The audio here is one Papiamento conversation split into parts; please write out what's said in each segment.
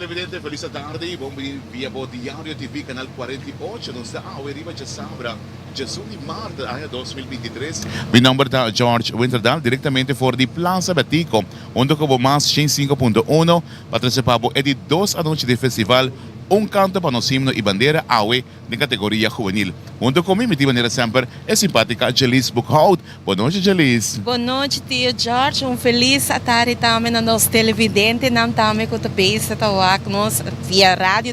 televidente, felis atardi. Bon bini via bo Diario TV canal 48. Nos ta awe riba djasabra, djesun di mart aña 2023. Mi nomber ta George Winterdal, directamente for di Plaza Betico, hunto cu bo mas 105.1 pa trece pa bo e di dos anochi di festival Un Canto pa Nos Himno y Bandera awe den categoria juvenil. Hunto cu mi, mi tin manera semper e simpatica Jelice Boekhout. Bon nochi Jelice. Bon nochi tio George, un felis atardi tambe na nos televidentenan tambe cu ta bezig ta wak nos via radio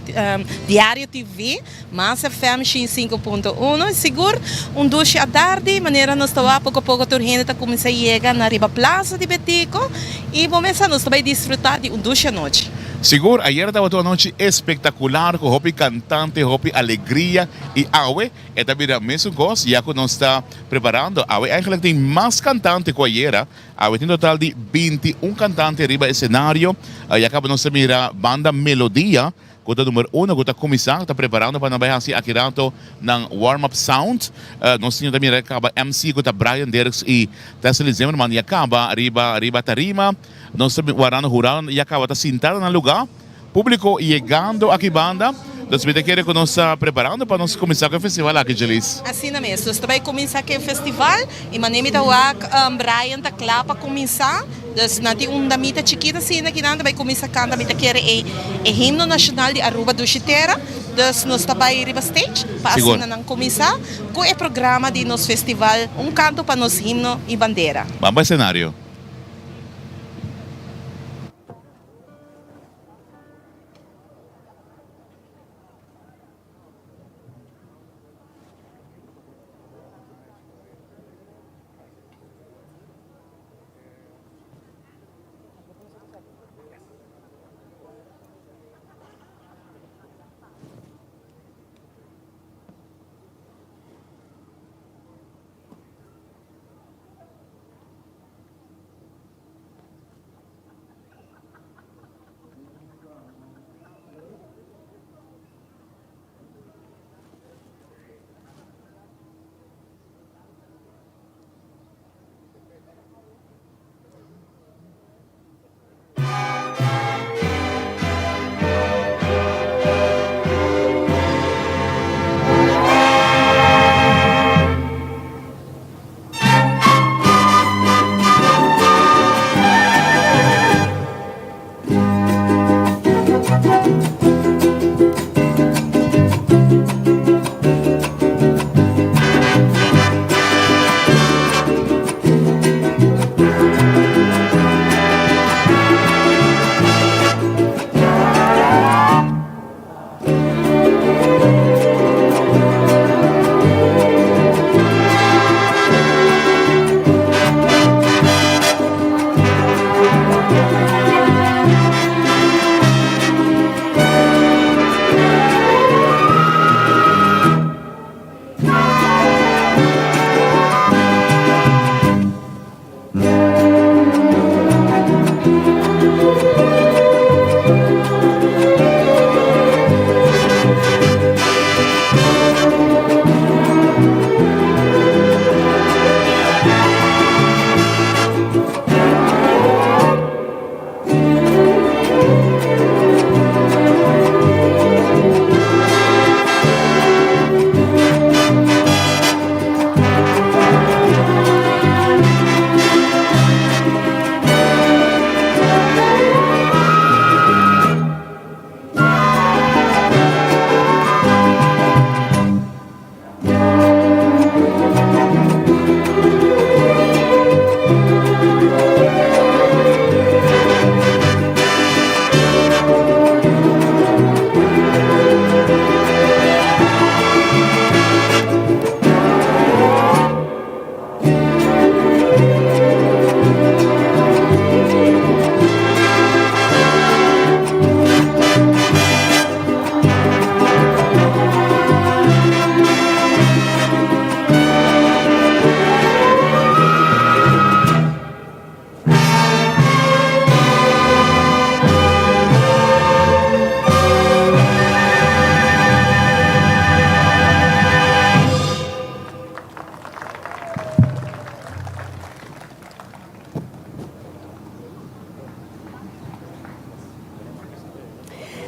Diario TV, Mas FM 105.1 y sigur un dushi atardi manera nos ta wak poco poco tur hende ta cuminsa yega na riba Plaza di Betico y bo mesa nos ta bay disfruta di un dushi anochi. Sigur ayer tabata un anochi espectacular cu hopi cantante, hopi alegria y awe e ta bira mesun cos ya cu nos ta Preparando, awe eigenlijk tin mas kantante ku ayera. Awe tin total di 21 kantante riba esenario. Ya kaba nos ta mira banda Melodia ku ta number uno ku ta kuminsá, ta preparando pa nan bai hasi aki rato nan warm up sound. Nos tin ta mira kaba MC ku ta Brian Dirks i Tesely Zimmerman ya kaba riba riba tarima. Nos ta warando hurado ya kaba ta sinta na nan lugá. Publico yegando aki banda, nos mi ta kere cu nos ta preparando pa nos cuminsa cu e festival aki, Jeliz. Asina mes, nos ta bay cuminsa cu e festival y mane mi ta wak Brian ta cla pa cuminsa, dus nan tin un damita chikito asina ki nan ta bay cuminsa canta, mi ta kere e e himno nacional di Aruba Dushi Tera, dus nos ta bay riba stage pa asina nan cuminsa cu e programa di nos festival Un Canto pa nos Himno y Bandera. Ban pa escenario.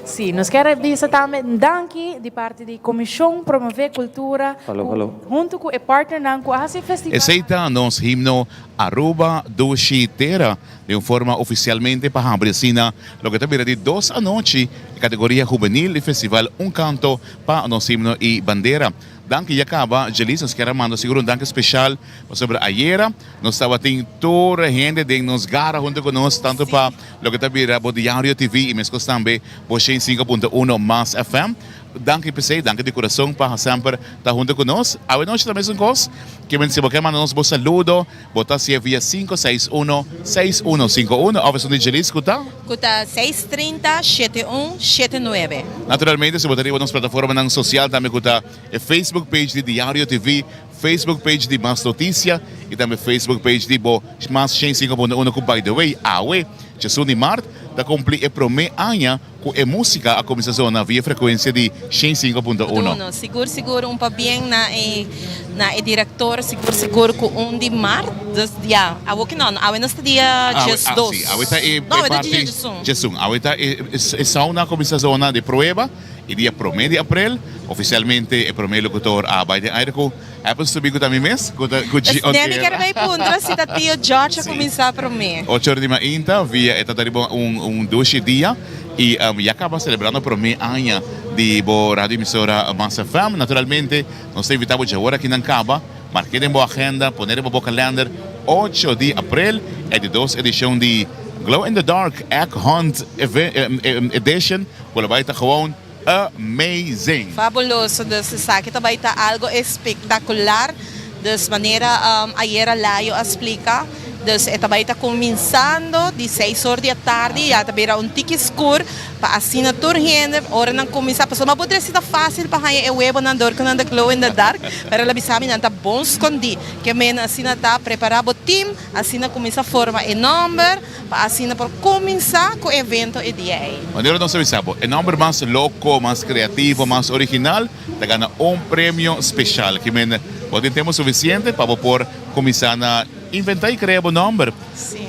Sí, nos kier a bisa tambe danki di parti di Comision Promove Cultura cu hunto cu e partnernan cu a haci e festival. Esey ta nos himno Aruba Dushi Tera den un forma oficialmente pa habri asina loke ta bira di dos anochi e categoria hubenil di festival Un Canto pa nos himno y bandera. Danki ya caba Jelis, nos kier a manda sigur un danki special pasobra ayera nos tabatin tur hende den nos gara hunto cu nos tanto pa loke ta bira bo Diario TV y mescos tambe bo shen sinku punto uno Mas FM. Danki p'esey, danki di curason pa semper ta hunto cu nos. Awe nochi ta mesun cos, ke men si bo kier manda nos bo saludo, bo ta haci'e via sinku seis uno, seis uno sinku uno of esun di Jelis cu ta? Cu ta seis trinta, shete un, shete nuebe. Naturalmente si bo ta riba nos plataformanan social tambe cu ta e Facebook page di Diario TV, Facebook page di Mas Noticia y tambe Facebook page di bo Mas shen sinku punto uno cu by the way awe djesun di mart ta cumpli e prome aña cu e musica a cuminsa zona via frecuencia di 105.1. Uno. Sigur sigur un pabien na e na e director sigur sigur cu un di mart dus ya awo ki no awe nos ta dia Awe djes ah dos si awe ta e no e awe ta parti dia djesun. Djesun awe ta e e sauna a cuminsa zona di prueba y dia prome di april oficialmente e prome locutor a bay den aire cu happens to be cu ta mi mes cu ta cu Es on nemi air. kier bay puntra si ta tio George a Si. cuminsa prome. Ocho ora di mainta via e ta ta riba un un dushi dia y ya caba celebrando prome aña di bo radio emisora Mas FM. Naturalmente nos ta invita bo dje ora aki nan caba, marke den bo agenda, pone riba bo kalender ocho di april e di dos edicion di Glow in the Dark Egg Hunt Edition cu lo bay ta gewoon amazing! Fabuloso, dus esaki ta bay ta algo espectacular, dus manera ayera Layo a splica, dus e ta bay ta cuminsando di seis or di atardi, ya ta bira un tiki scur pa asina tur hende ora nan cuminsa, pasobra bo dresi ta facil pa haya e webonan dor cu nan ta glow in the dark, pero el a bisa mi nan ta bon scondi, ke men asina ta prepara bo team, asina cuminsa forma e nomber. Pa asina por kuminsá ku e evento e dia ei. Manera nos a bisa bo, e nòmber mas loko, mas kreativo, mas original ta gana un premio speshal. Ki men bo tin tempu sufisiente pa bo por kuminsá na inventá i krea bo nòmber.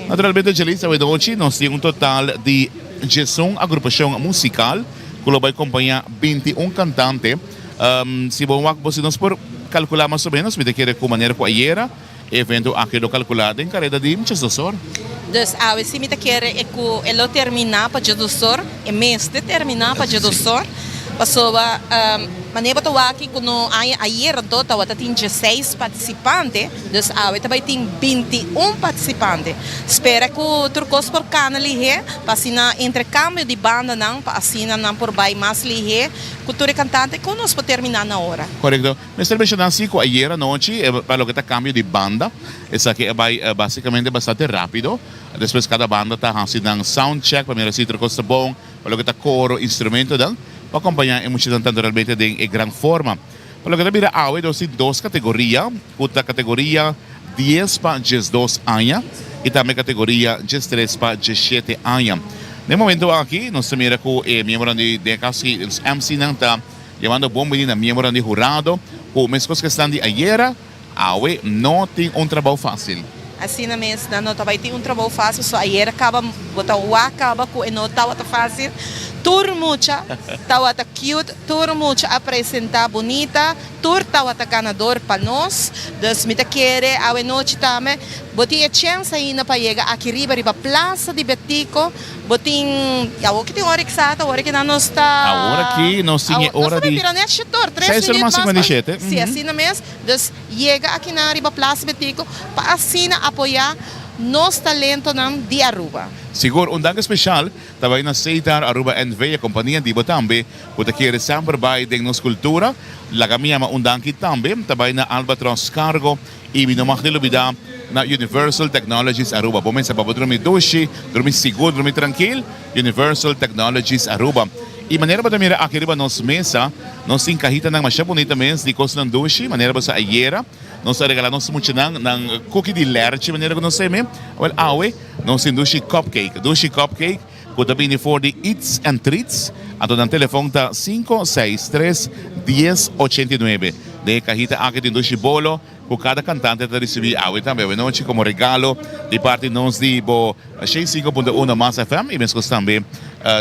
Naturalmente Jelisa awe nochi nos tin un total di diesun agrupashon musikal ku lo bai kompañá 21 kantante. Si bo wak bo si nos por kalkulá mas o ménos mi ta kere ku manera ku ayera. E evento aki lo kalkulá den kareda di djesdos or. Dus awe si mi ta kere e ku e lo terminá pa djesdos or, e mester terminá pa djesdos or, pasobra manera bo ta wak aki ku no aña ayer anto tabata tin djeseis partisipante, dus awe ta bai tin 21 partisipante. Spera ku tur kos por kana lihé pa asina interkambio di bandanan pa asina nan por bai mas lihé ku tur e kantante ku nos por terminá na ora. Korekto. Mester menshoná si ku ayer anochi pa loke ta kambio di banda, esaki a bai basikamente bastante rápido. Despues kada banda ta hasi nan sound check pa mira si tur kos ta bon, pa loke ta koro, instrumentonan, pa kompañá e muchanan tantu realmente den e gran forma. Pa loke ta bira awe nos tin dos kategoria, ku ta kategoria dies pa 12 aña i tambe kategoria 13 pa 17 aña. Na e momento aki nos ta mira ku e miembronan di den e kaso aki MC-nan ta. Yamando bon bini na miembronan di hurado cu mescos cu esnan di ayera, awe no tin un trabou facil. Asina mes, nan no ta bay tin un trabou facil, so ayera caba bo ta wak caba cu e no tawata facil. Tur mucha tawata cute, tur mucha a presenta bunita, tur tawata ganador pa nos. Dus mi ta kere awe nochi tambe bo tin e chens ainda pa yega aki riba riba Plaza di Betico. Bo tin, awor ki tin ora exacto, awor ki nan nos ta. Awor aki nos tin e ora di. Nos ta bira net shetor, tres Seis ora minuut mas mas. 57. Si, asina mes. Dus yega aki nan riba Plaza Betico pa asina apoya nos talentonan di Aruba. Sigur, un danki special ta bai na Setar Aruba NV, e compania di bo tambe cu ta kere semper bai den nos cultura. Laga mi yama un danki tambe ta bai na Albatros Cargo. Y mi no mag di lubida na Universal Technologies Aruba. Bo mester pa bo drumi dushi, drumi sigur, drumi trankil, Universal Technologies Aruba. Y manera bo ta mira aki riba nos mesa, nos tin cahitanan masha bunita mes di cosnan dushi, manera bo sa ayera nos a regala nos muchanan nan cookie di lerchi, manera cu nos sa me. Awel awe nos tin dushi cupcake, dushi cupcake cu ta bini for di Eats and Treats, anto nan telefon ta 563 10 89. Den e cahita aki tin dushi bolo. ku kada kantante ta risibí awe tambe awe nochi komo regalo di parti nos di bo 105.1 Mas FM i meskos tambe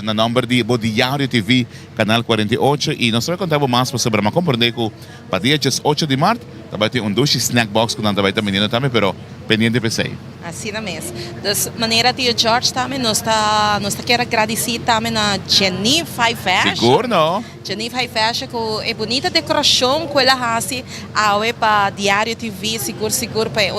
na nòmber di bo Diario TV Kanal 48 i nos ta bai konta bo mas pasobra mi a komprondé ku pa dia 18 di mart ta bai tin un dushi snack box ku nan ta bai ta biniendo tambe pero pendiente p'esei. Asina mes. Dus manera Tio George tambe nos ta nos ta kier a gradisí tambe na Jenny Five Fashion. Sigur no. Jenny Five Fashion ku e bunita dekorashon ku el a hasi awe pa Diario TV sigur sigur pa e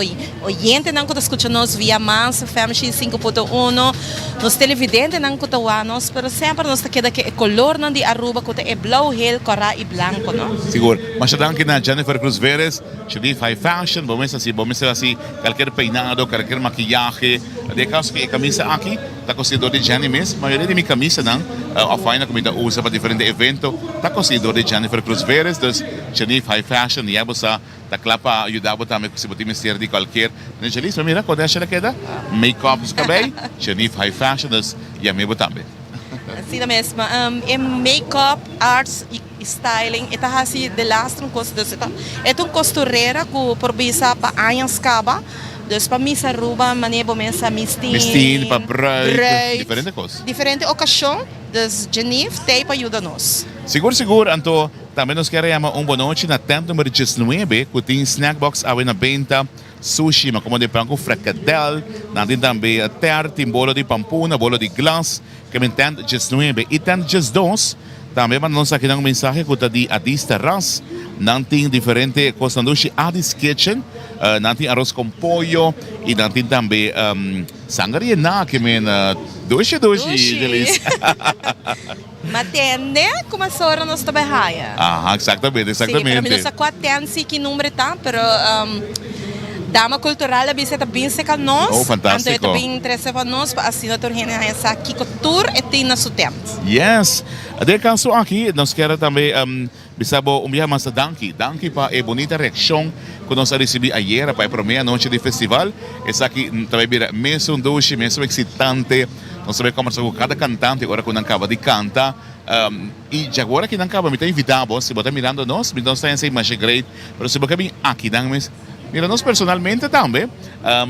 oyentenan ku ta skucha nos via Mas FM 105.1, nos televidentenan ku ta wak nos, pero semper nos ta keda ku e kolornan di Aruba ku ta e blou, hel, kòrá i blanko no. Sigur. Masha danki na Jennifer Cruz Veres, Jenny Five Fashion, bo mes hasi bo mester hasi Kalker peinado, kalker makiyahe. Den e kaso ku e kamisa aki ta kosí dor di Jenny mes. Mayoria di mi kamisanan òf faina ku mi ta usa pa diferente evento ta kosí dor di Jennifer Cruz Veres. Dus Jenny High Fashion ya bo sa ta kla pa yuda bo tambe si bo tin mester di kalker. Nechelis, bo mira kon esha ta keda? Make up su kabei, Jenny High Fashion, dus yam'é bo tambe. Asina mes, e make up arts i. Styling e ta hasi de laster un kos dus e ta e ta un kosturera ku por bisa pa añas kaba dus pa Miss Aruba manera bo mester sa mistin Mistin pa bruid diferente kos. Diferente okashon dus Jenief t'ei pa yuda nos. Sigur sigur anto tambe nos kier a yama un bonochi na tent number diesnuebe ku tin snack box awe na benta sushi ma komo de pan ku frekadel nan tin tambe tèrt tin bolo di pampuna bolo di glas Kemen tent 19 i tent 12 tambe manda nos akinan un mensahe ku ta di Adis Terras. Nan tin diferente kosnan dushi Adis Kitchen. Nan tin aros kon pollo i nan tin tambe sanger yená kemen dushi dushi Jelis. Ma tende kuma sora nos ta bai haya. Aha, exactamente, exactamente. Sí, pero mi no sa kua tent si ki number ta, pero Dama Cultural a bisa e ta bin seca nos. Oh, fantastico. Anto e ta bin trece pa nos pa asina tur hende haya sa kico tur e tin na su tent. Yes. Den e caso aki nos kier tambe bisa bo un biaha mas danki. Danki pa e bunita reaccion cu nos a ricibi ayera pa e prome anochi di festival. Esaki ta bay bira mesun dushi, mesun excitante. Nos ta bay combersa cu cada cantante ora cu nan caba di canta. Y dja ora cu nan caba mi ta invita bo, si bo ta mirando nos, mi no sa esey masha great, pero si bo ke bin akinan mes, mira nos personalmente tambe.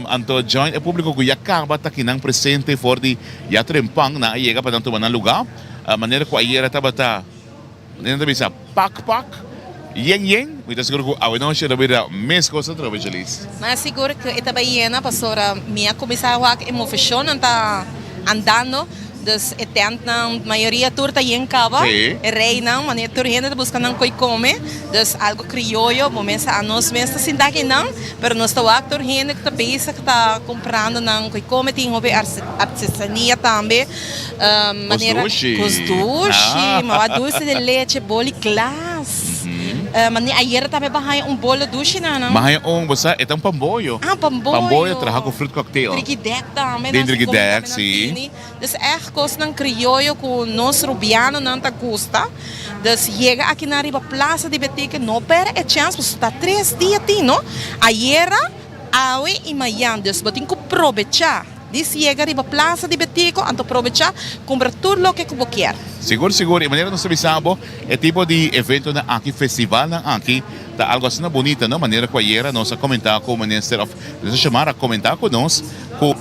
Anto join e publico cu ya caba ta akinan presente for di ya trempan nan a yega pa nan tuma nan lugar. Manera cu ayera tabata. Nan ta bisa pak pak, yen yen, mi ta sigur ku awenochi lo bira meskos atrobe Jeliz. Mas sigur ku e ta bai yena pasobra mi a kuminsá wak e moveshonnan ta andando, dus e tèntnan mayoria tur ta yen kaba, e reinan manera tur hende ta buska nan koi kome, dus algu krioyo bo mes anos mes ta sinta akinan, pero nos ta wak tur hende ku ta bezig ta kumprando nan koi kome, tin hopi artesania tambe. Manera Kos dushi. Kos dushi. Ma wak dulce de leche, boli glas. Mane ayera tambe bo haña un bolo dushi na nan. Bo haña un, bo sa, e ta un pamboyo. Ah, pamboyo. Pamboyo traha ku fruit cocktail. Trikidek tambe. Den trikidek, si. Dus ègt kosnan krioyo ku nos rubianonan ta gusta. Dus yega aki nan riba Plaza di Betico, no pèrdè e chèns pasobra ta tres dia tin, no? Ayera, awe i mayan. Dus bo tin ku probechá. Dis yega riba Plaza di Betico, anto probecha cumpra tur loke cu bo kier. Sigur sigur, e manera nos ta bisa bo, e tipo di eventonan aki, festivalnan aki, ta algo asina bunita, no? Manera cu ayera nos a comenta cu Minister of Minister Xiomara a comenta cu nos cu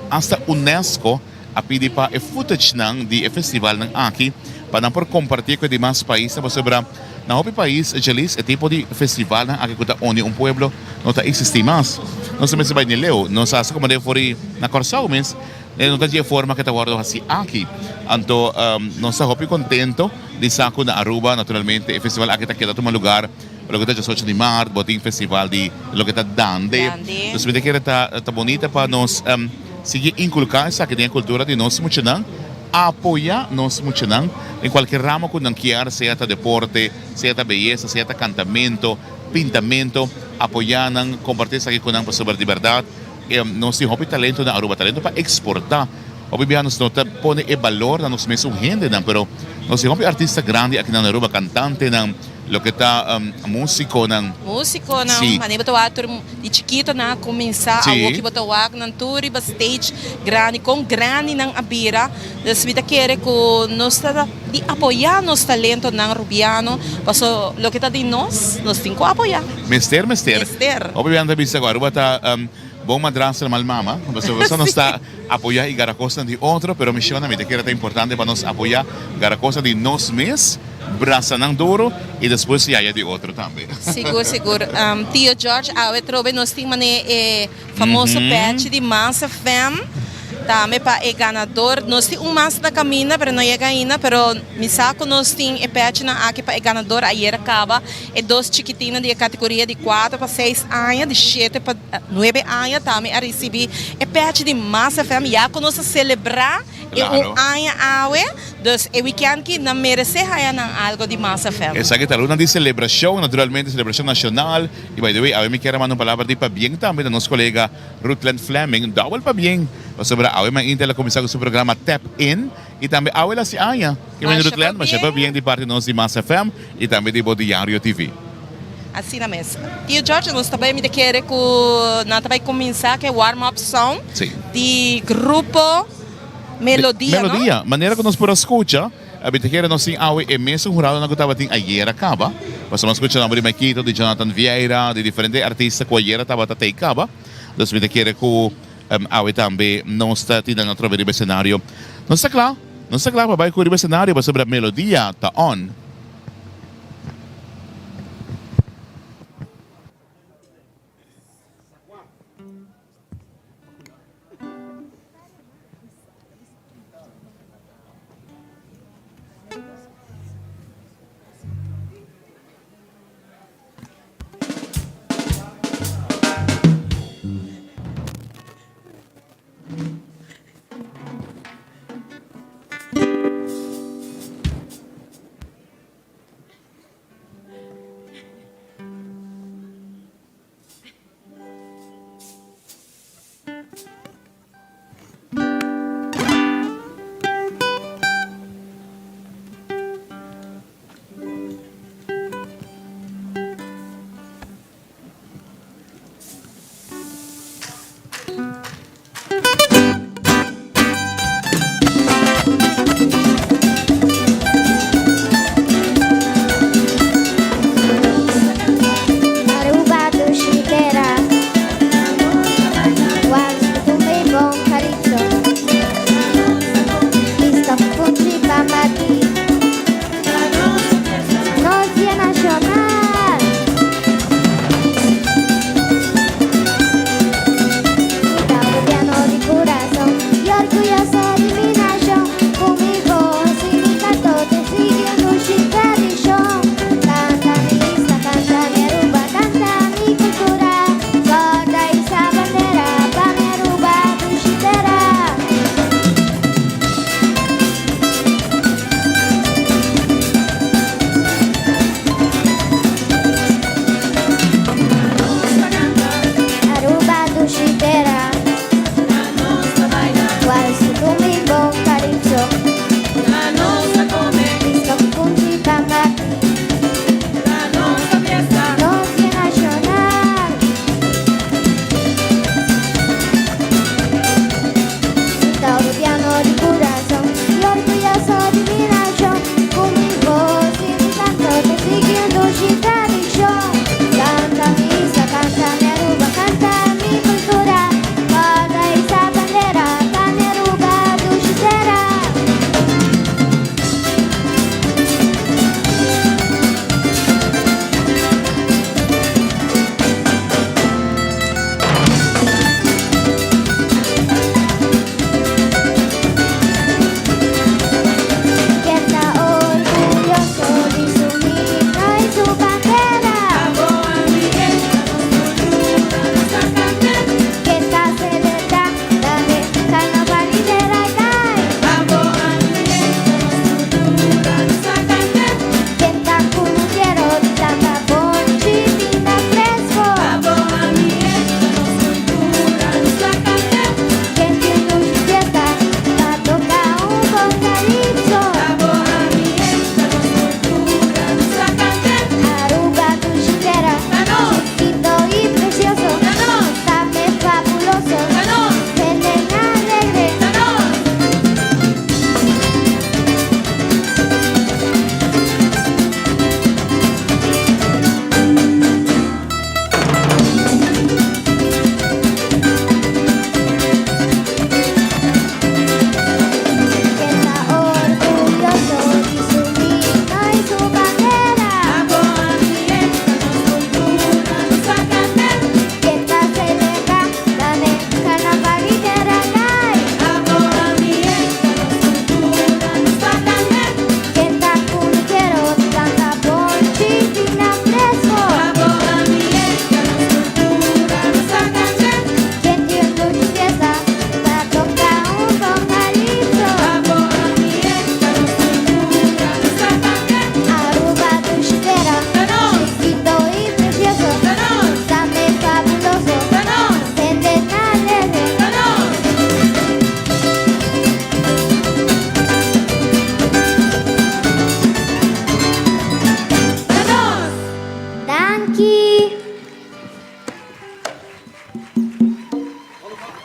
hasta UNESCO a pidi pa e footagenan di e festivalnan aki pa nan por comparti cu e dimas paisnan pasobra Na hopi pais, Jelis, e tipo di festivalnan aki ku ta uni un pueblo no ta eksistí mas. Nos ta mester bai ni leu. Nos a hasi komo den for di na Kòrsou mes, e no ta di e forma ku ta wòrdu hasi aki. Anto nos ta hopi kontento di sa ku na Aruba naturalmente e festival aki ta keda tuma lugar loke ta diesocho di mart, bo tin festival di loke ta Dande. Dus mi ta kere ta ta bunita pa nos sigui inkulká esaki den e kultura di nos muchanan. Apoya nos muchanan den cualkier ramo cu nan kier, sea ta deporte, sea ta beyesa, sea ta cantamento, pintamento, apoya nan, comparti esaki cu nan pasobra di berdad nos tin hopi talento na Aruba, talento pa exporta. Hopi bia nos no ta pone e balor na nos mesun hendenan, pero Nos tin hopi artista grandi aki na Aruba, cantantenan, loke ta musiconan. Musiconan, Sí. manera bo ta wak tur di chikito nan a cuminsa, Sí. awo ki bo ta wak nan tur riba stage grandi, con grandi nan a bira. Dus mi ta kere cu nos ta di apoya nos talentonan Rubiano, paso loke ta di nos, nos tin cu apoya. Mester, mester. Mester. Hopi biaha nan ta bisa cu Aruba ta bon madrastra mal mama, pasobra nos ta apoya y gara cosnan di otro, pero mi shona mi ta kere ta importante pa nos apoya gara cosnan di nos mes, brasa nan duro y despues yaya di otro tambe. Sigur sigur Tio George awe trobe nos tin mane e famoso pechi di Mas FM tambe pa e ganador nos tin un mas na caminda pero no yega ainda pero mi sa cu nos tin e pechinan aki pa e ganador ayer a caba e dos chikitinnan di e categoria di cuatro pa seis aña di shete pa Nuebe aña tambe a ricibi e pechi di Mas FM ya cu nos a celebra e un aña awe, dus e weekend ki nan merece haya nan algo di Mas FM. Esaki ta luna di celebracion, naturalmente celebracion nacional, y by the way awe mi kier a manda un palabra di pabien tambe na nos colega Ruthland Fleming, double pabien, pasobra awe mainta el a cuminsa cu su programa Tap In, y tambe awe el a haci aña. Ke men Ruthland, masha pabien di parti nos di Mas FM y tambe di bo Diario TV. Asina mes. Tio George, nos ta bai, mi ta kere ku nan ta bai kuminsá ku e warm up song di grupo Melodia, no? Melodia. Manera ku nos por a skucha, mi ta kere nos tin awe e mesun huradonan ku tabatin ayera kaba. Pasobra mi a skucha nomber di Maikito, di Jonathan Vieira, di diferente artista ku ayera tabata tei kaba. Dus mi ta kere ku awe tambe nos ta tin nan atrobe riba esenario. Nos ta kla, nos ta kla pa bai ku riba esenario pasobra Melodia ta on.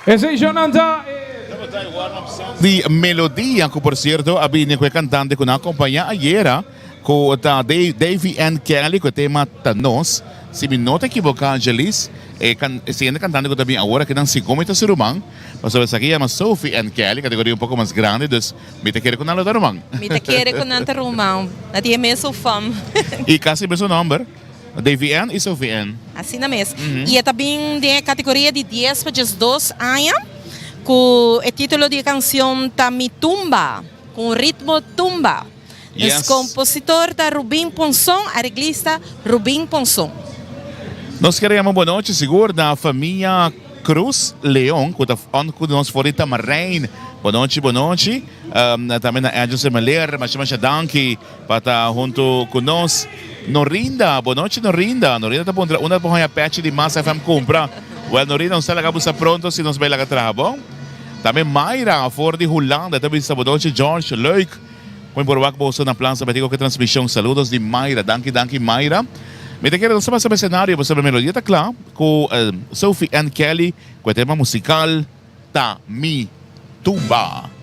Esei shownan ta e. Di melodia ku por sierto a bini ku e kantante ku nan a kompañá ayera ku ta Davy N. Kelly ku e tema Ta Nos. Si mi no ta ekiboká Angelis e e siguiente kantante ku ta bini awor aki nan segun mi ta su ruman pasobra esaki yama Sophie N. Kelly kategoria un poko mas grandi dus mi ta kere ku nan lo ta ruman. Mi ta kere ku nan ta ruman. Nan tin e mesun fam. I kasi mesun nòmber. DVN i SOVN. Asina mes. I e ta bin den e kategoria di dies pa 12 aña ku e título di e kansion ta Mi Tumba, ku un ritmo tumba. Nos kompositor ta Rubin Ponson, areglista Rubin Ponson. Nos kier yama bonochi sigur na famia Cruz Leon ku ta on ku nos for di Tamarijn. Bonochi bonochi. Tambe na Angel Semeler, masha masha danki. Pa ta huntu ku nos. Norinda, bonochi Norinda. Norinda ta puntra unda por haña pechi di Mas FM kumpra. Wèl Norinda, nos ta laga busa pronto si nos bai laga traha, bon? Tambe Mayra for di Hulanda ta bisa bonochi George, leuk ku mi por wak boso na Plaza Betico ku e transmishon. Saludos di Mayra. Danki danki Mayra. Mi ta kere nos ta pasa pa esenario pasobra melodia ta kla ku Sophie Ann Kelly ku e tema musikal. Ta mi tumba.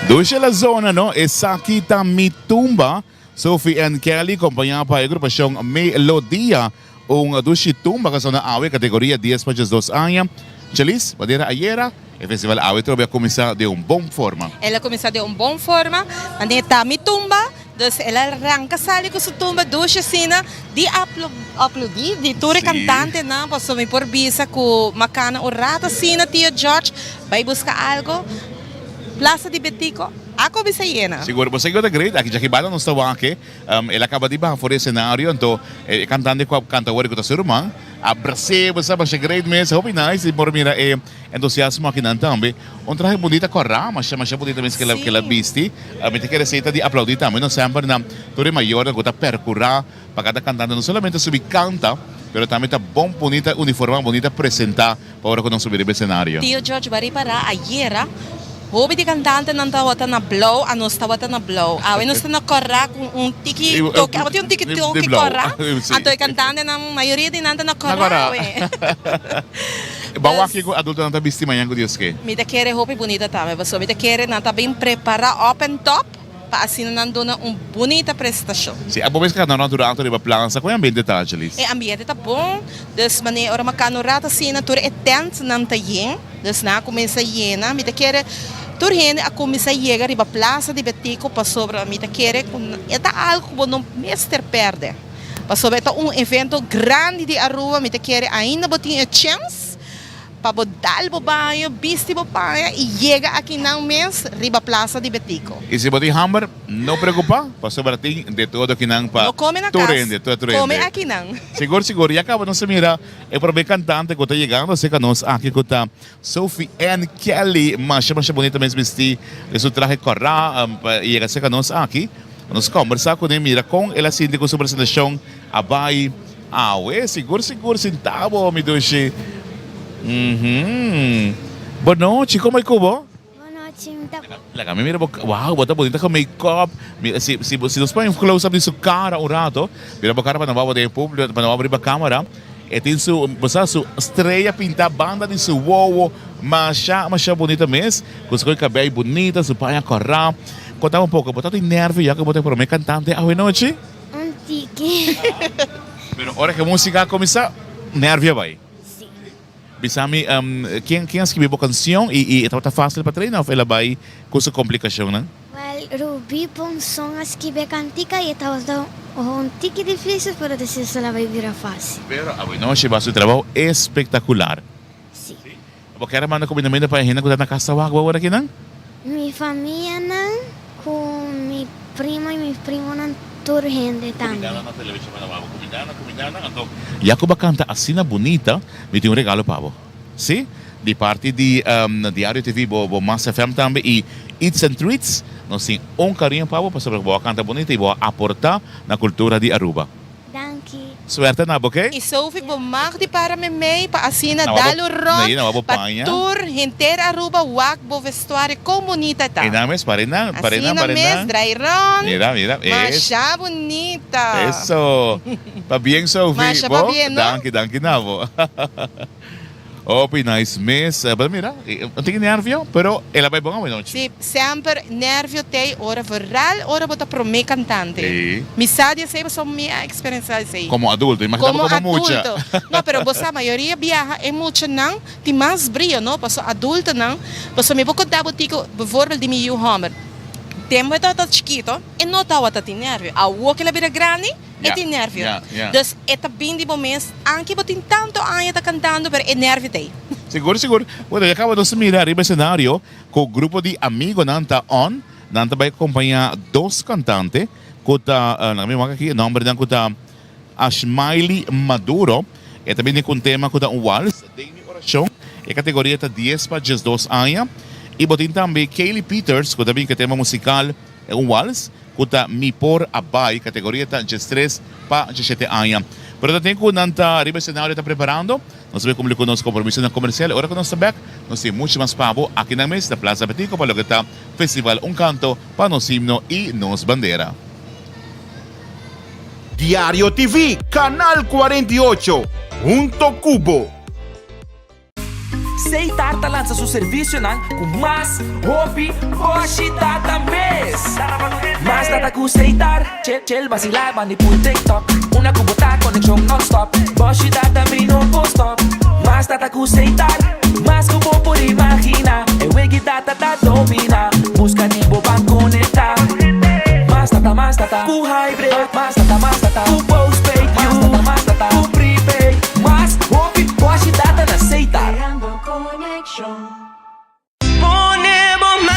Dushi la zona no, esaki ta mi tumba. Sophie and Kelly kompañá pa e grupashon Melodia. Un dushi tumba ka sona awe kategoria dies pa diesdos aña. Chelis, manera ayera, e festival awe trobe a kuminsá den un bon forma. El a kuminsá den un bon forma, manera ta mi tumba. Dus el a ranka sali ku su tumba dushi asina di aplaudí di tur e kantantenan pasobra mi por bisa ku Makana un rato asina Tio George bai buska algo Plaza di Betico a kuminsá yena. Sigur, bo sa kiko ta great? Aki djaki banda nos ta wak el a kaba di baha for di esenario anto e kantante ku a kanta awor ku ta su ruman a bras'é bo sa masha great mes hopi nice di por mira e Entusiasmo akinan tambe. Un trahe bunita kòrá, masha masha bunita mes kila kila bisti. Mi ta kere esei ta di aplaudí tambe no semper na tur e mayornan ku ta perkurá pa kada kantante no solamente subi kanta, pero tambe ta bon bunita uniformá, bunita presentá pa ora ku nan subi riba esenario. Tio George bo a ripará ayera hopi di kantantenan tabata na blou, anos tabata na blou. Awe nos ta na kòrá ku un tiki toke, awe tin un tiki toke kòrá, anto e kantantenan mayoria di nan ta na kòrá awe. Bo wak kiko adultonan ta bisti mañan ku Dios ke? Mi ta kere hopi bunita tambe pasobra mi ta kere nan ta bin prepara op en top pa asina nan duna un bunita prestashon. Si abo mes kanda rond un rato riba plaza, kon e ambiente ta, Angelis? E ambiente ta bon, dus manera ora mi a kanda un rato asina tur e tentnan ta yen, dus nan a kuminsa yena, mi ta kere tur hende a kuminsa yega riba plaza di Betico pasobra mi ta kere ku e ta algo ku bo no mester pèrdè. Pasobra e ta un evento grandi di Aruba, mi ta kere ainda bo tin e chens pa bo dal bo baño, bisti bo paña y yega akinan mes riba Plaza di Betico. Y si bo tin hamber, no preocupa, pasobra tin de todo akinan pa No come na tur cas, hende, tur hende. come akinan. Sigur, sigur. Ya caba nos a mira e prome cantante cu ta yegando acerca nos aki cu ta Sophie Ann Kelly. Masha, masha bunita mes bisti den su trahe cora pa yega acerca nos aki. Nos kombersá kuné mira kon el a sinti ku su presentashon a bai awe. Sigur sigur sinta bo mi dushi. Uhmm. Bo nochi, komo e ku bo? Bo nochi, mi ta. Laga mi mira bo, wow, bo ta bunita ku make-up. Mira, si si si nos pone un close up di su kara un rato, mira bo kara pa nan wou den e publico, pa nan wou riba kamera. E tin su, bo sa, su strea pintá banda di su wowo. Masha, masha bunita mes. Ku su kabei bunita, su paña kòrá. Konta un poko, bo ta tin nervio ya ku bo ta e promé kantante awenochi? Un tiki. Pero ora ku e músika a kuminsá, nervio a bai? Sí. Bisa mi, ken ken a skibi bo kansion i e tabata fásil pa traina òf el a bai ku su komplikashonnan? Wèl, Ruby Ponson a skibi e kantika i e tabata un tiki difísil, pero despues el a bai bira fásil. Pero awenochi bo a hasi un trabou espektakular. Sí. Bo kier a manda kuminamentu pa e hende ku ta na kas ta wak bo awor akinan? Mi famianan ku mi primo i mi primonan tur hende tambe. Kumindanan na televishon pa nan wak bo. Kumindanan, kumindanan. Anto ya ku bo a kanta asina bunita, mi tin un regalo pa bo. Sí, di parti di Diario TV, bo bo Mas FM tambe i Eats and Treats, nos tin un kariño pa bo pasobra bo a kanta bunita i bo a aporta na kultura di Aruba. Danki. Suerte na bo, oké? I Sophie bo mag di para memey pa asina dal un rond pa tur henter Aruba wak bo vestuario kon bunita e ta. Einan mes, para einan, para einan, para einan. Asina mes, draai rond. Mira, mira, es. Masha bunita. Eso. Pabien Sophie. Masha pabien, no? Danki, danki na bo. Hopi nice mes. Pero mira, no tin nervio, pero el a bai bon awenochi. Sí, semper nervio t'ei ora, vooral ora bo ta promé kantante. Sí. Mi sa di esei pasobra mi a eksperensiá esei. Komo adulto, imagina bo komo mucha. Komo adulto. No, pero bo sa mayoria biaha e muchanan tin mas brio, no? Pasobra adultonan, pasobra mi por konta bo tiko, bijvoorbeeld di mi yu hòmber, tempu e tabata chikito e no tabata tin nervio, awor ku el a bira grandi, E tin nervio. Dus e ta bin di bo mes, anke bo tin tanto aña ta kantando, pero e nervio ta ei. Sigur, sigur. Bueno, ya kaba nos mira riba esenario ku grupo di amigonan ta on. Nan ta bai kompañá dos kantante ku ta, laga mi wak aki e nòmbernan ku ta Ashmaily Maduro. E ta bini ku un tema ku ta un wals, Den mi orashon. E kategoria ta dies pa diesdos aña. I bo tin tambe Kaylee Peters ku ta bin ku e tema musikal un wals. Ku ta Mi Por A Bai, kategoria ta djestres pa djeshete aña. Pero ta tin ku nan ta riba esenario ta preparando. Nos ta bai kumpli ku nos kompromisonan komersial. Ora ku nos ta bèk, nos tin muchu mas pa bo aki nan mes na Plaza Betico pa loke ta Festival Un Kanto pa Nos Himno i Nos Bandera. Diario TV, Canal 48, hunto cu bo. Seitar ta lansa su servisionan ku mas hopi boshi data mes. Mas data ku Seitar, chill chill basilá bandi pui TikTok. Una ku bo ta konekshon nònstòp, boshi data mi no por stòp. Mas data ku Seitar, mas ku bo por imaginá. E wegi data ta dominá, buska di bo ban konektá. Mas data, mas data ku hybrid, mas data, mas data ku postpaid, mas data, mas data ku prepaid. Mas hopi boshi data na Seitar.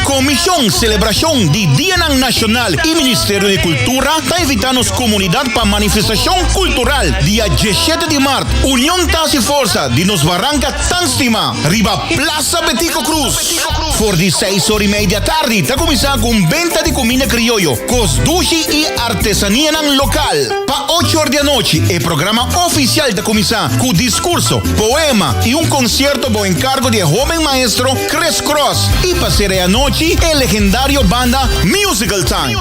Komishon Selebrashon di Dianan Nashonal i Ministerio di Kultura ta invitá nos komunidat pa manifestashon kultural dia diesshete di mart, Union ta hasi forsa di nos baranka tan stimá riba Plaza Betico Croes. For di seis or i mei di atardi ta kuminsá ku un benta di kuminda krioyo, kos dushi i artesanianan lokal. Pa ocho or di anochi e programa ofisial ta kuminsá ku diskurso, poema i un konsierto bou enkargo di e hóben maestro Chris Cross i pa sera e anochi e legendario banda Musical Time.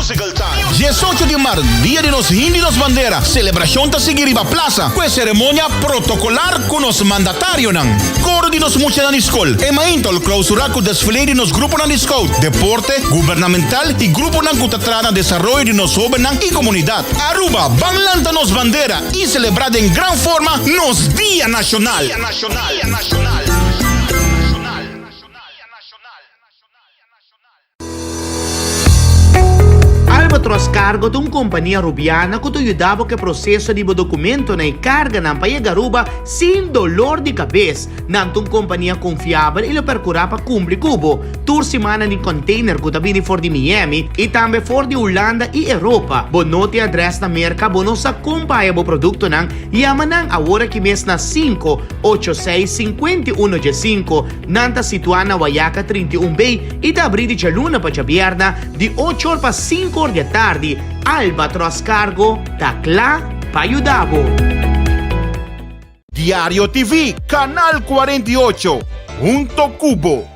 Diesocho di mart, dia di nos himno i nos bandera, selebrashon ta sigui riba plasa ku e seremonia protokolar ku nos mandatarionan, koro di nos muchanan di skol, e mainta lo klausurá ku desfile di nos gruponan di scout, deporte, gubernamental i gruponan ku ta traha na desaroyo di nos hóbennan i komunidat. Aruba, ban lanta nos bandera i selebrá den gran forma nos Dia Nashonal! Albatros Cargo ta un kompania Rubiana ku ta yuda bo ku e proseso di bo dokumentonan i karganan pa yega Aruba sin dolor di kabes. Nan ta un kompania konfiabel i lo perkurá pa kumpli ku bo. Tur siman nan tin container ku ta bini for di Miami i tambe for di Hulanda i Europa. Bo no tin adrès na Merka, bo no sa kon pa haya bo produktonan? Yama nan awor aki mes na sinku, ocho seis, 51 diesinko. Nan ta situá na Wayaca 31 B i ta abrí di djaluna pa djabièrnè di ocho or pa sinku or di atardi. Albatros Cargo ta kla pa yuda bo. Diario TV, Canal 48, hunto cu bo.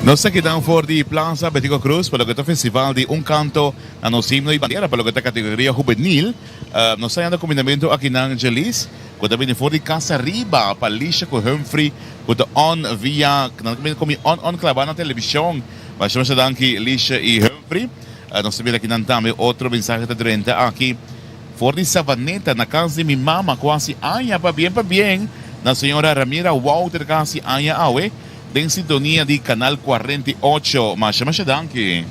Nos ta kidan for di Plaza Betico Croes pa loke ta festival di Un Canto na nos himno y bandera pa loke ta categoria hubenil. Nos ta yanda cuminamento akinan Jelis cu ta bini for di Casa Riba pa Lisha cu Humphrey cu ta on via nan ta comi on on claba na television. Masha masha danki Lisha y Humphrey. Nos ta mira akinan tambe otro mensahe ta drenta aki for di Savaneta na cas di mi mama cu haci aña pabien pabien na señora Ramira Wouter cu haci aña awe. Den sintonia di Canal 48. Masha masha danki.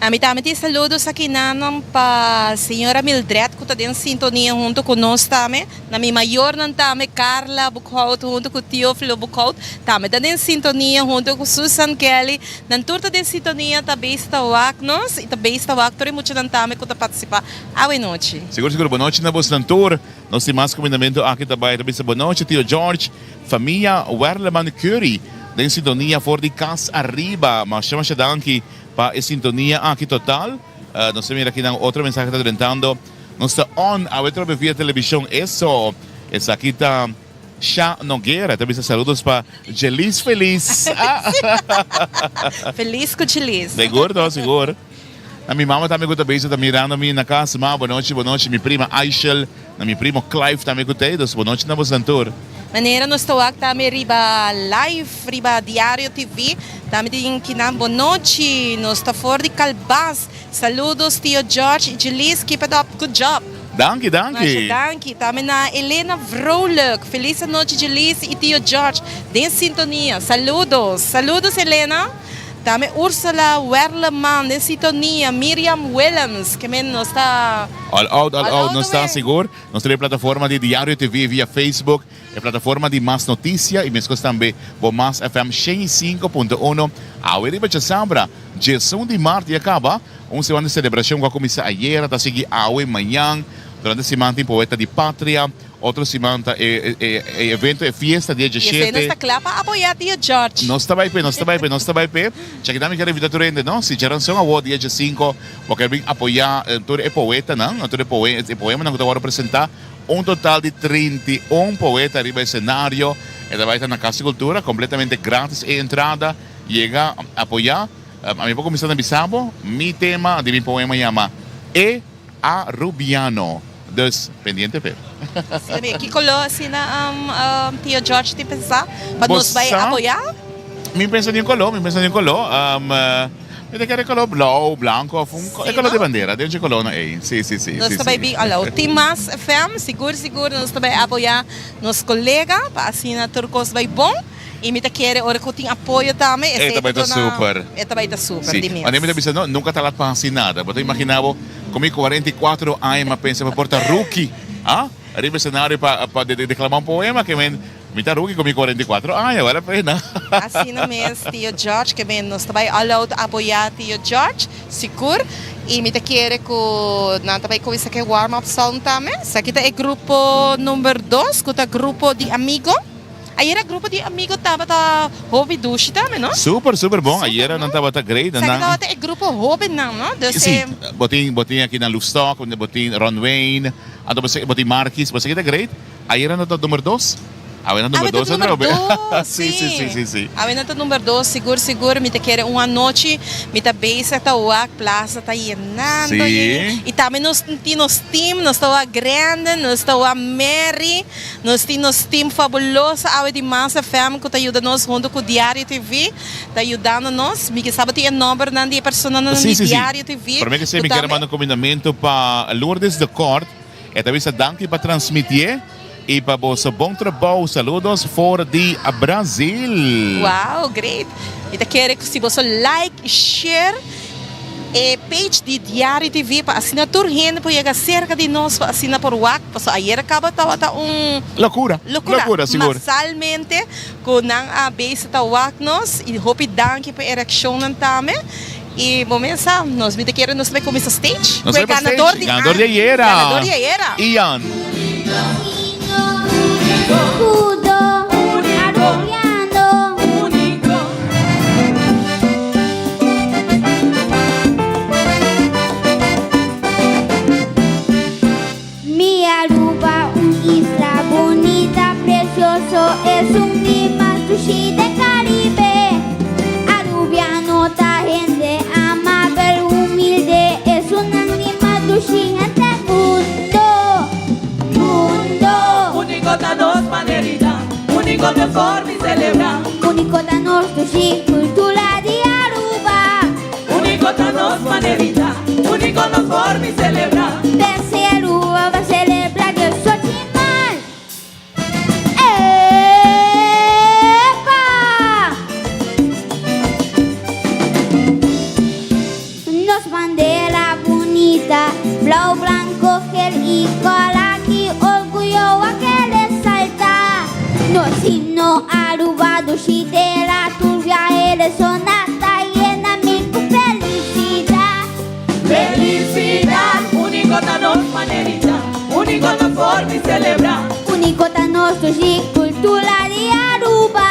Ami tambe tin saludos aki nanan pa señora Mildred cu ta den sintonia hunto cu nos tambe. Na mi mayornan tambe Carla Boekhout hunto cu Teofilo Boekhout tambe ta den sintonia hunto cu Susan Kelly. Nan tur ta den sintonia ta bezig ta wak nos y ta bezig ta wak tur e muchanan tambe cu ta participa awe nochi. Sigur sigur bonochi na bosnan tur. Nos tin mas kumindamentu aki ta bai ta bisa bonochi Tio George. Famia Werleman Curry den sintonia for di cas ariba. Masha masha danki pa e sintonia aki total. Nos ta mira akinan otro mensahe ta drentando. Nos ta on awe trobe via television eso. Esaki ta Sha Noguera ta bisa saludos pa Jelis Feliz. Feliz cu Jelis. Sigur no sigur. Na mi mama tambe cu ta bezig ta mirando mi na cas. Ma bonochi bonochi mi prima Aishel. Na mi primo Clive tambe cu t'ey, dus bonochi na bosnan tur. Manera nos ta wak tambe riba live riba Diario TV, tambe tin kinan bonochi, nos ta for di Calbas, saludos tio George y Jelis, keep it up, good job. Danki danki. Masha danki, tambe na Elena Vrolijk, feliz anochi Jelis y tio George, den sintonia, saludos, saludos Elena. Tambe Ursula Werleman den sintonia, Miriam Willems, ke men nos ta. All out, all out, nos ta sigur. Nos ta den e plataforma di Diario TV via Facebook, e plataforma di Mas Noticia y meskos tambe bo Mas FM 105.1. Awe riba djasabra, 11 di mart ya kaba un siman di selebracion ku a kuminsá ayera ta sigui awe, mañan. Durante siman tin Poeta di Patria. Otro siman ta e e evento, e fiesta dia Y esey nos djeshete. ta cla pa apoya Tio George. Nos ta bay p'e, nos ta bay p'e, nos ta bay p'e. Chakita mi kier invita tur hende, no? Si djaranson awor dia djesinko bo kier bin apoya tur e poetanan, tur e poe e poemanan ku ta wòrdu presentá. Un total di 31 poeta riba esenario. E ta bay ta na Kas di Kultura, kompletamente gratis e entrada. Yega apoya. Ami por kuminsá na bisa bo, mi tema di mi poema yama E. Arubiano. Dus pendiente p'e. Sí, mi kiko lo asina Tio George tin pensá pa nos bai apoyá? Mi pensa di un koló, mi pensa di un koló. Mi ta kere koló blou, blanko òf un e koló di bandera, den dje kolónan ei. Sí, sí, sí. Nos ta bai bin alou. Tin mas FM, sigur sigur nos ta bai apoyá nos kolega pa asina tur kos bai bon. I mi ta kere ora ku tin apoyo tambe, E esei ta bai ta ta duna, super. e ta bai ta super Sí. di mes. Wanneer mi ta bisa no, nunka ta lat pa hasi nada. Bo ta imagina bo ku mi 44 aña mi a pensa pa por ta rookie, ah, riba escenario pa pa de declama un poema ke men mi ta rookie ku mi 44 aña, bale pena. Asina mes Tio George, ke men nos ta bai all out apoya Tio George, sigur. I mi ta kere ku nan ta bai kuminsa ku e warm up song tambe. Esaki ta e grupo number dos ku ta grupo di amigo. Ayera grupo di amigo tabata hopi dushi tambe, no? Super, super bon. Ayera nan tabata great. Sa ki tabata e grupo hobennan, no? Dus Sí, e. bo tin, bo tin aki na Loefstok, bo tin Ron Wayne, anto bo bo tin Markis, bo sa ki ta great. Ayera nan ta number dos. Awe nan number Awe ta dos number atrobe. dos, Sí, sí, sí, sí, sí. Awe nan ta number dos, sigur, sigur. Mi ta kere un anochi mi ta bezig ta wak plaza ta yenando Sí. I tambe nos tin nos team, nos ta wak Grandon, nos ta wak Mary. Nos tin nos team fabuloso awe di Mas FM cu ta yuda nos hunto cu Diario TV, ta yudando nos. Mi ke sa bo tin e nombernan di e personanan Sí, di sí, sí. Diario TV Prome ke cu mi kier tambe. manda un comindamento pa Lourdes de Kort. E ta bisa danki pa transmitié y pa boso bon trabou. Saludos for di Brazil. Wow, great. Mi ta kere cu si boso like y share e page di Diario TV pa asina tur hende por yega cerca di nos pa asina por wak pasobra ayer caba tabata un Locura, locura locura sigur. masalmente cu nan a bezig ta wak nos y hopi danki pa e reaccionnan tambe y bo mes sa nos mi ta kere nos ta bay cuminsa stage Nos cu e ta bay pa ganador stage, di ganador di ayera. ganador di ayera. Ian. Mi Aruba un isla bunita precioso esun di mas dushi den Caribe Arubiano ta hende amabel humilde esunnan di mas dushi henter mundo mundo. Unico ta nos manerita, unico nos forma y celebra. Unico ta nos dushi cultura di Aruba. Unico ta nos manerita, unico nos forma y celebra. P'esei Aruba pa celebra Dios sochi mal. Epa! Nos bandera bunita, blauw, blanco, gel y cola, ki orguyo a ke resalta. Nos himno Aruba dushi tera, tur viahe resona ta yena mi cu felicidad. Felicidad, unico ta nos manerita, unico nos forma y celebra. Unico ta nos dushi cultura di Aruba.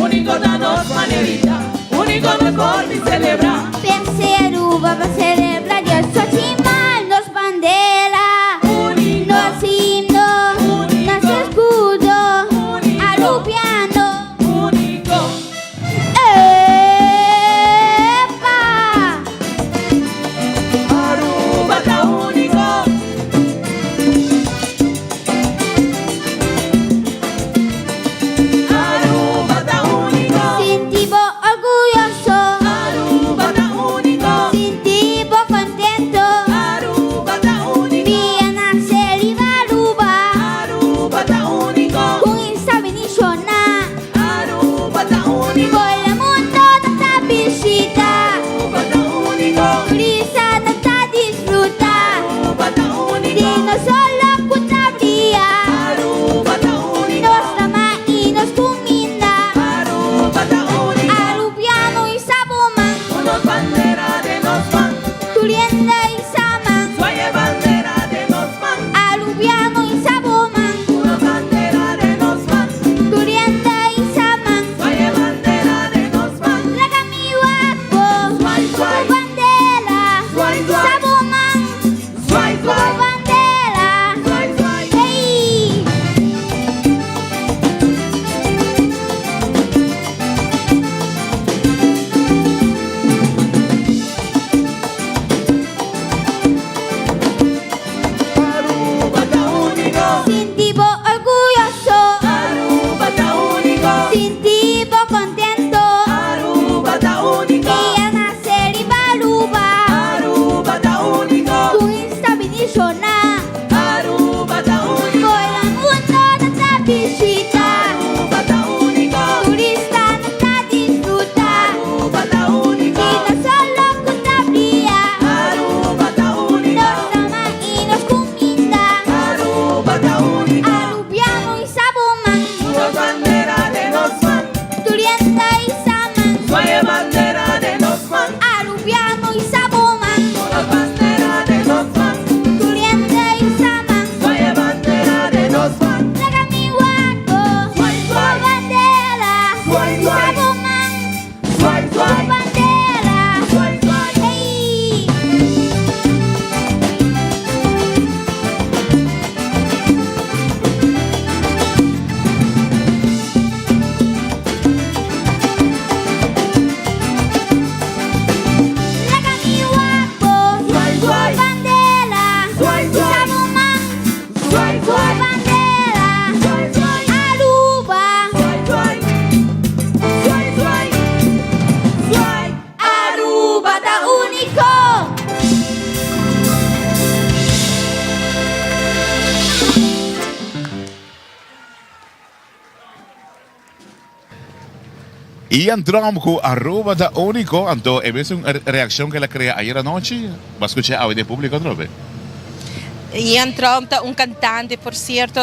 Unico ta nos manerita, unico nos forma y celebra. P'esei Aruba pa celebra Dios sochi mal nos bandera, nos himno, nos escudo, Arubiano. Unico. Epa! Aruba ta unico. Aruba ta unico. Sinti bo orguyoso. Aruba ta unico. Sinti bo contento. Aruba ta unico. Mi a nace riba Aruba. Aruba ta unico. Con esa beniciona. Aruba ta unico. Por el mundo ta ta bishita. Aruba ta unico. Turista ta ta disfruta. Aruba ta unico. Di nos solo cu ta bria. Aruba ta unico. Nos ama y nos cuminda. Aruba ta unico. Arubiano y saboman. Nos bandera den nos man. Turienda y saman. Suaye bandera den nos man. Arubiano y saboman. Ian Tromp ku Aruba ta úniko, anto e mesun reakshon ku el a krea ayer anochi, bo a skucha awe den públiko atrobe. Ian Tromp ta un kantante por sierto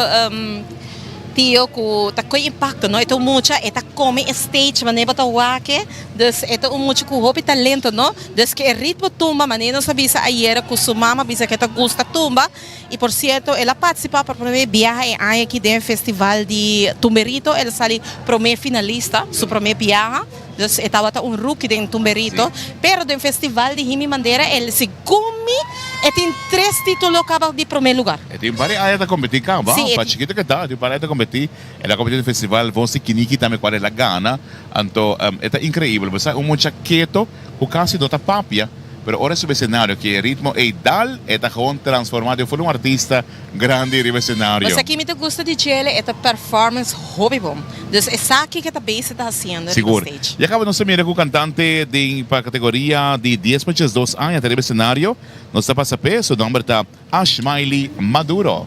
tio ku ta koe impakto no, e ta un mucha e ta kome e stage manera bo ta wak e, dus e ta un mucha ku hopi talento no, dus ku e ritmo tumba manera nos a bisa ayera ku su mama a bisa ku e ta gusta tumba. Y por cierto el a participa pa prome biaha e aña aki den festival di Tumberito, el a sali prome finalista, su prome biaha, dus e tabata un rookie den Tumberito, pero den festival di Jimmy Mandera el segun mi e tin tres titulo caba di prome lugar. E tin un par di aña ta competi caba, pa chikito ke ta, e tin un par di aña ta competi, el a competi den festival Voz di Kiniki tambe cual el a gana, anto e ta increibel, bo sa un mucha keto cu casi no ta papia, Pero ora e subi escenario ki e ritmo ey dal, e ta gewoon transforma den full un artista grandi riba escenario. Pues aki mi ta gusta di djele, e ta performance hopi bon. Dus esaki ke ta bezig ta haciendo riba Sigur. stage. Ya caba nos ta mira cu cantante den pa categoria di dies pa 12 aña ta riba escenario. Nos ta pasa p'e, su nomber ta Ashmaily Maduro.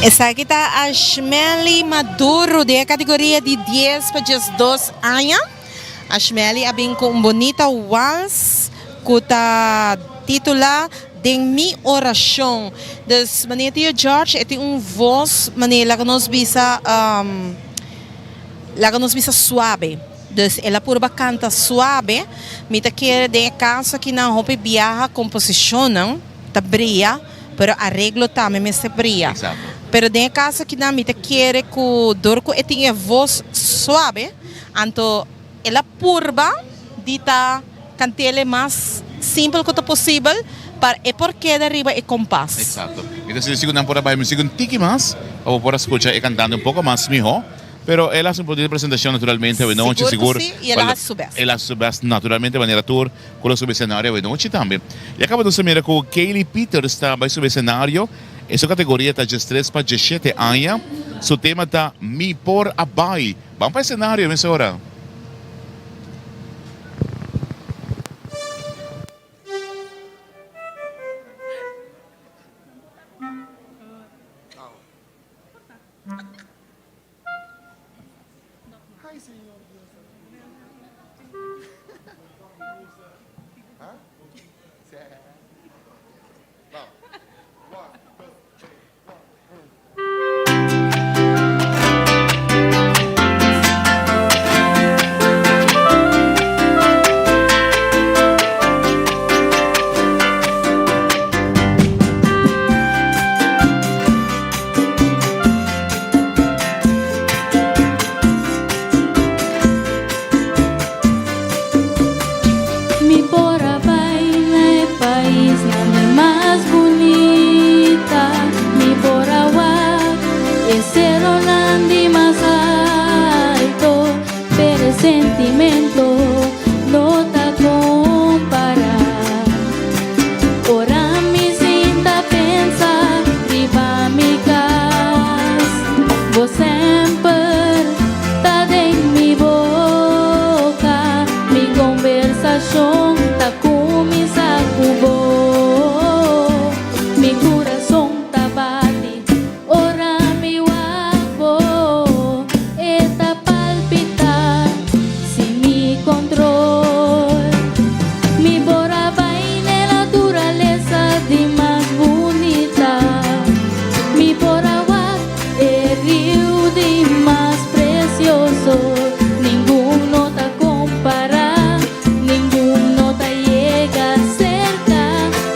Esaki ta Ashmely Maduro den e categoria di dies pa 12 aña. Ashmely a bin cu un bunita wals cu ta titula Den mi oracion. Dus manera Tio George e tin un voz manera laga nos bisa laga nos bisa suabe. Dus el a purba canta suabe. Mi ta kere den e caso aki nan hopi biaha composicionnan ta bria pero areglo tambe mester bria. Pero den e caso aki nan mi ta kere cu dor cu e tin e voz suabe anto el a purba di ta cantele mas simpel cu ta posibel pa e por keda riba e compas. Exacto. Mi ta sinti si cu nan por a bay music un tiki mas pa bo por a scucha e cantante un poco mas miho. Pero el a haci un poquito di presentacion naturalmente awenochi Sigur cu si, y el a haci su best. El a haci su best naturalmente manera tur cu lo subi escenario awenochi tambe. Ya caba nos a mira cu Kaylee Peters ta bay subi escenario. E su categoria ta diestres pa diesshete aña. Su tema ta Mi por a bay. Ban pa escenario mesora. Mi por a bai na e paisnan di mas bunita, mi por a wak e seronan di mas alto, pero e sentimento no ta kompará. Ora mi sinta pensa riba mi kas, bo semper ta den mi boka, mi kombersashon ta kuminsá ku bo. Mi kurason ta bati ora mi wak bo, e ta palpitá sin mi kontrol. Mi por a bai n'e naturalesa di mas bunita, mi por a wak e riu di mas precioso, ningun no ta compara, ningun no ta yega cerca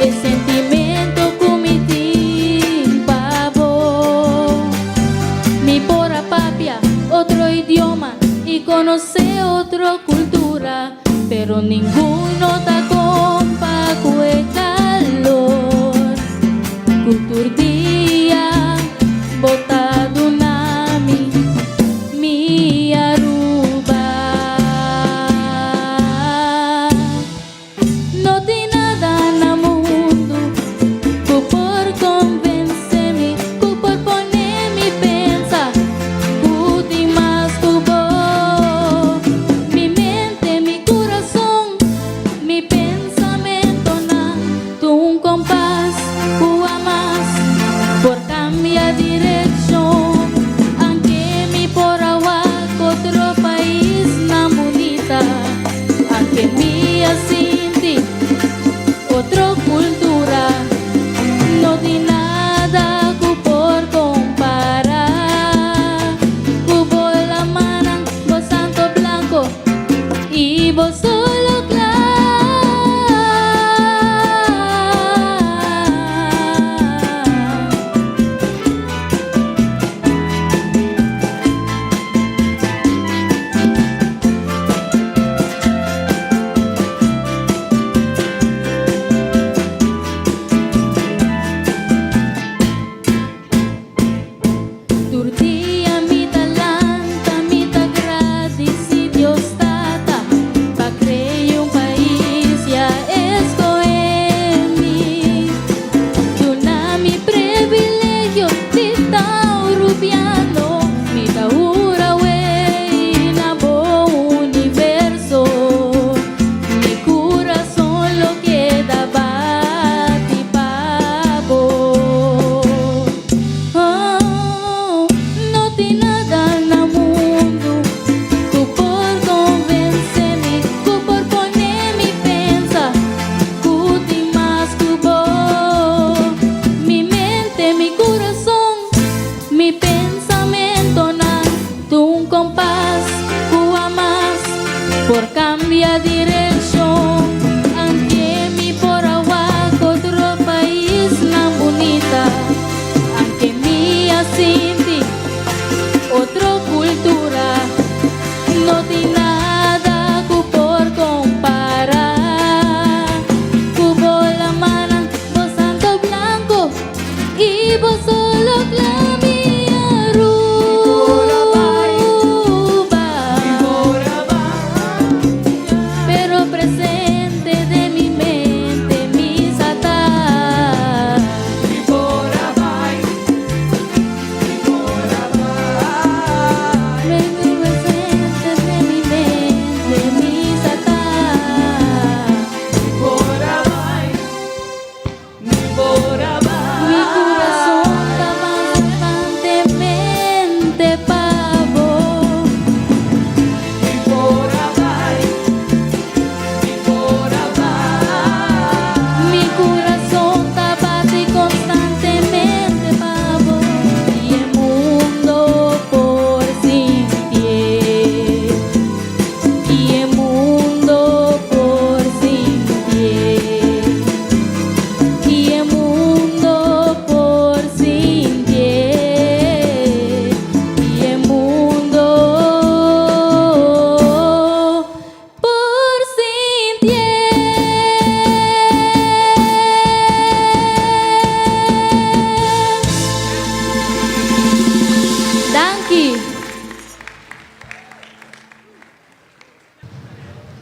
e sentimento cu mi tin pa bo. Mi por a papia otro idioma y conoce otro cultura. Pero ningun no ta compa cu e calor cu tur dia bo ta duna mi, mi Aruba. No tin nada na mundo cu por convence mi, cu por pone mi pensa cu tin mas cu bo. Mi mente, mi curason, mi pensamentonan t'un compas cu hamas por cambia direccion. Anke mi por a wak otro paisnan bunita, anke mi a sinti otro cultura, no tin nada cu por compara cu bo lamanan, bo santo blanco y bo solo cla. Tur dia mi ta lanta, mi ta gradici Dios Tata pa crea. cambia direccion Aunke mi por a wak otro paisnan bunita Aunke mi a sinti otro cultura No tin nada cu por compara Cu bo lamanan, bo santo blanco Y bo solo cla mi Aruba Pero presente den mi mente mi sa ta Presente den mi mente mi sa ta. Mi kurason ta constantemente pa bo. Mi kurason ta bati constantemente pa bo. I e mundo por sintié. I e mundo por sintié. I e mundo por sintié. I e mundo por sintié. Danki.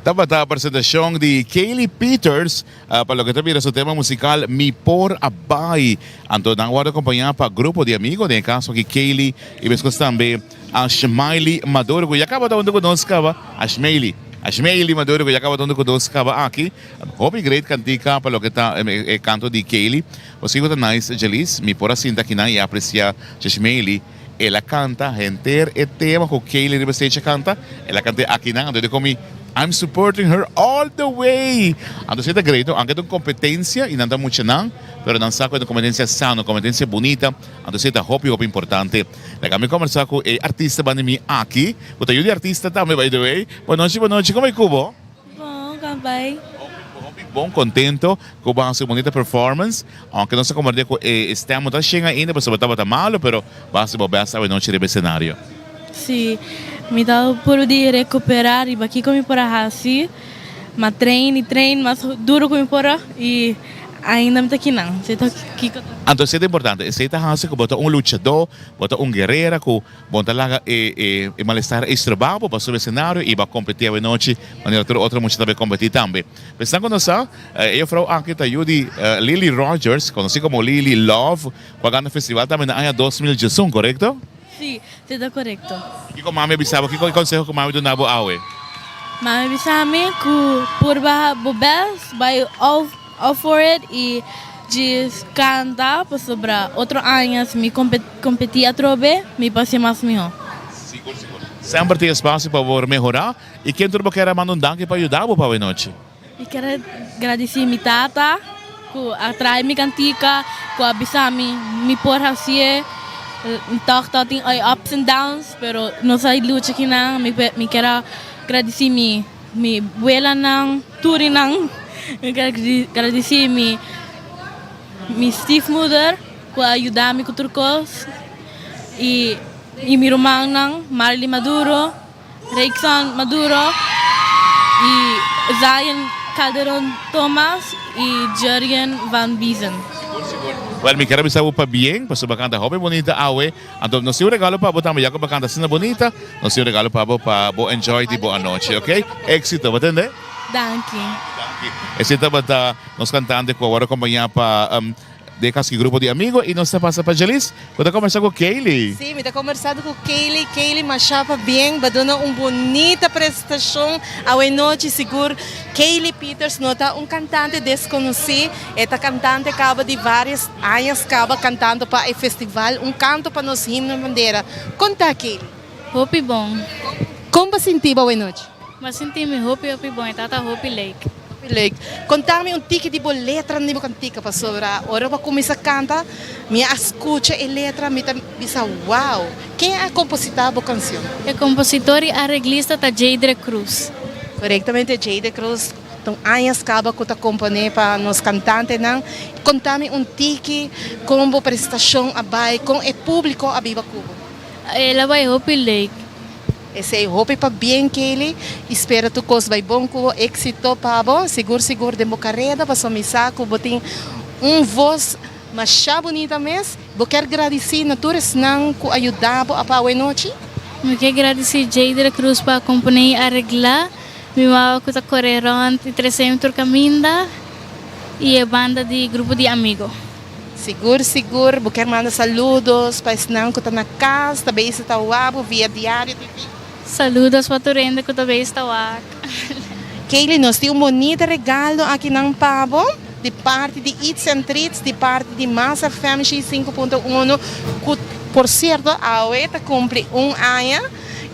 Tabata presentacion di Kaylee Peters pa loke ta bira su tema musical Mi Por A Bai. Anto nan worde acompaña pa grupo di amigo, den e caso aki Kaylee y mescos tambe Ashmaily Maduro cu ya caba ta hunto cu nos caba. Ashmaily, Ashmaily Maduro cu ya caba ta hunto cu nos caba aki. Hopi great cantica pa loke ta e canto di Kaylee. Pasobra ta nice Jalice, mi por a sinta akinan y aprecia Ashmaily. El a canta henter e tema cu Kaylee riba stage a canta, el a cant'e akinan, anto e di mi, I'm supporting her all the way! Anto esey ta great no, aunke ta un competencia y nan ta muchanan, pero nan sa cu e ta un competencia sano, un competencia bunita, anto esey ta hopi hopi importante. Laga mi combersa cu e artista banda di mi aki, cu ta yu di artista tambe by the way. Bonochi bonochi, como e cu bo? Bon, con bai? Hopi bon, contento cu bo a haci un bunita performance, aunke nos a comprende cu e stem no ta shen ainda pasobra tabata malo, pero bo a haci bo best awenochi riba e scenario. Si, mi ta puru di recupera riba kico mi por a haci, m'a train y train mas duro cu mi por a y ainda mi ta kinan, esey ta kico ta. Anto esey ta importante, esey ta haci cu bo ta un luchador, bo ta un guerrera cu Bo ta laga e e malestar ei stroba bo pa subi escenario y bo a competi awenochi manera tur otro mucha ta bay competi tambe. Pensando cu nos sa, e juffrouw aki ta yu di Lily Rogers, conoci como Lily Love, cu a gana festival tambe na aña 2011, corecto? Si, si ta corecto. Kico mami a bisa bo? Kico e conseho cu mami duna bo awe? Mami a bisa mi cu purba bo best, bay all all for it y djis canta pasobra otro aña si mi competi atrobe mi por haci mas miho. Sigur sigur. Semper tin espacio pa bo mehora y ken tur bo kier a manda un danki pa yuda bo pa awe nochi? Mi kier a gradici mi tata cu a trae mi cantica, cu a bisa mi mi por haci'e. Mi tog ta tin e ups and downs pero nos a lucha kinan. Mi kier a gradici mi mi buelanan. Turinan, mi ker gradisí mi mi stiefmoeder ku a yuda mi ku tur kos i i mi rumannan Marley Maduro, Reixon Maduro i Zion Calderon Thomas i Jurgen van Biezen. Wel mi ker a bisa bo pabien pasobra bo a kanta hopi bunita awe. Anto nos tin un regalo pa bo tambe ya ku bo a kanta asina bunita nos tin un regalo pa bo pa bo enjoy di bo anochi ok exito bo tende. Danki. Danki esei tabata nos kantante ku a wòrdu akompañá pa de kaski grupo di amigo i nos ta pasa pa Jalice ku ta kombersá ku Kaylee. Si mi ta kombersando ku Kaylee Kaylee masha pabien bo a duna un bunita prestashon awe nochi sigur Kaylee Peters no ta un kantante deskonosí e ta kantante kaba di varios Añas caba cantando pa e festival Un Canto pa Nos Himno y Bandera. Con ta Kaylee? Hopi bon. Con bo sinti bo awenochi? Bo sinti mi hopi hopi bon, e tata hopi leuk. Hopi leuk. Conta mi un tiki di bo letra di bo cantica pasobra ora bo a cuminsa canta mi a scucha e letra mi ta bisa wow. Ken a composita bo cancion? E compositor y areglista ta Jadre Cruz. Korektamente Jada Cruz ta un añas kaba ku ta komponé pa nos kantantenan. Konta mi un tiki kon bo prestashon a bai, kon e públiko a biba ku bo. El a bai hopi leuk. Esei hopi pabien Kaylee y spera tur cos bay bon cu bo, exito pa bo, sigur sigur den bo careda pasobra mi sa cu bo tin un voz masha bunita mes, bo kier gradici na tur esnan cu a yuda bo apa awe nochi? Mi kier gradici Jay de la Cruz pa compone y aregla mi mama cu ta core rond y trece mi tur caminda y e banda di Grupo di Amigo. Sigur sigur bo kier manda saludos pa esnan ku ta na kas ta bezig ta wak bo via Diario TV? Saludos pa tur hende ku ta bezig ta wak. Kaylee nos tin un bonita regalo akinan pa bo di parti di Eats and Treats di parti di Mas FM shi 5.1 ku por sierto awe ta kumpli un aña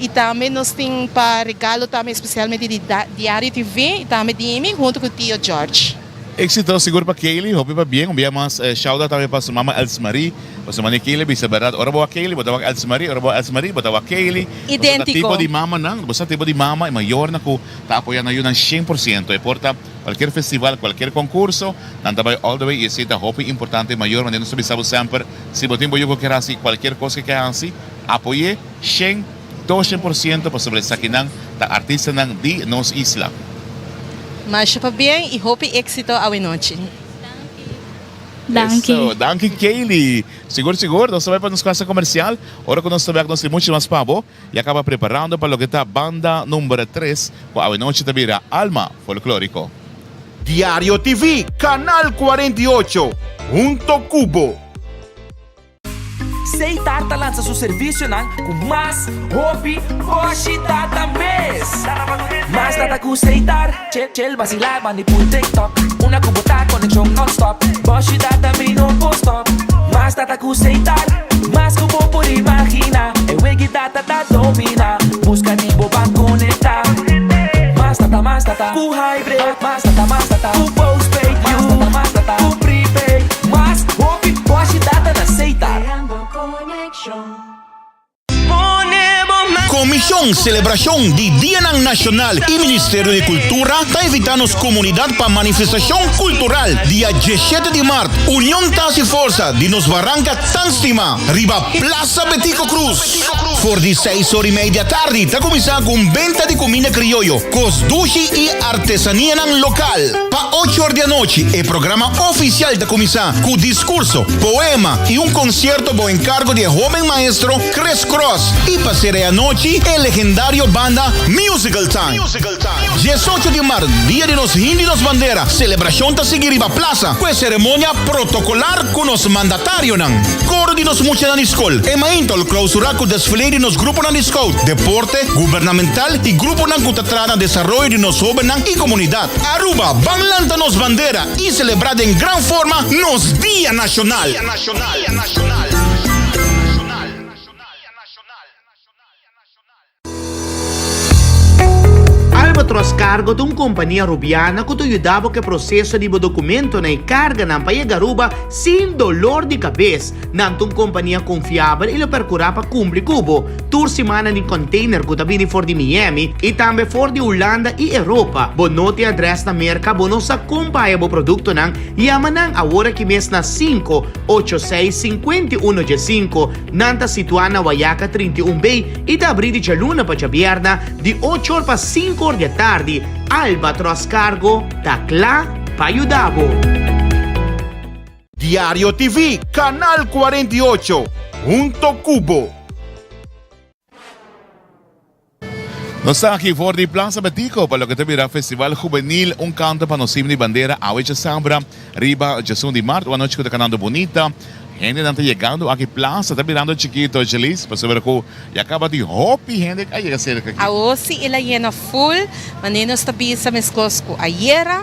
y tambe nos tin pa regalo tambe especialmente di Diario TV y tambe di mi hunto ku Tio George. Éxito sigur pa Kaylee, hopi pa bien, un bia mas shout out tambe pa su mama Elsmarie, pasobra mane Kaylee bisa berdad, ora bo wak Kaylee bo ta wak Elsmarie, ora bo wak Elsmarie bo ta wak Kaylee, boso ta Idéntiko. tipo di mamanan, boso ta tipo di mama y mayornan cu ta apoya nan yunan shen por ciento, e por ta cualkier festival, cualkier concurso, nan ta bay all the way y esey ta hopi importante, mayor manera nos ta bisa bo semper, si bo tin bo yu cu kier haci cualkier cos cu e kier haci, apoy'e shen. Doshen por siento pasobra esakinan ta artistanan di nos isla. Masha pabien y hopi exito awe nochi. Danki. Eso, danki Kaylee. Sigur sigur, nos ta bai pa nos casa comercial. Ora cu nos ta bek nos tin mucho mas pa bo. Ya caba preparando pa loke ta banda number tres cu awe nochi ta bira Alma Folklorico. Diario TV, Canal 48, hunto cu bo. Seitar ta lansa su servisionan ku mas hopi boshi data mes. Mas data ku Seitar, chel chel basilá banda i pul TikTok. Una ku bo ta konekshon nònstòp, boshi data mi no por stòp. Mas data ku Seitar, mas ku bo por imaginá. E wegi data ta dominá, buska di bo ban konektá. Mas data, mas data ku hybrid, mas data, mas data ku postpaid, mas data, mas data ku prepaid. Mas hopi boshi data na Seitar. Komishon Selebrashon di Dianan Nashonal i Ministerio di Kultura ta invitá nos komunidat pa manifestashon kultural dia diesshete di mart, Union ta hasi forsa di nos baranka tan stimá riba Plaza Betico Croes. For di seis or i mei di atardi ta kuminsá ku un benta di kuminda krioyo, kos dushi i artesanianan lokal. Pa ocho or di anochi e programa ofisial ta kuminsá ku diskurso, poema i un konsierto bou enkargo di e hoben maestro Chris Cross i pa sera e anochi e legendario banda Musical Time. Diesocho di mart, dia di nos himno i nos bandera, selebrashon ta sigui riba plasa ku e seremonia protokolar ku nos mandatarionan. Koro di nos muchanan di skol, e mainta lo klausurá ku desfile di nos gruponan di scout, deporte, gubernamental i gruponan ku ta traha na desaroyo di nos hóbennan i komunidat. Aruba, ban lanta nos bandera i selebrá den gran forma nos Dia Nashonal! Albatros Cargo ta un kompania Rubiana ku ta yuda bo ku e proseso di bo dokumentonan i karganan pa yega Aruba sin dolor di kabes. Nan ta un kompania konfiabel i lo perkurá pa kumpli ku bo. Tur siman nan tin container ku ta bini for di Miami i tambe for di Hulanda i Europa. Bo no tin adrès na Merka, bo no sa kon pa haya bo produktonan? Yama nan awor aki mes na 586 51 15. Nan ta situá na Wayaca 31 B i ta abrí di djaluna pa djabièrna di ocho or pa sinku or di atardi. Albatros Cargo ta kla pa yuda bo. Diario TV, Canal 48, hunto cu bo. Nos ta aki for di Plaza Betico pa loke ta bira Festival Juvenil Un Canto pa Nos Himno y Bandera awe djasabra riba djasun di mart. Un anochi cu ta canando bunita. Hendenan ta yegando aki plaza ta birando chikito Jeliz pasobra cu ya caba tin hopi hende a yega cerca aki. Awo si el a yena full, manera nos ta bisa mescos cu ayera.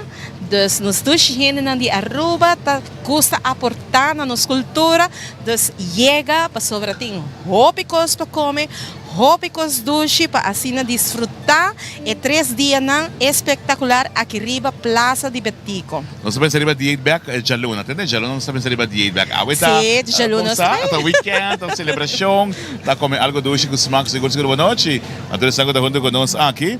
Dus nos dushi hendenan di Aruba ta gusta aporta na nos cultura, dus yega pasobra tin hopi cos pa come, Hopi kos dushi pa asina disfrutá e tres dianan espektakular aki riba Plaza di Betico. Nos ta pensa riba dieet bek djaluna, tende? Djaluna nos ta pensa riba dieet bek. Awe ta Sí, djaluna ta ta weekend, ta selebrashon, ta kome algo dushi ku smak sigur sigur. Bonochi na tur esnan ku ta huntu ku nos aki.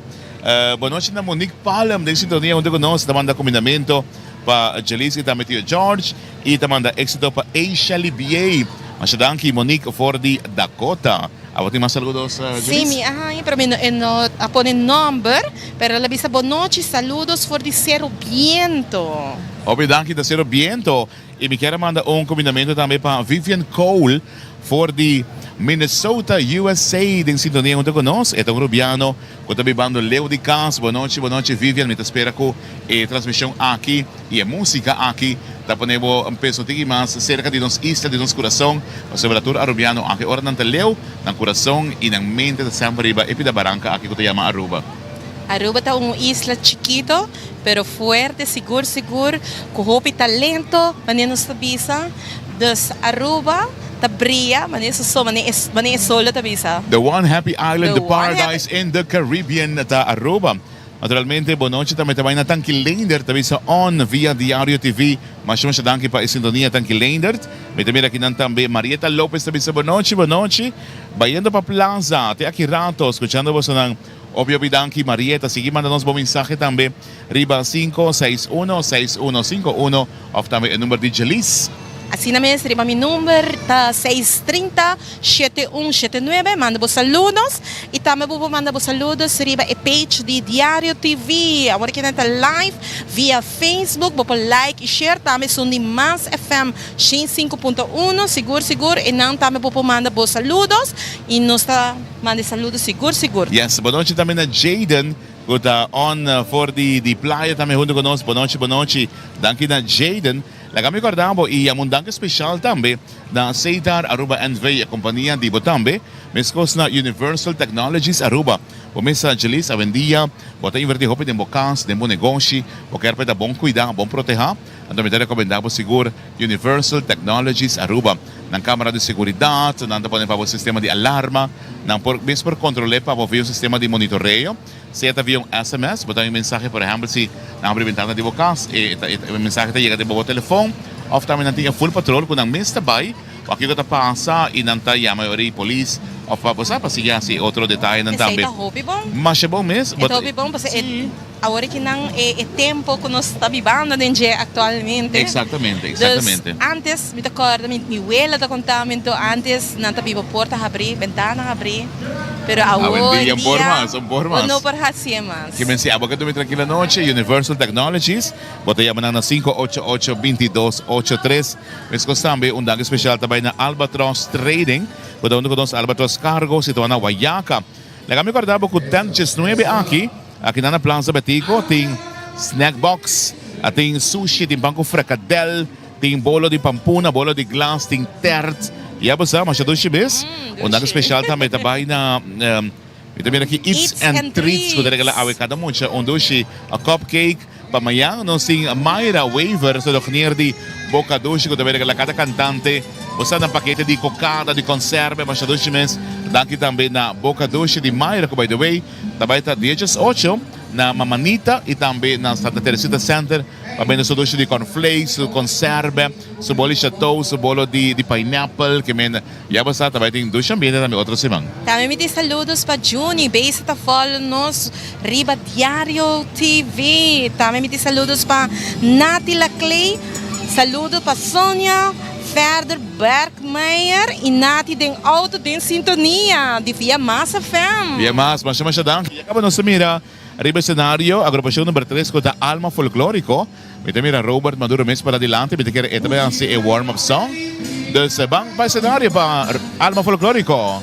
Bon nochi na Monique Palm den sintonia hunto ku nos ta manda kumindamentu pa Jelice i tambe tio George i ta manda éksito pa Aisha Libiey. Masha danki Monique for di Dakota. Abo tin mas saludos Sí, Jelice? mi a haña pero mi no e no a pone nomber pero el a bisa bon nochi saludos for di Cero Biento. Hopi danki ta Cero Biento i mi kier a manda un kumindamentu tambe pa Vivian Cole for di Minnesota USA den sintonia hunto ku nos. E ta un rubiano Bo ta bibando leu di cas. Bo nochi, bo nochi Vivian, mi ta spera cu e transmision aki y e musica aki ta pone bo pensa un tiki mas cerca di nos isla, di nos curason, pasobra tur Arubiano aki ora nan ta leu, nan curason y nan mente ta semper riba e pida baranca aki cu ta yama Aruba. Aruba ta un isla chikito, pero fuerte, sigur sigur, cu hopi talento, manera nos ta bisa. Dus Aruba ta bria manera su sol, manera e sol lo ta bisa. The one happy island, The the one happy. paradise in the Caribbean ta Aruba. Naturalmente bo nochi tambe ta bai na Tanki Leendert ta bisa on via Diario TV. Masha masha danki pa e sintonia Tanki Leendert. Mi ta mira akinan tambe Marieta Lopez ta bisa bo nochi bo nochi. Bayendo pa Plaza te aki rato scuchando bosonan. Hopi hopi danki Marieta. Sigui manda nos bo mensahe tambe riba 561 6151 Of tambe e number di Jeliz. Asina mes riba mi number ta seis trinta shete un shete nuebe manda bo saludos y tambe bo por manda bo saludos riba e page di Diario TV awor ki nan ta live via Facebook bo por like y share tambe esun di Mas FM shen sinku punto uno sigur sigur e nan tambe bo por manda bo saludos y nos ta manda e saludos sigur sigur. Yes, bo nochi tambe na Jayden. Ku ta on for di di playa tambe huntu ku nos. Bonochi bonochi. Danki na Jayden. Laga mi kòrda bo i yama un danki speshal tambe na Setar Aruba NV, e kompania di bo tambe. Meskos na Universal Technologies Aruba. Bo mesa Jeliz awendia bo ta invertí hopi den bo kas, den bo negoshi. Bo kier pa e ta bon kuidá, bon protehá. Anto mi ta rekomendá bo sigur Universal Technologies Aruba. Nan kamera di seguridat, nan ta pone pa bo sistema di alarma, nan por mes por kontrol'é pa bo via un sistema di monitoreo, sea ta via un sms, bo ta un mensahe por ehèmpel si nan habri bentana di bo kas e e mensahe ta yega den bo telefon òf tambe nan tin e full patrol ku nan mes ta bai wak kiko ta pasa i nan ta yama e ora di polis òf pa bo sa pa sigui hasi otro detayenan Esei tambe. ta hopi bon. Masha bon mes. E ta hopi bon pasobra e Awor ki nan e tempo ku nos ta bibando den dje aktualmente. Exactamente, exactamente. Dus antes mi ta kòrda mi mi wela ta konta mi anto antes nan ta biba porta habrí, bentana habrí, pero awor Awendia un por mas, un por mas. bo no por hasié mas. Ke men si abo ke dumi trankil anochi, Universal Technologies, bo ta yama nan na 588 2283. Meskos tambe un danki spesial ta bai na Albatros Trading, ku ta huntu ku nos Albatros Cargo situá na Wayaca. Laga mi kòrda bo ku tent diesnuebe aki. Aki nan na Plaza Betico tin snack box, tin sushi, tin pan cu frikadel, tin bolo di pampuna, bolo di glas, tin tert. Ya bo sa, masha dushi mes. Un danki special tambe ta bay na, mi ta mira aki Eats and Treats cu ta regala awe cada mucha un dushi, a cupcake. Pa mañan nos tin Mayra Wever, su dogneer di Boca Dushi cu ta bay regala cada cantante. Bo sa nan pakete di cocada, di conserve, masha dushi mes. Danki tambe na Boca Dushi di Mayra cu by the way, Ta bai ta diechos ocho na Mamanita y tambe na Santa Teresita Center pa bende su dushi di cornflakes, su conserve, su bolo di chateau, su bolo di di pineapple ke men ya bo sa ta bai tin dushi ambiente tambe otro siman. Tambe mi tin saludos pa Juni, Beisa ta follow nos riba Diario TV. Tambe mi tin saludos pa Nati Laclay, saludo pa Sonia Verder Bergmeijer y Nati den auto den sintonia di Via Mas FM. Via Mas, masha masha danki. Ya caba nos ta mira riba escenario agrupacion number tres cu ta Alma Folklorico. Mi ta mira Robert Maduro mes para dilanti, mi ta kere e ta bay haci e warm up song. Dus ban pa escenario pa Alma Folklorico.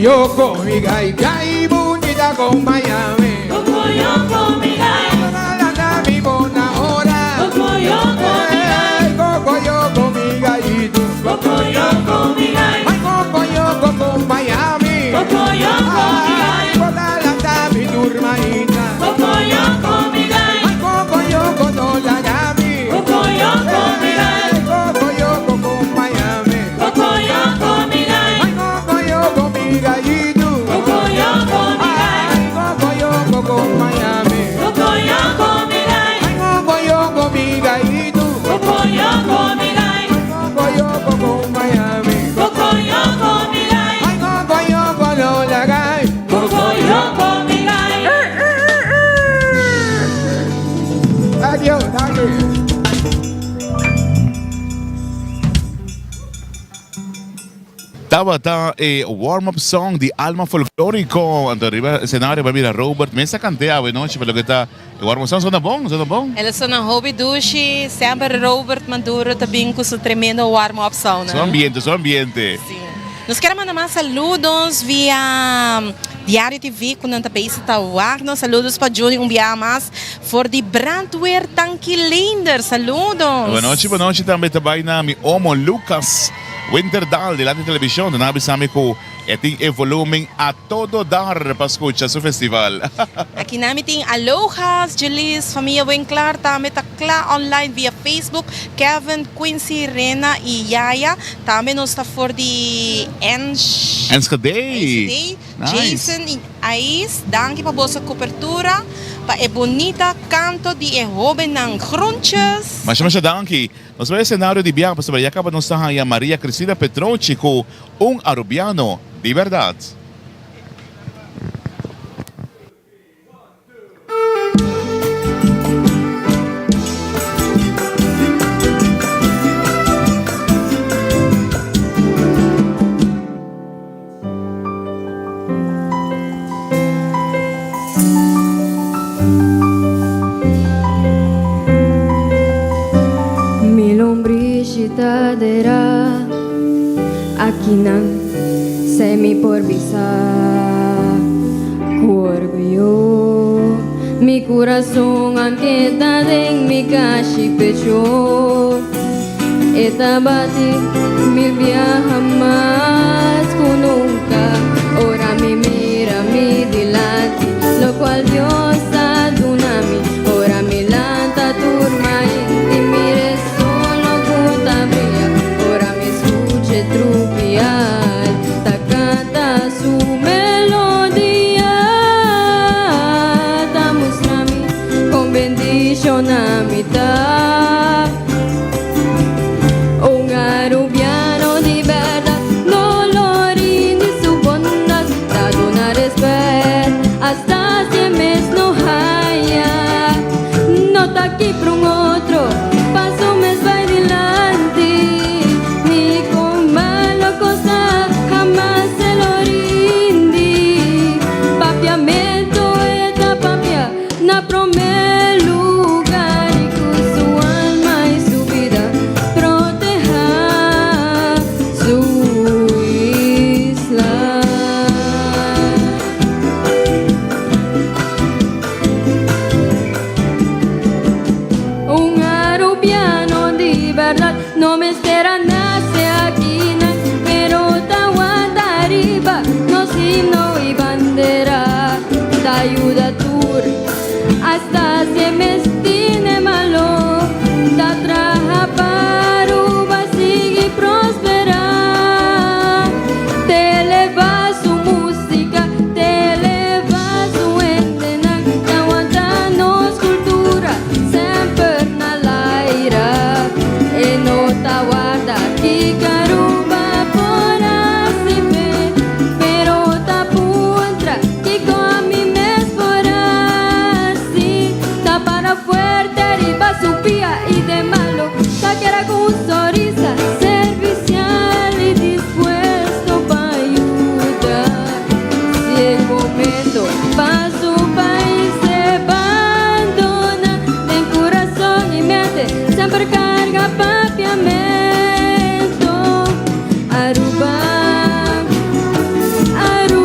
Cocoyoco, mi gai, gai bunita acompáñame. Cocoyoco, mi gai. Landa mi bona ora. Cocoyoco, mi gai. Cocoyoco, mi gallito. Cocoyoco, mi gai. Ay, cocoyoco, acompáñame. Cocoyoco, mi gai. Ay, bona landa mi turmaína. Cocoyoco, mi gai. Ay, cocoyoco, no la llame. Cocoyoco, mi gai. Cocoyoco, acompáñame. Cocoyoco, mi gai. Ay, cocoyoco, mi gallito. Cocoyoco, mi gai. Ay, cocoyoco, acompáñame. Cocoyoco, mi gai. Ay, cocoyoco, mi gallito. Cocoyoco, mi gai. Cocoyoco, acompáñame. Cocoyoco, mi gai. Ay, cocoyoco, no la gai. Cocoyoco, mi gai. Thank you, thank you. Tabata e warm-up song di Alma Folklorico. Anto riba escenario bai mira Robert mes a cante awe nochi pa loke ta e warm-up song. Sona bon, sona bon. El a sona hopi dushi. Semper Robert Maduro ta bin cu su tremendo warm-up song. Su ambiente, su ambiente. Si. Nos kier a manda mas saludos via Diario TV cu nan ta bezig ta wak nos. Saludos pa Juni un biaha mas for di Brandweer Tanki Leenders. Saludos. Buenochi, buenochi tambe ta bai na mi omo Lucas Winterdal dilanti television. Nan a bisa mi cu e tin e volumen a todo dar pa scucha su festival. Aki nan mi tin Aloha, Julies, famia Winklaar tambe ta kla online via Facebook, Kevin, Quincy, Rena y Yaya. Tambe nos ta for di Ensch. Enschede. Enschede. Nice. Jason y Ais, danki pa boso cobertura, pa e bunita canto di e hobennan. Groentjes. Masha masha danki. Nos bai escenario di biaha pasobra ya caba nos ta haya Maria Cristina Petrochi cu un Arubiano di berdad. Mi lombrishi ta derá akinan, sei mi por bisa ku orguyo. Mi kurason anke ta den mi kashi pecho, e ta bati mil biaha mas ku nunka. Ora mi mira mi dilanti, lokual Dios a duna mi. Ora mi lanta tur mainti, mira e solo ku ta bria. Ora mi skucha e trupial ta kanta su melodia, ta mustra mi kon bendishona mi ta. Un Arubiano di berdad no lo rindi su bondad, ta duna respet hasta si e mes no haya. No ta kipra un otro pa su mes bai dilanti, ni con malo cosa hamas e lo rindi. Papiamento e ta papia na promé lugar i ku su alma i su bida protehá su isla. Un Arubiano di bèrdat no mester a nase akinan, pero ta wanta riba nos himno i bandera, ta yuda tur hasta si e mes tine malo, ta traha pa Aruba sigui prosperá. Te eleva su música, te eleva su hendenan, ta wanta nos cultura semper na laira. E no ta warda kiko Aruba por haci p'e, pero ta puntra kiko ami mes por haci. Ta para fuerte riba su pia y den malo ta keda cu un sonrisa servicial y dispuesto pa yuda. Si e momento pa su pais e bandona, den curason y mente semper carga papiamento. Aruba, Aruba.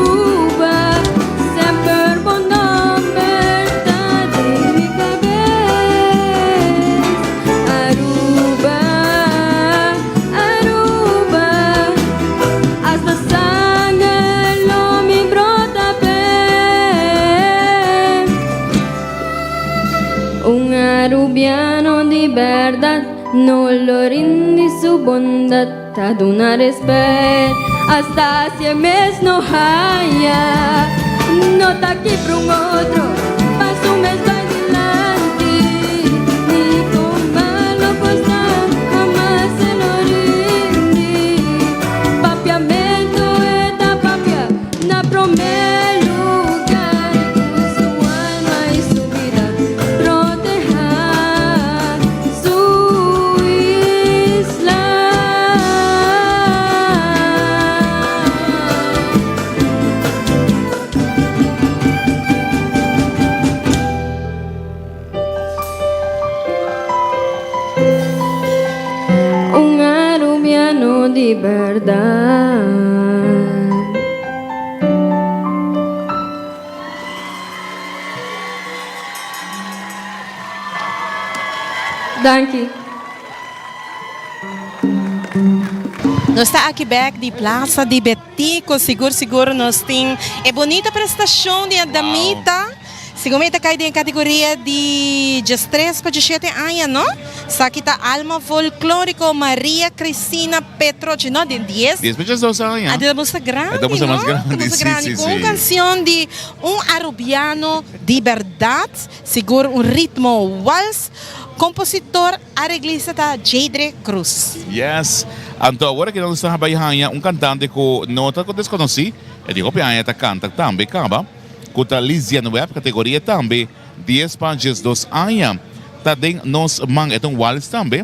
berdad no lo rindi su bondad ta duna respet hasta si e mes no haya no ta kibra un otro pa su mes bai dilanti ni con malo costa hamas e lo rindi papiamento e ta papia na prome lugar cu su alma y su bida proteha su isla. Un Arubiano di berdad. Danki. Nos ta aki bek di Plaza di Betico, sigur sigur nos tin e bonita prestacion di e damita. Segun mi e ta kai den e kategoria di diestres pa diesshete aña, no? Esaki ta Alma Folklorico Maria Cristina Petrochi, no? Den dies. Dies pa diesdos aña. Ah, ta muestra grandi, E ta muestra mas grandi, Ta muestra si, grandi. si, Ku un si. kansion di un Arubiano di bèrdat, sigur un ritmo wals. Kompositor, areglista ta Jadre Cruz. Yes. Anto awor aki nos ta bai haña un kantante ku no ta deskonosí, e di hopi aña ta kanta tambe kaba. Ku ta Lizian Webb, kategoria tambe dies pa 12 aña, ta den nos man. E ta un wals tambe.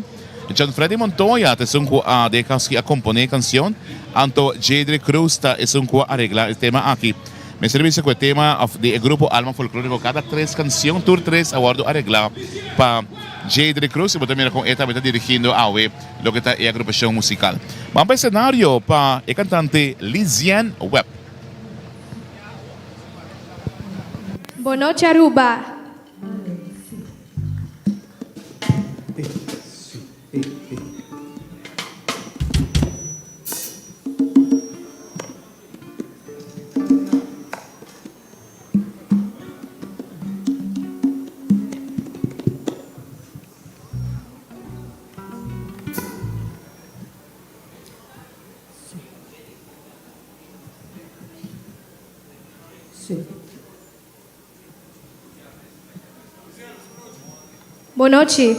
John Freddy Montoya ta esun ku a den e kaso aki a komponé e kansion, anto Jadre Cruz ta esun ku a areglá e tema aki. Mester bisa ku e tema òf di e grupo Alma Folklóriko kada tres kansion, tur tres a wòrdu areglá pa Jadre Cruz i bo ta mira kon e tambe ta dirigindo awe loke ta e agrupashon musikal. Ban pa e senario pa e kantante Lizian Webb. Bon nochi Aruba. Bon nochi.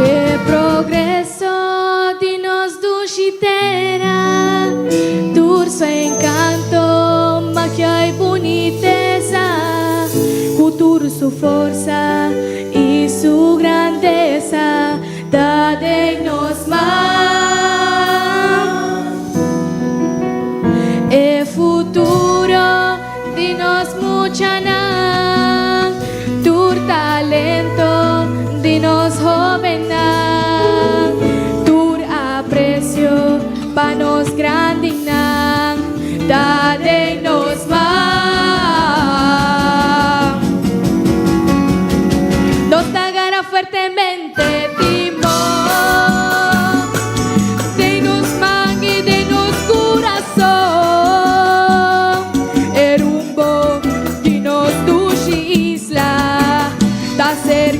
E progreso di nos dushi tera, tur su encanto, magia y buniteza, cu tur su forsa y su grandeza ta den nos man. E futuro di nos muchanan, tur talento di nos hobennan, tur aprecio pa nos grandinan ta den nos man. Nos ta gara fuertemente timon den nos man y den nos curason. E rumbo di nos dushi isla ta ser.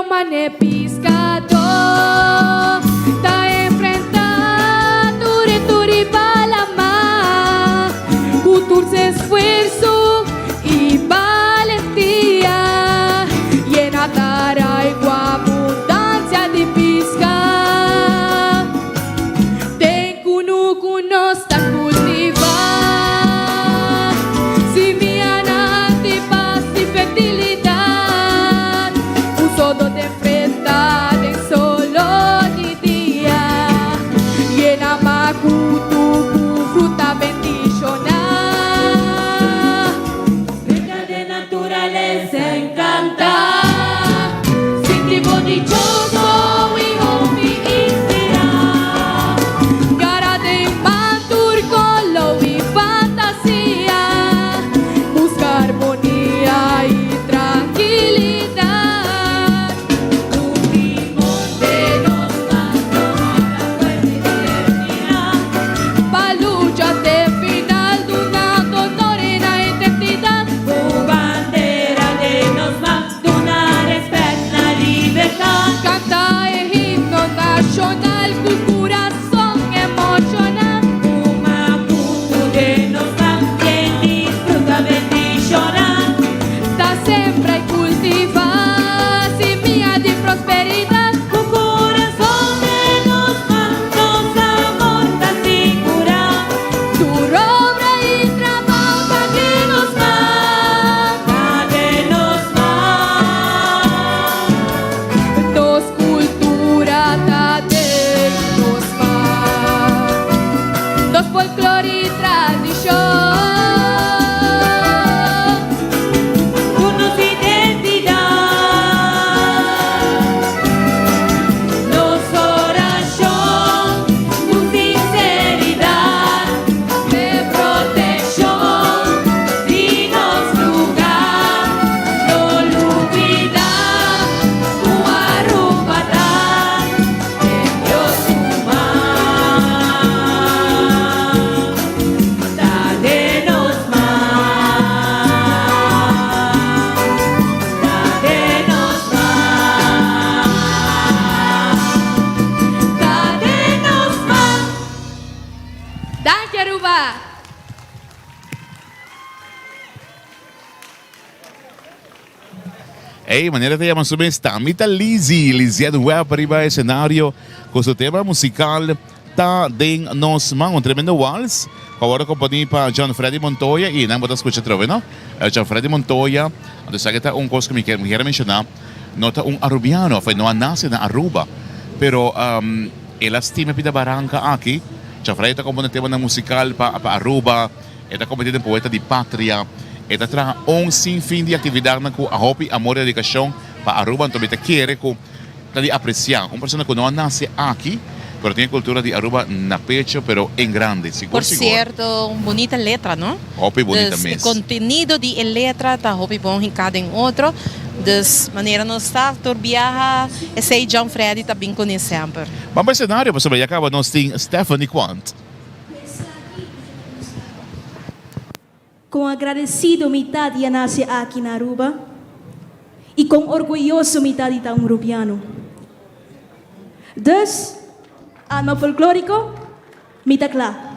cielo mane piscadó Ta enfrentá tur e tur riba lamá Ku tur su esfuerso i balentia Yena tarai ku abundansia di piská Den kunuku nos ta kultivá Simianan di pas i fertilidat Un sodo den frenta den solo di dia Yena makutu ku fruta bendishoná Rica den naturalesa encantá Sinti bo dichoso i hopi inspirá Gara den man tur kolo i fantasia Buska armonia i trankilidat Ku timon den nos man nos ta fuerte i determiná Pa lucha te final dunando honor na identidat. Ku bandera den nos man duna respet na libertat. Kanta e himno nashonal ku kurason emoshoná. Ku makutu den nos man yen di fruta bendishoná. Ta sembra i kultivá simia di prosperidat. Ku kurason den nos man nos amor ta sigurá. Tur obra i trabou ta den nos man. Ta den nos man. Nos kultura ta den nos man. Nos folklor i tradishon. Tur nos identidat. Nos orashon ku sinseridat. P'e protekshon di nos lugá. No lubidá ku Aruba ta den Dios su man. Ta den nos man. Ta den nos man. Ta den nos man. Danki Aruba! Ey, manera ta yama su mes, Tammy ta Lizzy, Liziette Webb riba escenario cu su tema musical Ta den nos man, un tremendo wals cu a wordo componi pa John Freddy Montoya y nan bo ta scucha atrobe, no? John Freddy Montoya, anto esaki ta un cos cu mi kier mi kier a menciona, no ta un Arubiano, of no a nace na Aruba, pero el a stima e pida baranca aki. John Freddy ta compone temanan musical pa pa Aruba. E ta kombertí den poeta di patria. E ta traha un sin fin di aktividatnan ku hopi amor i dedikashon pa Aruba. Anto mi ta kere ku ta di apresiá un persona ku no a nase aki, pero tin e kultura di Aruba na pecho, pero en grande. Sigur Por sigur. sierto, un bunita letra, no? Hopi bunita Dus e mes. kontenido di e letra ta hopi bon hinká den otro. Dus manera nos ta tur biaha, esei John Freddy ta bin kuné semper. Ban pa e senario pasobra ya kaba nos tin Stephanie Quant. Kon agradecido mi ta di a nace aki na Aruba y kon orguyoso mi ta di ta un Rubiano. Dus, Alma Folklorico, mi ta cla.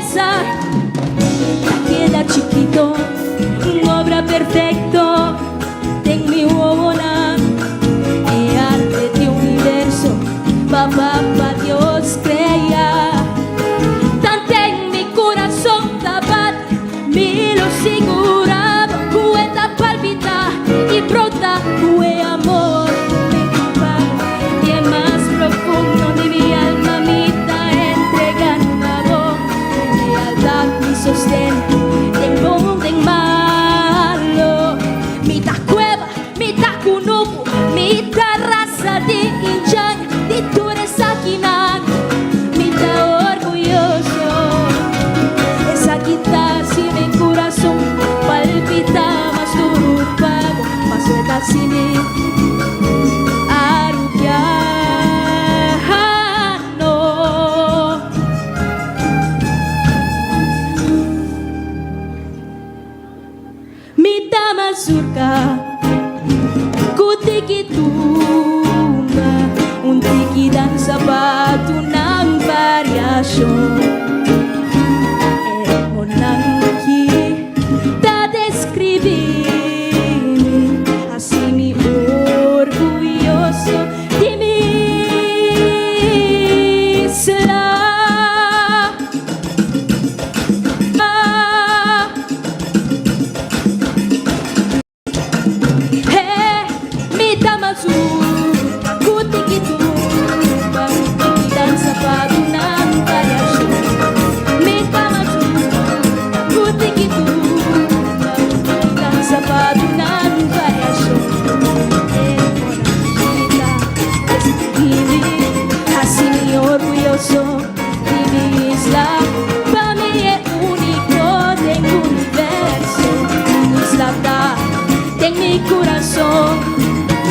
beyesa ta keda chikito, un obra perfecto den mi wowonan. E arte di universo pa Papa Dios crea. Tanten mi curason ta bati, mi lo sigura bo cu e ta palpita y brota cu e amor cu mi tin pa bo. Di e mas profundo di mi alma mi ta entregando na bo. Mi lealtad, mi sosten, den bon, den malo. Mi ta cueva, mi ta cunucu, mi ta rasa di Injan, di tur esakinan mi ta orguyoso. Esaki ta si mi curason palpita mas duru pa bo, paso e ta si mi Arubiano. Mi ta mazurka ku tiki tumba, un tiki dansa pa tunan variashon. E ritmonan ki ta deskribí mi, hasi mi orguyoso di mi isla. Mi ta mazurka ku tiki tumba, tiki dansa pa duna mi variashon. Mi ta mazurka ku tiki tumba, tiki dansa pa duna mi variashon. E monarquita describí mi, hasi mi orguyoso. Di mi isla, pa mi e úniko den universo. Mi isla ta den mi kurason.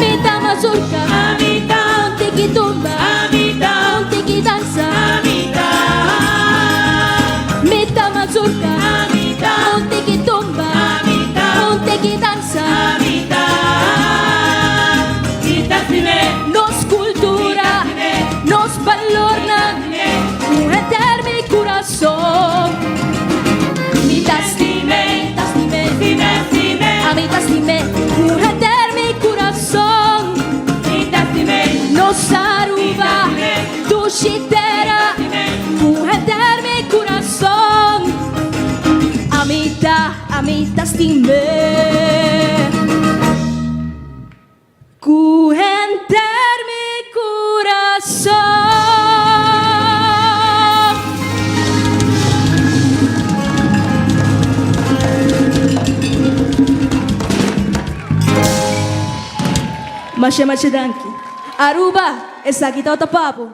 Mi ta mazurka, un tiki tumba, un tiki dansa. Mi ta mazurka, un tiki tumba, un tiki dansa. Nos kultura. Nos balornan ku henter mi kurason. Mi ta stim'é, ta stim'é, ami ta stim'é ku henter mi kurason. Nos Aruba, dushi tera, ku henter mi kurason. Ami ta, ami ta stim'é. Ku henter mi kurason. Masha masha danki. Aruba, esaki ta ota pa bo.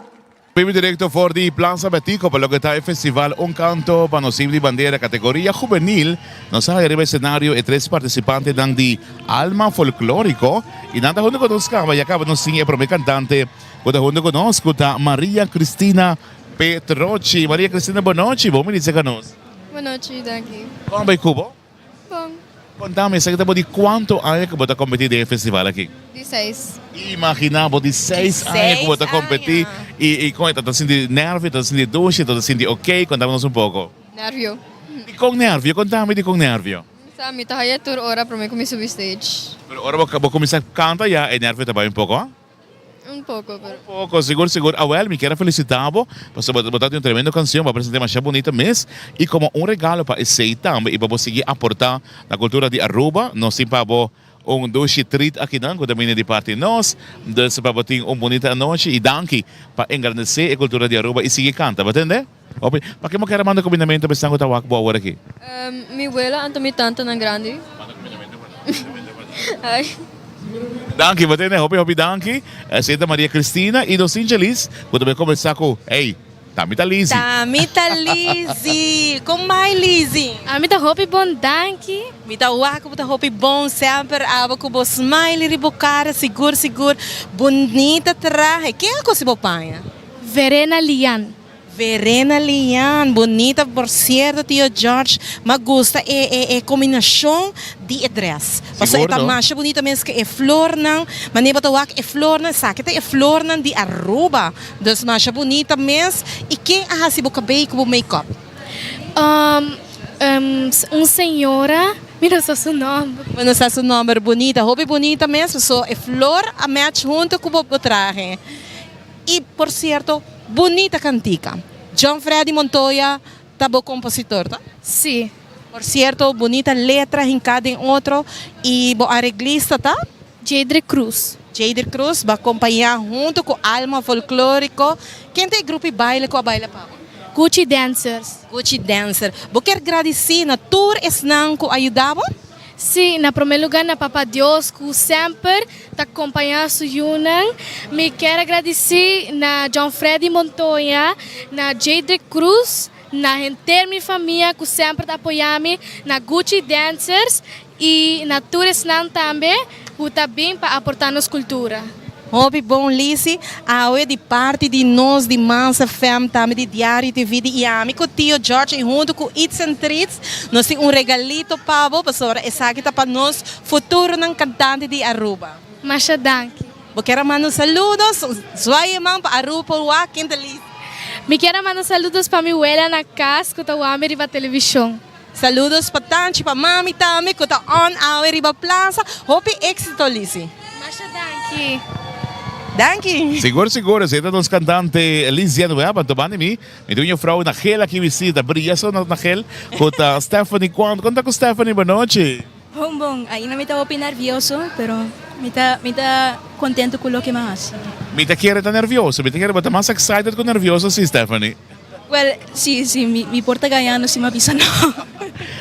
Bibi directo for di Plaza Betico pa loke ta e festival Un Canto pa Nos Himno y Bandera categoria juvenil. Nos a haya riba escenario e tres participantenan di Alma Folklorico y nan ta hunto cu nos caba. Ya caba nos tin e prome cantante cu ta hunto cu nos cu ta Maria Cristina Petrochi. Maria Cristina bonochi, bon bini cerca nos. Bonochi, danki. Con a bay cu bo? Bon. Contame, esaki ta bo di cuanto aña cu bo ta competi den e festival aki? Di seis. Imagina bo, di seis aña cu bo ta competi y y con e ta ta sinti nervio, ta sinti dushi, ta sinti ok? Contame nos un poco. Nervio. Dicon nervio? Contame dicon nervio. Sa, mi ta haya tur ora prome cu mi subi stage. Pero ora bo bo cuminsa canta ya e nervio ta bay un poco, ah? Un poco, pero. Un poco, sigur, sigur. Awel, mi kier a felicita bo, pasobra bo ta tin un tremendo cancion, bo a presenta masha bunita mes, y como un regalo pa esey tambe, y pa bo sigui aporta na cultura di Aruba, nos tin pa bo un dushi treat akinan cu ta bini di parti nos, dus pa bo tin un bunita anochi, y danki pa engrandece e cultura di Aruba y sigui canta, bo tende? Hopi, pake bo kier a manda cuminamento pa esnan cu ta wak bo awor aki? Mi wela anto mi tantanan grandi. Manda cuminamento pa nan, cuminamento pa nan. Ay. Danki, bo tende, hopi hopi danki. Santa Maria Cristina y nos Sincha Liz cu ta bay combersa cu, ey, ta mi ta Lizzy. Ta mi ta Lizzy. Con bay Lizzy? Ami ta hopi bon, danki. Mi ta wak cu bo ta hopi bon semper abo cu bo smiley riba bo cara, sigur sigur. Bunita trahe. Ken a cosi bo paña? Verena Lian. Verena Lian, bunita por cierto tio George, m'a gusta e e e combinacion di e dress. Pasobra e ta masha bunita mes cu e flornan, manera bo ta wak e flornan, esaki ta e flornan di Aruba, dus masha bunita mes. Y ken a haci bo cabey cu bo make up? Um, um, un señora, mi no sa su nomber. Bo no sa su nomber, bunita, hopi bunita mes, so e flor a match hunto cu bo trahe. Y por cierto, bunita cantica. John Freddy Montoya ta bo compositor, ta? Si. Por cierto, bunita letra hinca den otro y bo areglista ta? Jadrick Cruz. Jadrick Cruz bo a compaña hunto cu Alma Folklorico. Ken ta e grupo y baile cu a baila pa bo? Gucci Dancers. Gucci Dancer. Bo kier gradici na tur esnan cu a yuda bo? Sí, na promé lugá na Papa Dios ku semper ta kompañá su yunan. Mi kier a gradisí na John Freddy Montoya, na Jadrick Cruz, na henter mi famia ku semper ta apoyá mi, na Gucci Dancers i na tur esnan tambe ku ta bin pa aportá nos kultura. Hopi bon Lisi, awe di parti di nos di Mans FM tambe di Diario TV di Iami cu Tio George y hunto cu Eats and Treats nos tin un regalito pa bo pasobra esaki ta pa nos futuronan cantante di Aruba. Masha danki. Bo kier a manda un saludos? Zwaai e man pa Aruba por wak ken ta Lisi. Mi kier a manda saludos pa mi wela na cas cu ta wak mi riba television. Saludos pa tanchi pa mami tambe cu ta on awe riba plaza. Hopi exito Lisi. Masha danki. Danki. Sigur sigur esey ta nos cantante Liziane Webb anto banda mi mi tin un juffrouw na gel aki bisita bria so na gel cu ta Stephanie Quant con ta cu Stephanie bonochi. Bon bon ainda mi ta hopi nervioso pero mi ta mi ta contento cu loke mi a haci. Mi ta kere ta nervioso mi ta kere bo ta mas excited cu nervioso si Stephanie. Well, si, si, mi, mi por ta gañando si mi a bisa no.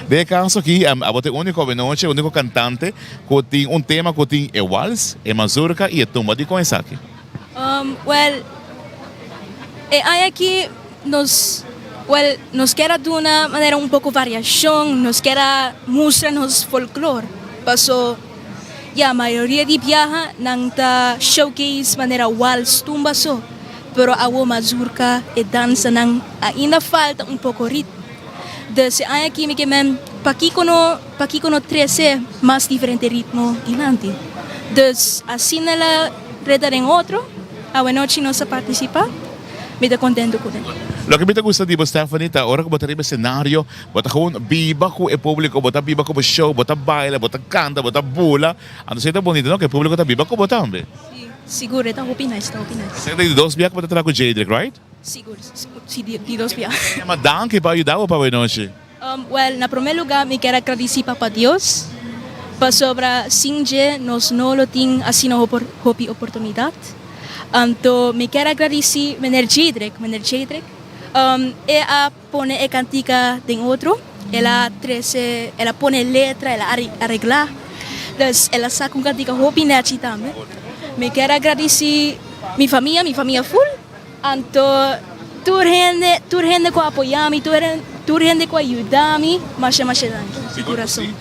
Den e caso aki, abo ta e unico awenochi, e unico cantante cu tin un tema cu tin e wals, e mazurka y e tumba. Dicon esaki? Um, well, e aña aki nos, well, nos kier a duna manera un poco variacion, nos kier a mustra nos folklor, paso, ya, mayoria di biaha nan ta showcase manera wals, tumba so. Pero awo mazurka e dansanan ainda falta un poko ritmo. Dus e aña aki mi ke men pakiko no pakiko no trese mas diferente ritmo dilanti. Dus asina el a reda den otro, awenochi nos a partisipa, mi ta kontento ku nan. Loke mi ta gusta di bo Stephanie ta ora ku bo ta riba escenario bo ta gewoon biba ku e publico, bo ta biba ku bo show, bo ta baila, bo ta kanta, bo ta bula, anto esei ta bonito no ku e publico ta biba ku bo tambe. Sigur, e ta hopi nice, ta hopi nice. Esaki ta di dos bia ku bo ta traha ku Jadrick, right? Sigur, si, di dos bia. Ma danki pa yuda bo pa awe nochi. Well, na prome luga mi kier a gradisi Papa Dios, pasobra sin dje nos no lo tin asina hopi oportunidat. Anto mi kier a gradisi Meneer Jadrick, Meneer Jadrick, e a pone e kantika den otro, el a trese, el a pone letra, el a areglá. Dus el a saka un kantika hopi nèchi tambe. Mi kier a gradisí mi famia, mi famia ful, anto tur hende, tur hende ku a apoyá mi, tur tur hende ku a yuda mi, masha masha danki di kurason.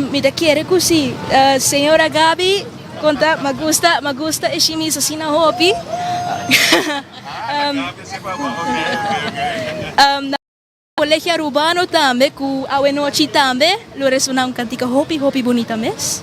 Mi ta kere ku si. Señora Gaby konta, mi a gusta, mi a gusta e shimis asina hopi. Na Colegio Arubano tambe cu awenochi tambe lo resona un cantica hopi hopi bunita mes.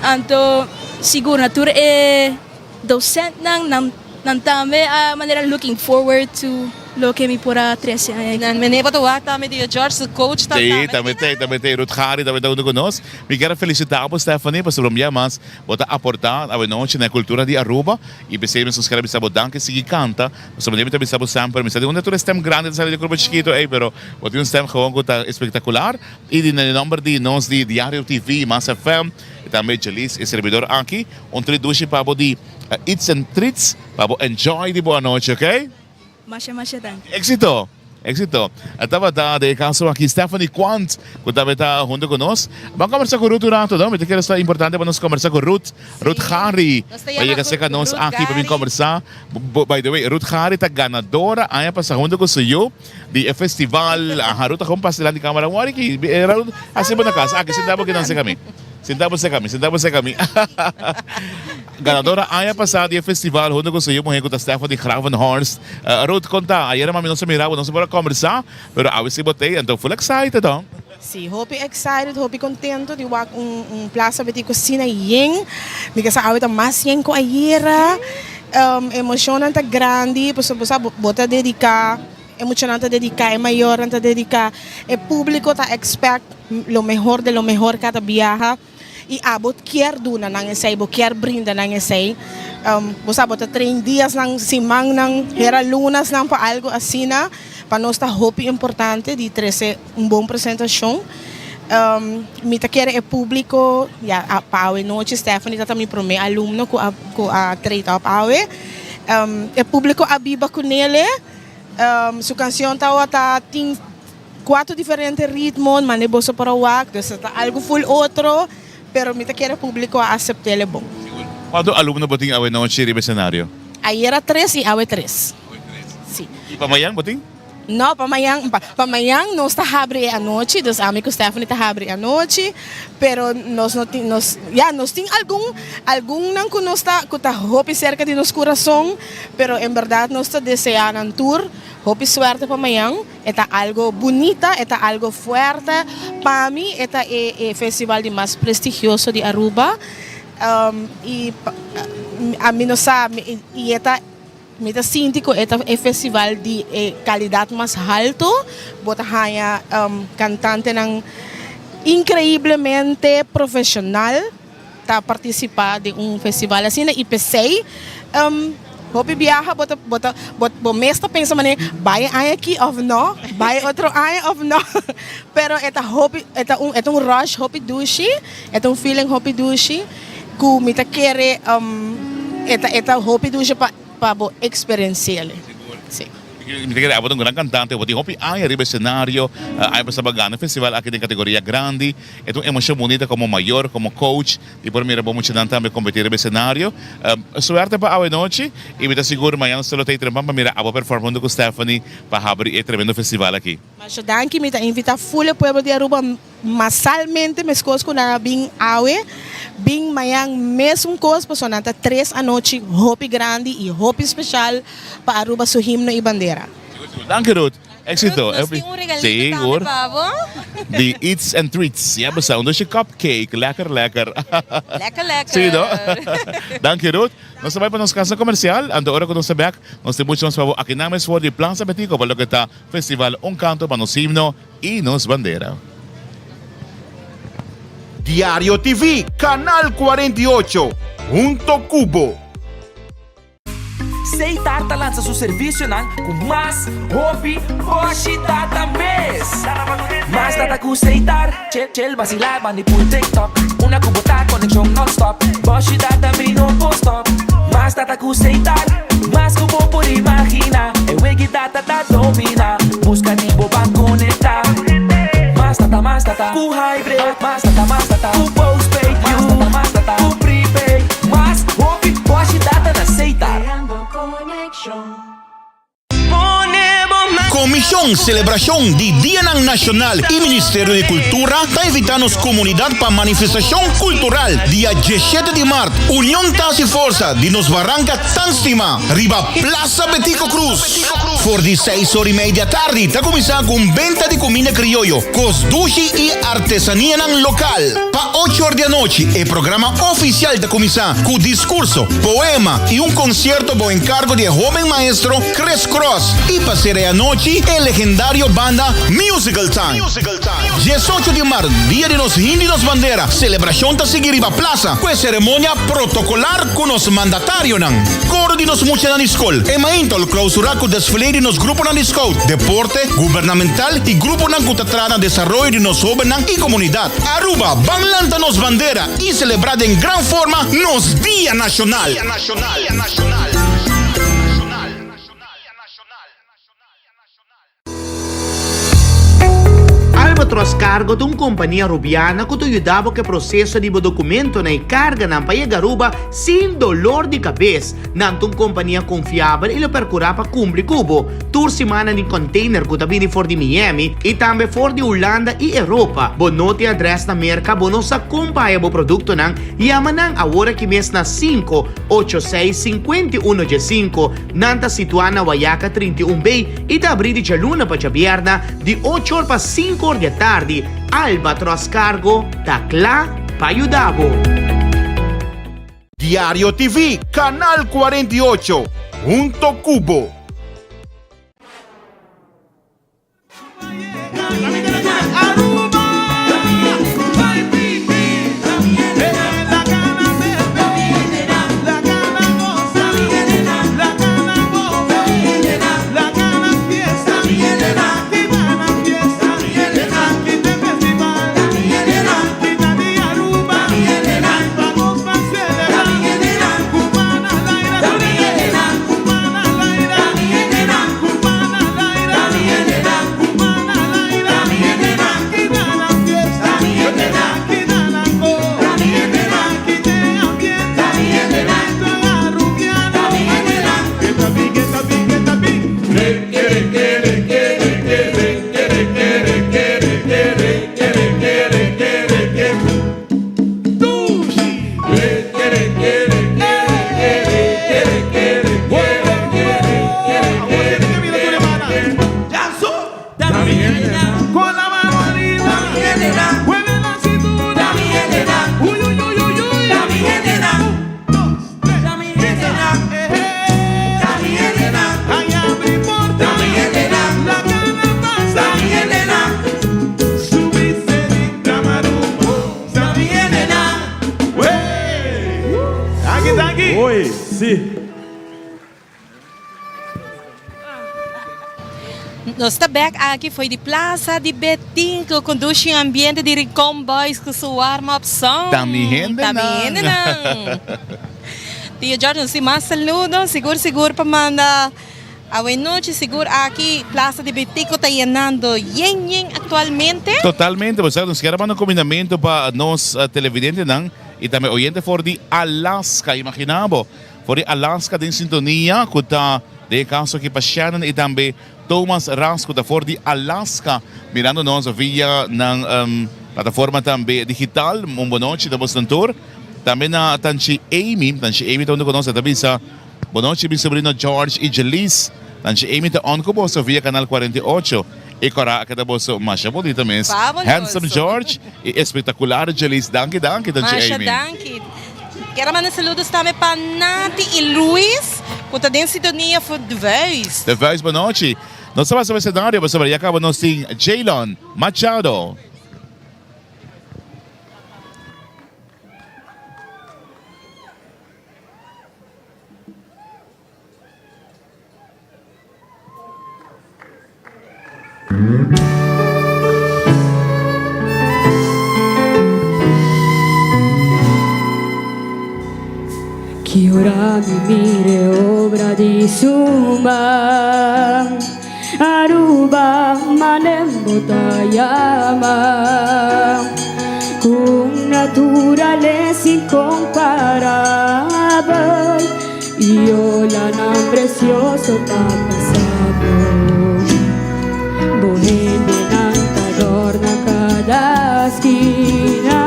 Anto sigur na tur e docentnan nan nan tambe a manera looking forward to loke mi por a trece aña aki. Meneer bo ta wak tambe di George su coach ta Sí, tambe. tambe t'e, tambe t'e. Ruth Gary tambe ta hunto cu nos. Mi kier a felicita bo Stephanie pasobra un bia mas bo ta aporta awenochi na e cultura di Aruba. I p'esei mi sus kere bisa bo danki sigui kanta, pasobra mi ta bisa bo semper, mi sa di unda tur e stem grandi ta sali di kurpa chikito ei, pero bo tin un stem gewoon ku ta espektakular. I di na nomber di nos di Diario TV, Mas FM, i tambe Jeliz e serbidor aki, un tri dushi pa bo di Eats and Treats, pa bo enjoy di bo anochi, ok? Masha masha danki. Éxito! Éxito! E tabata den e caso aki Stephanie Quant cu tabata hunto cu nos. Ban conversa cu Ruth un rato no? Mi ta kere sta importante pa nos conversa cu Ruth, Ruth Gary. Nos ta Pa yama yega cerca nos Ruth aki pa bin Gary. conversa. By the way, Ruth Gary ta ganadora aña pasa hunto cu su yu di e festival. Aha, Ruth a gewoon pasa dilanti camera. Wou aki, Ruth, haci bo na casa. Aki, sinta bo aki nan cerca mi. Sinta bo cerca mi, sinta bo cerca mi. Ganadora aña pasá di e festival hunto ku su yu muhé ku ta Stephanie Gravenhorst. Ruth, konta, ayera mami nos a mira bo, nos a por a kombersá, pero awe si bo t'ei, anto full excited ho. Sí, hopi excited, hopi contento di wak un un Plaza Betico asina yen. Mi ke sa awe ta mas yen ku ayera. Emocionnan ta grandi pasobra bo sa bo ta dedica. E muchanan ta dedica, e mayornan ta dedica, e publico ta expect lo mehor de lo mehor cada biaha y abo kier duna nan esey, bo kier brinda nan esey. Bo sa bo ta train diasnan, simannan, hera lunasnan pa algo asina. Pa nos ta hopi importante di trece un bon presentacion. Mi ta kere e publico, ya, pa awe nochi Stephanie ta ta mi prome alumno cu a cu a trade up awe. E publico a biba cu nele. Su cancion tawata tin cuatro diferente ritmo, mane boso por a wak, dus ta algo full otro, pero mi ta kere publico a aceptele bon. Cuanto alumno bo tin awe nochi riba escenario? Ayera tres y awe tres. Si. Y pa mayan bo tin? No, pa mayan, pa mayan nos ta habri e anochi, dus ami cu Stephanie ta habri e anochi, pero nos no tin, nos, ya, nos tin algun, algunnan cu nos ta, cu ta hopi cerca di nos curason, pero en berdad nos ta desea nan tur hopi suerte pa mayan, e ta algo bunita, e ta algo fuerte, pa mi e ta e, e festival di mas prestigioso di Aruba, y ami no sa, y e ta. Mi ta sinti ku e ta e festival di e kalidat mas haltu. Bo ta haña kantantenan inkreiblemente profeshonal ta partisipá den un festival asina i p'esei hopi biaha bo ta bo ta bo mes ta pensa manera bai e aña aki òf no, bai e otro aña òf no. Pero e ta hopi e ta un e ta un rush hopi dushi, e ta un feeling hopi dushi. Ku mi ta kere e ta e ta hopi dushi pa pa bo eksperensi'el. Si. Mi ta kere abo ta un gran kantante, bo tin hopi aña riba esenario, aña pasá bo a gana e festival aki den kategoria grandi. E ta un emocion bunita komo mayor, komo coach di por mira bo muchanan tambe kompetí riba esenario. Suerte pa awe nochi i mi ta sigur mañana nos lo ta ei trempan pa mira abo perform hunto ku Stephanie pa habri e tremendo festival aki. Masha danki, mi ta invitá ful e pueblo di Aruba Masalmente meskos ku nan a bin awe, bin mañan mesun kos pasobra nan ta tres anochi hopi grandi i hopi speshal pa Aruba su himno i bandera. Danki Ruth. Exito. Ruth, nos tin un regalito tambe pa bo. Di Eats and Treats. Ya bo sa, un dushi cupcake. Lekker, lekker. Lekker, lekker. Si, no? Danki Ruth. Nos ta bai pa nos casa comercial, anto ora ku nos ta bek, nos tin mucho mas pa bo aki nan mes for di Plaza Betico pa loke ta Festival Un Canto pa nos himno y nos bandera. Diario TV, Canal 48, hunto cu bo. Seitar ta lansa su servicionan cu mas hopi boshi data mes. Mas data cu Seitar, chel chel basila bandi pul TikTok. Una cu bo ta conexion non-stop, boshi data mi no por stop. Mas data cu Seitar, mas cu bo por imagina. E wegi data ta domina, busca di bo ban conecta. Mas data, mas data cu hybrid, mas data, mas data cu postpaid, mas data, mas data cu prepaid. Mas hopi boshi data na Seitar. Komishon Selebrashon di Dianan Nashonal i Ministerio di Kultura ta invitá nos komunidat pa manifestashon kultural dia diesshete di mart, Union ta hasi forsa di nos baranka tan stimá riba Plaza Betico Croes. For di seis or i mei di atardi ta kuminsá ku un benta di kuminda krioyo, kos dushi i artesanianan lokal. Pa ocho or di anochi e programa ofisial ta kuminsá ku diskurso, poema i un konsierto bou enkargo di e hóben maestro Chris Cross i pa sera e anochi e legendario banda Musical Time. Diesocho di mart, dia di nos himno i nos bandera, selebrashon ta sigui riba plasa ku e seremonia protokolar ku nos mandatarionan. Koro di nos muchanan di skol, e mainta lo klausurá ku desfile di nos gruponan di scout, deporte, gubernamental i gruponan ku ta traha na desaroyo di nos hóbennan i komunidat. Aruba, ban lanta nos bandera i selebrá den gran forma nos Dia Nashonal! Albatros Cargo ta un kompania Rubiana ku ta yuda bo ku e proseso di bo dokumentonan i karganan pa yega Aruba sin dolor di kabes. Nan ta un kompania konfiabel i lo perkurá pa kumpli ku bo. Tur siman nan tin container ku ta bini for di Miami i tambe for di Hulanda i Europa. Bo no tin adrès na Merka, bo no sa kon pa haya bo produktonan? Yama nan awor aki mes na sinku, ocho seis, 51 diesinko. Nan ta situá na Wayaca 31 B i ta abrí di djaluna pa djabièrna di ocho or pa sinku or di atardi. Albatros Cargo ta kla pa yuda bo. Diario TV, Canal 48, hunto cu bo. Oy, si. Nos ta bek aki fo'i di Plaza di Betin ku kondushi un ambiente di Rincon Boys ku su warm up song. Ta mi hendenan. Ta mi hendenan. Tio George nos tin mas saludo sigur sigur pa manda awe nochi sigur aki Plaza di Betin ku ta yenando yen yen aktualmente. Totalmente, bo sa nos kier a manda un komindamentu pa nos televidentenan i tambe oyente for di Alaska. Imagina bo. For di Alaska den sintonia ku ta den e kaso aki pa Shannon i tambe Thomas Ras ku ta for di Alaska mirando nos via nan plataforma tambe digital. Un bonochi ta bosnan tur. Tambe na Tanchi Amy, Tanchi Amy ta huntu ku nos e ta bisa bonochi mi sobrino George i Jelise. Tanchi Amy ta on ku boso via kanal 48. E kora a keda boso masha bonita mes. Handsome George i espektakular Jelise. Danki danki Tanchi Amy. Masha danki. Kier a manda saludos tambe pa Nati y Luis cu ta den sintonia for De Vuist. De Vuist bonochi. Nos ta pasa pa escenario pasobra ya caba nos tin Jaylon Machado. Ki ora mi mire obra di su man, Aruba manembo ta yama, Cu un naturalesa incomparabel. I olanan precioso ta pasa bo. Bo hendenan ta dorna cada skina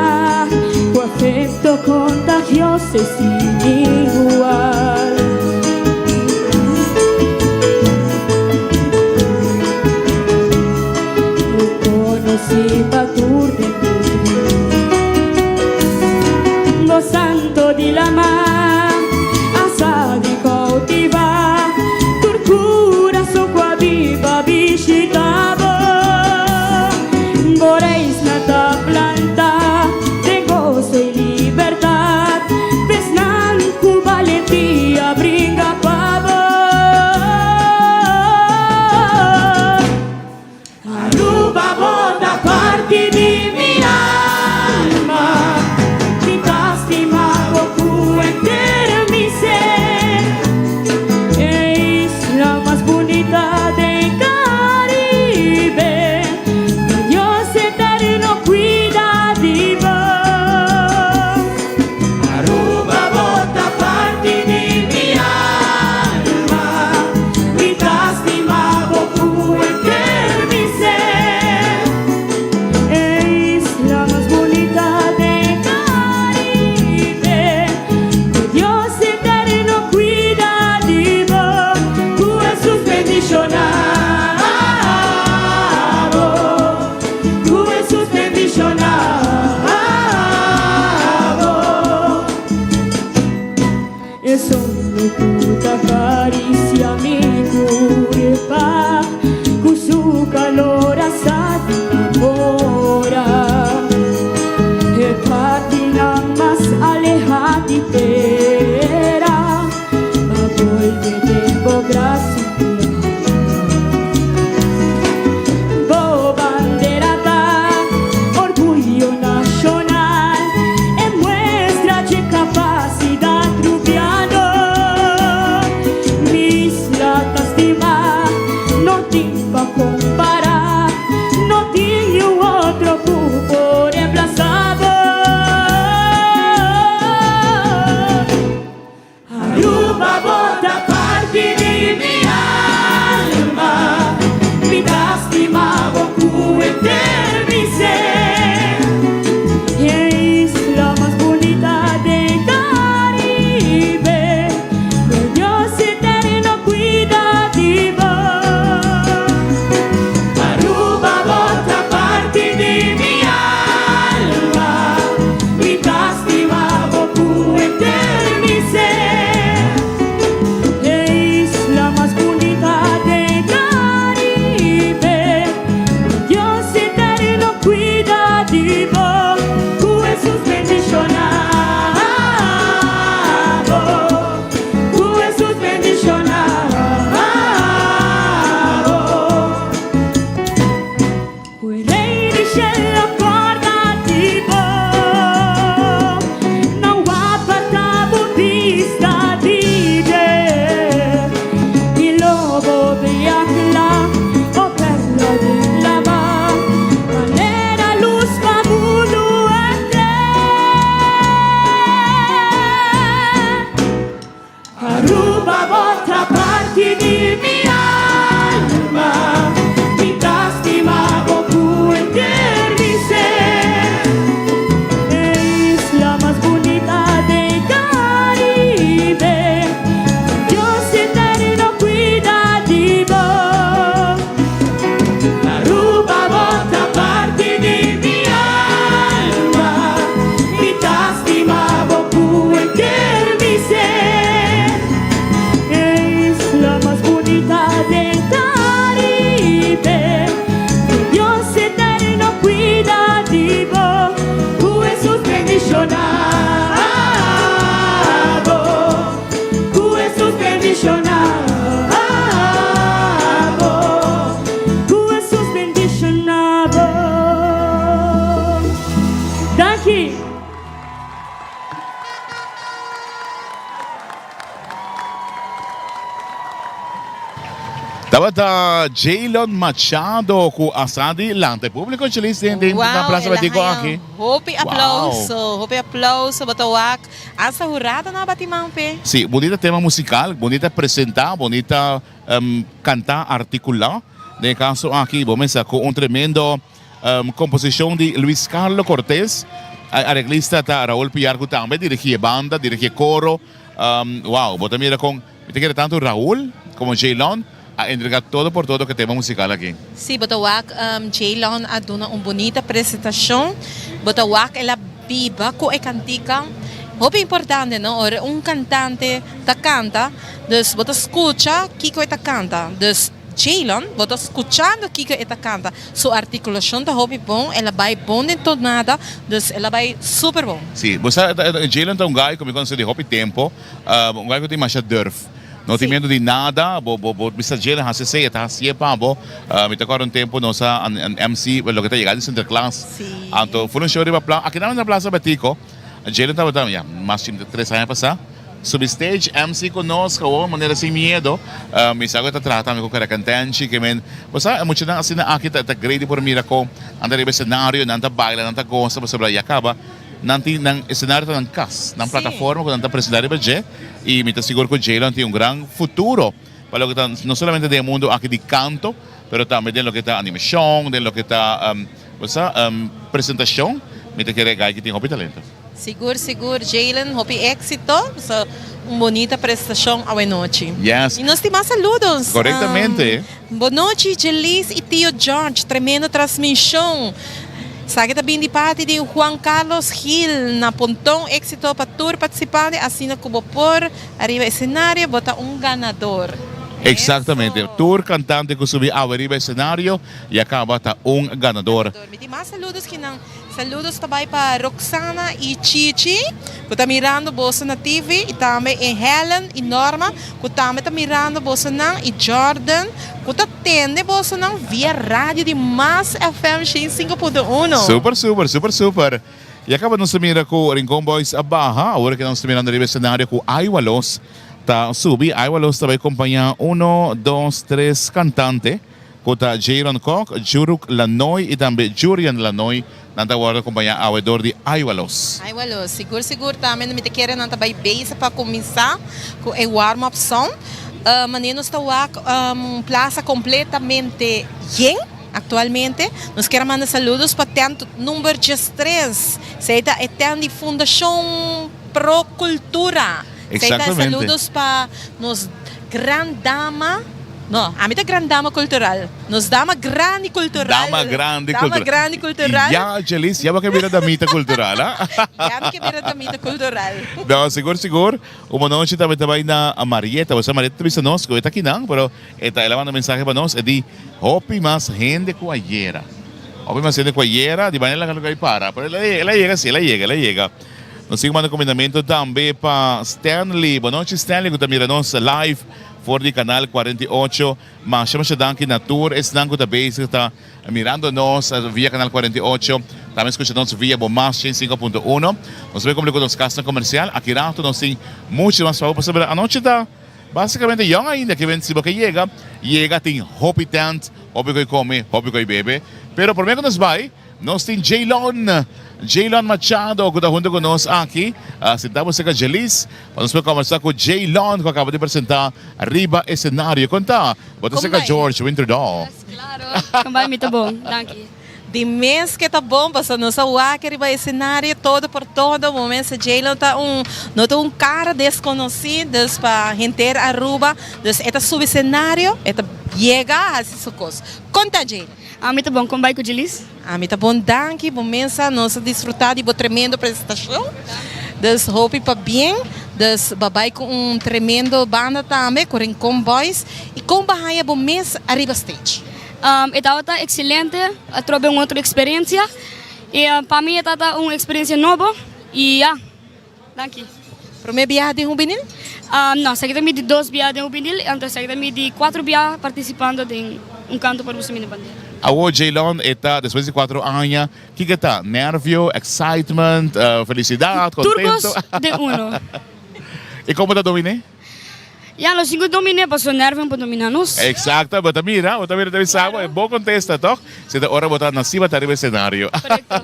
cu afecto contagioso y sin igual. Bo conoci pa tur den mundo. Bo santo di lama a sa di koutivá tur kurason ku a biba bishitá bo. Bo reisnan ta plantá den goso i libertat, besnan ku balentia bringa pa bo. Aruba bo ta parti di mi alma, mi ta stima bo ku henter. Tabata Jaylon Machado cu a sa di lanta e publico Chelis den den na Plaza Betico aki. Hopi aplauso, hopi aplauso bo ta wak. Hasta hurado no a bati man p'e. Si, bunita tema musical, bunita presenta, bunita canta, articula. Den e caso aki bo mester cu un tremendo composicion di Luis Carlo Cortez. Areglista ta Raul Piar cu tambe dirigi e banda, dirigi e coro. Wow, bo ta mira con. Mi ta kere tantu Raul como Jaylon a entrega todo por todo ke tema musical aki. Sí, bo ta wak Jaylon a duna un bunita presentacion. Bo ta wak el a biba cu e cantica. Hopi importante no, ora un cantante ta canta, dus bo ta scucha kico e ta canta. Dus Jaylon, bo ta scuchando kico e ta canta. Su articulacion ta hopi bon, el a bay bon den tonada, dus el a bay super bon. Sí, bo sa Jaylon ta un guy cu mi conoce di hopi tempo. Un guy ku tin masha durf. No tin miedu di nada, bo bo bo bisa djel hasi esei, e ta hasié pa bo. Mi ta kòrda un tempu nos a MC loke ta yega di Sinterklaas. Anto ful un show riba pla, aki na Plaza Betico. Djel tabata, ya, mas di tres aña pasá. Subi stage, MC ku nos, gewoon manera sin miedo. Mi sa ku e ta traha tambe ku Karakantenchi, ke men, bo sa, e muchanan asina aki ta great di por mira kon nan ta riba escenario, nan ta baila, nan ta gosa pasobra ya kaba. Nan tin nan escenario ta nan cas, nan plataforma cu nan ta presenta riba dje y mi ta sigur cu Jaylon tin un gran futuro pa loke ta no solamente den e mundo aki di canto pero tambe den loke ta animacion, den loke ta bo sa presentacion, mi ta kere guy ki tin hopi talento. Sigur sigur Jaylon hopi exito, so un bonita prestacion awe nochi. Yes. Y nos tin mas saludos. Correctamente. Bo nochi Jelis y Tio George, tremendo transmision. Esaki ta bin di parti di Juan Carlos Gil na Ponton. Exito pa tur participante, asina cu bo por ariba escenario bo ta un ganador. Exactamente, tur cantante cu subi awe riba escenario ya caba ta un ganador. Mi tin mas saludos ki nan. Saludos ta bai pa Roxana y Chichi cu ta mirando boso na TV y tambe e Helen y Norma cu tambe ta mirando bosonan y Jordan cu ta tende bosonan via radio di Mas FM 105.1. Super super super super. Ya caba nos ta mira cu Rincon Boys a baha awor cu nos ta mirando riba escenario cu Aiwa Los ta subi. Aiwa Los ta bai compaña uno, dos, tres cantante. Ku ta Jayron Kok, Juruk Lanoy i tambe Jurian Lanoy. Nan ta wòrdu akompañá awe dor di Aiwalos. Aiwalos, sigur sigur tambe mi ta kere nan ta bai bezig pa kuminsá ku e warm up song. Manera nos ta wak un plasa kompletamente yen aktualmente. Nos kier a manda saludos pa tent number diestres. Esei ta e tent di Fundashon Pro Kultura. Esei ta e saludos pa nos gran dama, no, ami ta gran dama cultural, nos dama grandi cultural. Dama grandi cultural. Dama grandi cultural. Ya, Jelis, ya bo ke bira damita cultural, ha? Ya mi ke bira damita cultural. No, sigur, sigur. Un bonochi tambe ta bai na Marieta. Bo sa Marieta ta bisa nos ku e ta akinan, pero e ta, el a manda mensahe pa nos, e di, Hopi mas hende ku ayera. Hopi mas hende ku ayera, di manera el a para. Pero el a yega si, el a yega, el a yega. Nos sigue manda comindamento tambe pa Stanley. Bon nochi Stanley cu ta mira nos live for di Canal 48. Masha masha danki na tur esnan cu ta bezig ta mirando nos via Canal 48. Tambe scucha nos via bo mas 105.1. Nos ta bay cumpli cu nos casnan comercial. Aki rato nos tin mucho mas pa bo pasobra anochi ta basicamente yong ainda. Ke ben si bo ke yega, yega tin hopi tent, hopi koe come, hopi koe bebe. Pero prome cu nos bay. Nos tin Jaylon, Jaylon Machado ku ta hunto ku nos aki. Sintá bo serka Jelis pa nos por kombersá ku Jaylon ku a kaba di presentá riba esenario. Kon ta? Bo ta serka George Winterdahl. Klaro, kon bai? Mi ta bon, danki. Di mes ke ta bon pasobra nos a wak riba esenario todo por todo. Bo mester Jaylon ta un no ta un kara deskonosí dus pa henter Aruba. Dus e ta subi esenario, e ta yega hasi su kos. Kon ta Jaylon? Ami ta bon, kon bai ku Jelis? Ami ta bon danki, bo mesa nos a disfruta di bo tremendo presentacion, dus hopi pabien, dus bo a bai ku un tremendo banda tambe, ku Rincon Boys, i kon bo a haña bo mes ariba stage? E tabata excelente, atrobe un otro experiencia, i pa mi e tabata un experiencia nobo, i ya. Danki. Prome biaha den Hubenil? No, esaki ta mi di dos biaha den Hubenil, anto esaki ta mi di cuatro biaha participando den un canto pa Rusia Mini Bandera. Awor Jaylon e ta despues di cuatro aña, kiko e ta? Nervio, excitement, felicidad, Tur contento? cos den uno. Y como ta dominé? Ya, nos tin ku dominé pasobra Nervin por dominá nos. Exacto, bo ta mira, bo ta mira ta bisa bo, e bon contesta toch? Si ta ora bo ta nací bo ta riba escenario. Correcto.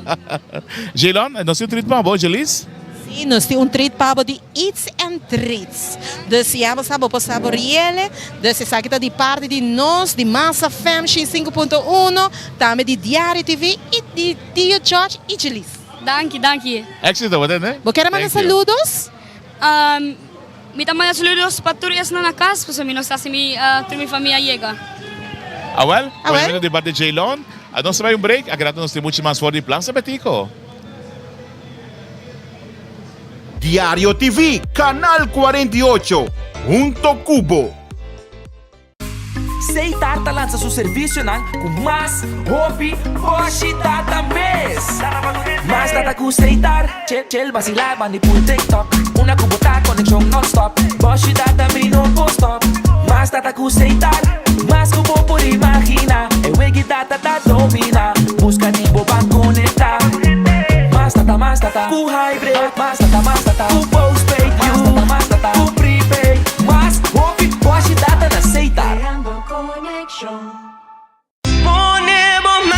Jaylon, nos tin un treat pa bo, Jeliz? Sí, nos tin un treat pa bo di Eats and Treats. Dus ya bo sa bo por saboriele. Dus esaki ta di parti di nos, di Massa Fam 105.1, tambe di Diario TV y di Tio George y Jeliz. Danki, danki. Éxito, bo tende? Bo kier a manda Thank you. saludos? Mi ta manda saludos pa tur esnan na cas pasobra mi no sa si mi tur mi famia yega. Awel, poniendo di parti Jaylon, a nos ta bai un break, a rato nos tin mucho mas for di Plaza Betico. Diario TV, Canal 48, hunto cu bo. Seitar ta lansa su servisionan ku mas hopi boshi data mes. Mas data ku Seitar, chel chel basilá bandi pul TikTok. Una ku bo ta konekshon nònstòp, boshi data mi no por stòp. Mas data ku Seitar, mas ku bo por imaginá. E wegi data ta dominá, buska di bo ban konektá. Mas data, mas data ku hybrid, mas data, mas data ku postpaid, mas data, mas data ku prepaid. Mas hopi boshi data na Seitar.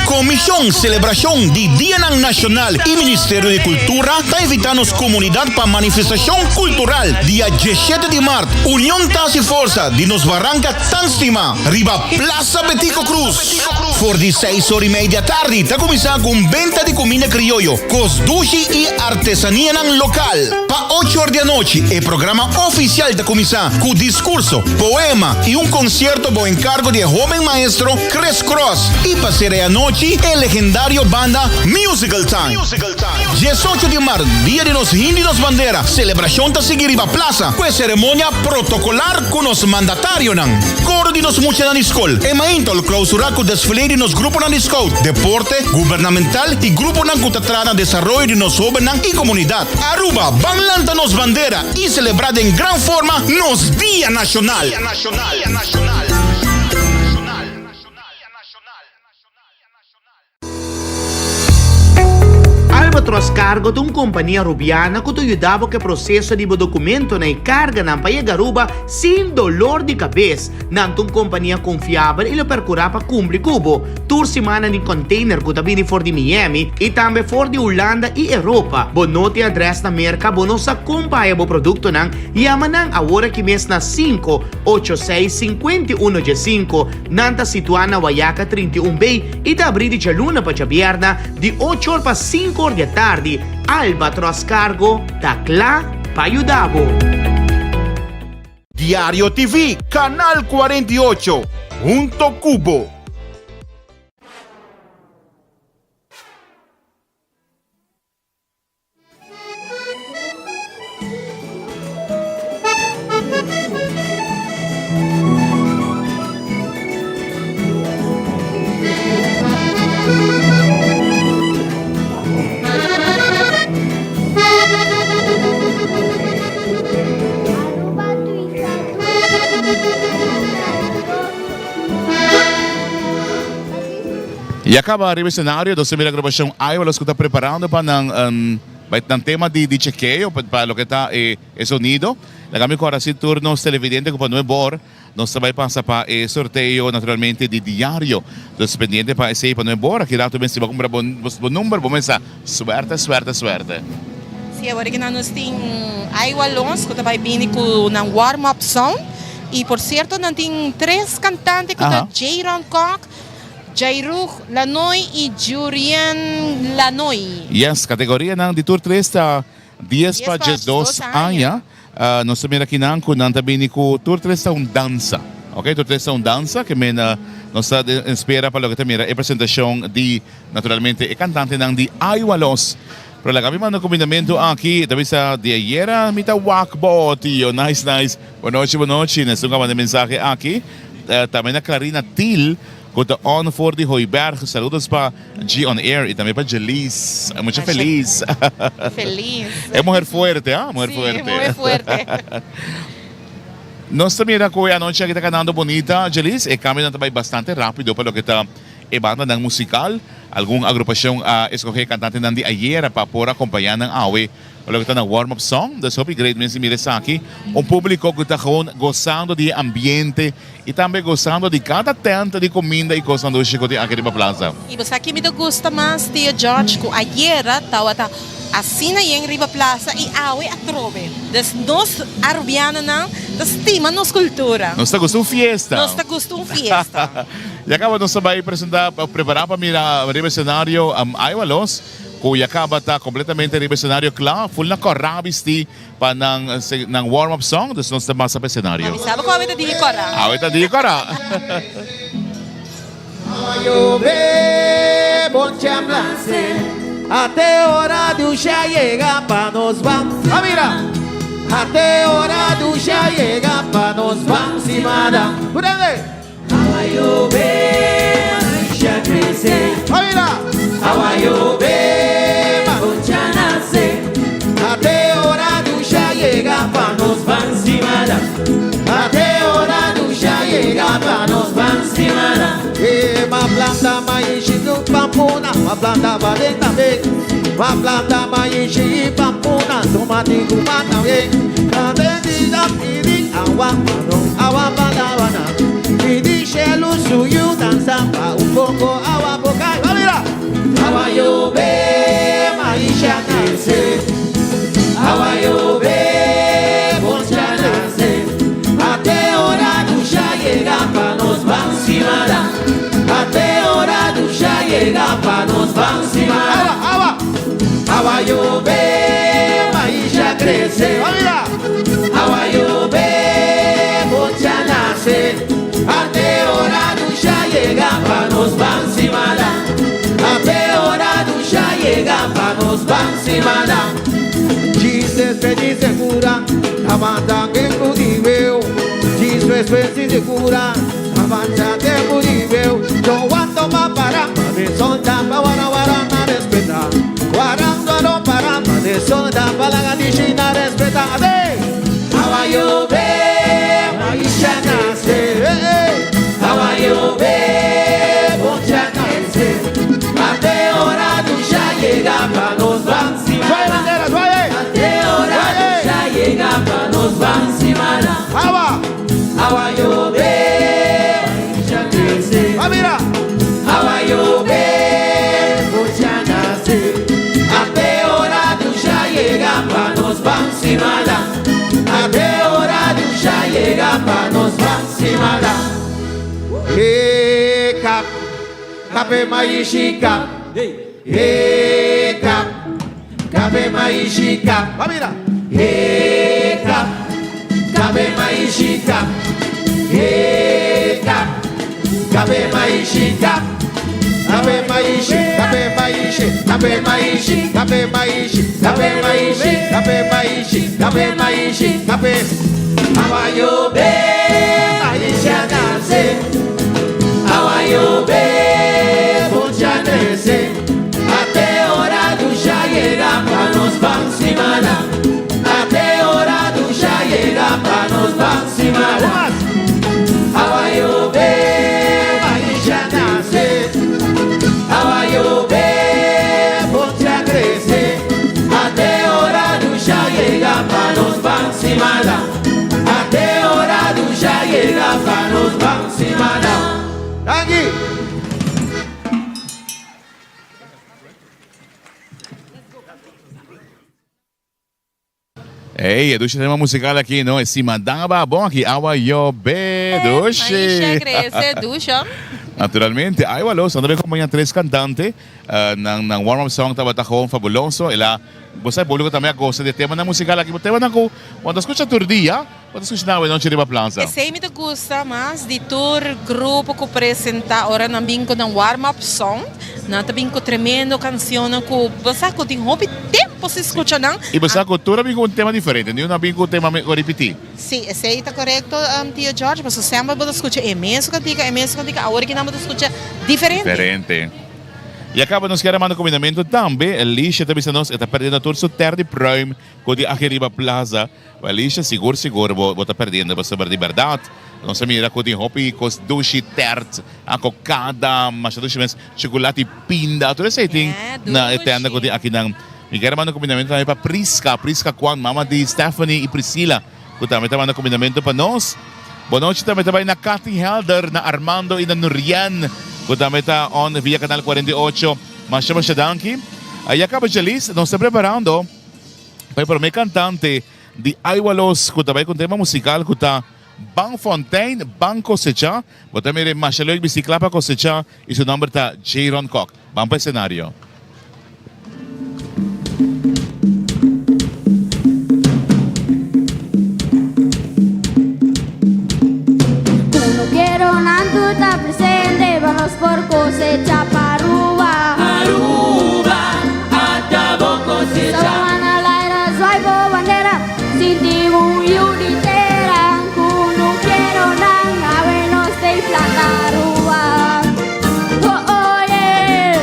Komishon Selebrashon di Dianan Nashonal i Ministerio di Kultura ta invitá nos komunidat pa manifestashon kultural dia diesshete di mart, Union ta hasi forsa di nos baranka tan stimá riba Plaza Betico Croes. For di seis or i mei di atardi ta kuminsá ku un benta di kuminda krioyo, kos dushi i artesanianan lokal. Pa ocho or di anochi e programa ofisial ta kuminsá ku diskurso, poema i un konsierto bou enkargo di e hoben maestro Chris Cross i pa sera e anochi e legendario banda Musical Time. Diesocho di mart, dia di nos himno i nos bandera, selebrashon ta sigui riba plasa ku e seremonia protokolar ku nos mandatarionan, koro di nos muchanan di skol, e mainta lo klausurá ku desfile di nos gruponan di scout, deporte, gubernamental i gruponan ku ta traha na desaroyo di nos hobennan i komunidat. Aruba, ban lanta nos bandera i selebrá den gran forma nos Dia Nashonal! Albatros Cargo ta un kompania Rubiana ku ta yuda bo ku e proseso di bo dokumentonan i karganan pa yega Aruba sin dolor di kabes. Nan ta un kompania konfiabel i lo perkurá pa kumpli ku bo. Tur siman nan tin container ku ta bini for di Miami i tambe for di Hulanda i Europa. Bo no tin adrès na Merka, bo no sa kon pa haya bo produktonan? Yama nan awor aki mes na 586 51 15. Nan ta situá na Wayaca 31 B i ta abrí di djaluna pa djabièrna di ocho or pa sinku or di atardi. Albatros Cargo ta kla pa yuda bo. Diario TV, Canal 48, hunto cu bo. Ya caba riba escenario, nos ta mira agrupacion Aiwa los cu ta preparando pa nan bai nan tema di di chekeo pa pa loke ta e e sonido. Laga mi cora si tur nos televidente cu pa nuebe or nos ta bai pasa pa e sorteo naturalmente di diario. Dus pendiente pa esey pa nuebe or. Aki rato mester bo cumpra bo bo number bo mester suerte suerte suerte. Si awor aki nan nos tin Aiwa Los cu ta bai bini cu nan warm up sound y por cierto nan tin tres cantante cu ta Jayron Kock, Jairuh Lanoy y Jurien Lanoy. Yes, categorianan di tur tres ta dies pa diesdos aña. Nos ta mira akinan cu nan ta bini cu tur tres ta un dansa. Ok, tur tres ta un dansa ke men nos ta den espera pa loke ta mira e presentacion di naturalmente e cantantenan di Aiwa Los. Pero laga mi manda un cumbindamento aki, ta bisa di ayera mi ta wak bo tio, nice nice. Bonochi bonochi, Nessun a manda e mensahe aki. Tambe na Clarina Thiel cu ta on for di Hooiberg. Saludos pa G on Air y tambe pa Jeliz. Mucha feliz. Feliz. E muher fuerte, ah, muher Sí, fuerte. muher fuerte. Nos ta mira cu e anochi aki ta canando bonita, Jeliz. E cambionan ta bay bastante rapido pa loke ta e bandanan musical. Algun agrupacion a escoge cantantenan di ayera pa por acompaña nan awe. Pa loke ta na warm up song, dus hopi great mes di mira esaki. Un publico cu ta gewoon gozando di e ambiente y tambe gozando di cada tent di cuminda y cosnan dushi cu tin aki riba plaza. Y bo sa ki mi ta gusta mas, Tio George, cu ayera tawata asina yen riba plaza y awe atrobe. Dus nos Arubianonan ta stima nos cultura. Nos ta gusta un fiesta. Nos ta gusta un fiesta. Ya caba nos ta bay presenta, prepara pa mira riba escenario Aiwa Los. Cu ya caba ta completamente riba escenario cla, full na cora bisti pa nan nan warm up song, dus nos ta basa pa escenario. Mami saba cu awe ta digi cora. Awe ta digi cora. Awa yobe, bon chamblanse, Ate ora dusha yega pa nos ban. A mira! Ate ora dusha yega pa nos ban simada. Prende! Awa yobe, maisha crece. A mira! Awa yobe, boncha nace. Ate ora dusha yega pa nos ban simada. Ate ora dusha yega pa nos ban simada. E ma planta maishi nu pampuna, ma planta balen tambe. Ma planta maishi pampuna, tomate cuba tambe. Ate di pidi awa pa nos awa pa labana. Pidi shelu su yudansa pa un poko awa por kai. Ba mira! Awa yobe, maisha crece. Awa yobe, boncha nace. Ate ora dusha yega pa nos ban simada. Ate ora dusha yega pa nos ban simada. Awa, awa! Awa yobe, maisha crece. Ba mira! Awa yobe, boncha nace. Ate ora dusha yega pa nos ban simada. Ate ora dusha yega pa nos ban simada. Jesus feliz segura, avanza que murió. Jesus feliz segura, avanza que murió. Yo guanto pa para, pa de solta, pa guara guara na respeta. Guarando no para, pa de solta, pa la ganishi na respeta. Ade! Awa yobe, maisha nace. Awa yobe, boncha nace. Ate ora dusha yega pa nos ban Suave bandera, suave. Ate ora dusha yega pa nos ban simana. Awa. Awa yobe, maisha crece. Ah, mira. Awa yobe, boncha nace. Ate ora dusha yega pa nos ban simana. Ate ora dusha yega pa nos ban simana. Hey, kap, kape maishi kap. Hey, kap, kape maishi kap. Va mira. Hey, kap, kape maishi kap. Hey, kap, kape maishi kap. Kape maishi, kape maishi, kape maishi, kape maishi, kape maishi, kape maishi, kape maishi, kape. Awa yobe, maisha nace. Awa yobe, boncha crece. Ate ora dusha yega pa nos ban simana. Ate ora dusha yega pa nos ban simana. Awa yobe, maisha nace. Awa yobe, boncha crece. Ate ora dusha yega pa nos ban simana. Ate ora dusha yega pa nos ban simana. Danki. Ey, e dushi tema musical aki, no? E Simadaba, bon aki, awa yobe, dushi. Maisha crece, dushi. Naturalmente, ay walo, sa tambe acompaña tres cantante, nan nan warm up song tabata gewoon fabuloso, el a, bo sa e publico tambe a goza di e temanan musical aki, temanan cu bo ta scucha tur dia, bo ta scucha nan awe nochi riba plaza. Esey mi ta gusta mas di tur grupo cu presenta ora nan bin cu nan warm up song, nan ta bin cu tremendo cancionnan cu bo sa cu tin hopi tempo sin scucha nan. Y bo sa cu tur a bin cu un tema diferente, ni un a bin cu un tema cu a ripiti. Sí, esey ta corecto Tio George, pasobra semper bo ta scucha e mesun cantica, e mesun cantica, awor aki nan bo ta scucha diferente. Diferente. Y a caba nos kier a manda combinamento tambe, Alicia ta bisa nos e ta perdiendo tur su ter di pruim cu di aki riba plaza. Alicia, sigur sigur bo bo ta perdiendo pasobra di berdad nos a mira cu tin hopi cos dushi, tert, a cocada, masha dushi mes, chocolate y pinda, tur esey tin na e tenda cu tin akinan. Mi kier a manda kumindamentu tambe pa Prisca, Prisca Kwan, mama di Stephanie i Priscilla, ku tambe ta manda kumindamentu pa nos. Bonochi tambe ta bai na Cathy Helder, na Armando i na Nurien, ku tambe ta on via Canal 48. Masha masha danki. Ya kaba Jalice, nos ta preparando pa e prome kantante di Aiwalos ku ta bai ku un tema musikal ku ta Ban Fontein, Ban Kosecha. Bo ta mira e masha leuk bisti kla pa kosecha i su nomber ta Jayron Kok. Ban pa escenario. Cunukeronan tur ta presente pa nos por cosecha pa Aruba. Aruba, ata bo cosecha. Sabana laira zwaai bo bandera, sinti un yu di tera. Cunukeronan awe nos tei planta Aruba. Oh oh yeah.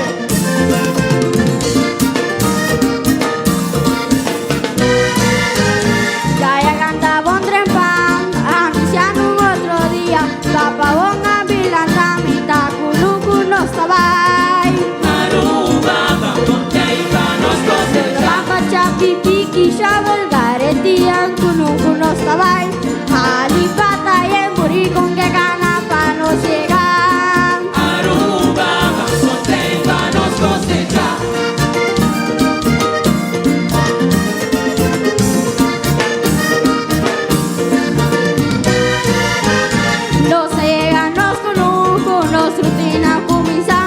Gaya canta bon trempan, anunciando un otro dia. Papa bon a bilanta, mi ta cunucu nos ta bai. Aruba, ban contei pa nos cosecha. Papa chapi piki shovel, garetian cunucu nos ta bai. Hali pata y emburi con que gana pa nos yega. Aruba, ban contei pa nos cosecha. Nos a yega nos cunucu, nos rutina cuminsa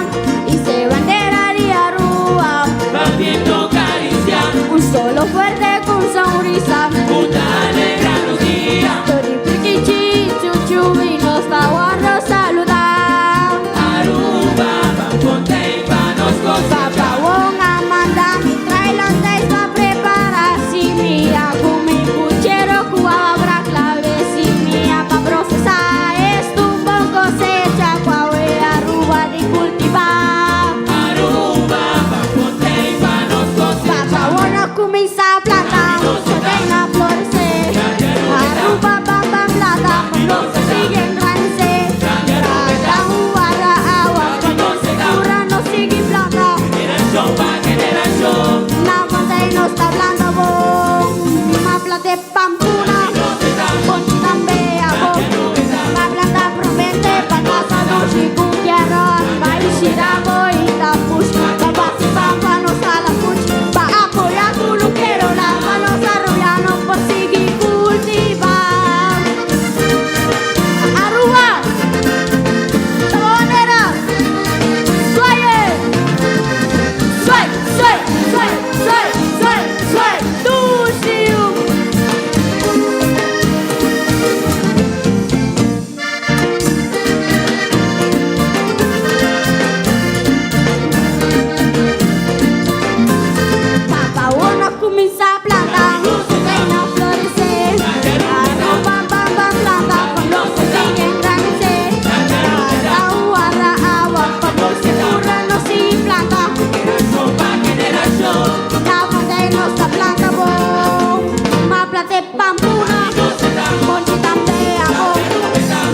y se bandera di Aruba. Pa viento caricia. Un solo fuerte con sonrisa. Cu ta alegra nos dia. Tori prikichi, chuchu y nos ta wordo saluda. Aruba, ban contei pa nos cosecha. Papa Wong a manda mi trae landais pa prepara simia cu mi puchero cu abra clave simia pa procesa esto un bon cosecha cu awe Aruba di cultiva. Aruba, ban contei pa nos cosecha. Papa Wong a cuminsa planta, den a florece. Aruba bam bam planta, pa nos sigui engrandece. Planta guarda awa, pa nos cura nos sigui planta. Generacion pa generacion. Na montaña nos ta planta bon, ma planta pampuna, bonchi tambe abo. Ma planta promete patata dushi cu carrot, maishi rabo y tapush. Pa basi pampa nos ala push, pa apoya cunukeronan, pa nos arubiano por sigui cultiva. Aruba, Tabonera, Suaye, suay, suay, suay, suay, suay, suay, dushi. Papa Wong a cuminsa planta, den a florece. Aruba bam bam planta, pa nos sigui engrandece. Planta guarda awa, pa nos cura nos sigui planta. Generacion pa generacion. Na montaña nos ta planta bon, ma planta pampuna, bonchi tambe abo.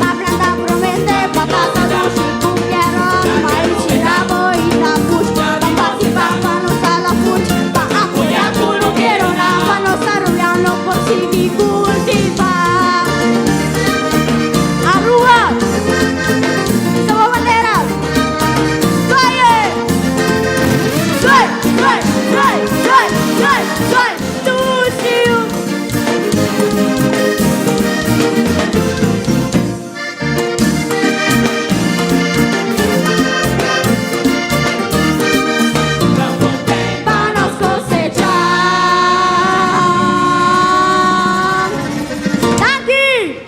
Ma planta promete patata dushi cu carrot, maishi rabo y tapush. Pa basi pampa nos ala push, pa apoya cunukeronan, pa nos arubiano por sigui cultiva. Aruba, somos bandera, suaye, suay, suay, suay, suay, suay, suay, dushi. Pa nos cosecha. Danki!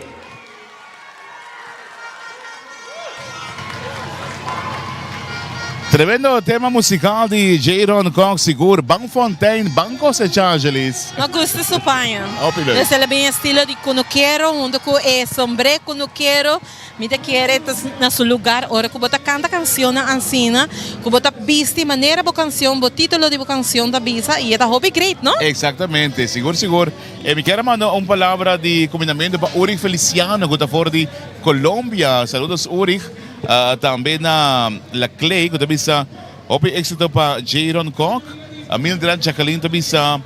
Tremendo tema musical di Jayron Kok sigur. Ban Fontein, ban cosecha Angelis. Mi gusta su paña. Hopi leuk. Dus el a bin estilo di cunukero hunto cu e sombré cunukero. Mi ta kere ta na su lugar ora cu bo ta canta cancionnan asina, cu bo ta bisti manera bo cancion, bo titulo di bo cancion ta bisa y e ta hopi great, no? Exactamente, sigur sigur. E mi kier a manda un palabra di cumindamento pa Ulrich Feliciano cu ta for di Colombia. Saludos Ulrich. Tambe na La Clay cu ta bisa hopi exito pa Jayron Kok. Mildred Jacqueline ta bisa,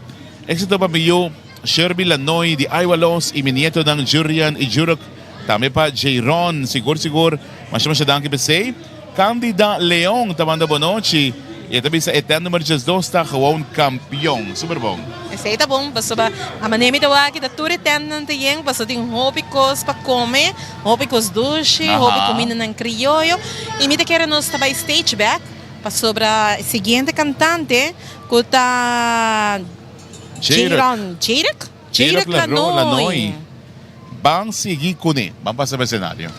Éxito pa mi yu Sherby Lanoy di Aiwa Los y mi nietonan Jurian y Jurek, tambe pa Jayron, sigur sigur masha masha danki p'esey. Candida Leon ta manda bonochi y e ta bisa e tent number 12 ta gewoon campeon. Super bon. Esey ta bon pasobra a manera mi ta wak aki ta tur e tentnan ta yen pasobra tin hopi kos pa kome, hopi kos dushi, hopi kumindanan krioyo y mi ta kere nos ta bai stage bek pasobra e siguiente kantante ku ta Jayron, Jayrek? Jayrek Lanoy. Ban sigui kuné. Ban pasa pa escenario.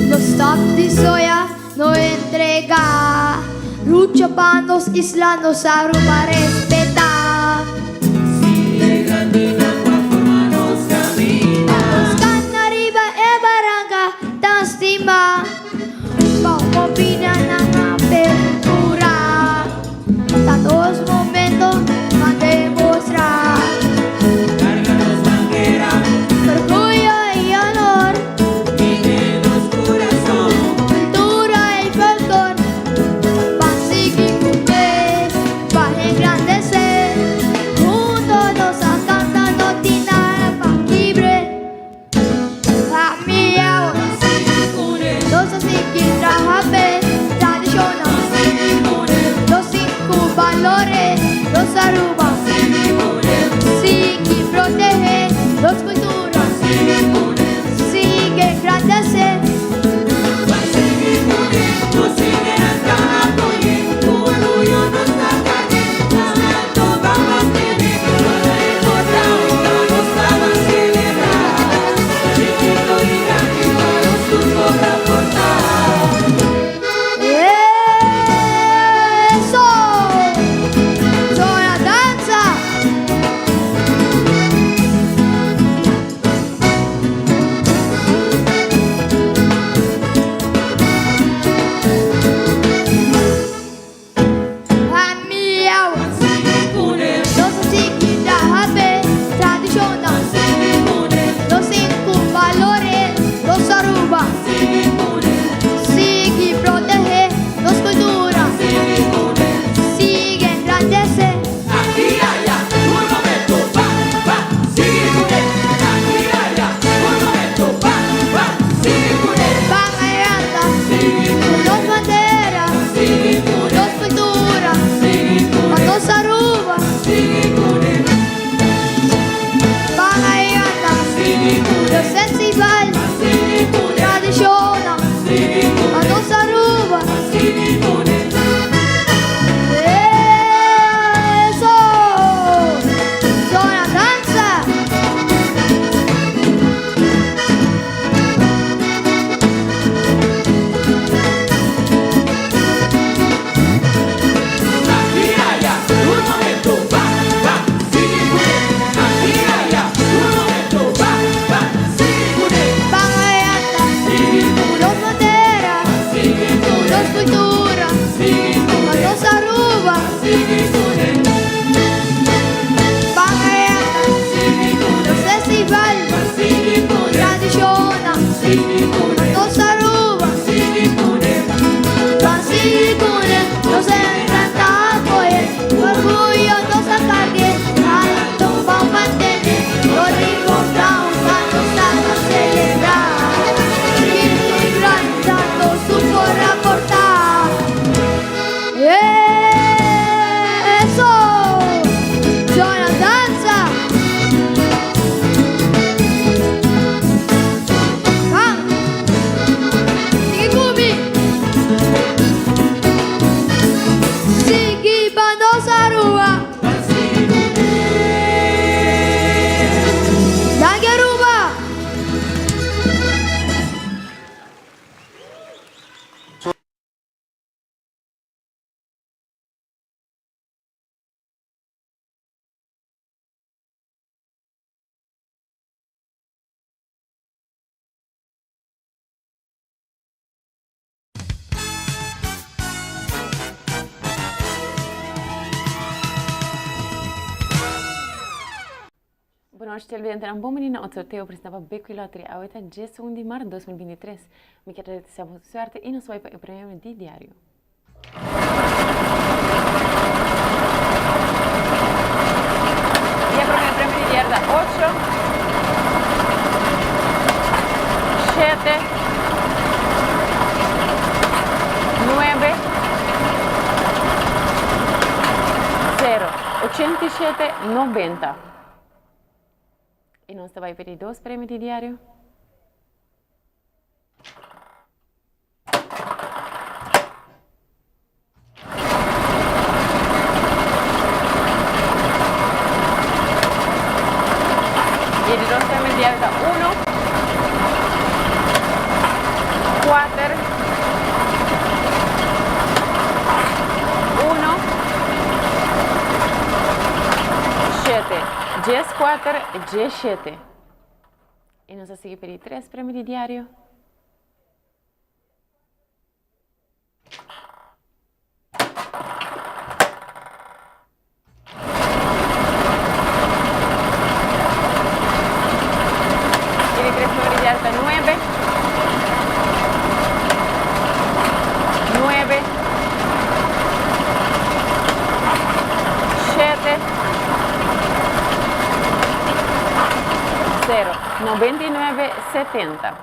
No stop di soya, no entrega. Lucha pa nos isla, nos Aruba respeta. Pa nos cana riba e baranca tan stima. Pa opina nan apertura. Ta nos momento pa demostra. Orgullo y honor. Cultura y folclor. Pa sigui cumple, pa engrandece. Hunto nos a canta, no tin nada pa kibre. Familia, nos a sigui traha p'e tradishonnan. Nos tin ku balor'é nos Aruba. Sigui protehé nos kultura. Sigui engrandesé. Eso! Zona danza! nochi televidentenan, bon bini na otro sorteo presenta pa Bequi Lottery. Awe ta 11 di maart 2023. Mi kier desea boso suerte y nos bai pa e premio di diario. Y e prome premio di diario ta ocho, shete, nuebe, zero, 87, 90. Y nos ta bai pidi dos premio di diario. Y di dos premio diario ta uno, kuater, uno, shete. Dies kuater, dies shete. Y nos a sigui pidi tres premio di diario. Y di tres numero di diario ta nuebe, nuebe, shete, zero, 99, 70.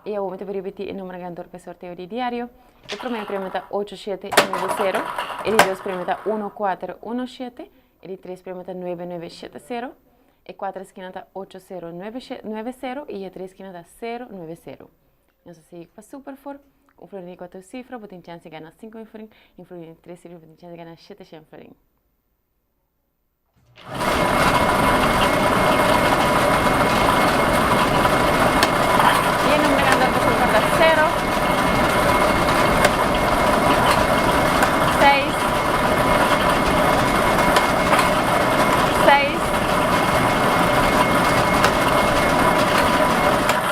Y awor mi ta por ripiti e numero ganador pa e sorteo di diario. E prome premio ta ocho shete nuebe sero, e di dos premio ta uno kuater uno shete, e di tres premio ta nuebe nuebe shete sero, e kuater skina ta ocho sero nuebe nuebe sero y e tres skina ta sero nuebe sero. Nos ta sigui pa Super Four, un florin di kuater sifra bo tin chans di gana 5000 florin y un florin di tres sifra bo tin chans di gana 700 florin. Y e numero ganador pa Super ta 0, 6, 6,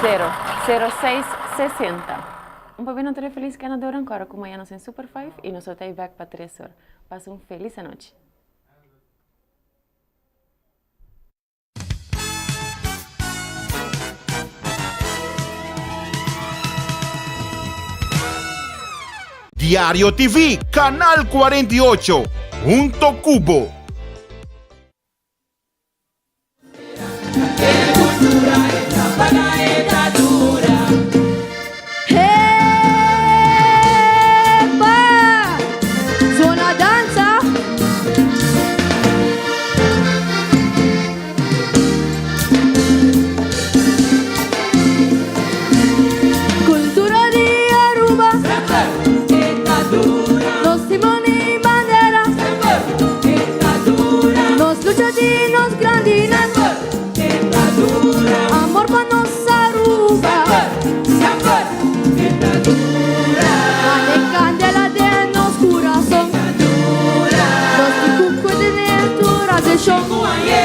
0, 0, 6, 60. Un pabia no ta felis ganador ancora cu mañana nos tin Super 5 y nos lo ta back pa 3 or. Pasa un felis anochi. Diario TV, Canal 48, hunto cu bo. Cultura di Aruba Nos timon y bandera Nos lucha di nos grandinan Amor pa nos Aruba Mane candela den nos curason Nos tin cu cuida den tur tradicion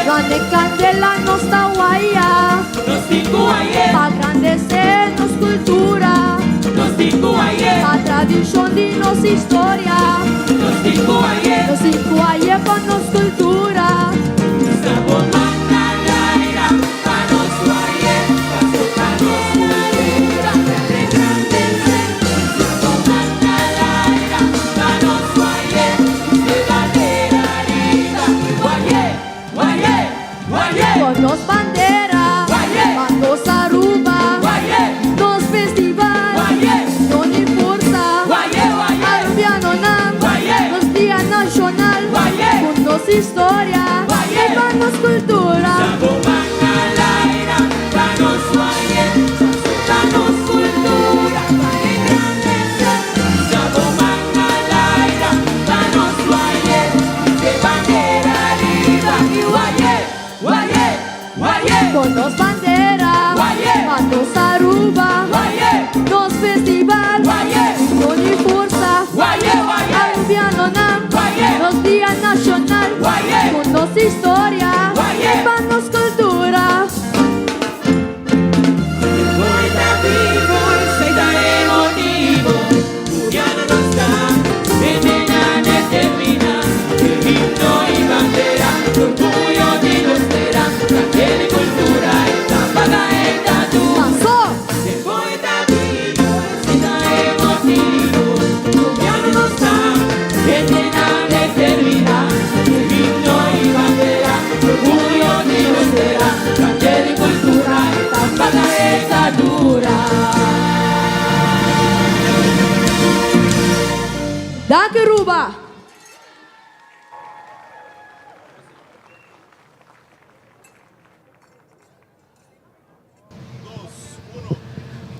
Mane candela nos ta waya Pa grandece nos cultura Pa tradicion di nos historia Nos tin cu aye pa nos cultura. Con nos bandera, pa nos Aruba, nos festival, no ni forza, Arubianonan, nos dia nacional, con nos historia y pa nos cultura. Con nos bandera, pa nos Aruba, nos festival, union y forza, Arubianonan, nos dia nacional, con nos historia y pa nos cultura.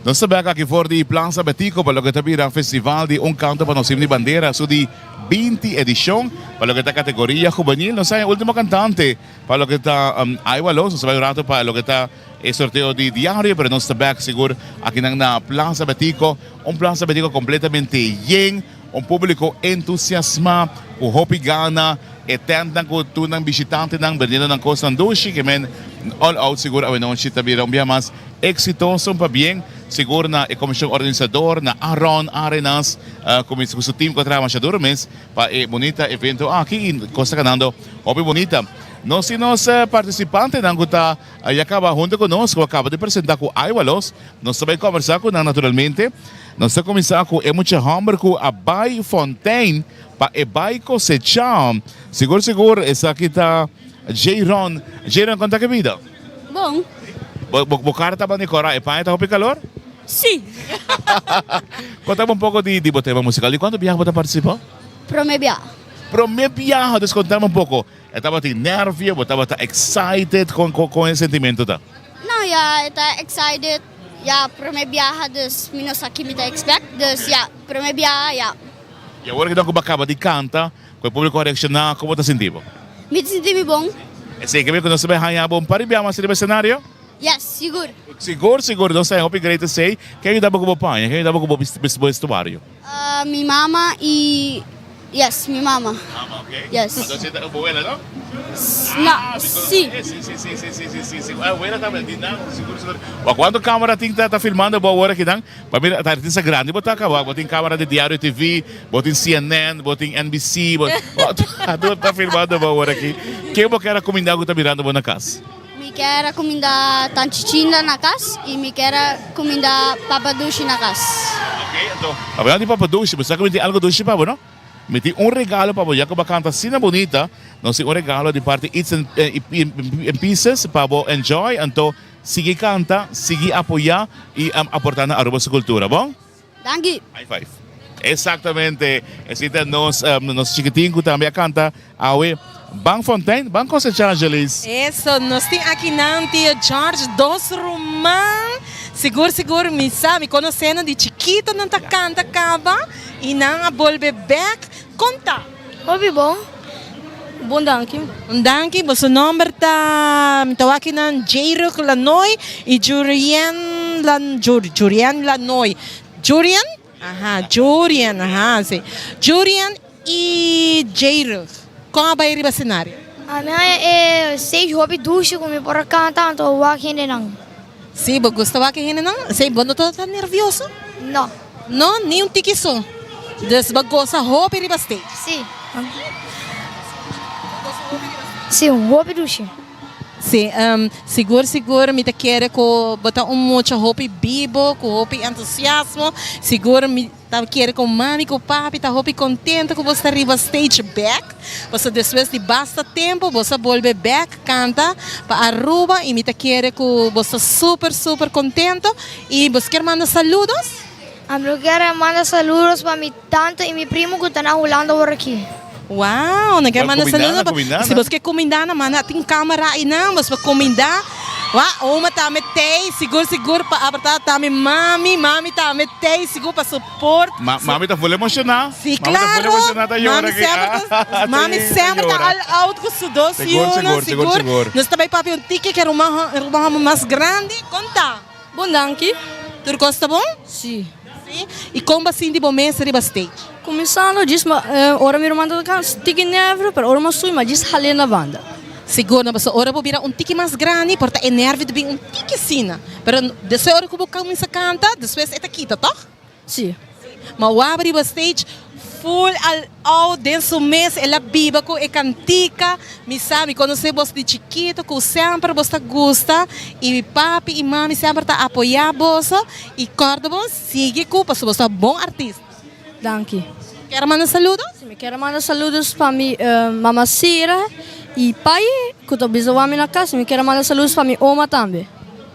Nos ta bek aki for di Plaza Betico pa loke ta bira Festival di Un Canto pa Nos Himno y Bandera su di binti edicion pa loke ta categoria juvenil. Nos ta e ultimo cantante pa loke ta Aiwa Los. Nos ta bai un rato pa loke ta e sorteo di diario pero nos ta bek sigur akinan na Plaza Betico. Un Plaza Betico completamente yen, un publico entusiasma cu hopi gana. E tentnan cu tur nan bishitantenan bendiendo nan cosnan dushi ke men all out sigur awenochi ta bira un bia mas Exitoso un pabien sigur na e comision organisador, na Aaron Arenas cu mi cu su team cu a traha masha duro mes pa e bunita evento aki y cos ta ganando hopi bunita. Nos tin nos participantenan cu ta ya caba hunto cu nos cu a caba di presenta cu Aiwalos. Nos ta bay conversa cu nan naturalmente. Nos ta cuminsa cu e mucha homber cu a bay Fontein pa e bay cosecha. Sigur sigur esaki ta Jayron. Jayron con ta ke bida? Bon. Bo, bo, bo cara taba ni cora, e paña ta hopi calor? Sí. Contame un poco di, di bo tema musical. Di cuanto biaha bo ta participa? Prome biaha. Prome biaha, dus contame un poco. E tabata nervio, bo tabata excited, con, con, con e sentimento ta? No, ya, e ta excited. Ya, prome biaha, dus mi no sa ki mi ta expect. Dus ya, prome biaha, ya. Y awor cu bo a caba di canta, cu e publico a reacciona, como bo ta sinti bo? Mi ta sinti mi bon. Esey ke mi cu nos ta bay haña bo un par di biaha mas riba escenario? Yes, sigur. Sigur, sigur. Nos ta hopi great esey. Ken yuda bo cu bo paña? Ken yuda bo cu bo vestuario? Mi mama y, yes, mi mama. Mama, ok. Yes. Anto esey ta bo wela, no? No, si. Si, si, si, si, si, si, si, si. Ah, wela tambe. Di nan, sigur, sigur. Wak, cuanto camera tin ta filmando bo awor akinan? Pa mira, ta artista grandi bo ta caba. Bo tin camera di Diario TV, bo tin CNN, bo tin NBC, bo tur ta filmando bo awor aki. Ken bo kier a cuminda cu ta mirando bo na cas? Mi kier a cuminda Tanchi Chinda na cas y mi kier a cuminda Papa Dushi na cas. Ok, anto, hablando di Papa Dushi, bo sa cu mi tin algo dushi pa bo, no? Mi tin un regalo pa bo, ya cu bo a canta asina bunita, nos tin un regalo di parti Eats and Pieces pa bo enjoy, anto Sigui canta, sigui apoya y aporta na Aruba su cultura, bon? Danki. High five. Exactamente. Esey ta nos nos chikitin cu tambe a canta awe. Ban Fontein, ban cosecha Angelis. Eso, nos tin aki nan tio George, dos ruman. Sigur sigur mi sa, mi conoce nan di chikito nan ta canta caba y nan a bolbe bek. Con ta? Hopi bon. Bon danki. Un danki. Boso nomber ta, mi ta wak nan Jairuk Lanoy y Jurien Lan, Jurien Lanoy. Jurien? Aha, Jurien, aha, si. Jurien y Jairuk. Kon a bai riba scenario? Ami haña e stage hopi dushi ku mi por a kanta anto wak hendenan. Si, bo gusta wak e hendenan? Si, bo no ta nervioso? No. No, ni un tiki so. Dus bo gosa hopi riba stage? Si. Si, hopi dushi. Si, sigur sigur mi ta kere ku bo ta un mucha hopi bibo, ku hopi entusiasmo. Sigur mi ta kere ku mami ku papi ta hopi kontento ku bo sta riba stage bek. Pasobra despues di basta tempu bo sa bolbe bek kanta pa Aruba i mi ta kere ku bo sta super super kontento. I bo kier manda saludos? Ami lo kier a manda saludos pa mi tanta i mi primo ku ta na Hulanda awor aki. Wow, nan kier manda saludos pa, si bos ke kumindá nan manda tin kamera einan bos por kumindá. Wa, oma tambe tei, sigur sigur pa aportá tambe mami, mami tambe tei sigur pa support. Ma, mami ta full emoshoná. Si, Mami ta full claro. emoshoná ta yora Mami aki. semper ta, mami Sí, ta semper ta yora. all out ku su dos Sigur, yunan, sigur, sigur, sigur. sigur. Nos ta bai papia un tiki ku e ruman, ruman hòmber mas grandi. Kon ta? Bon danki. Tur kos ta bon? Si. Si? I kon bo a sinti bo mes riba stage? Kuminsando djis ma ora mi ruman ta kanta tiki nervio pero ora mi a subi mi a djis hal'é na banda. Sigur no pasobra ora bo bira un tiki mas grandi por ta e nervio ta bin un tiki asina pero despues ora ku bo kuminsa kanta despues e ta kita tòg? Si. Ma waba riba stage full al out den su mes el a biba cu e cantica mi sa mi conoce bos di chikito cu semper bos ta gusta y mi papi y mami semper ta apoya boso y corda bo sigui cu pasobra bos ta bon artista. Danki. Kier a manda saludos? Si mi kier a manda saludos pa mi mama Sira y pai cu ta bisa wami na cas y mi kier a manda saludos pa mi oma tambe.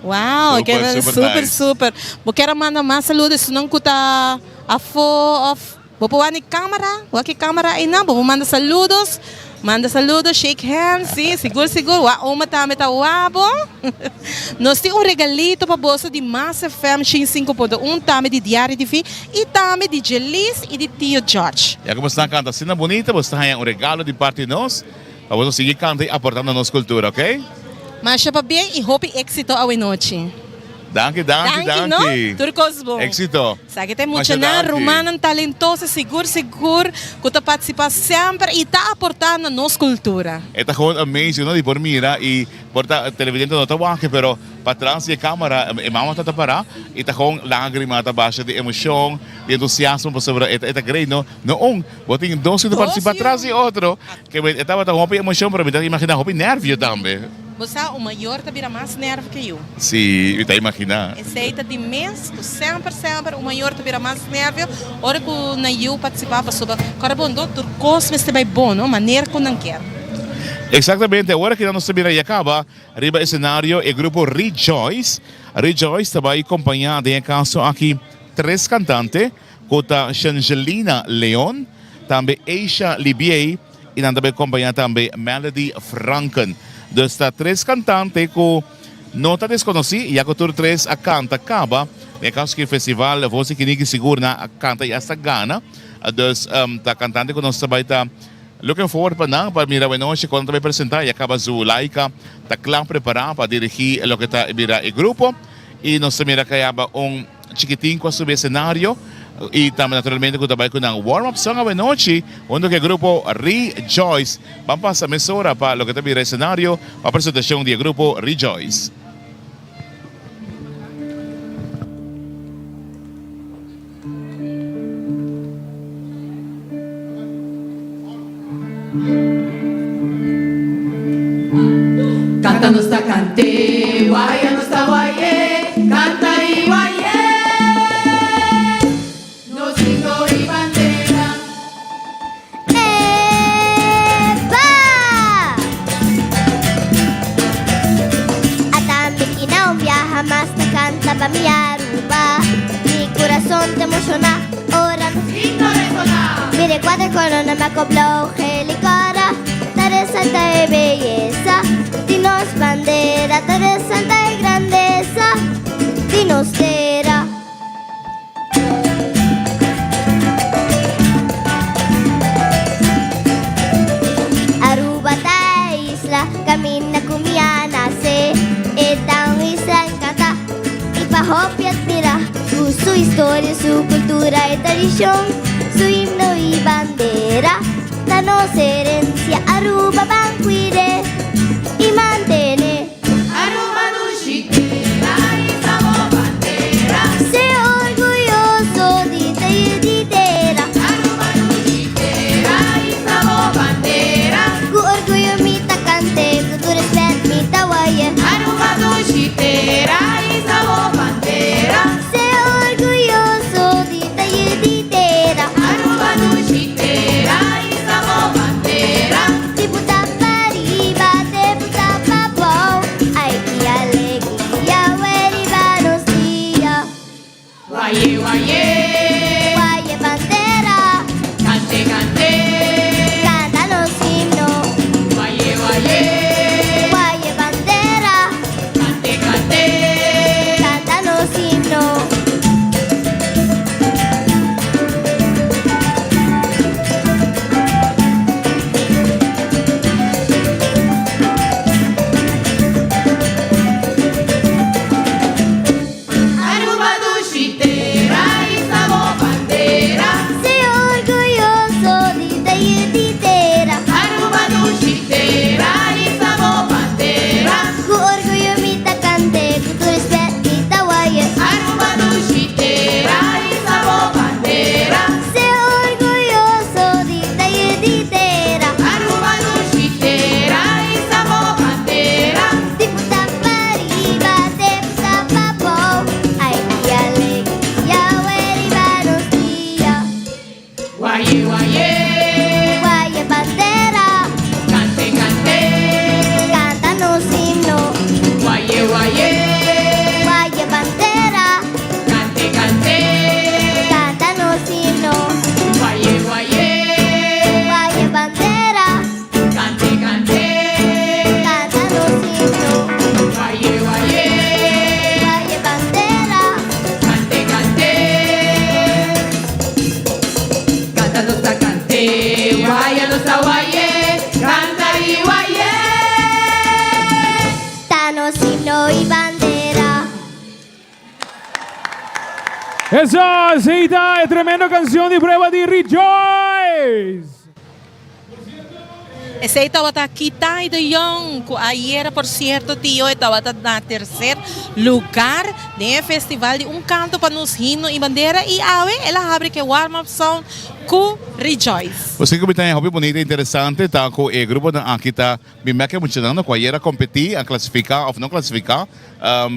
Wow, Super, keda super super nice. super. Bo kier a manda mas saludo esunnan ku ta afó of bo por wak ni camera, wak e camera einan, bo por manda saludos. Manda saludo, shake hands, si, sigur sigur, wak oma tambe ta wak bo. Nos tin un regalito pa boso di Mas FM 105.1, tambe di Diario TV y tambe di Jelis y di Tio George. Ya ku bo sta kanta asina bunita, bo sta haña un regalo di parti di nos pa boso sigui kanta y aportando nos cultura, ok? Masha pabien y hopi exito awenochi. Danki, danki, Danki, no? danki. Tur kos bon. Exito. Sa ki ta e Masha muchanan, danki. rumannan talentoso sigur sigur ku ta partisipá semper i ta aportá na nos kultura. E ta gewoon amazing no di por mira y por ta televidente no ta wak pero patras di e camera e mama ta ta para y ta gewoon lagrima ta basha di emocion di entusiasmo pasobra e ta great no no un bo tin dos cu ta Dos participa yu. tras di otro ke e tabata hopi emocion pero mi ta imagina hopi nervio tambe. Bo sa un mayor ta bira mas nervio ke yu. Si, mi ta imagina. Esei ta di mes ku semper semper un mayor ta bira mas nervio ora ku nan yu partisipá pasobra kòrda bon do tur kos mester bai bon no manera ku nan kier. Eksaktamente, ora ku nan nos ta bira ya kaba riba esenario e grupo Rejoice. Rejoice ta bai kompañá den e kaso aki tres kantante ku ta Shangelina Leon, tambe Eisha Libiey i nan ta bai kompañá tambe Melody Franken. Dus ta tres kantante ku No ta deskonosí, ya ku tur tres a kanta kaba. Den e kaso ki festival Voz di Kiniki sigur nan a kanta i hasta gana. Dus ta kantante ku nos ta bai ta looking forward pa nan pa mira awenochi kon nan ta bai presentá. Ya kaba Zulaika ta kla prepará pa dirigí loke ta bira e grupo. I nos ta mira kayaba un chikitin ku a subi esenario i tambe naturalmente ku ta bai ku nan warm up song awenochi hunto ku e grupo Rejoice. Ban pasa mesora pa loke ta bira esenario pa presentashon di e grupo Rejoice. Canta nos ta cant'é, waya nos ta way'é, canta i way'é, nos himno i bandera. Eba! Ata mi kina un biaha mas ta canta pa mi Aruba. Mi curason ta emociona ora nos himno resona. Mira e cuater colornan blanco, blauw, geel y cora ta resalta e beyesa di nos bandera, ta resalta e grandesa di nos tera. Aruba ta e isla caminda cu mi a nace. E ta un isla encanta y pa hopi admira. Cu su historia, su cultura y tradicion, su himno y bandera. Ta nos herencia, Aruba ban cuide y mantene. Aruba dushi tera y sa bo bandera. Sea orguyoso di ta yu di tera. Aruba dushi tera y sa bo bandera. Cu orguyo mi ta cante, cu tur respet mi ta waye. Aruba dushi tera y sa bo bandera. Sea orguyoso di ta yu di tera. Aruba dushi tera y sa bo bandera. Si bo ta. Eso, esey ta e tremendo cancion di prueba di Rejoice! Esey tabata Kitay de Jong cu ayera por cierto tio e tabata na tercer lugar den e festival di Un Canto pa Nos Himno y Bandera y awe el a habri cu e warm up sound cu Rejoice. Bo sin cu mi ta haña hopi bunita y interesante ta cu e gruponan aki ta bin bek e muchanan cu ayera competi a clasifica of no clasifica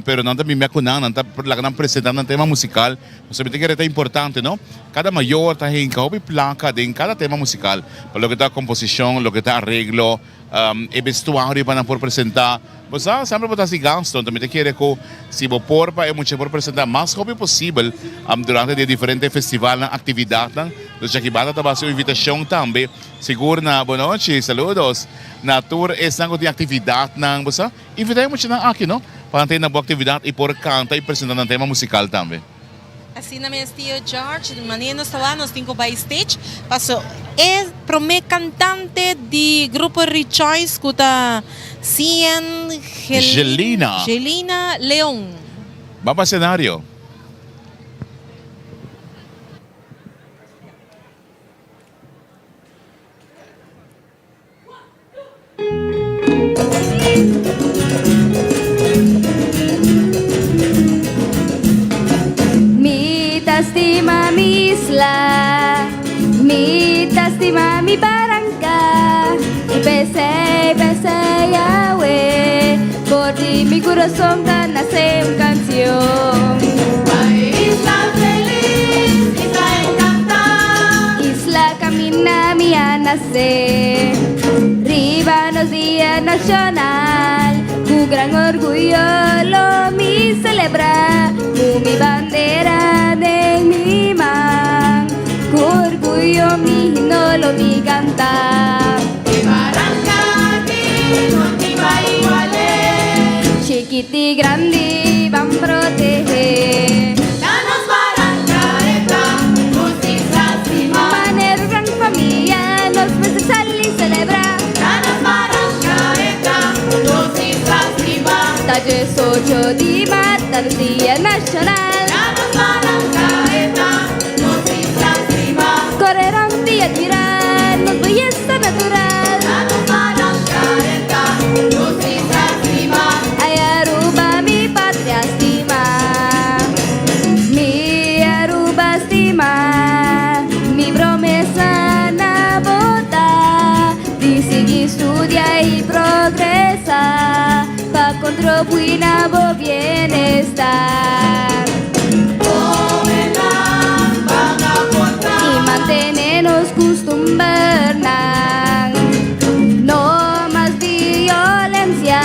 pero nan ta bin bek cu nan, nan ta laga nan presenta nan tema musical. Pasobra mi ta kere ta importante no, kada mayor ta hinka hopi plaka den kada tema musikal, pa loke ta komposishon, loke ta areglo, e bestuario pa nan por presentá. Bo sa, semper bo ta hasi gasto, anto mi ta kere ku si bo por pa e mucha por presentá mas hopi posibel durante di e diferente festivalnan, aktividatnan. Dus djaki banda ta basa un invitashon tambe, sigur na Bonochi, saludos na tur esnan ku tin aktividatnan, bo sa. Invita e muchanan aki no, pa nan ta na bo actividad y por canta y presenta nan tema musical tambe. Asina mes tio George, di manera nos ta wak nos tin cu bay stage, paso e prome cantante di grupo Rejoice cu ta Cien Gelina. Gelina Leon. Ban pa escenario. Mi ta stima mi isla, mi ta stima mi baranka I p'esei, p'esei awe, for di mi kurason ta nase un kansion. Isla felis, isla enkantá. Isla kaminda mi a nase. Riba nos dia nashonal, ku gran orguyo lo mi selebrá, ku mi bandera den mi man, ku orguyo mi himno lo mi kantá. E baranka aki no tin pa igual'é. Chikit i grandi ban protehé. Ta nos baranka e ta, nos isla stima. Manera gran famia nos mester sali selebrá. Ta nos baranka e ta, nos isla stima. Ta diesocho di mart, ta nos dia nashonal. Ta nos baranka e ta, nos isla stima. Kore rònt i admirá nos beyesa natural. Ta nos baranka e ta, nos isla stima. Ay Aruba mi patria stima, mi Aruba stima, mi promesa na bo ta di sigui studia y progresa pa contribui na bo bienestar. Hobennan ban aporta. Y mantene nos custumbernan. No mas violencia.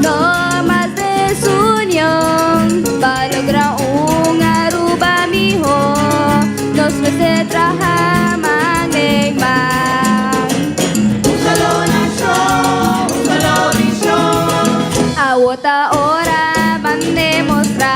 No mas desunion. Pa logra un Aruba miho, nos mester traha man den man. Un solo nashon, un solo vishon. Awo ta ora ban demostrá.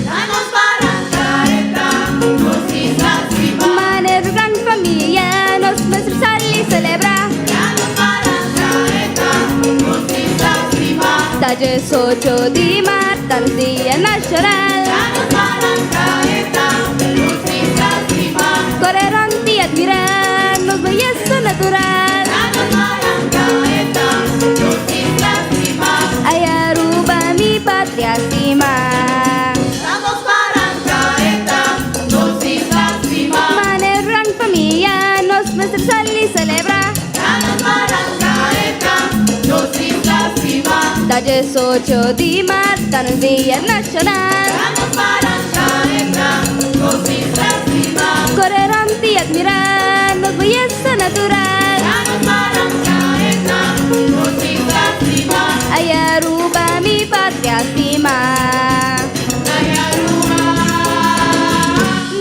Na nos baranka e ta, nos isla stima. Manera gran famia nos mester sali selebrá. Na nos baranka e ta, nos isla stima. Ta diesocho di mart, ta nos dia nashonal. Na nos baranka e ta, nos isla stima. Kore rònt i admirá nos beyesa natural. Na nos baranka e ta, nos isla stima. Ay Aruba mi patria stima. Na nos baranka e ta, nos isla stima. Manera gran famia nos mester sali selebrá. Na nos baranka e ta, nos isla stima. Ta diesocho di mart, ta nos dia nashonal. Na nos baranka e ta, nos isla stima. Kore rònt i admirá nos beyesa natural. Na nos baranka e ta, nos isla stima. Ay Aruba mi patria stima. Ay Aruba.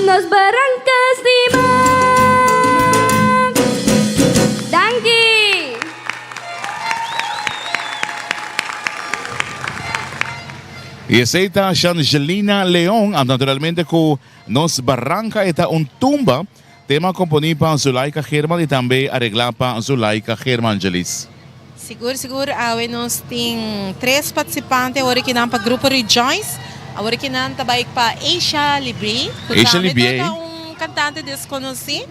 Nos baranka stima. Danki! Y esey ta Shangelina Leon, anto naturalmente cu Nos Barranca e ta un tumba, tema componi pa Zulaika Geerman y tambe aregla pa Zulaika Geerman Jelis. Sigur sigur awe nos tin tres participante awor aki nan pa Grupo Rejoice, awor aki nan ta bay pa Asia Libre cu tambe ta un cantante desconoci.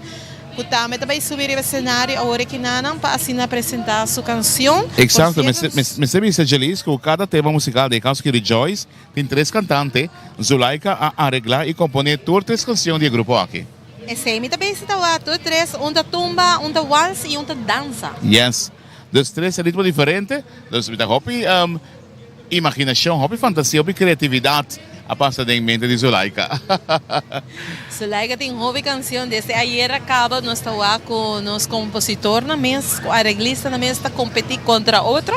Cu tambe ta bay subi riba escenario awor aki nanan pa asina presenta su cancion. Exacto, mester bisa Jelis cu cada tema musical den e caso aki Rejoice tin tres cantante, Zulaika a aregla y compone tur tres cancion di e grupo aki. Esey mi ta bisa ta wak tur tres, un ta tumba, un ta wals y un ta dansa. Yes, dus tres ritmo diferente, dus mi ta hopi Imaginacion, hopi fantasia, hopi creatividad a pasa den mente di Zulaika. Zulaika tin hopi cancion, desde ayer a caba nos ta wak cu nos compositornan mes, cu areglistanan mes ta competi contra otro.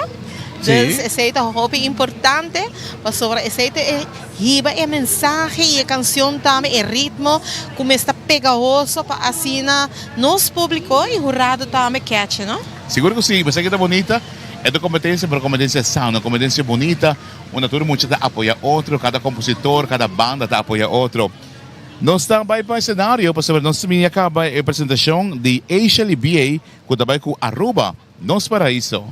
Dus esey ta hopi importante pasobra esey ta e hiba e mensahe y e cancion tambe, e ritmo cu mes ta pegahoso pa asina nos publico y hurado tambe catch, no? Sigur cu si, pasobra ta bunita. E ta competencia, pero competencia sano, competencia bunita, unda tur mucha ta apoya otro, cada compositor, cada banda ta apoya otro. Nos ta bay pa escenario pasobra nos tin a caba e presentacion di Asia Libiey cu ta bay cu Aruba, nos paraiso.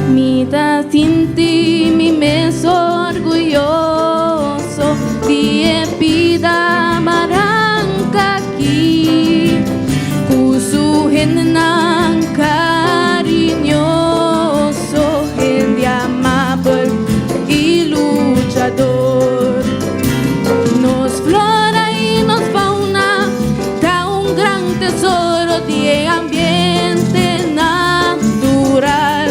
Mi ta sinti mi mes orguyoso di e pida baranka aki ku su hendenan kariñoso, hende amabel i luchador. Nos flora i nos fauna ta un gran tesoro di e ambiente natural.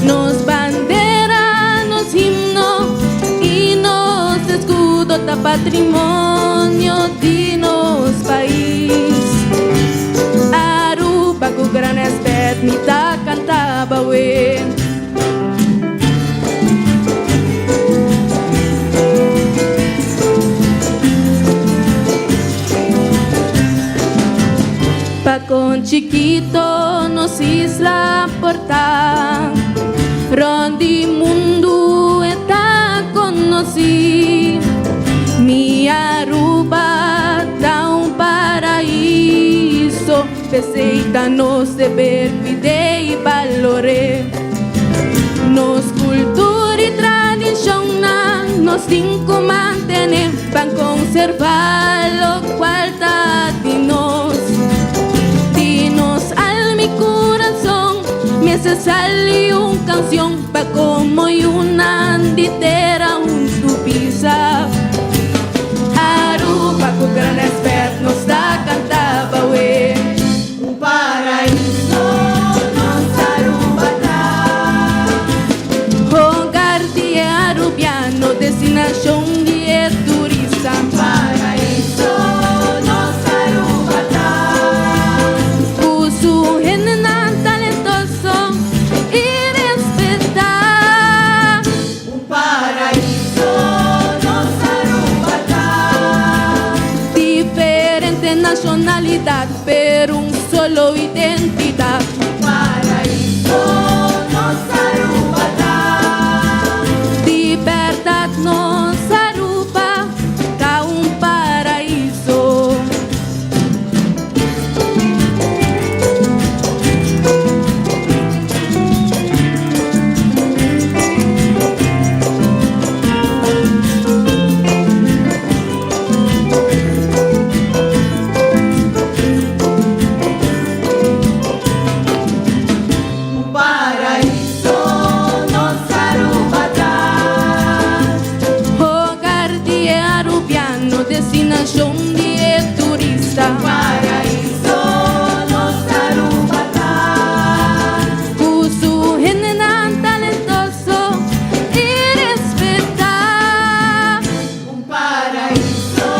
Nos bandera, nos himno i nos escudo ta patrimonio di nos pais. Aruba cu gran respet mi ta canta bawe. Pa con chikito nos isla por ta, rond di mundu e ta conoci. Mi Aruba ta un paraiso. P'esei ta nos deber cuid'é i balor'é. Nos cultura i tradicionnan nos tin cu mantené pa conservá locual ta di nos. Di nos alma i curason mester sali un cancion pa como yunan di tera huntu bisa. Aruba cu gran respet nos ta canta bawe. Un paraiso nos Aruba ta. Hogar di e Arubiano, destinacion di e turista. Un paraiso nos Aruba ta. Cu su hendenan talentoso y respeta. Un paraíso nos Aruba ta. Diferente nacionalidad pero un solo identidad. Un paraíso nos Aruba ta. Di berdad nos Aruba ta un paraíso. Un paraíso nos Aruba ta. Hogar di e Arubiano, destinacion di e turista. Un paraíso nos Aruba ta. Cu su hendenan talentoso y respeta. Un paraíso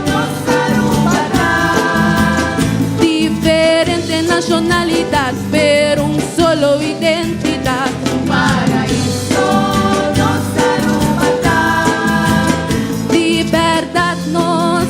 nos Aruba ta. Diferente nacionalidad, pero un solo identidad. Un paraíso nos Aruba ta. Di berdad nos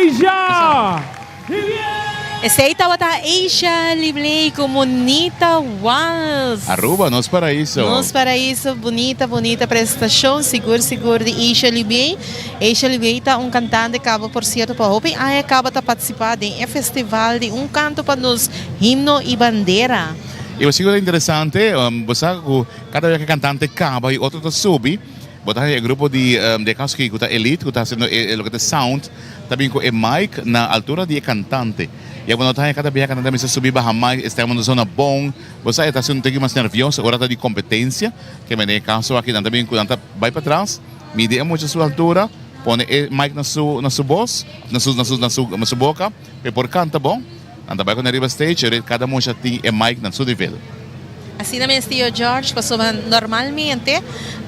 Asia! Esey tabata Asia Libley cu Monita Wals. Aruba, nos paraiso. Nos paraiso, bunita, bunita prestacion, sigur, sigur di Asia Libley. Asia Libley ta un cantante caba, por cierto, pa hopi aña caba ta participa den e festival di Un Canto pa Nos Himno y Bandera. Y bo sigur ta interesante, bo sa cu cada bia cu e cantante caba y otro ta subi, Bo ta haña e grupo di di e kaso aki ku ta Elite ku ta hasiendo e loke ta sound ta bin ku e mic na altura di e kantante. Ya bo no ta haña kada biaha kantante mester subi baha mic e stem no sona bon. Bo sa e ta hasi un tiki mas nervioso ora ta di kompetensia ke men den e kaso aki nan ta bin ku nan ta bai patras midi e mucha su altura pone e mic na su na su bos na su na su na su na su boka pa e por kanta bon. Nan ta bai ku nan riba stage ora kada mucha tin e mic na su nivel. Asina mes tio George, pasobra normalmente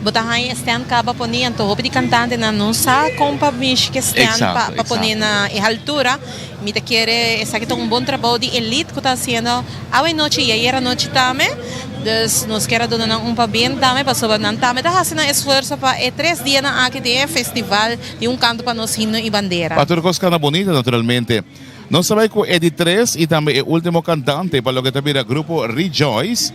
bo ta haña e stand kaba pone anto hopi di kantantenan no sa kon pa mishi ku e stand pa pone na e haltura. Mi ta kere esaki ta un bon trabou di Elite ku ta hasiendo awe nochi i ayer anochi tambe. Dus nos kier a duna nan un pabien tambe pasobra nan tambe ta hasi nan esfuerso pa e tres dianan aki den e festival di un kanto pa nos himno i bandera. Pa tur kos kana bonita naturalmente. Nos ta bai ku e di tres i tambe e ultimo kantante pa loke ta bira grupo Rejoice.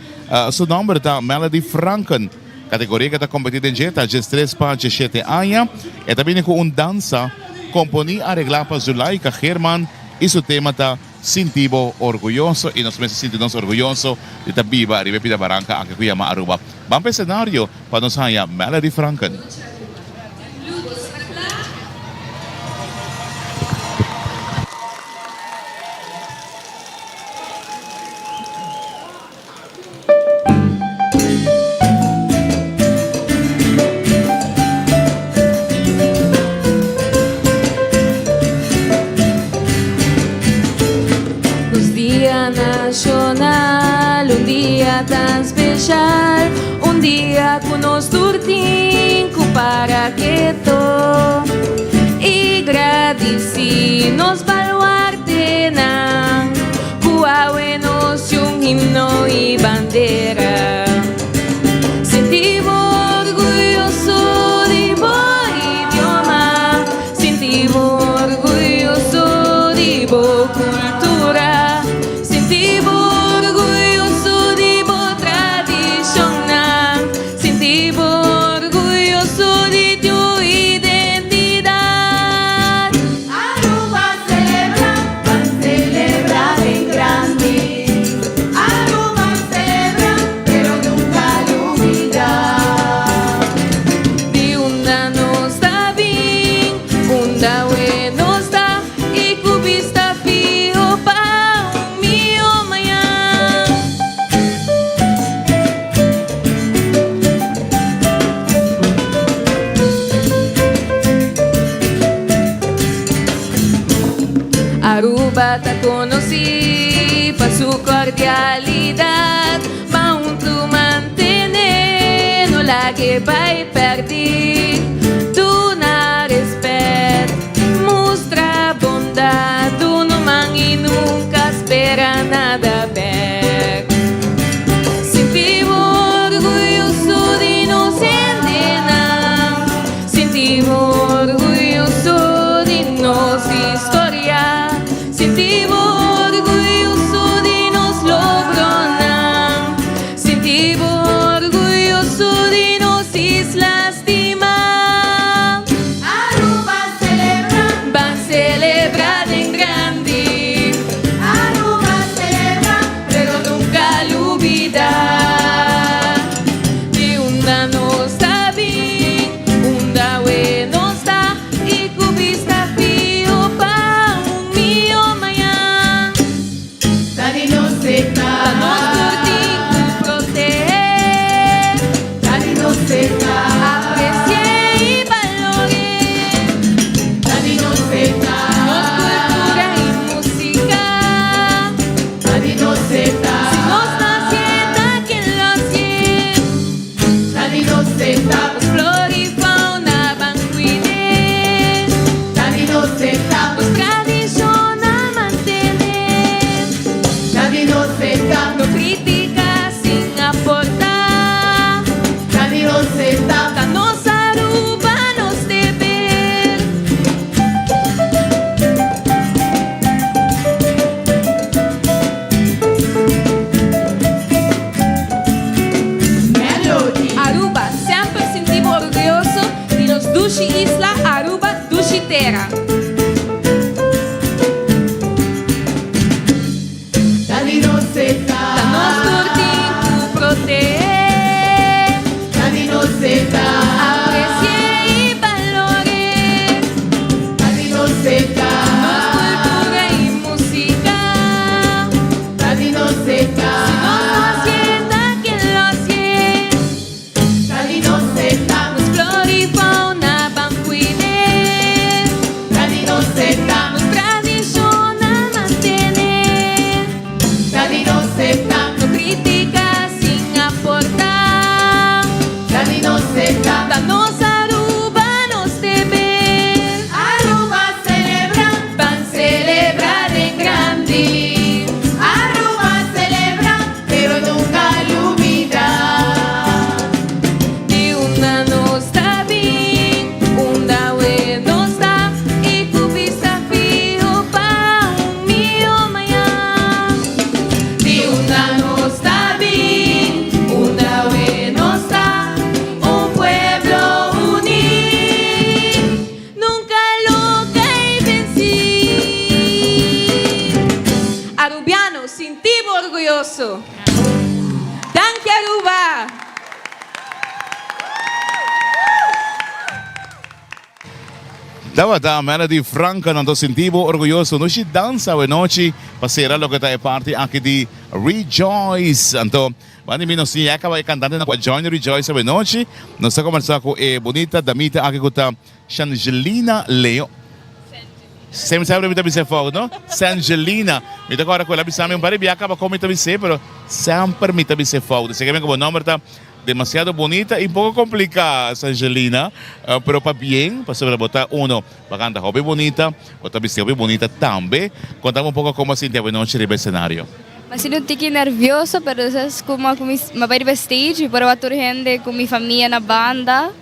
Su nòmber ta Melody Franken. Kategoria ku e ta kompetí den dje ta djestres pa djeshete aña. E ta bini ku un dansa komponí areglá pa Zulaika Geerman i su tema ta Sinti bo orguyoso i nos mester sinti nos orguyoso di ta biba riba e pida baranka aki ku yama Aruba. Ban pa e senario pa nos haña Melody Franken. Nos dia nacional, un dia tan special, un dia cu nos tur tin cu para keto y gradici nos baluartenan cu awe nos tin un himno y bandera. Sinti bo orguyoso di bo idioma, sinti bo orguyoso di bo cultura, sinti bo orguyoso di bo tradicionnan, sinti bo orguyoso di tu identidad. Aruba celebra, ban celebra den grandi. Aruba celebra, pero nunca lubida. Di unda nos ta bin, unda we nos ta y cu bista fiho pa un miho mañan. Aruba ta conoci pa su cordialidad, ma huntu mantene, no lag'e bai perdi. Duna respet, mustra bondad, duna man y nunca spera nada bek. Sinti bo orguyoso di nos hendenan. Sinti bo orguyoso di nos historia. Sinti bo orguyoso di nos logronan. Sinti bo orguyoso di nos isla stima. Tabata Melody Franca nan ta sinti bo orguyoso nochi dansa awe nochi pa sera loke ta e parti aki di Rejoice. Anto banda di mi nos tin ya caba e cantantenan cu a join Rejoice awe nochi. Nos ta combersa cu e bunita damita aki cu ta Shangelina Leon. Semper semper mi ta bisa e fout no. Sangelina. Mi ta corda cu el a bisa mi un par di bia caba con mi ta bis'e pero semper mi ta bisa e fout. Esaki mi cu bo nomber ta Demasiado bonita y un poco complica Sangelina, pero pabien pasobra bo ta uno pa canta hopi bonita, bo ta bisti hopi bonita tambe. Contame un poco como a sinti awenochi riba escenario. Mi a sinti un tiki nervioso pero despues cu mi a cuminsa mi a bay riba stage mi por a wak tur hende cu mi famia na banda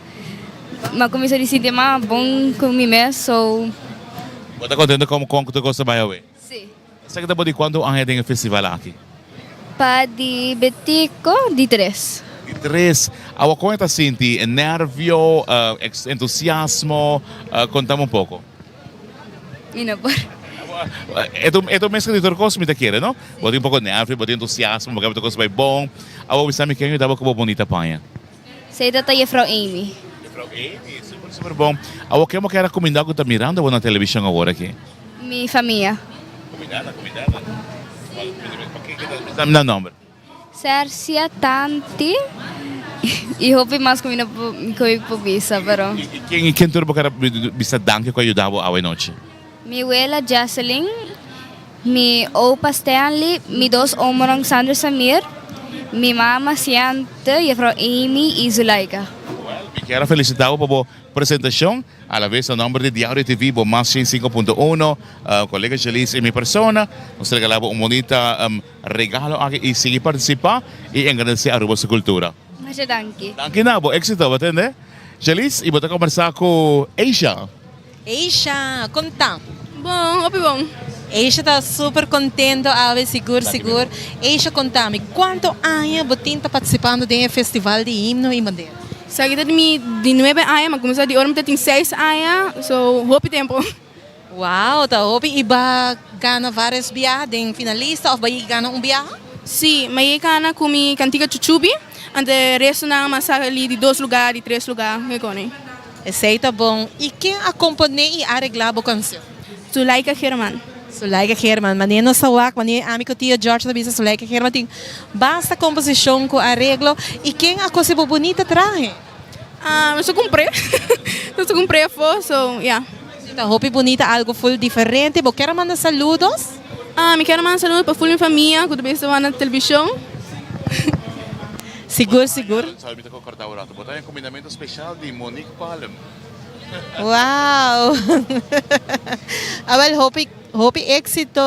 mi a cuminsa di sinti mas bon cu mi mes so. Bo ta contento como con tur cos ta bay awe? Si. Esaki ta bo di cuanto aña den e festival aki? Pa di Betico di tres. Di tres. Awa con e ta sinti? E nervio, entusiasmo? Contame un poco. Mi no por. E ta e ta un mezcla di tur cos mi ta kere no? Bo tin un poco nervio, bo tin entusiasmo, bo kere pa tur cos bay bon. Awa bisa mi ken yuda bo cu bo bunita paña? Esey ta ta Juffrouw Amy. Juffrouw Amy, super super bon. Awo ken bo kier a cuminda cu ta mirando bo na television awor aki? Mi famia. Cuminda nan, cuminda nan. Bisa mi nan nomber. Sercia, Tanti y hopi mas cu mi no por bisa pero. Y ken y ken tur bo kier a bisa danki cu a yuda bo awe nochi? Mi wela Jesselyn, mi opa Stanley, mi dos omonan Sandra y Samir, mi mama Siante, juffrouw Amy y Zulaika. Well, mi kier a felicita bo pa bo presentacion, a la vez na nomber di Diario TV, bo mas 105.1, colega Jelice y mi persona, nos ta regala bo un bunita regalo aki y sigui participa y engrandece Aruba su cultura. Masha danki. Danki na bo, exito, bo tende? Jelice, y bo ta combersa cu Asia. Eisha, kon ta? Bon, hopi bon. Eisha ta super contento awe, sigur sigur. Eisha, konta mi, kuantu aña bo tin ta partisipando den e festival di himno i bandera? Esaki ta di mi di nuebe aña, mi a kuminsá di ora mi ta tin seis aña, so hopi tempu. Wow, ta hopi. I bo a gana vários biaha den finalista òf bo a yega gana un biaha? Sí, mi a yega gana ku mi kantika Chuchubi, anto e restonan mi a sali di dos lugá, di tres lugá, mi kone. Esei ta bon. I ken a komponé i areglá bo kansion? Zulaika German. Zulaika German. Manera nos ta wak, manera ami ku tio George ta bisa, Zulaika German tin basta komposishon ku areglo. I ken a kose bo bunita trahe? Nos a kumpr'é. Nos a kumpr'é afó, so ya. Ta hopi bunita, algu ful diferente. Bo kier a manda saludos? Mi kier a manda saludos pa ful mi famia ku ta bisa wak na televishon. Sigur sigur. Sorry mi ta corta un rato. Bo ta den combinamento special di Monique Palm. Wow! Awel hopi hopi exito.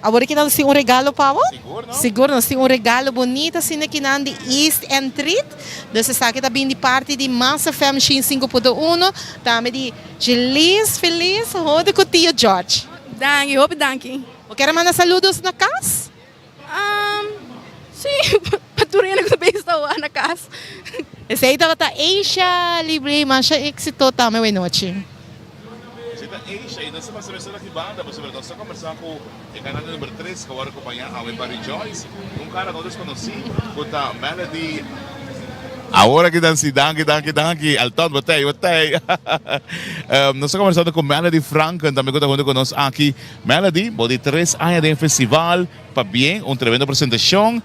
Awor aki nos tin un regalo pa bo. Sigur no? Sigur nos tin un regalo bonito asina aki nan di East End Treat. Dus esaki ta bin di parti di Mas FM 105.1, tambe di Jeliz Feliz hunto cu Tio George. Danki, hopi danki. Bo kier a manda saludos na cas? Sí, pa tur hende ku ta bezig ta wak na kas. Esei tabata Asia Libre, masha éxito tambe awenochi. Esei ta Asia i nos ta pasa mesora aki banda pasobra nos ta kombersá ku e kanante number tres ku a wòrdu kompañá awe pa Rejoice, un kara no deskonosí ku ta Melody. Awor aki dan si danki danki danki Alton bo tei bo tei. Nos ta kombersando ku Melody Franken tambe ku ta huntu ku nos aki. Melody, bo di tres aña den festival, pabien, un tremendo presentacion.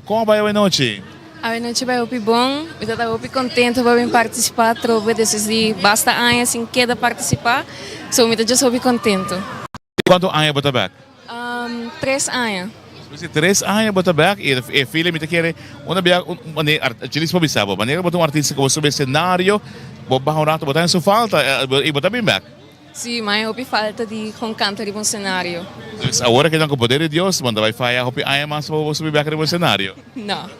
Con a bai awe nochi? Awe nochi bai hopi bon, mi ta ta hopi contento pa bin participa atrobe despues di basta aña sin keda participa, so mi ta just hopi contento. Cuanto aña bo ta bek? Tres aña. Despues di tres aña bo ta bek y e feeling mi ta kere una bia un manera, Djilis por bisa bo, manera bo ta un artista cu bo subi escenario, bo baha un rato bo ta haña su falta y bo ta bin bek. Sí, ma e hopi falta di con canta riba un scenario. Dus awor a keda cu poder di Dios, bo no ta bay faya hopi aña mas pa bo subi bek riba un scenario. No.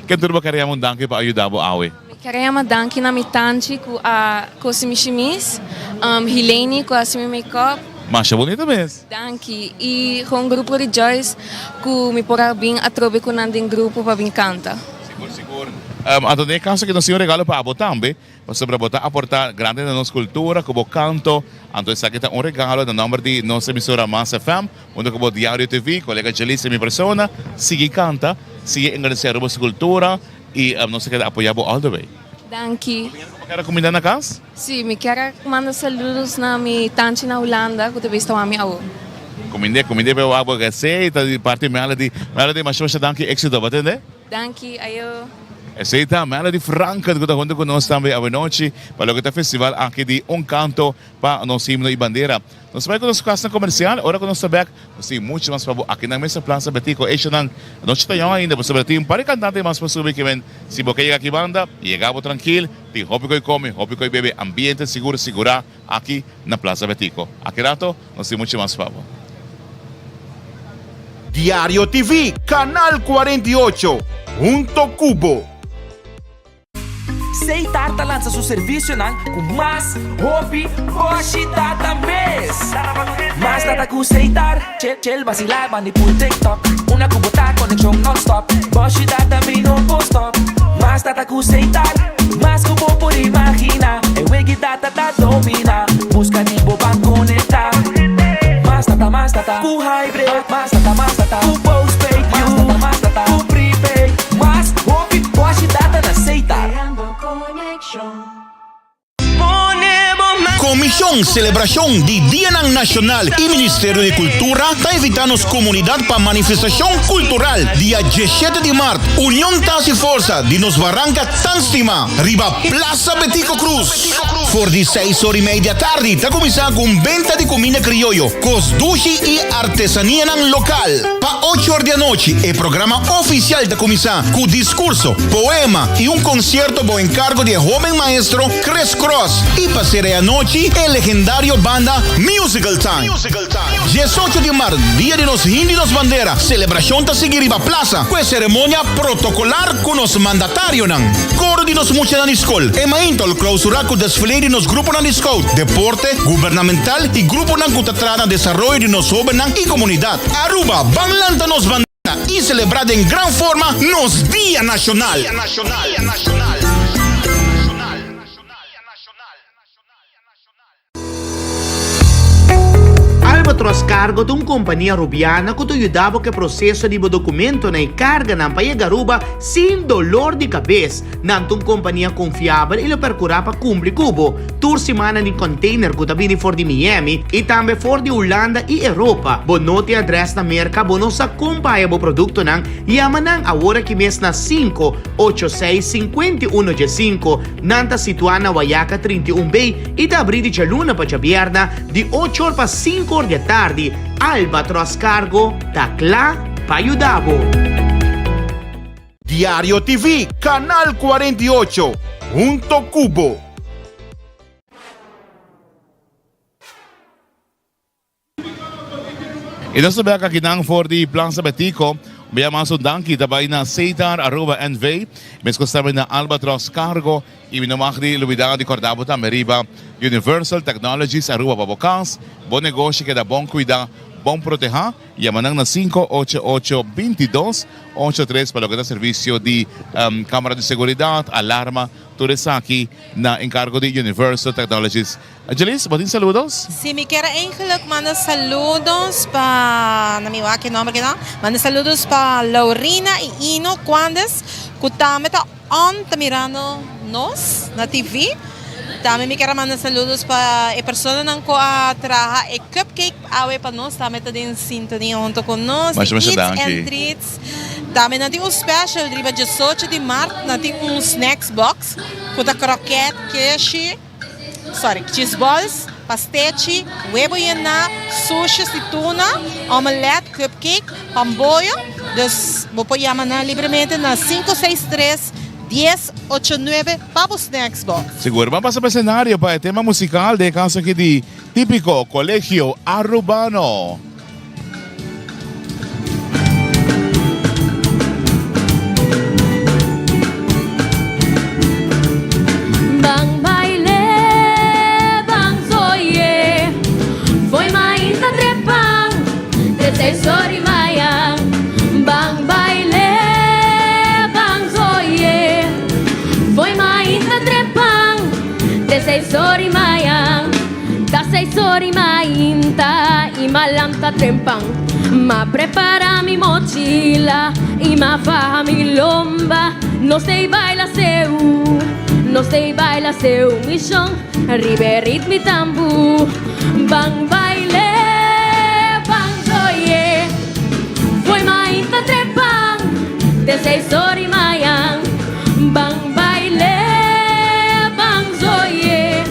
Ken tur bo kere yama un danki pa a yuda bo awe? Mi kere yama danki na mi tanchi cu a cosi mi shimis, Hileni cu a haci mi make-up. Masha bonita mes. Danki. Y con grupo Rejoice cu mi por a bin atrobe cu nan den grupo pa bin canta. Sigur, sigur. Anto den e caso aki nos tin un regalo pa abo tambe. Pasobra bo ta aporta grandi na nos cultura cu bo canto, anto esaki ta un regalo na nomber di nos emisora Mas FM, hunto cu bo Diario TV, colega Jelice y mi persona, sigui canta, sigui engrandece Aruba su cultura y nos ta keda apoya bo all the way. Danki. Bo kier a cuminda na cas? Si, mi kier a manda saludos na mi tanchi na Hulanda cu ta bista wak mi awo. Cumind'e, cumind'e pe wak bo esey ta di parti Melody. Melody, masha masha danki, exito, bo tende? Danki, ayo. Esey ta Melody Franken cu ta hunto cu nos tambe awenochi pa loke ta festival aki di Un Canto pa Nos Himno y Bandera. Nos bai cu nos casnan comercial, ora cu nos ta bek nos tin mucho mas pa bo aki na mesa Plaza Betico. Eshanan anochi ta yong ainda pasobra tin un par di cantante mas pa subi kimen si bo ke yega aki banda, yega bo trankil, tin hopi koe come, hopi koe bebe, ambiente sigur sigura aki na Plaza Betico. Aki rato nos tin mucho mas pa bo. Diario TV, Canal 48, hunto cu bo. Seitar ta lansa su servisionan ku mas hopi boshi data mes. Mas data ku Seitar, chel chel basilá bandi pul TikTok. Una ku bo ta konekshon nònstòp, boshi data mi no por stòp. Mas data ku Seitar, mas ku bo por imaginá. E wegi data ta dominá, buska di bo ban konektá. Mas data, mas data ku hybrid, mas data, mas data ku postpaid, mas data, mas data ku prepaid. Mas hopi boshi data na Seitar. Komishon Selebrashon di Dianan Nashonal i Ministerio di Kultura ta invitá nos komunidat pa manifestashon kultural dia diesshete di mart, Union ta hasi forsa di nos baranka tan stimá riba Plaza Betico Croes. For di seis or i mei di atardi ta kuminsá ku un benta di kuminda krioyo, kos dushi i artesanianan lokal. Pa ocho or di anochi e programa ofisial ta kuminsá ku diskurso, poema i un konsierto bou enkargo di e hóben maestro Chris Cross i pa sera e anochi e legendario banda Musical Time. Diesocho di mart, dia di nos himno i nos bandera, selebrashon ta sigui riba plasa ku e seremonia protokolar ku nos mandatarionan. Koro di nos muchanan di skol, e mainta lo klausurá ku desfile di nos gruponan di scout, deporte, gubernamental i gruponan ku ta traha na desaroyo di nos hóbennan i komunidat. Aruba, ban lanta nos bandera i selebrá den gran forma nos Dia Nashonal! Albatros Cargo ta un kompania Rubiana ku ta yuda bo ku e proseso di bo dokumentonan i karganan pa yega Aruba sin dolor di kabes. Nan ta un kompania konfiabel i lo perkurá pa kumpli ku bo. Tur siman nan tin container ku ta bini for di Miami i tambe for di Hulanda i Europa. Bo no tin adrès na Merka, bo no sa kon pa haya bo produktonan? Yama nan awor aki mes na 586 51 15. Nan ta situá na Wayaca 31 B i ta abrí di djaluna pa djabièrnè di ocho or pa sinku or di atardi. Albatros Cargo ta kla pa yuda bo. Diario TV, Canal 48, hunto cu bo. Y nos ta bek akinan for di Plaza Betico. Bia mas un danki ta bay na Setar Aruba NV. Mescos tambe na Albatros Cargo. Y mi no mag di lubida di corda bo tambe riba Universal Technologies Aruba pa bo cas, bo negoshi keda bon cuida, bon proteha. Yama nan na 588 22 83 pa loke ta servicio di camera di seguridad, alarma, tur esaki na encargo di Universal Technologies. Angelis, bo tin saludos? Si, mi kier eigenlijk manda saludos pa, na mi wak e nomber kinan, manda saludos pa Laurina y Ino Cuandes cu tambe ta on ta mirando nos na TV. Tambe mi kier a manda saludos pa e personanan cu a traha e cupcake awe pa nos, tambe ta den sintonia hunto cu nos, Masha, masha di Eats danki. and Treats. Tambe nan tin un special riba diesocho di mart, nan tin un snacks box cu ta kroket, keshi. Sorry, cheese balls, pastechi, webo yená, sushis di tuna, omelet, cupcake, pamboyo. Dus bo por yama nan libremente na 563 1089 pa bo snacks box. Sigur, ban pasa pa escenario pa e tema musical den e caso aki di Tipico Colegio Arubano. Ban baile, ban zoye, fo'i mainta trepan, te seis ora i mayan. Ban baile, ban zoye, fo'i mainta trepan, te seis ora i mayan. Ta seis ora i mainta i m'a lanta trempan. M'a prepara mi mochila i m'a faha mi lomba. Nos ta i baila seu, Nos tei baila seu mishon riba e ritmi tambu. Ban baile, ban zoye. Fo'i mainta trepan te seis ori mayan. Ban baile, ban zoye.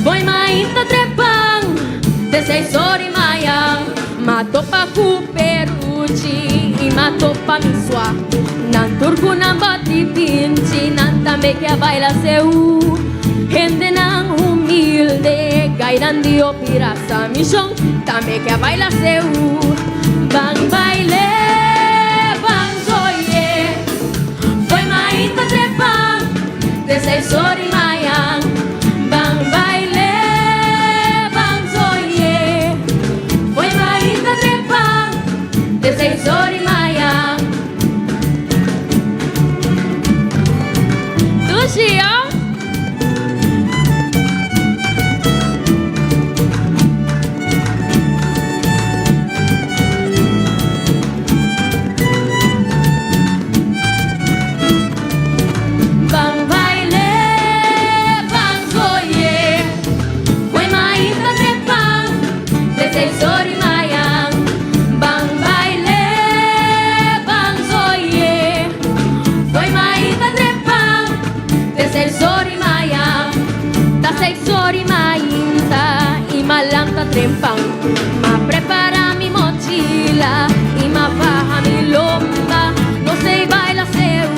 Fo'i mainta trepan te seis ori mayan. M'a topa ku Peruchi i m'a topa mi swa. Nan tur ku nan bati pinchi, nan tambe ke a baila seu. Hendenan humilde, gainan di hopi rasa. Mi shon tambe ke a baila seu. Ban baile, ban zoye. Fo'i mainta trepan, te seis ori mayan. Ban baile, ban zoye. Fo'i mainta trepan, te seis ori mayan. Dushi, oh! Ban baile, ban zoye. Fo'i mainta trepan, te seis ori mayan. Ban baile, ban zoye. Fo'i mainta trepan, te seis ori mayan. Ta seis ori mainta i m'a lanta trempan. M'a prepara mi mochila i m'a faha mi lomba. Nos tei baila seu,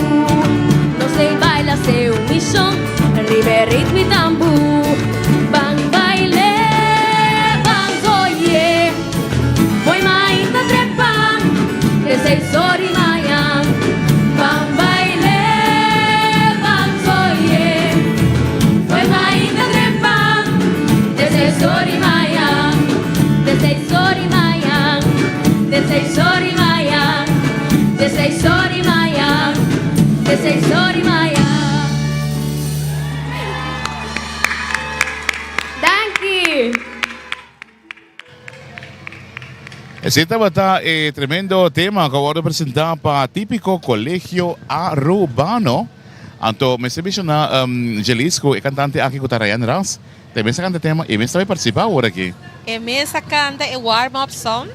nos tei baila seu mi shon riba e ritmi tambu. Ban baile, ban zoye. Fo'i mainta trepan, te seis ori mayan. Ban baile, ban zoye. Fo'i mainta trepan, te seis ori mayan. Te seis ori mayan, te seis ori mayan. Te seis ori mayan, te seis ori mayan. Danki! Esei tabata e tremendo tema ku a wòrdu presentá pa Típiko Kolegio Arubano. Anto mester menshoná Jelis ku e kantante aki ku ta Ryan Ras ta e mes a kanta e tema i e mes ta bai partisipá awor aki. E mes a kanta e warm up song,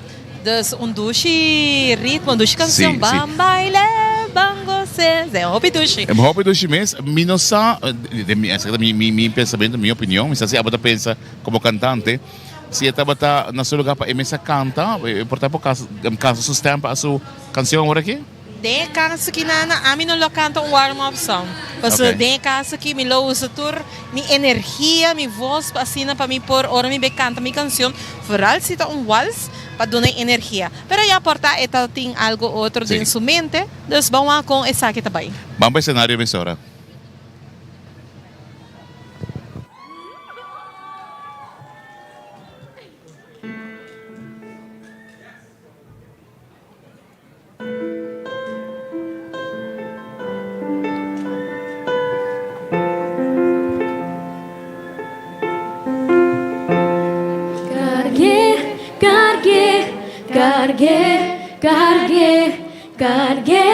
dus un dushi ritmo, un dushi kanshon, Ban baile, ban gose, e hopi dushi. E hopi dushi mes, mi no sa, den mi, esaki ta mi pensamentu, mi opinion, mi sa si abo ta pensa komo kantante, si e tabata na su lugar pa e mes a kanta, e por ta por kansa su stem pa su kanshon awor aki? Den e kaso ki nana, ami no lo kanta un warm up song. Pasobra den e kaso ki mi lo usa tur mi energia, mi voz pa asina pa mi por ora mi bay kanta mi cancion, vooral si ta un wals, pa duna e energia. Pero ya por ta e ta tin algo otro den su mente, dus ban wak con esaki ta bay. Ban pa escenario mesora. Karg'é, karg'é, karg'é, karg'é, karg'é,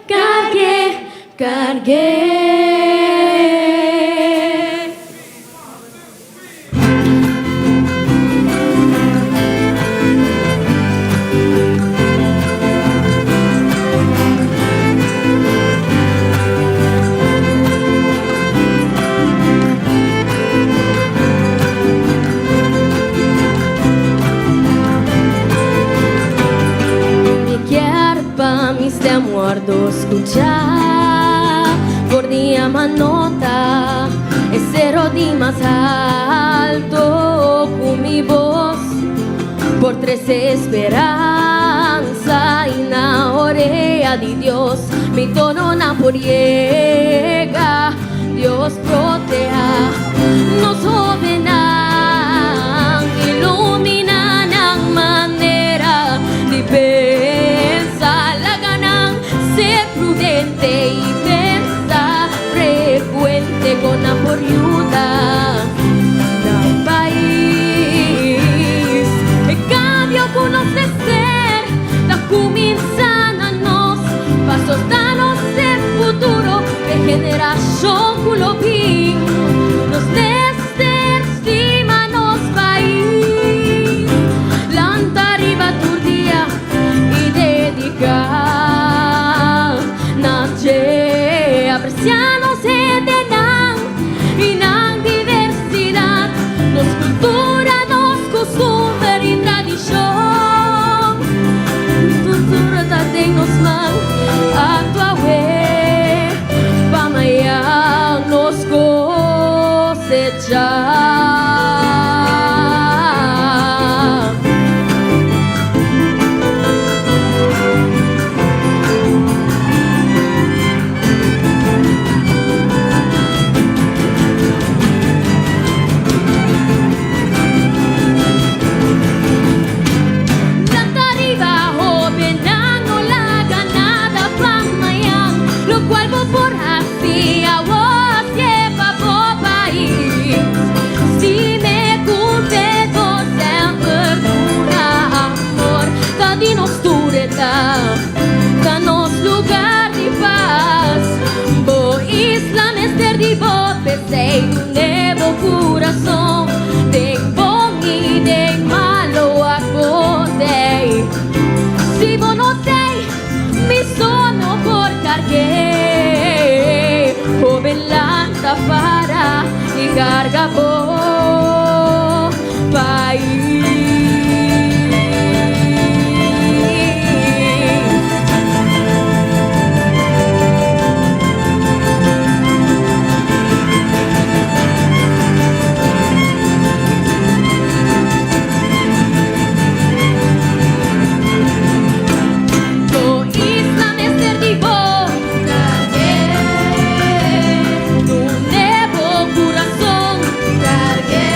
karg'é, karg'é. Mi kier pa mi stem wordo scucha for di ama nota. E sero di mas alto ku mi bos por trese speransa i na orea di Dios mi tononan por yega. Dios proteha nos hobennan, ilumina nan manera di pensa, laga nan ser prudente i pensa Frecuente con nan por yuda nan pais. E cambio cu nos mester ta cuminsa na nos. Paso ta nos e futuro p'e generacion cu lo bin. dje. Apresiá nos hendenan i nan diversidat, nos kultura, nos kustumber i tradishon. Futuro ta den nos man, aktua awe pa mañan nos kosechá. Lanta ariba hobennan no laga nada pa mañan locual bo por haci awo hacié pa bo pais Stime cumple bo semper duna amor ta di nos tur e ta ta nos lugar di paz Bo isla mester di bo p'esey dune bo curason den bon y den malo wak bo tey Si bo no tey mi so no por cargu'e Hoben lanta para y carga bo pais. Bo isla mester di bo cargu'é. Dune bo curason cargu'é.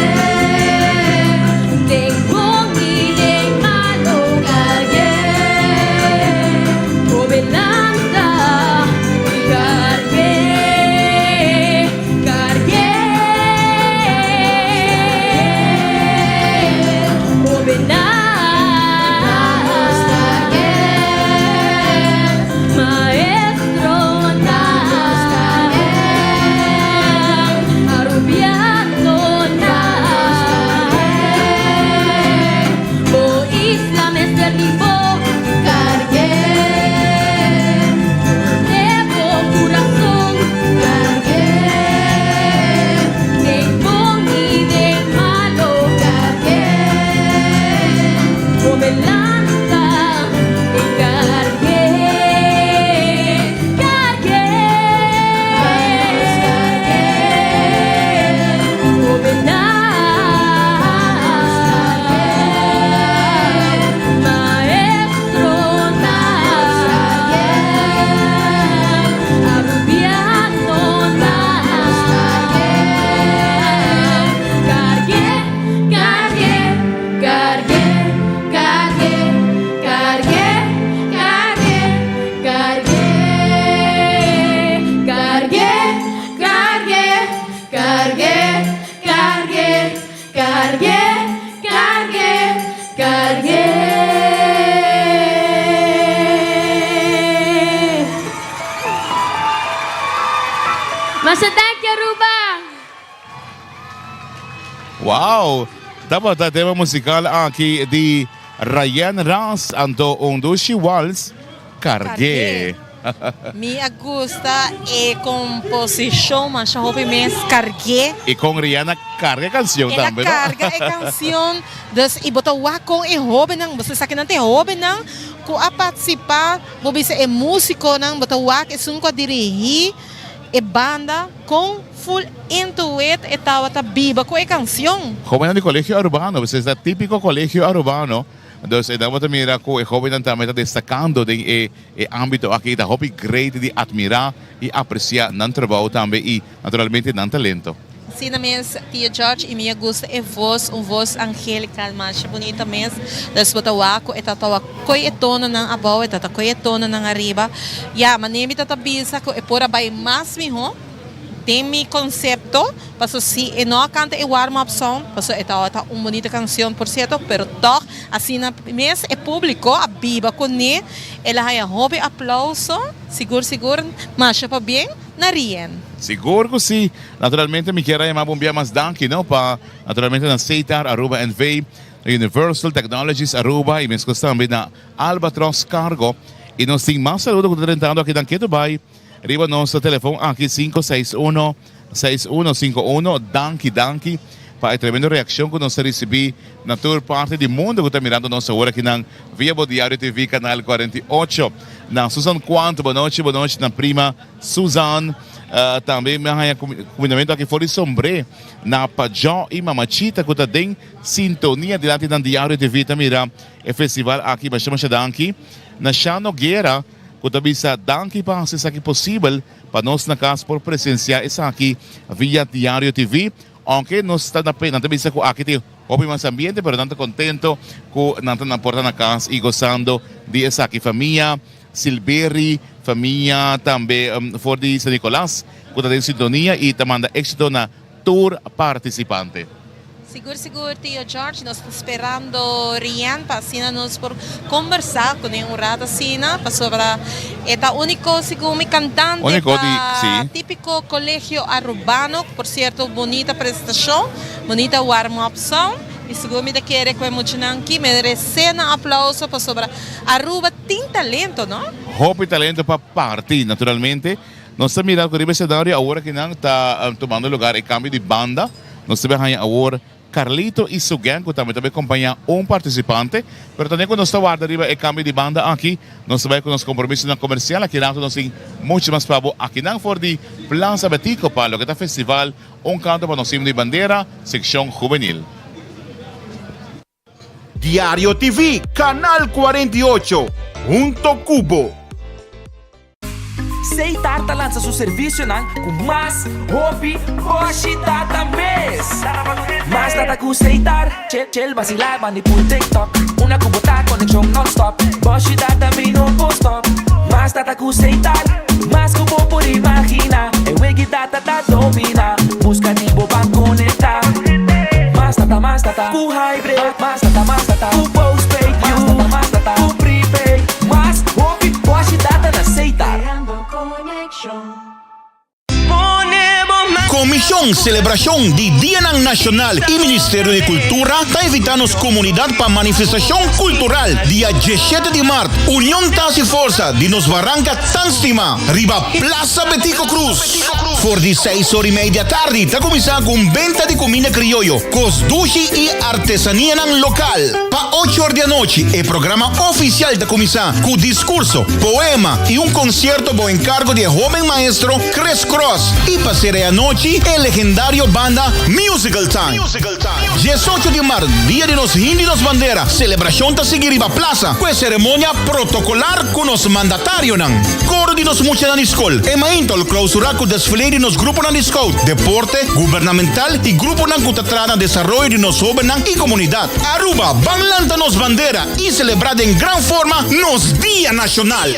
Den bon i den malo cargu'é. Hobe lanta i cargu'é, cargu'é. Hobe Masha danki Aruba! Wow! Tabata tema musical aki di Rayen Ras anto un dushi wals Cargué. Mi a gusta e composicion masha hopi mes cargué. Y con Rihanna carga e cancion tambe no? El a carga e cancion dus y bo ta wak con e hobennan bo sa esaki nan ta e hobennan cu a participa bo bisa e musiconan bo ta wak esun cu a dirigi e banda con full into it e tawata biba cu e cancion. Hobennan di Colegio Arubano, bo sa esta tipico Colegio Arubano. Dus e nan bo ta mira ku e hóbennan tambe ta destakando den e e ámbito aki. Ta hopi great di atmirá i apresiá nan trabou tambe i naturalmente nan talento. Asina mes Tio George i mi a gusta e vos, un vos angelical masha bunita mes. Dus bo ta wak ku e ta tawa koe e tononan abou, e ta ta koe e tononan ariba. Ya, manera mi ta ta bisa ku e por a bai mas mihó. Den mi concepto, paso si e no a canta e warm up song, paso e tabata un bonita cancion por cierto, pero toch asina mes e publico a biba cune, el a haya hopi aplauso, sigur sigur masha pabien na Rien. Sigur cu si! Naturalmente mi kier a yama bo un bia mas danki no pa naturalmente na Setar Aruba NV, na Universal Technologies Aruba y mescos tambe na Albatros Cargo y nos tin mas saludo cu ta drentando aki dan keto bay. Riba nos telefon aki 561 6151. Danki, danki pa e tremendo reaccion cu nos ta ricibi na tur parti di mundo cu ta mirando nos awor akinan via bo Diario TV canal 48. Na Susan Quant, bonochi, bonochi na prima Susan. Tambe mi a haya cumindamento aki for di Sombré na Pajó y Mamachita cu ta den sintonia dilanti nan Diario TV ta mira e festival aki. Masha masha danki na Sha Noguera cu ta bisa danki pa haci esaki posibel pa nos na cas por presencia esaki via Diario TV. Aunke nos ta na pena, nan ta bisa cu aki tin hopi mas ambiente, pero nan ta contento cu nan ta na por ta na cas y gozando di esaki. Famia Silberry, famia tambe for di San Nicolas cu ta den sintonia y ta manda exito na tur participante. Sigur sigur tio George, nos ta sperando Rian pa asina nos por combersa cune un rato asina pasobra e ta unico segun mi cantante Unico di, pa si. Tipico Colegio Arubano, por cierto bunita presentacion, bunita warm up song y segun mi ta kere cu e muchanan aki merece nan aplauso pasobra Aruba tin talento no. Hopi talento pa parti naturalmente. Nos ta mira cu riba e escenario awor aki nan ta tumando lugar e cambio di banda. Nos ta bay haña awor Carlito y su gang cu tambe ta bay compaña un participante. Pero tambe cu nos ta warda riba e cambio di banda aki, nos ta bay cu nos compromisonan comercial. Aki rato nos tin mucho mas pa bo akinan for di Plaza Betico pa loke ta festival Un Canto pa Nos Himno y Bandera, seccion juvenil. Diario TV, Canal 48, hunto cu bo. Seitar ta lansa su servisionan ku mas hopi boshi data mes. Mas data ku Seitar, chel chel basilá bandi pul TikTok. Una ku bo ta konekshon nònstòp, boshi data mi no por stòp. Mas data ku Seitar, mas ku bo por imaginá. E wegi data ta dominá, buska di bo ban konektá. Mas data, mas data ku hybrid, mas data, mas data ku postpaid, mas data, mas data ku prepaid, mas hopi boshi data na Seitar. Komishon Selebrashon di Dianan Nashonal i Ministerio di Kultura ta invitá nos komunidat pa manifestashon kultural dia diesshete di mart. Union ta hasi forsa di nos baranka tan stimá riba Plaza Betico Croes. For di seis or i mei di atardi ta kuminsá ku un benta di kuminda krioyo, kos dushi i artesanianan lokal. Pa ocho or di anochi e programa ofisial ta kuminsá ku diskurso, poema i un konsierto bou enkargo di e hoben maestro Chris Cross i pa sera e anochi e legendario banda Musical Time. Diesocho di mart, dia di nos himno i nos bandera, selebrashon ta sigui riba plasa ku e seremonia protokolar ku nos mandatarionan, koro di nos muchanan di skol, e mainta lo klausurá ku desfile di nos gruponan di scout, deporte, gubernamental i gruponan ku ta traha na desaroyo di nos hobennan i komunidat. Aruba, ban lanta nos bandera i selebrá den gran forma nos Dia Nashonal!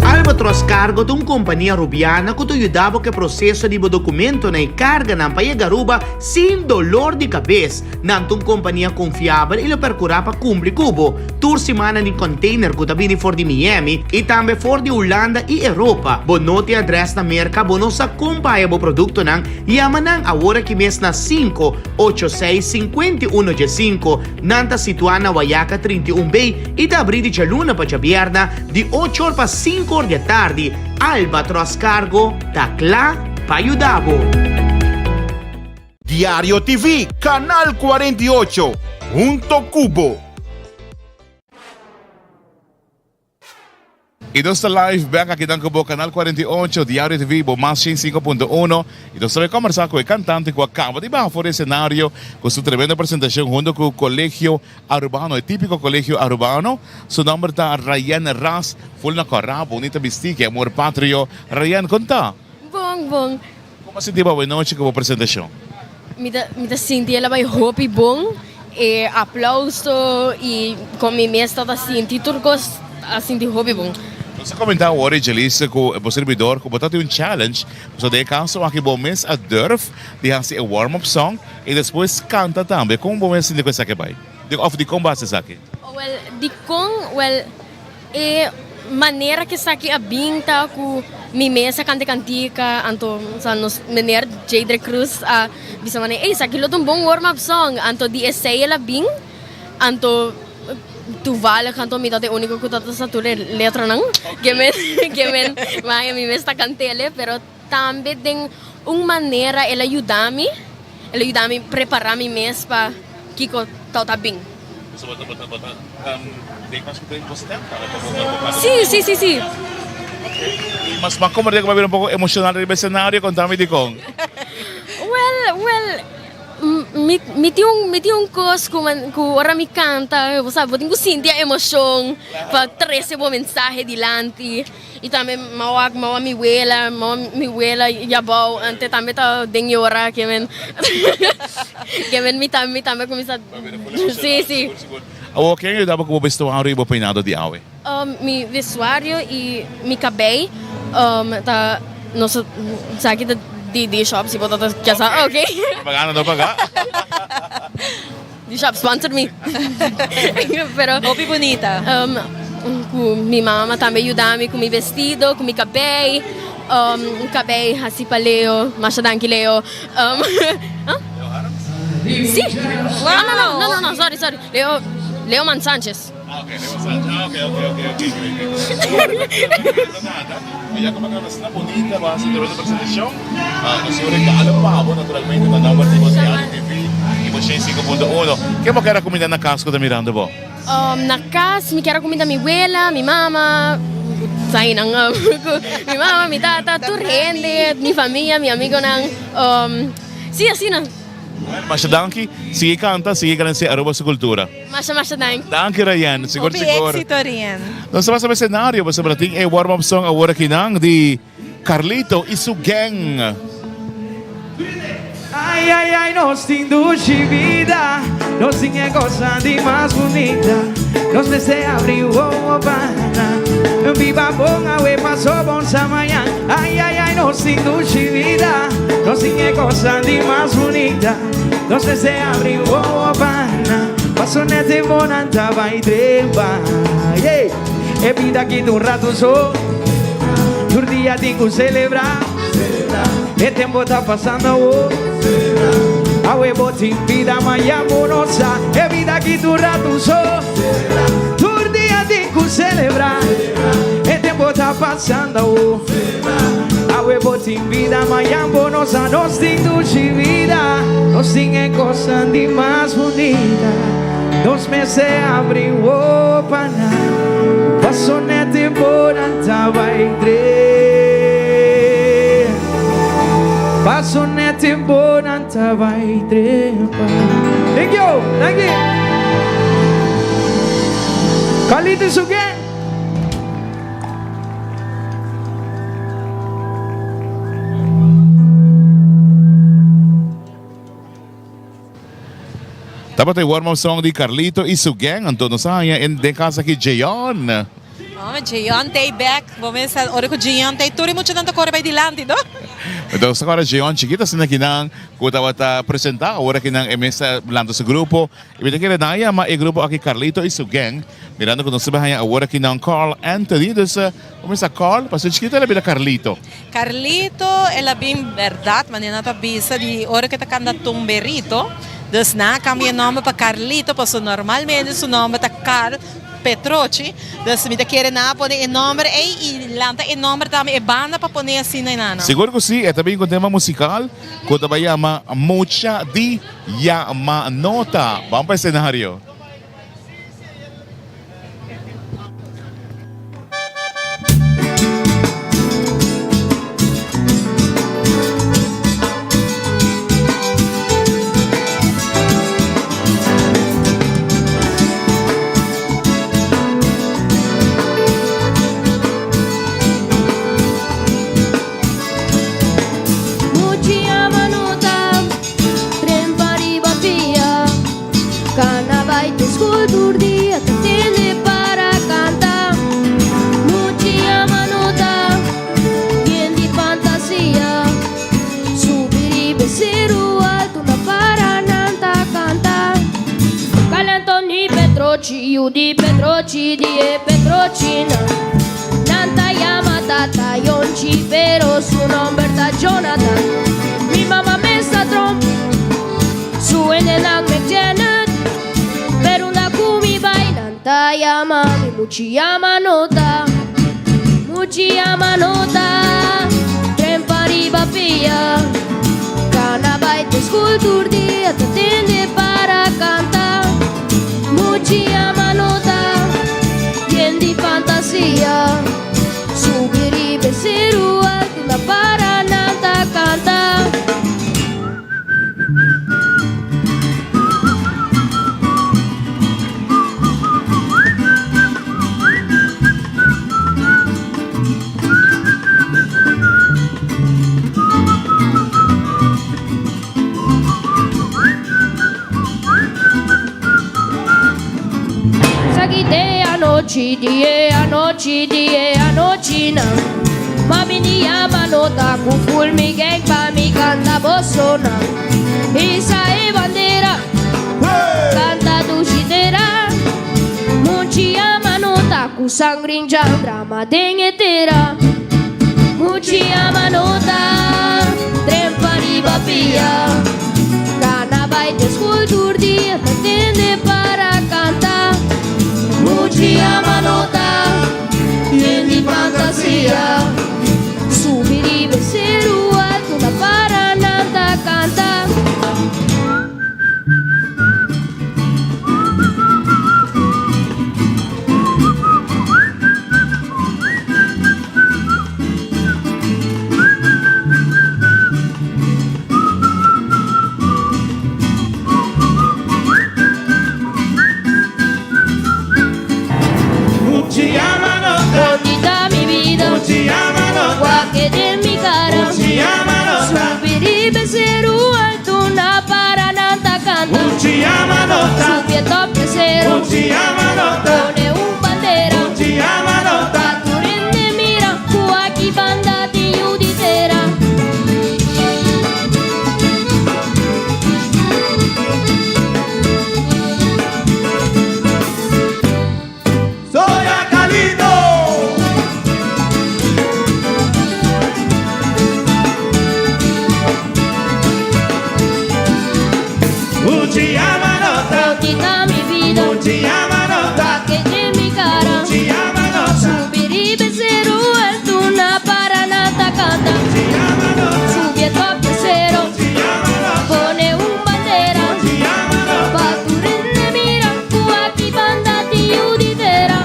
Albatros Cargo ta un kompania Rubiana ku ta yuda bo ku e proseso di bo dokumentonan i karganan pa yega Aruba sin dolor di kabes. Nan ta un kompania konfiabel i lo perkurá pa kumpli ku bo. Tur siman nan tin container ku ta bini for di Miami i tambe for di Hulanda i Europa. Bo no tin adrès na Merka, bo no sa kon pa haya bo produktonan? Yama nan awor aki mes na sinku, ocho seis, 51 diesinko. Nan ta situá na Wayaca 31 B i ta abrí di djaluna pa djabièrna di ocho or pa sinku or di atardi. Albatros Cargo ta kla pa yuda bo. Diario TV, Canal 48, hunto cu bo. Y nos ta live bek aki dan cu bo Canal 48, Diario TV, bo mas 105.1. Y nos ta bay conversa cu e cantante cu a caba di baha for di escenario cu su tremendo presentacion hunto cu Colegio Arubano, e tipico Colegio Arubano. Su nomber ta Rayen Ras, full na cora, bonita bisti, ke amor patrio. Rayen, con ta? Bon, bon. Como a sinti bo awe nochi cu bo presentacion? Mi ta mi ta sinti el a bai hopi bon, e aplauso y con mi mes ta ta sinti tur cos a sinti hopi bon. Nos a comenta awor e Jelise cu bo servidor cu bo ta tin un challenge, pasobra den e caso aki bo mes a durf di haci e warm up song y despues canta tambe. Con bo mes sinti cu esaki a bai? Of dicon bo a haci esaki? Wel, dicon? Wel. E manera ku esaki a bin ta ku mi mes a kanta e kantika, anto sa nos meneer Jadre Cruz a bisa manera, ey esaki lo ta un bon warm up song, anto di esei el a bin. Anto toevallig anto mi ta e úniko ku ta sa tur e letranan ke men ke men maya mi mes ta kant'ele pero tambe den un manera el a yuda mi el a yuda mi prepará mi mes pa kiko ta ta bin. So bo ta bo ta bo ta den mas ku tres bo stèm tambe pa bo pa bo Sí sí sí sí. I mas mas komo ku bo a bira un poko emoshonal riba esenario konta mi dikon. Well well Mi mi tin un mi tin un kos ku ku ora mi kanta bo sa bo tin ku sinti e emoshon pa trese bo mensahe dilanti i tambe mi a wak mi a wak mi wela mi a wak mi wela yabou ante tambe ta den yora ke men ke men mi tambe mi tambe a kuminsá si si. Awor ken a yuda bo ku bo vestuario i bo peinado di awe? Mi vestuario y mi cabey ta nos esaki ta di di shop si bo ta kier sa ok. Propaganda no paga. Di shop sponsor mi. Pero Hopi bunita. Cu mi mama tambe yuda mi cu mi vestido cu mi cabey cabey haci pa Leo masha danki Leo. Leo Harms? Si. Wow. No no no no sorry sorry Leo Leo Man Sanchez. Ah, ok, Leo Sanchez. Ah, ok, ok, ok, ok, ok. Nada. Ya como que está bonita, va a hacer tremenda presentación. Ah, nos un regalo pa bo, naturalmente, na nomber di Bos Diario TV y Bos 105.1. Ke bo kier cuminda na cas cu ta mirando bo? Um, na cas mi kier cuminda mi wela, mi mama, sabi nan, um, mi mama, mi tata, tur hende, mi famia, mi amigonan. Um, sí, asina. Bueno, masha danki. Sigui canta, sigui granse Aruba su cultura. Masha masha danki. Danki Rayen, sigur Hopi sigur. éxito Rien. Nos ta pasa pa escenario pasobra tin e warm up song awor akinan di Carlito y su gang. Ai ai ai nos tin dushi bida Nos tin e cosa di mas bunita Nos mester abri wowo pa nan Biba bon awe paso bon sa mañan Ai ai ai nos tin dushi bida Nos tin e cosa di mas bunita Nos mester abri wowo pa nan Paso net e bonan ta bai trepa Yeah. E bida aki ta un ratu so Tur dia tin ku selebrá E tempo ta pasando awo Awe bo tin bida maña bo no sa E bida aki ta un ratu so Tur dia tin ku selebrá E tempo ta pasando awo Awe bo tin bida mañan bo no sa Nos tin dushi bida Nos tin e cosnan di mas bunita Nos mester abri wowo pa nan Paso net e bonan ta bai dre Paso net e bonan ta bai trepa Thank you, thank you Carlito y su gang. Tabata e warm up song di Carlito y su gang, anto nos a haña en den cas aki Jeon. Mama, Jeon t'ei bek. Bo mester ora cu Jeon t'ei tur e muchanan ta core bay dilanti, no? Entonces awor Jeon chikito asina kinan cu tabata presenta, awor kinan e mes ta lanta su grupo. Y mi ta kere nan a yama e grupo aki Carlito y su gang, mirando cu nos ta haña awor aki nan Carl Anthony, dus bo mester Carl, pasobra chikito el a bira Carlito. Carlito el a bin berdad manera nan ta bisa di ora cu e ta canta Tumberito, dus nan a cambia e nomber pa Carlito pasobra normalmente su nomber ta Carl Petrochi, dus mi ta kere nan a pone e nomber ey y lanta e nomber tambe e banda pa pone asina nan. Sigur cu si, e ta bin cu un tema musical cu ta bay yama Mucha di. Yama nota. Ban pa e scenario. Tren pa riba pia, Cana bai te school tur dia ta tende para canta. Muchi ama no ta yen di fantasia, Subi riba e seru alto na para nan ta canta. Calantoni Petrochi, yu di Petrochi di e Petrochinan. Nan ta yama tata Yonchi pero su nomber ta Jonathan. Mi mama mes ta tromp, su hendenan Mick Janet, pero una. ta yama mi muchi yama nota Muchi yama nota Tren pa riba pia Cana bai te school tur dia Ta tende para canta Muchi yama nota Yen di fantasia Subi riba e seru altu Na para nan ta canta. Saki te anochi, die anochi, die anochi nan. Mami ni yama nota ku full mi gang pa mi canta bosona. Isa e bandera, canta dushitera. Muchi yama nota ku sangrin jam drama den etera. Muchi yama nota, tren pa riba pia. Cana bai te school tur dia, ta tende para canta. Muchi yama nota, yen di fantasia. Subi riba e seru altu na para nan ta canta. Bonita mi vida, wak den mi cara. Subi riba e seru altu na para nan ta canta. Subi e top di seru, pone un bandera. Pa tur hende mira cu aki banda tin yu di tera. Soy Acalito. Muchi Amanota. Bonita mi vida. Muchi Amanota. Wak den mi cara. Muchi Amanota. Subi riba e seru altu na para nan ta canta. Subi e top di seru. Pone un bandera. Pa tur hende mira cu aki banda tin yu di tera.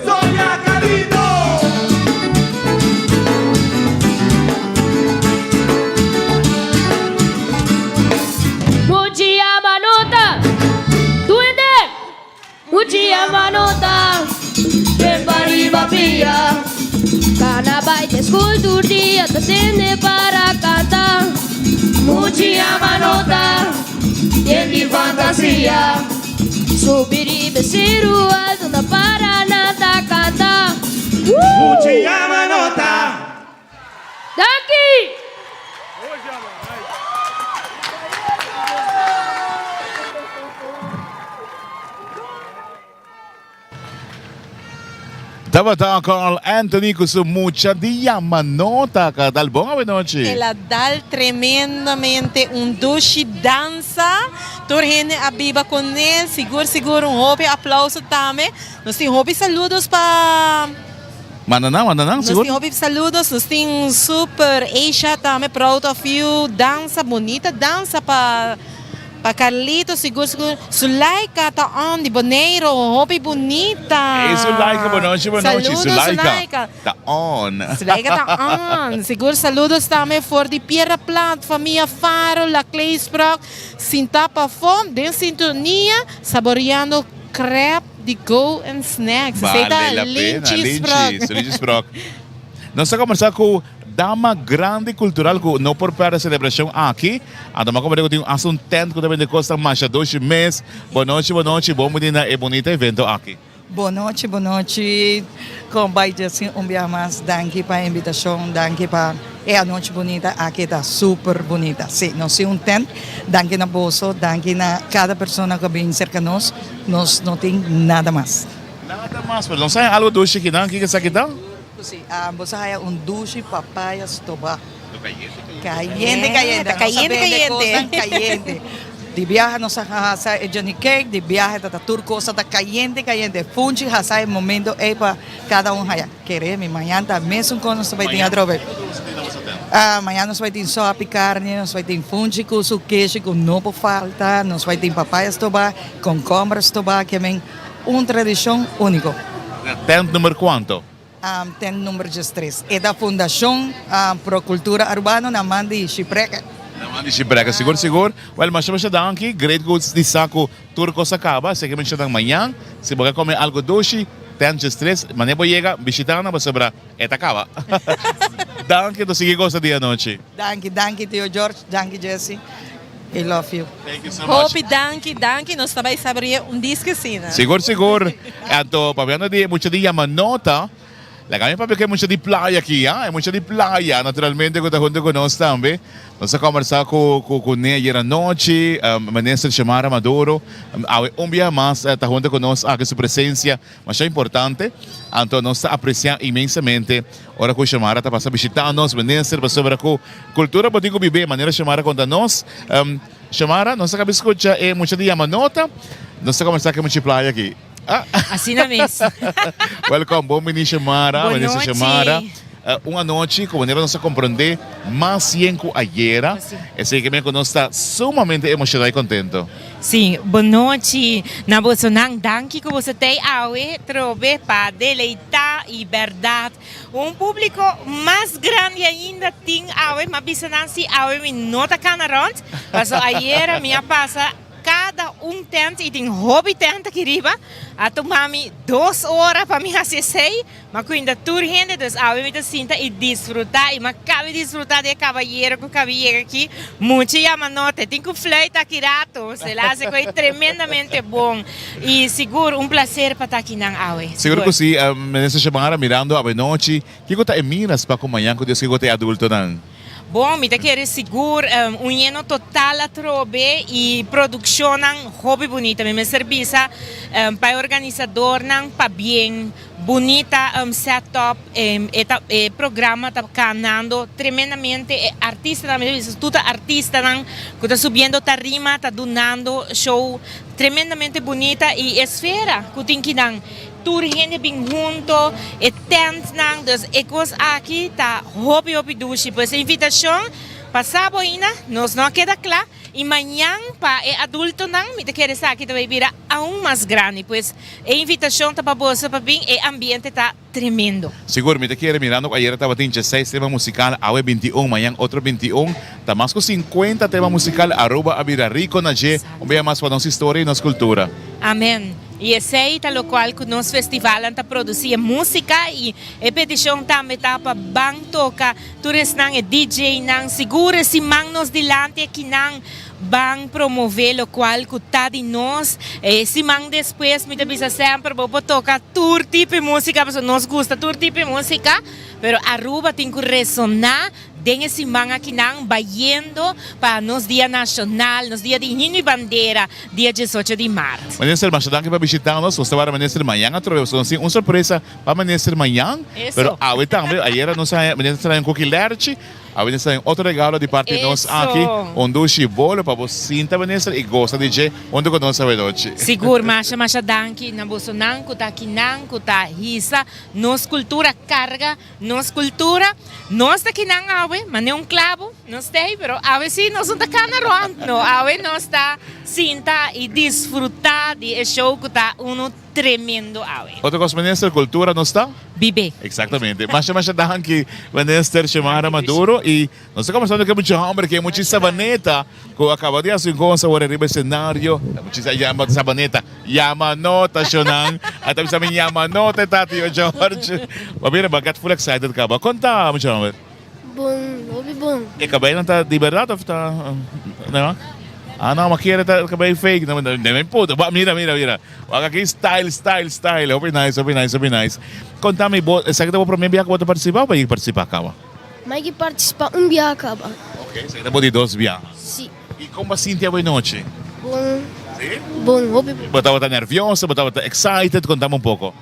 Soy Acalito. Muchi Amanota. Duende. Muchi Amanota. Den pa riba pia. Cana bai te school tur dia ta tende para canta. Muchi Amanota. Yen di fantasia. Subi riba e seru altu na para nan ta canta. Muchi Amanota. Danki! Tabata Carl Anthony cu su mucha di yama nota ca dal bon awenochi. El a dal tremendamente un dushi dansa. Tur hende a biba con el. Sigur sigur un hopi aplauso tambe. Nos tin hopi saludos pa. Manda nan, manda nan, Nos sigur. tin hopi saludos. Nos tin super Asia tambe proud of you. Dansa bonita dansa pa pa Carlito sigur sigur. Zulaika ta on di Boneiro hopi bunita. Hey Zulaika, bonochi bonochi. Saludos Zulaika Zulaika. ta on. Zulaika ta on. Sigur saludos tambe for di Piedra Plat, famia Faro, La Kleesprok, sinta pafó den sintonia saboreando crêpe di Go and Snacks. Esei ta Vale la pena, Linchi Linchi, Sprok. Linchi Sprok. Nos ta combersa cu dama grandi cultural cu no por perde celebracion aki. Anto mi a comprende cu tin hasta un tent cu ta bende cosnan masha dushi mes. Bonochi, bonochi, bon bini na e bunita evento aki. Bonochi, bonochi. Con bai Justin un biaha mas danki pa e invitacion, danki pa e anochi bunita aki ta super bunita. Si, nos tin un tent, danki na boso, danki na cada persona cu a bin cerca nos, nos no tin nada mas. Nada mas, pero nos haya algo dushi kinan, kiko esaki ta? Si, boso haya un dushi papaya stoba. Cayente, cayente. Ta cayente, cayente. Cayente. Di biaha nos a hasa e Johnny Cake, di biaha ta tur cosa ta cayente, cayente. Funchi hasa e momento ei pa cada un haya. Kere mi, mañan ta mesun cos nos ta bay tin atrobe. Ah, mañan nos bay tin sopi carne, nos bay tin funchi cu su keshi cu no por falta, nos bay tin papaya stoba, concomber stoba, ke men un tradicion unico. Tent number cuanto? Tent number diestres. E ta Fundacion Pro Cultura Arubano na man di Shipreke. Na man di Shipreke, sigur sigur. Wel, masha masha danki. Great goods di sa cu tur cos a caba. Esaki mencionan mañan. Si bo ke come algo dushi, tent diestres. Mane bo yega, bishita nan pasobra e ta caba. Danki, nos sigui gosa di anochi. Danki, danki Tio George, danki Jessy. I love you. Thank you so much. Hopi danki, danki. Nos ta bai sabore'é un diski asina. Sigur, sigur. Anto, papiando di e mucha di Yamanota, laga mi papia ku e mucha di playa aki, ya. E mucha di playa, naturalmente, ku ta huntu ku nos tambe. Nos a kombersá ku ku kuné ayer anochi, Minister Xiomara Maduro. Awe un bia mas ta huntu ku nos aki, su presensia masha importante. Anto nos ta apresiá inmensamente ora ku Xiomara ta pasa bishitá nos, Minister, pasobra ku Cultura bo tin cu bib'é, manera Xiomara conta nos. Xiomara, nos a caba scucha e mucha di Yamanota. Nos ta comenzá cu e mucha di playa aki. Ah. Asina mes. Welcome, bon bini Xiomara, Bon Minister nochi. Xiomara. Un anochi cu manera nos a comprende mas yen cu ayera. Esey ke men cu nos ta sumamente emociona y contento. Sí, bon nochi na bosonan. Danki cu boso t'ey awe trobe pa deleita y berdad. Un publico mas grandi ainda tin awe, m'a bisa nan si awe mi no ta cana rond, paso ayera mi a pasa cada un tent y tin hopi tent aki riba, a tuma mi dos ora pa mi haci esey, m'a cuinda tur hende, dus awe mi ta sinta y disfruta y m'a cabe disfruta di e cabayero cu cabe yega aki, mucha yama note, tin cu fluit aki rato, se la haci coy tremendamente bon. Y sigur un placer pa ta aki nan awe. Sigur cu si, Minister Xiomara, mirando awenochi, kico ta e miras pa cu mañan cu Dios kico ta e adultonan? Bon, mi ta kere sigur un yeno total atrobe y produccionnan hopi bunita. Mi mester bisa pa e organisadornan pabien, bunita set up, e ta e programa ta canando tremendamente, e artistanan, mi ta bisa tur ta artistanan cu ta subiendo tarima ta dunando show Tremendamente bunita y esfera cu tin kinan tur hende bin hunto, e tentnan, dus e cos aki ta hopi hopi dushi. Pues e invitacion pa sabo ainda nos no a keda cla y mañan pa e adultonan mi ta kere esaki ta bay bira aun mas grandi. Pues e invitacion ta pa boso pa bin, e ambiente ta. Tremendo. Sigur, mi ta kere mirando ku ayera tabatin dieseis tema musikal, awe bintiun, mañan otro bintiun, ta mas ku sinkuenta tema musikal, Aruba a bira riko na dje, un bia mas pa nos historia i nos kultura. Amen. I esei ta lokual ku nos festivalnan ta produsi, e musika i e petishon tambe ta pa ban toka tur esnan, e DJ-nan, sigur e siman nos dilanti akinan Ban promove locual cu ta di nos. E siman despues mi ta bisa semper bo por toca tur tipo di musica pasobra nos gusta tur tipo di musica, pero Aruba tin cu resona den e siman akinan bayendo pa nos dia nacional, nos dia di himno y bandera, dia diesocho di maart. Minister, masha danki pa bishita nos. Nos ta wara Minister mañan atrobe pasobra nos tin un sorpresa pa Minister mañan, pero awe tambe, ayera nos a haña Minister a haña un koki lerchi. A bini sa un otro regalo di parti nos aki, un dushi bolo pa bo sinta minister y gosa di dje hunto cu nos awenochi. Sigur, masha masha danki na bosonan cu ta akinan cu ta hisa nos cultura, carga nos cultura. Nos ta akinan awe, mane un clabo nos ta ey, pero awe si nos no ta cana rond, no, awe nos ta sinta y disfruta di e show cu ta uno Tremendo awe. Otro cos minister, cultura nos ta? Bibé. Exactamente. Masha masha danki minister Xiomara Maduro y nos ta conversando cu e mucha homber cu e mucha Sabaneta cu a caba di haci un cosa awor ariba escenario. E mucha yama Sabaneta. Yama nota shonan. A ta bisa mi yama nota e tati yo George. Bo mira bo a get full excited caba. Conta mucha homber. Bon, hopi bon. E cabeynan ta di berdad of ta no? Ah no, ma kier ta cabey fake. No, no, no importa. Ba, mira, mira, mira. Wak aki style, style, style. Hopi nice, hopi nice, hopi nice. Conta mi, bo, esaki ta bo prome biaha cu bo ta participa of bo a participa caba? Mi a participa un biaha caba. Ok, esaki ta bo di dos biaha. Si. Y con bo a sinti awe nochi? Bon. Si? Bon, hopi bon. Bo tabata nervioso, bo tabata excited? Contami un poco.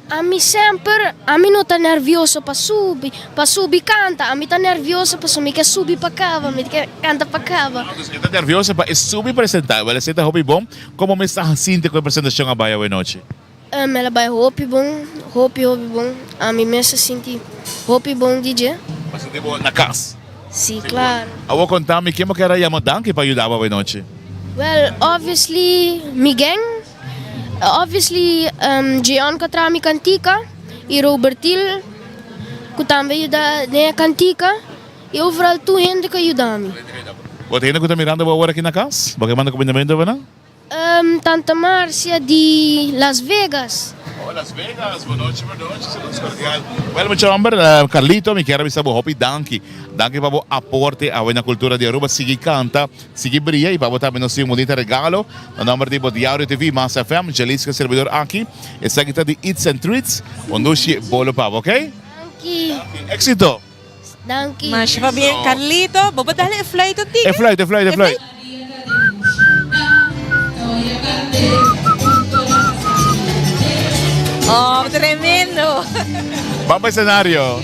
Ami semper, ami no ta nervioso pa subi, pa subi canta, ami ta nervioso pasobra mi ke subi pa caba, mi ke canta pa caba. Dus e ta nervioso pa e subi presenta, wel esei ta hopi bon, como mi sta sinti cu e presentacion a bay awe nochi? El a bay hopi bon, hopi hopi bon, ami mes a sinti hopi bon di dje. Bo a sinti bo na cas? Si, claro. Awor conta mi, ken bo kier a yama danki pa yuda bo awe nochi? Wel, obviously mi gang. Obviously Jeon ku a traha mi kantika i Robertil ku tambe a yuda den e kantika i overal tur hende ku a yuda mi. Bo ta hende ku ta mirando bo awor aki na kas? Bo ke manda kumindamentu pa nan? Tanta Marcia di Las Vegas. Oh Las Vegas, bo nochi bo nochi, saludos cordial. Well mucha homber, Carlito mi kier a bisa bo hopi danki. Danki pa bo aporte awe na cultura di Aruba. Sigui canta. Sigui bria y pa bo tambe nos tin un bunita regalo na nomber di bo Diario TV Mas FM, Jeliska servidor aki. Esaki ta di Eats and Treats, un dushi bolo pa bo, ok? Danki. Exito! Danki. Masha pabien Carlito, bo por dale e fluit un tiki? E fluit, e fluit, e fluit. Oh, tremendo! Ban pa escenario.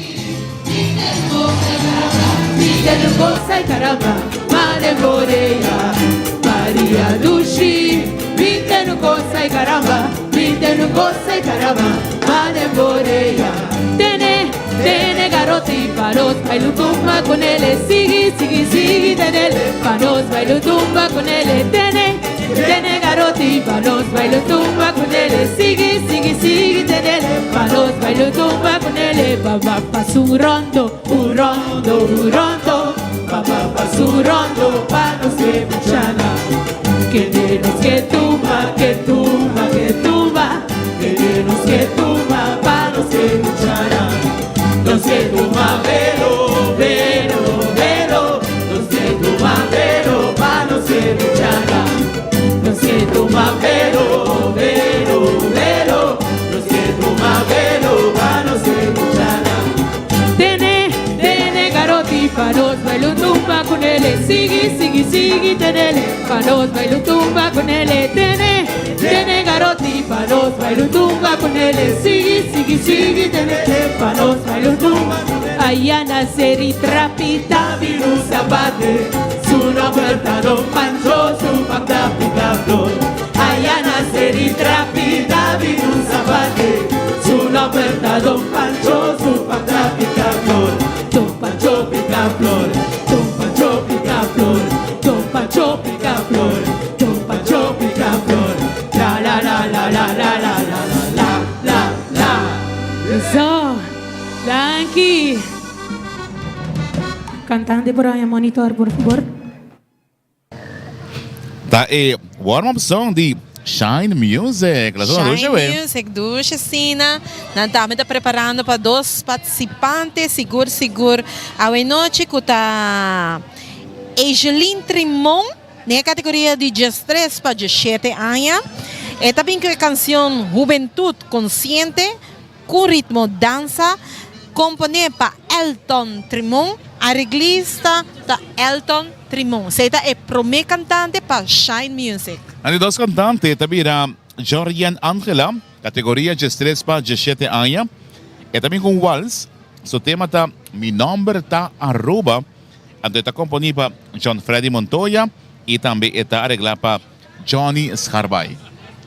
Danki. Cantante por haña monitor por favor. Ta e warm up song di Shine Music. La zona Shine Music, dushi asina. Nan tambe ta preparando pa dos participante, sigur sigur awe nochi cu ta Ejeline Trimon den e categoria di diestres pa diesshete aña. E ta bin cu e cancion Hubentud Consciente. Ku ritmo dansa, komponé pa Elton Trimon, areglista ta Elton Trimon. Esei ta e promé kantante pa Shine Music. Nan di dos kantante ta bira Jorien Angela, kategoria diestres pa diesshete aña. E ta bin ku un wals, su tema ta Mi nòmber ta Aruba, anto e ta komponí pa John Freddy Montoya i tambe e ta areglá pa Johnny Scharbaai.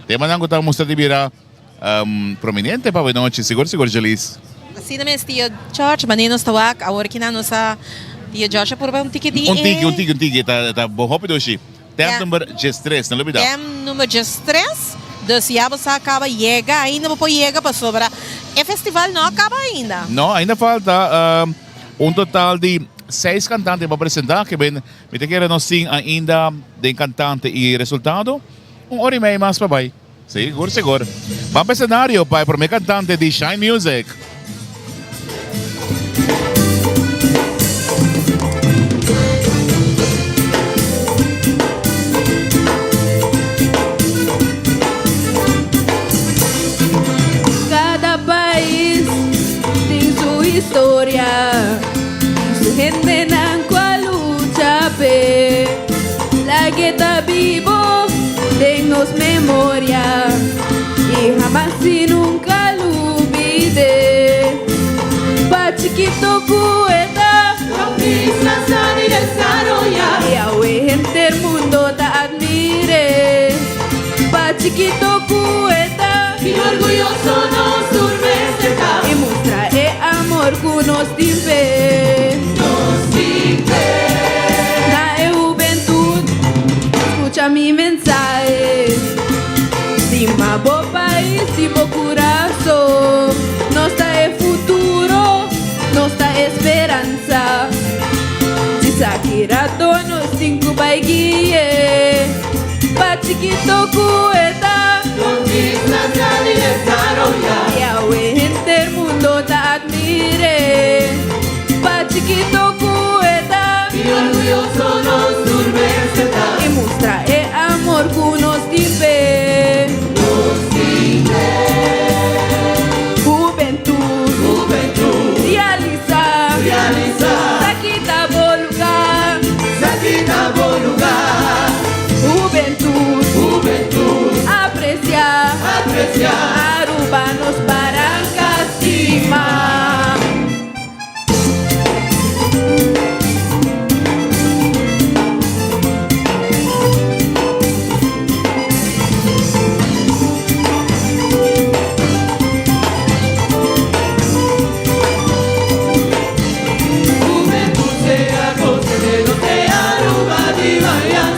Temanan ku ta mustra di bira. Prominente pa awenochi, sigur sigur Jeliz. Asina mes tio George, manera nos ta wak awor kinan nos a tio George a purba un tiki di e. Un tiki, un tiki, un tiki, ta ta bo hopi dushi. Temp number diestres, no lubida. Temp number diestres, dus ya bo sa kaba yega, ainda bo por yega pasobra e festival no a kaba ainda. No, ainda falta un total di seis kantante pa presenta, ke ben mi ta kere nos tin ainda den kantante i resultado un ora i mei mas pa bai. Sigur sigur. Ban pa escenario pa e prome cantante di Shine Music. Cada pais tin su historia, su hendenan cu a lucha p'e. Lag'e ta bibo den nos memoria y hamas y nunca lubida. chikito ku e ta. Nos isla sa di desaroyá. I awe henter mundo ta admir'é. Pa chikito ku e ta. Ki orguyoso nos tur mester ta. I mustra e amor ku nos tin p'e. Nos tin p'e. Na e hubentud, skucha mi mensahe. Stima bo pais di bo kurason. Nos ta e futuro, nos ta e speransa. Djis aki rato nos tin ku bai gui'e. Pa chikito ku e ta. Nos isla sa di desaroyá. I awe henter mundo ta admir'e. Pa chikito ku e ta. Ki orguyoso nos tur mester ta. I mustra e amor ku nos tin p'e. Nos tin p'e. Hubentud. Hubentud. Realisá. Realisá. Sa ki ta bo lugá. Sa ki ta bo lugá. Hubentud. Hubentud. Apresiá. Apresiá. Aruba nos baranka stima.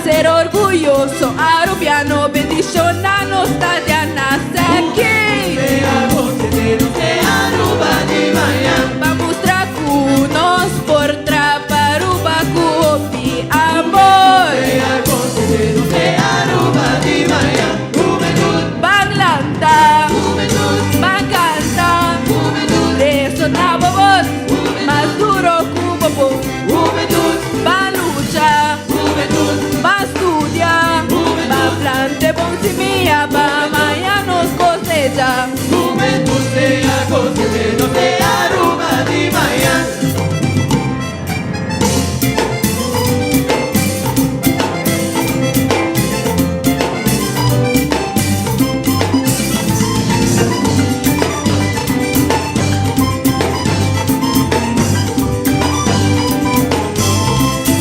Ser orguyoso Arubiano bendiciona nos ta di a nace aki. Pa mustra cu nos por tra pa Aruba cu hopi amor. Ban lanta, ban canta, resona bo bos mas duro cu bo por. Ban lucha, ban studia, ban plante bon simia pa maña nos cosecha. Hubentud sea consciente, nos t'e Aruba di mañan.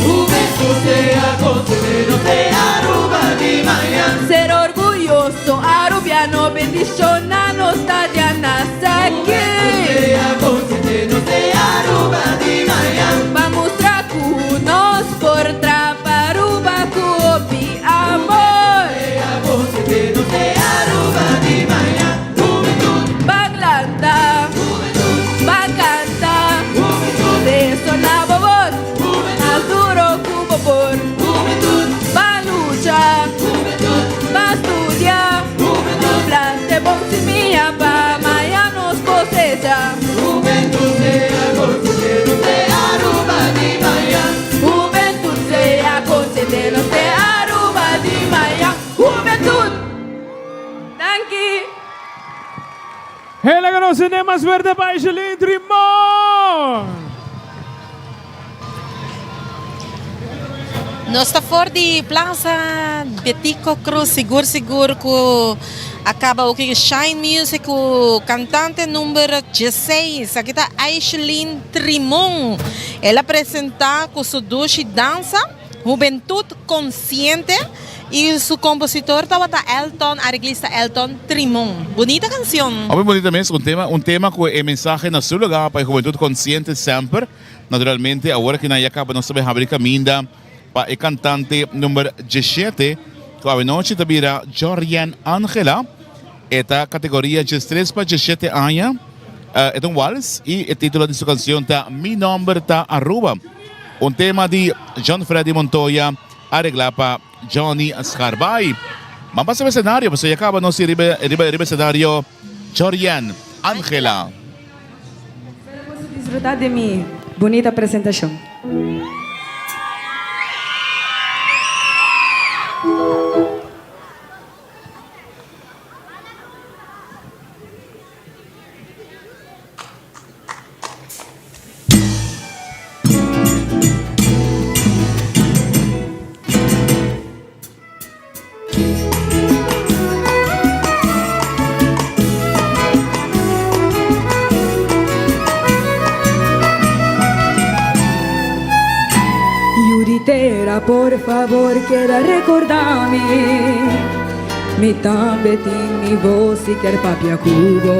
Hubentud sea consciente, nos t'e Aruba di mañan. Ser orguyoso Arubiano bendiciona nos ta di a nace aki. Sea consciente, nos t'e Aruba di mañan. Pa mustra cu nos por tra pa Aruba cu hopi amor. Sea consciente, nos t'e Aruba di mañan. Hubentud. Ban lanta. Ban canta. Resona bo bos. Mas duro cu bo por. Ban lucha. Ban studia. Plante bon simia pa maña nos cosecha. Hubentud sea consciente, nos t'e Aruba di mañan. Hubentud sea consciente, nos t'e Aruba di mañan. Hubentud! Danki! Hela conoce ne mas fuerte pa Aicheline Trimon! Nos ta for di Plaza Betico Croes sigur sigur cu a caba oki Shine Music cu cantante number dieseis aki ta Aicheline Trimon el a presenta cu su dushi dansa Hubentud Consciente y su compositor tabata Elton areglista Elton Trimon bunita cancion. Hopi bunita mes un tema un tema cu e mensahe na su lugar pa e hubentud consciente semper. Naturalmente awor aki nan ya caba nos ta bay habri caminda pa e cantante number diesshete cu awenochi ta bira Jorian Angela. E ta categoria diestres pa diesshete aña. E ta un wals y e titulo di su cancion ta Mi nomber ta Aruba. Un tema di John Freddy Montoya aregla pa Johnny Scharbaai. Ban pasa pa escenario pasobra ya caba nos riba riba escenario Jorian Angela. Espero boso disfruta di mi bunita presentacion. Yu di tera por favor keda recorda mi Mi tambe tin mi voz y kier papia cu bo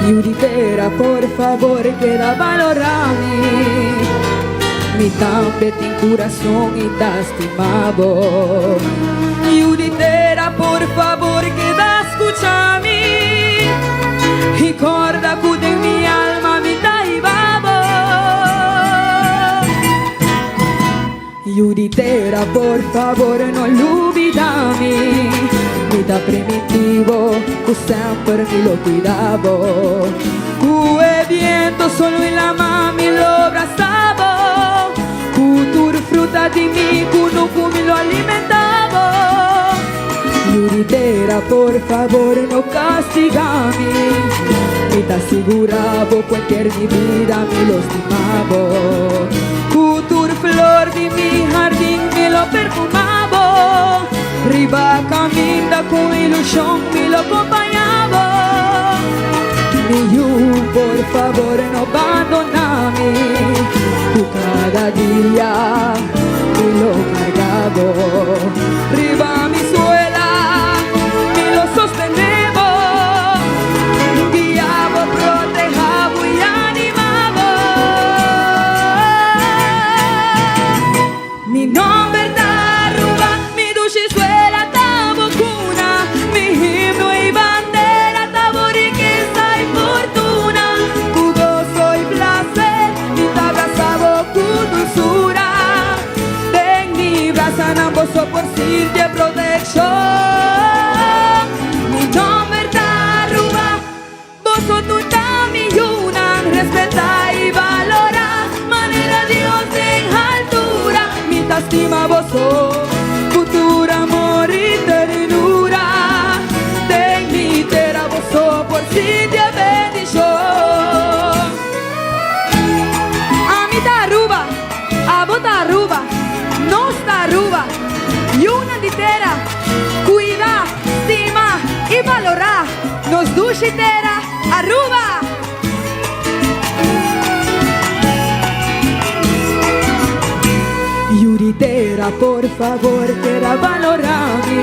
Yu di tera por favor keda valora mi Mi tambe tin curason y ta stima bo Yu di tera por favor keda scucha mi Y corda cu den mi alma mi ta hiba bo Yu di tera por favor no lubida mi Mi ta priminti bo cu semper mi lo cuida bo Cu e biento, solo y lama mi lo brasa bo Cu tur fruta di mi cunucu mi lo alimenta bo Yu di tera por favor no castiga mi Mi ta sigura bo cualkier mi bida mi lo stima bo Cu tur flor di mi hardin mi lo perfuma bo Riba caminda cu ilusion mi lo compaña bo Mi yu por favor no bandona mi Cu cada dia mi lo carga bo Riba mi suela mi lo sostene bo Guia bo, proteha bo y anima bo Mi nomber ta Aruba, mi dushi suela ta bo cuna Mi himno y bandera ta bo rikesa y fortuna Cu gozo y placer mi ta abraza bo cu dulzura Den mi brazanan boso por sinti e proteccion Mi nomber ta Aruba, boso tur ta mi yunan Respeta y balora manera Dios den haltura Mi ta stima boso cu tur amor y ternura Den mi tera boso por sinti e bendicion Ami ta Aruba, abo ta Aruba, nos ta Aruba Yunan di tera, cuida, stima y balora nos dushi tera Aruba! Yu di tera por favor keda balora mi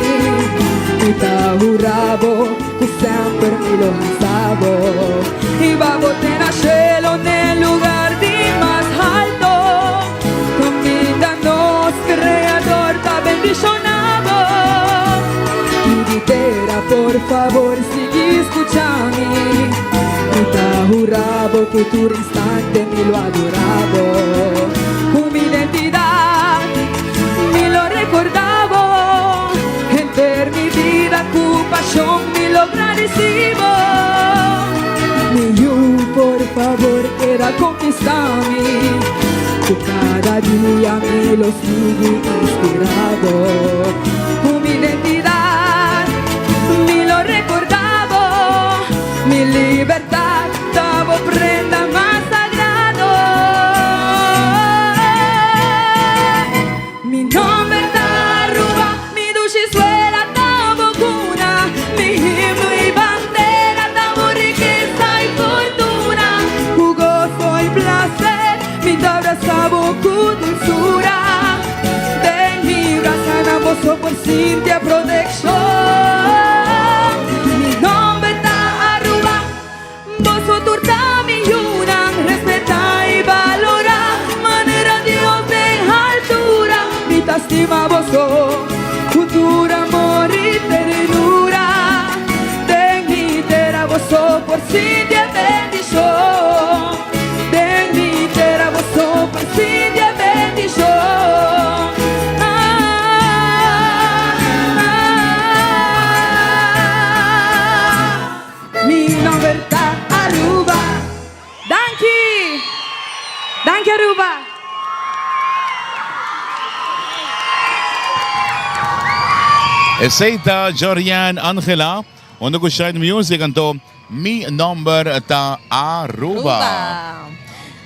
Mi ta hura bo ku semper mi lo hasa bo I ba bo te na shelo n'e lugar di mas halto Kaminda nos Kreador ta bendishona bo Yu di tera por favor sigui skucha mi Mi ta hura bo ku tur instante mi lo adora bo Ku mi identidad mi lo recorda bo Henter mi bida ku pasion mi lo gradeci bo Mi yu por favor keda conquista mi Ku cada dia mi lo sigui inspira bo Ku mi identidad mi lo recorda bo Mi libertad ta bo prenda mas sagrado Mi nomber ta Aruba, mi dushi suela ta bo cuna Mi himno y bandera ta bo rikesa y fortuna Cu gozo y placer mi ta abraza bo cu dulzura Den mi brazanan bo so por sinti e proteccion Mi nomber ta Aruba, boso tur ta mi yunan Respeta y balora manera Dios den haltura Mi ta stima boso cu tur amor y ternura Den mi tera boso por sinti e bendicion Den mi tera boso por sinti e bendicion Ah, ah, ah. Mi nomber ta Aruba. Danki! Danki Aruba! Esey ta Jorianne Angela hunto cu Shine Music anto Mi nomber ta Aruba. Aruba.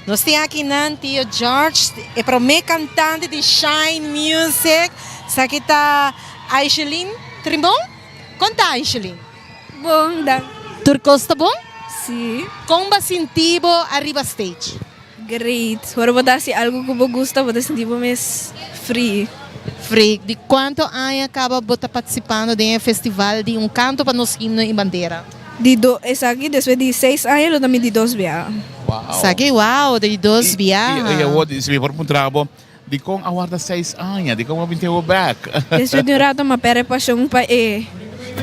Nos tin aki nan Tio George, e prome cantante di Shine Music. Esaki ta Aisheline Trimbon. Con ta Aisheline? Bon, dank. Tur cos ta bon? Si. Con bo a sinti bo ariba stage? Great. Ora bo ta hasi algu ku bo gusta bo ta sinti bo mes free. Free. Di kuantu aña kaba bo ta partisipando den e festival di un kanto pa nos himno i bandera? Di do, esaki despues di seis aña lo ta mi di dos biaha. Wow. Esaki wow, di dos biaha. I awor si mi por puntra bo, dikon a warda seis aña? Dikon bo a binti awor bek? Despues di un rato mi a perde pasion pa e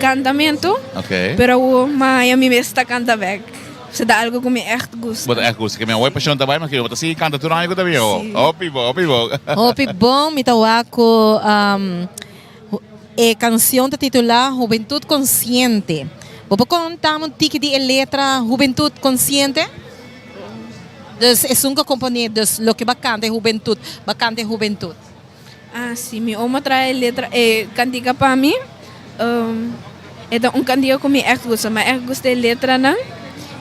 kantamentu, Ok. pero awor mi a haña mi mes ta kanta bek. Esei ta algu ku mi ègt gusta. Bo ta ègt gusta. Ke mi awor e pasion ta bai, ma ke bo ta sigui kanta tur aña ku ta bin awor. Hopi bon, hopi bon. Hopi bon, mi ta wak ku E kansion ta titulá Hubentut Konsiente. Bo por konta mi un tiki di e letra Hubentut Konsiente? Dus esun ku a komponé, dus loke bo a kanta e hubentut, bo a kanta e hubentut. Ah, si, mi omo a traha e letra, e kantika pa mi. E ta un kantika ku mi ègt gusta. Mi a ègt gusta e letranan.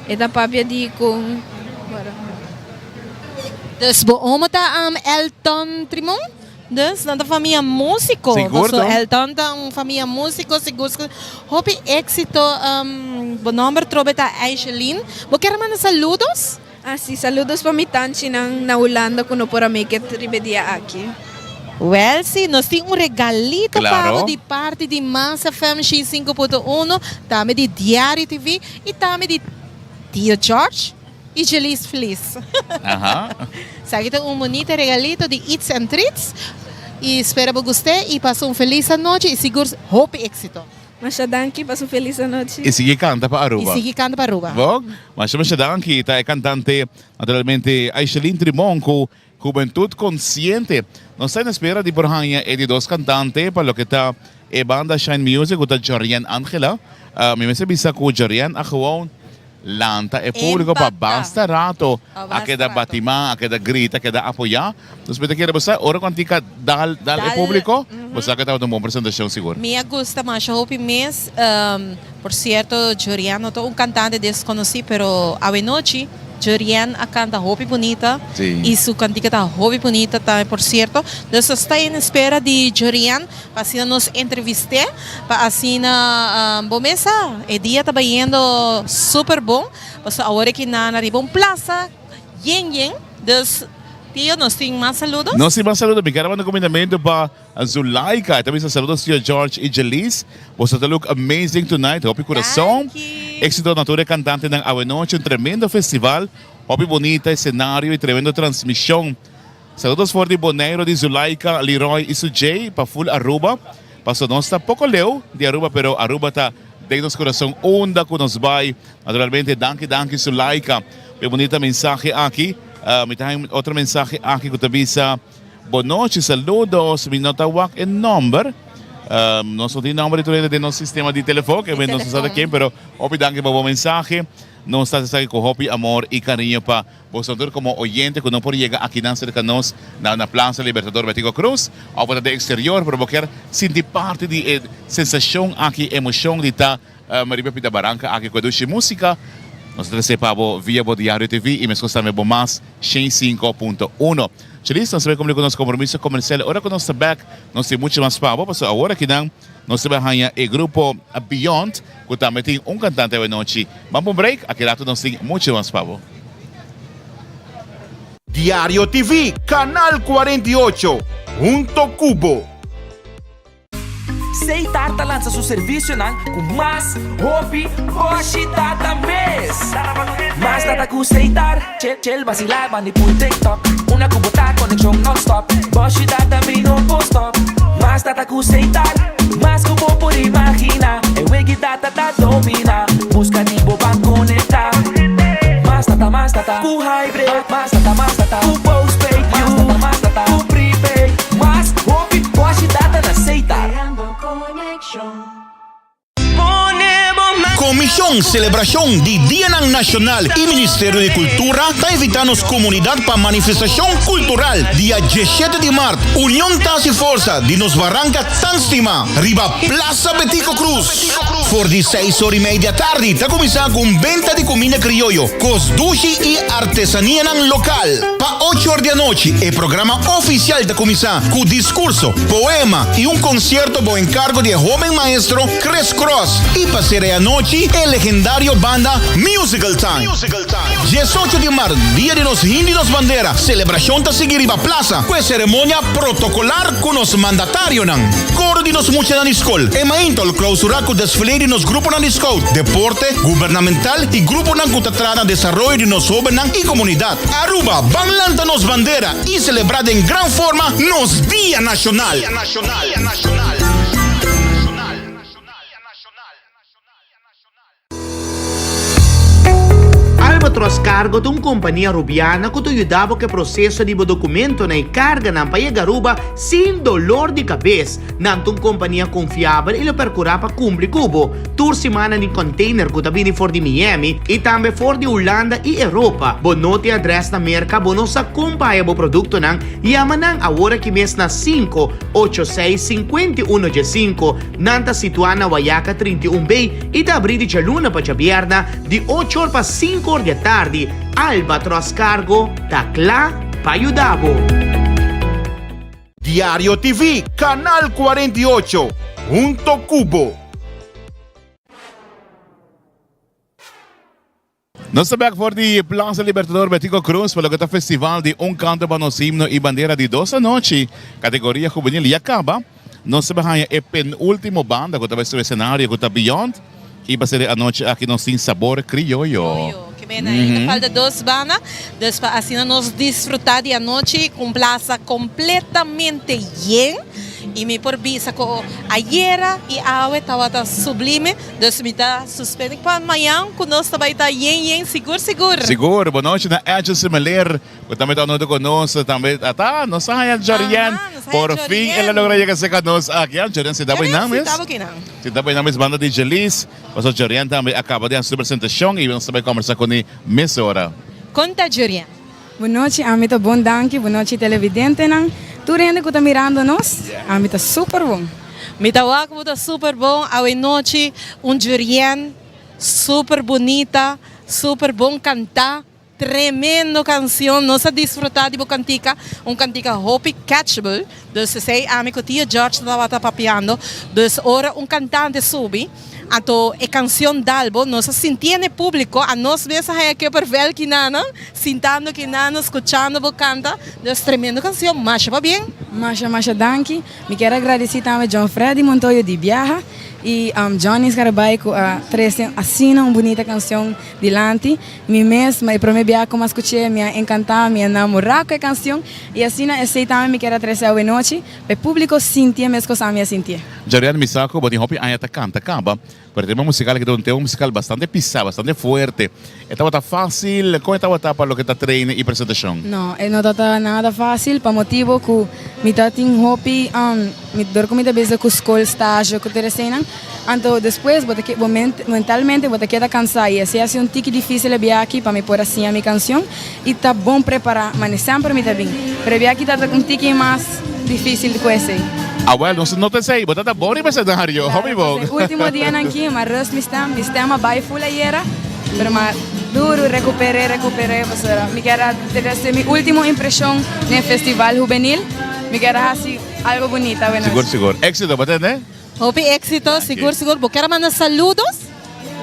E ta papia di kon. Dus bo omo ta Elton Trimon? Dus nan ta famia musico. Sigur Paso to. Elton ta un famia musico sigur sigur. Hopi exito bo nomber trobe ta Aisheline. Bo kier a manda saludos? Ah si, saludos pa mi tanchinan na Hulanda cu no por a make it riba e dia aki. Wel si, nos tin un regalito pa Claro. bo di parti di Mas FM 105.1, tambe di Diario TV y tambe di Tio George. Y Jeliz Feliz. Aha. Esaki ta un bunita regalito di Eats and Treats. Y spera bo gust'é y pasa un feliz anochi y sigur hopi éxito. Masha danki, pasa un feliz anochi. Y sigui canta pa Aruba. Y sigui canta pa Aruba. Bon, masha masha danki ta e cantante naturalmente Aisheline Trimon cu Hubentud Consciente. Nos ta en espera di por haña e di dos cantante pa loke ta e banda Shine Music cu ta Jorian Angela. Mi mester bisa cu Jorian a gewoon Lanta e públiko pa basta rato a keda bati man, a keda grita, a keda apoyá. Nos mester kere bo sa ora ku Antica dal dal e públiko, bo sa ku tabata un bon presentashon sigur. Mi a gusta masha hopi mes. Por sierto Jorian no ta un kantante deskonosí pero awenochi Jorian a kanta hopi bunita i su kantika ta hopi bunita tambe por sierto. Nos ta sta en espera di Jorian Pa asina nos entrevist'é, pa asina bo mes sa e dia ta bayendo super bon, pasobra awor e kinan ariba un plaza yen yen, dus Tio nos tin mas saludos? Nos tin mas saludos, mi kier a manda kumindamentu pa Zulaika, e ta bisa saludos Tio George i Jeliz, boso ta look amazing tonight, hopi kurason, éxito na tur e kantantenan awenochi, un tremendo festival, hopi bunita escenario i tremendo transmishon. Saludos for di Boneiru di Zulaika, Leroy y Sujay pa full Aruba. Paso nos ta poco leu di Aruba pero Aruba ta den nos corazon unda cu nos bay. Naturalmente danki danki Zulaika pa e bunita mensahe aki. Mi ta haña otro mensahe aki cu ta bisa Bonochi saludos mi no ta wak e nomber. Nos no tin nomber di tur hende den nos sistema di telefon ke nos no sa ta ken pero hopi danki pa bo mensahe. Nos ta haci esaki cu hopi amor y cariño pa Boso tur komo oyente ku no por yega akinan serka nos na na Plaza Libertador Betico Croes òf bo ta den eksterior pero bo kier sinti parti di e sensashon aki, emoshon di ta riba e pida baranka aki ku e dushi músika, nos ta trese pa bo via bo Diario TV i meskos tambe bo Mas 105.1. Chelis, nos ta bai kumpli ku nos kompromiso komersial. Ora ku nos ta bèk nos tin muchu mas pa bo pasobra awor akinan nos ta bai haña e grupo Beyond ku tambe tin un kantante awenochi. Ban pa un break, aki rato nos tin mucho mas pa bo. Diario TV, Canal 48, hunto cu bo. Seitar ta lansa su servicionan cu mas hopi boshi data mes. Mas data cu Seitar, chel chel basila bandi pul TikTok. Una cu bo ta conexion non-stop, boshi data mi no por stop. Mas data cu Seitar, mas cu bo por imagina. E wegi data ta domina, busca di bo ban conecta. Mas data, mas data, cu hybrid. Mas data, mas data, cu postpaid. Mas data, mas data, cu prepaid. Mas hopi boshi data na Seitar. Komishon Selebrashon di Dianan Nashonal i Ministerio di Kultura ta invitá nos komunidat pa manifestashon kultural dia diesshete di mart, Union ta hasi forsa di nos baranka tan stimá riba Plaza Betico Croes. For di seis or i mei di atardi ta kuminsá ku un benta di kuminda krioyo, kos dushi i artesanianan lokal. Pa ocho or di anochi e programa ofisial ta kuminsá ku diskurso, poema i un konsierto bou enkargo di e hóben maestro Chris Cross. I pa sera e anochi e. legendario banda Musical Time. 18 di mart, dia di nos himno di nos bandera, selebrashon ta sigui riba plasa ku e seremonia protokolar ku nos mandatarionan. Koro di nos muchanan di skol, e mainta lo klausurá ku desfile di nos gruponan di scout, deporte, gubernamental i gruponan ku ta traha na desaroyo di nos hóbennan i komunidat. Aruba, ban lanta nos bandera i selebrá den gran forma nos Dia Nashonal! Albatros Cargo ta un kompania Rubiana ku ta yuda bo ku e proseso di bo dokumentonan i karganan pa yega Aruba sin dolor di kabes. Nan ta un kompania konfiabel i lo perkurá pa kumpli ku bo. Tur siman nan tin container ku ta bini for di Miami i tambe for di Hulanda i Europa. Bo no tin adrès na Merka, bo no sa kon pa haya bo produktonan? Yama nan awor aki mes na 586 51 15. Nan ta situá na Wayaca 31 B i ta abrí di djaluna pa djabièrna di ocho or pa sinku or di atardi. Albatros Cargo ta kla pa yuda bo. Diario TV, Canal 48, hunto cu bo. Nos ta bek for di Plaza Libertador Betico Croes pa loke ta festival di Un Canto pa Nos Himno y Bandera di dos anochi, categoria juvenil ya caba. Nos ta haña e penultimo banda cu ta bai su escenario cu ta Beyond y pa ser e anochi aki nos tin Sabor Crioyo. Ke mena ainda falta dos banda, dus pa asina nos disfruta di anochi cu un plaza completamente yen y mi por bisa cu ayera y awe tawata sublime. Dus mi ta suspende pa mañan ku nos ta bai ta yen yen sigur sigur. Sigur, bo nochi na Edgel Semeler ku tambe ta anoto ku nos tambe ata nos a haña Jorien por fin el a logra yega serka nos aki a Jorien si ta bai nan mes si ta bai nan mes banda di Jelis pasobra Jorien tambe a kaba di hasi su presentashon i nos ta bai kombersa kuné mesora. Kon ta Jorien? Bo nochi, ami ta bon danki. Bo nochi televidentenan, tur hende ku ta mirando nos, ami ta super bon. Mi ta wak bo ta super bon awe nochi, un Jurien super bunita, super bon kantá, tremendo kansion, nos a disfruta di bo kantika, un kantika hopi catchable, dus esei ami ku tio George tabata papiando, dus ora un kantante subi. Anto e cancion dal bo, nos a sintié n'e publico, a nos mes a haña kippenvel kinana, sintando kinana, scuchando bo canta, dus tremendo cancion, masha pabien. Masha masha danki, mi kier a gradici tambe John Freddy Montoyo di biaha y Johnny Scarbay cu a trece asina un bunita cancion dilanti, mi mes ma e prome biaha cu mi a scuch'e mi a encanta, mi a namora cu e cancion y asina esey tambe mi kier a trece awenochi. Pa e públiko sintié meskos ami a sintié. Jarian mi sa ku bo tin hopi aña ta kanta kaba, pero e tema musikal aki ta un tema musikal bastante pisá, bastante fuerte. E tabata fásil? Kon e tabata pa loke ta train i presentashon? No, e no tabata nada fásil pa motibu ku mi tabatin hopi, mi dor ku mi ta bezig ku skol, stage ku tur eseinan, anto despues bo ta ke bo mentalmente bo ta keda kansá i esei a sido un tiki difísil e biaha aki pa mi por a siña mi kanshon. I ta bon prepará, mane semper mi ta bin. Pero e bia aki ta un tiki mas difícil ku esei. Awel, nos no ta esei. Bo ta ta bon riba escenario. Hopi bon. Claro, e ultimo dianan aki m'a rust mi stem. Mi stem a bai full ayera, pero m'a duru recuper'é, recuper'é, pasobra mi kier a trese mi ultimo impresion den e festival hubenil. Mi kier a hasi algo bunita awe nochi. Sigur, sigur. Éxito, bo tende? Hopi éxito, sigur sigur. Bo kier a manda saludos?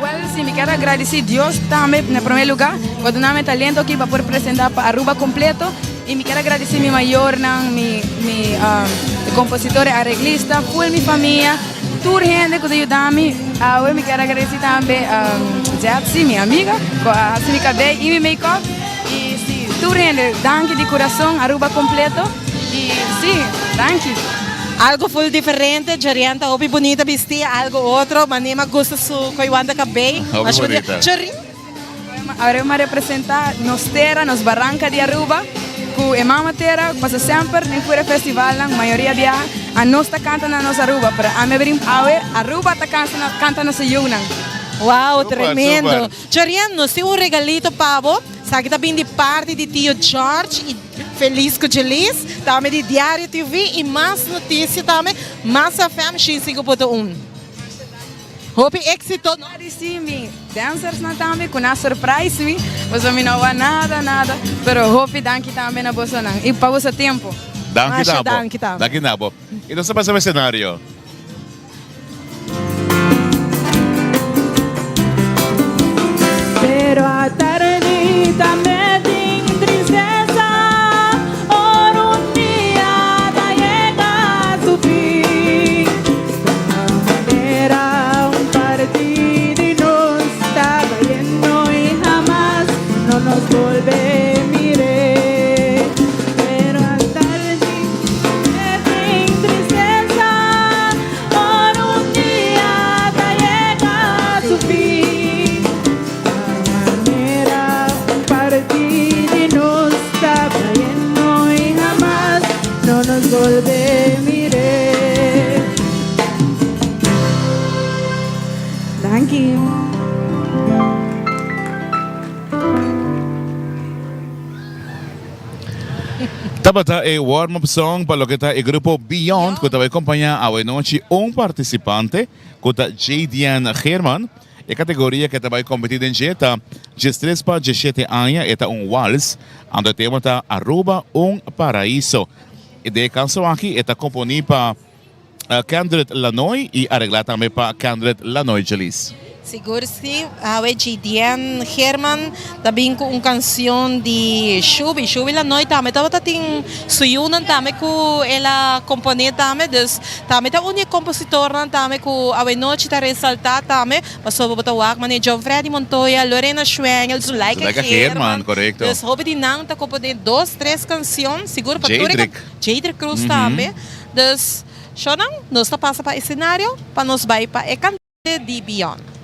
Well, si, mi kier a gradici Dios tambe na prome lugar cu a duna mi e talento aki pa por presenta pa Aruba completo y mi kier a gradici mi mayornan, mi mi compositor y areglista, full mi famia, tur hende cu ta yuda mi. Awe mi kier a gradici tambe Jetsi, mi amiga, cu a haci mi cabey y mi make up y si, tur hende, danki di curason Aruba completo y si, danki. Algo full diferente, Jorian ta hopi bunita bisti, algo otro, mane m'a gusta su koe wanta kabei. Hopi bunita. Jorin. Awor m'a representa nos tera, nos baranca di Aruba, cu e mama tera, pasa semper den fuera festivalnan, mayoria biaha, anos ta canta na nos Aruba, pero ami a brin awe, Aruba ta canta nos yiunan. Wow, tremendo. Jorian, nos tin un regalito pa bo, esaki ta bin di parti di tio George y. Feliz cu Jelis, tambe di Diario TV y mas noticia tambe, Mas FM 105.1. Hopi exito. Gradici mi dancersnan tambe cu nan surprise mi, boso mi no wak nada nada, pero hopi danki tambe na bosonan y pa boso tempo. Danki na bo. Danki na bo. Y nos ta pasa pa escenario. Lo nos bolbe mir'é. Danki. Tabata e warm up song pa loke ta e grupo Beyond ku ta bai kompañá awe nochi un partisipante ku ta Jadian Geerman. E kategoria ku e ta bai kompetí den dje ta diestres pa diesshete aña, e ta un wals, anto e tema ta Aruba un Paraiso. Den e kanson aki e ta komponí pa Kendred Lanoy i areglá tambe pa Kendred Lanoy Djelis. Sigur si, awe Jadian Geerman ta bin ku un kansion di Shubi. Shubi Lanoy tambe tabata tin su yunan tambe ku el a komponé tambe. Dus tambe ta un di e kompositornan tambe ku awenochi ta resaltá tambe pasobra bo ta wak manera John Freddy Montoya, Lorena Schwengel, Zulaika Zulaika Geerman. Geerman, korekto. Dus hopi di nan ta komponé dos, tres kansion, sigur pa tur e Jadrick. Jadrick Cruz tambe. Dus, shownan, nos ta pasa pa escenario pa nos bai pa e cantante di Beyond.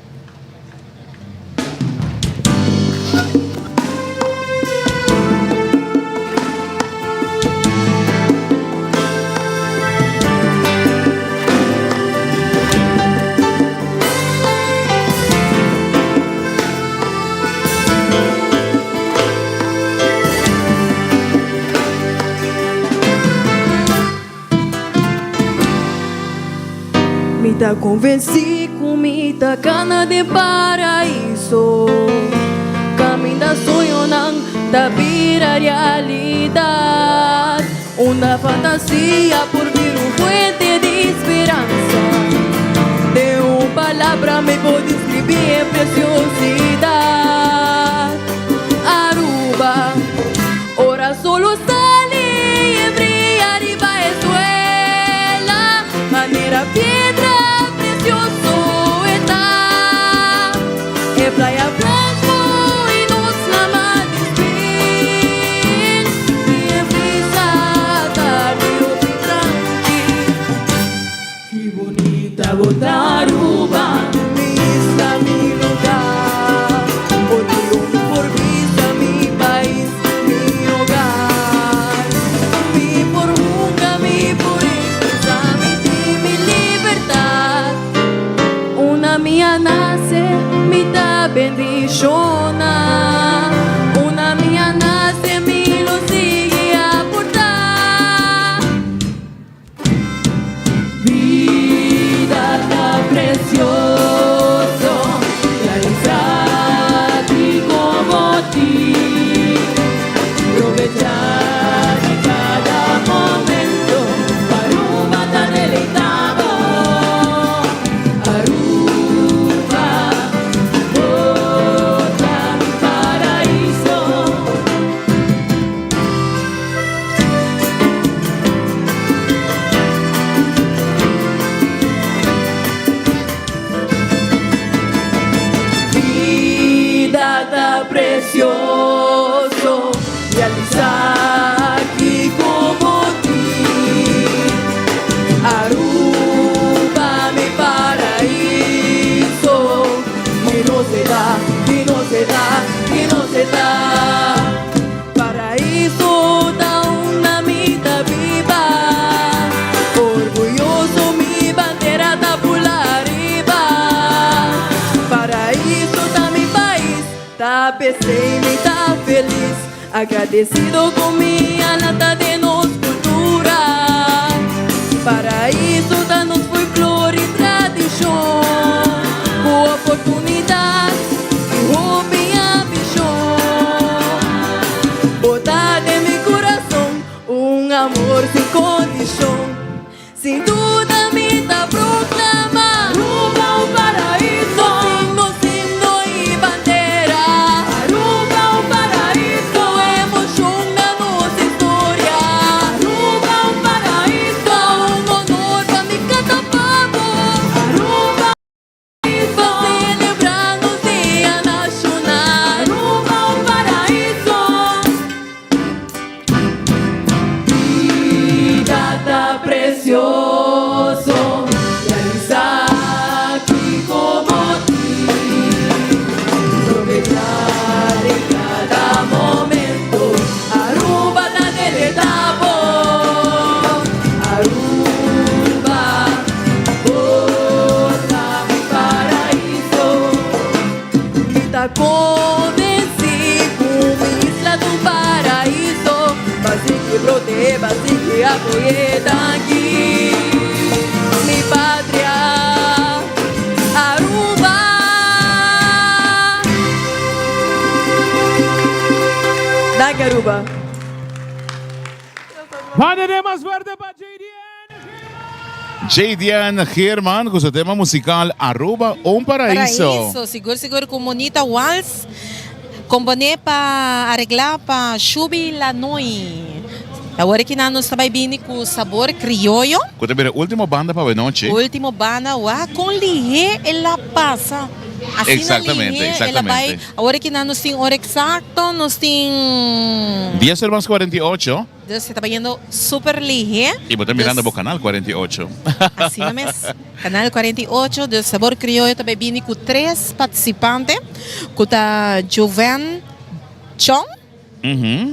Mi ta konvensí ku mi ta kana den paraiso Kaminda soñonan ta bira realidat Unda fantasia por bira un fuente di speransa Den un palabra mi por deskribí e presiosidat Aruba. Ora solo sali y bria riba e suela, manera piedra precioso e ta. E playa blanco y nos lama di spin, y e brisa ta di hopi tranqui. Ki bunita bo ta Aruba, mi isla, mi lugar. Orguyo mi por bisa mi pais, mi hogar. Mi por hunga, mi por expresa, mi tin mi libertad. Unda mi a nace, mi ta bendiciona. Unda mi a nace, mi lo sigui aporta. Bida ta precioso, realisa kico bo tin. Probecha di cada momento, Aruba ta deleita bo. Aruba, bo ta mi paraiso. Bida ta precioso, realisa kico bo tin. Aruba mi paraiso, mi no se da, mi no se da, mi no se da. Paraíso ta unda mi ta biba, orguyoso mi bandera ta bula ariba. Paraíso ta mi pais, ta p'esei mi ta felis, agradecido cu mi a lanta den nos cultura. Paraíso ta nos folklor y tradicion, cu oportunidad y hopi ambicion. Bo ta den mi curason, un amor sin condicion. Sin duda mi ta proclama. Aruba un paraiso. Nos himno y bandera. Aruba un paraiso. Cu emocion na nos historia. Aruba un paraiso. Ta un honor pa mi canta pa bo. Aruba un Pa celebra nos dia nacional. Aruba un paraiso. Bida ta precioso, realisa kico bo tin. Probecha den cada momento, Aruba ta deleita bo. Danki mi patria Aruba. Danki Aruba. Manda de mas fuerte pa JDN. JDN Geerman cu su tema musical Aruba un Paraíso. Paraíso, sigur sigur cu Monita Wals compone pa aregla pa Shubi Lanoy. Awor aki nan nos ta bay bini cu Sabor Crioyo. Cu ta bira ultimo banda pa awenochi. Ultimo banda, wak con lihe el a pasa. Asina Exactamente, lihe el a bay. exactamente. Awor aki nan nos tin ora exacto, nos tin. Dies ora mas 48. Dus e ta bayendo super lihe. Y bo ta mirando bo canal 48. Asina mes. Canal 48, dus Sabor Crioyo ta bay bini cu tres participante, cu ta Joven Chong.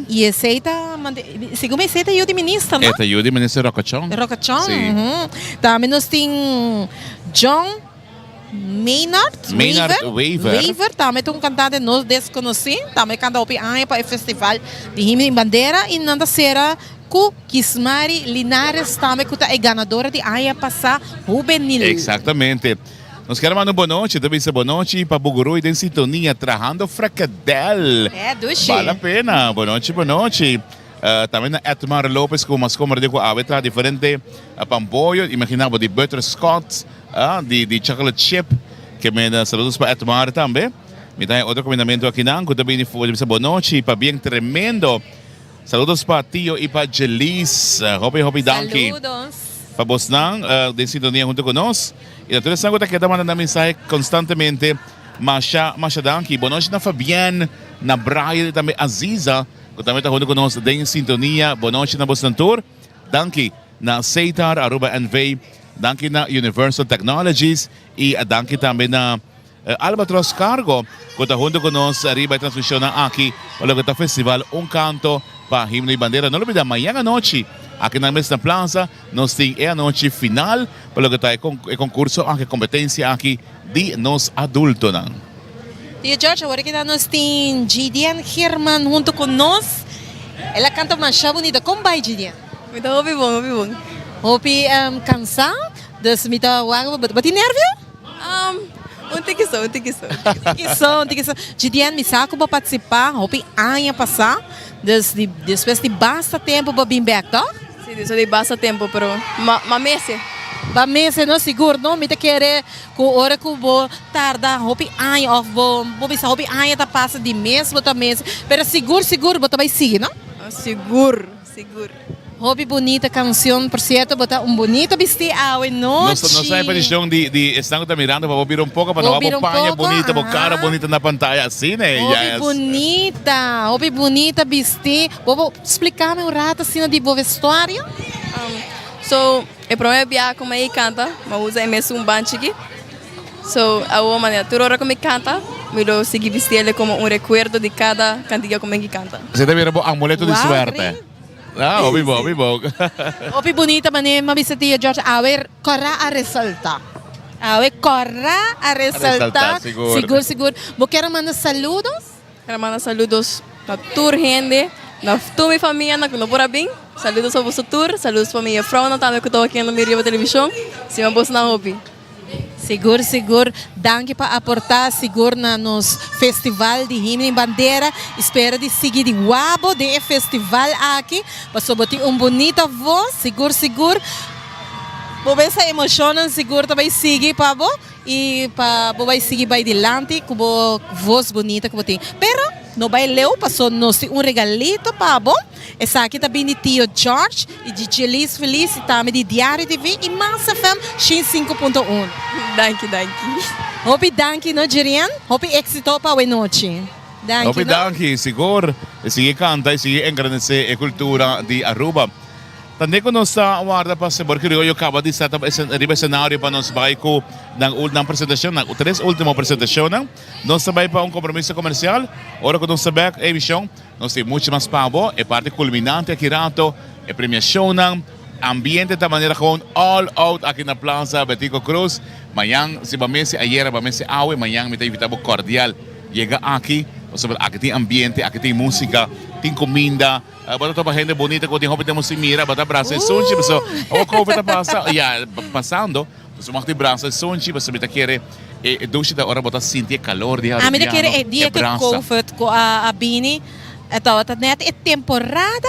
Y esey ta, segun mi esey ta yu di minister, no? E ta yu di minister Roca Chong. Roca Chong, Si. Tambe nos tin John Maynard Maynard Wever. Wever tambe ta un kantante no deskonosí, tambe kanta hopi aña pa e festival di Himno y Bandera y nan ta sera ku Kismary Linares tambe ku ta e ganadora di aña pasá hubenil. Exactamente. Nos kier a manda un bonochi, ta bisa bonochi pa Bugurui den sintonia trahando frakadel. Eh, dushi. Bal la pena. Bonochi, bonochi. Tambe na Edmar Lopez ku mas komer di ku awe traha diferente pamboyo, imagina bo di butterscotch, di di chocolate chip, ke men saludos pa Edmar tambe. Mi ta haña otro komendamentu akinan ku ta bini for di bisa bonochi pabien tremendo. Saludos pa Tio i pa Jelise. Hopi hopi danki Saludos. pa bosnan den sintonia hunto ku nos. I na tur esnan ku ta keda manda nan mensahe konstantemente masha masha danki. Bonochi na Fabienne, na Brian i tambe Aziza. Cu tambe ta hunto cu nos den sintonia. Bonochi na bosnan tur. Danki na Setar Aruba NV. Danki na Universal Technologies. Y danki tambe na Albatros Cargo cu ta hunto cu nos riba e transmisionnan aki pa loke ta Festival Un Canto pa Himno y Bandera. No lubida mañan anochi aki na mes na Plaza nos tin e anochi final pa loke ta e concurso aki, e competencia aki di nos adultonan. Tio George, awor aki nos tin Gideon Geerman hunto cu nos. El a canta masha bunita. Con bay Gideon? Mi ta hopi bon, hopi bon. Hopi cansa, dus mi ta wak bo. Bo tin nervio? Un tiki so, un tiki so. Un tiki so, un tiki so. Gideon, mi sa cu bo participa hopi aña pasa, dus despues di basta tempo bo bin bek, toch? Si, despues di basta tempo, pero ma mester. Ba mester, no? Sigur, no? Mi ta kere Ku ora ku bo tarda hopi aña òf bo bo bisa hopi aña ta pasa di mes bo ta mes, pero sigur sigur bo ta bai sigui no? Sigur, sigur. Hopi bunita kanshon, por sierto bo ta un bunita bisti awe Nos nochi. nos ta e petishon di di esnan ku ta mirando pa bo bira un poko pa Bo no bira bo un paña poko, bunita, bo kara aha. bunita na pantaya asina e, Hopi yes. bunita, hopi bunita bisti. Bo bo splika mi un rato asina di bo vestuario? So. E prome bia ku mi kanta, mi a usa e mesun banchi aki. So, awor manera tur ora ku mi kanta, mi lo sigui bisti el komo un rekuerdo di kada kantiga ku mi kanta. Esei ta bira bo amuleto di Wow, suerte. Ah, hopi bon, hopi bon. Hopi bunita manera mi a bisa Tio George, awe kòrá a resaltá. Awe kòrá a resaltá. Resaltá, sigur. Sigur, sigur. Bo kier a manda saludos? Quier a manda saludos na tur hende, na tur mi famianan cu no por a bin. Saludos pa boso tur, saludos pa mi juffrouwnan tambe cu ta wakiendo mi riba television. Stima bosonan hopi. Sigur sigur, danki pa aporta sigur na nos festival di Himno y Bandera y spera di sigui di wabo den e festival aki pasobra bo tin un bunita voz sigur sigur bo mester emocionnan sigur ta bay sigui pa bo. I pa bo bai sigui bai dilanti ku bo vos bunita ku bo tin. Pero no bai leu paso nos tin un regalito pa bo. Esaki ta bin di Tio George i di Djelis Feliz i tambe di Diario TV i Mas FM 105.1. Danki danki. Hopi danki no Jerian. Hopi éxito pa awe nochi. Danki Hopi no. danki sigur. E sigui kanta i sigui engrandesé e kultura di Aruba. Tande ku nos ta warda pa Sabor Criollo kaba di set up riba escenario pa nos bai ku nan nan presentashon, nan tres ultimo presentashonnan. Nos ta bai pa un kompromiso komersial. Ora ku nos ta bek e emishon, nos tin muchu mas pa bo. E parti kulminante aki rato, e premiashonnan, ambiente ta manera gewoon all out aki na Plaza Betico Croes. Mañan, si bo a mester ayera, bo a mester awe, mañan mi ta invita bo kordial yega aki. Pasobra aki tin ambiente, aki tin músika, tin kuminda. Bo ta topa hende bunita ku tin hopi tempu sin mira. Bo ta brasa e sunchi pasobra awor covid ta pasa, ya, pasando. Pasobra mag di brasa e sunchi pasobra mi ta kere e dushi ta ora bo ta sinti e kalor di Ami ta kere Arubiano, e dia e ku brasa. covid ku a bini e tabata net e temporada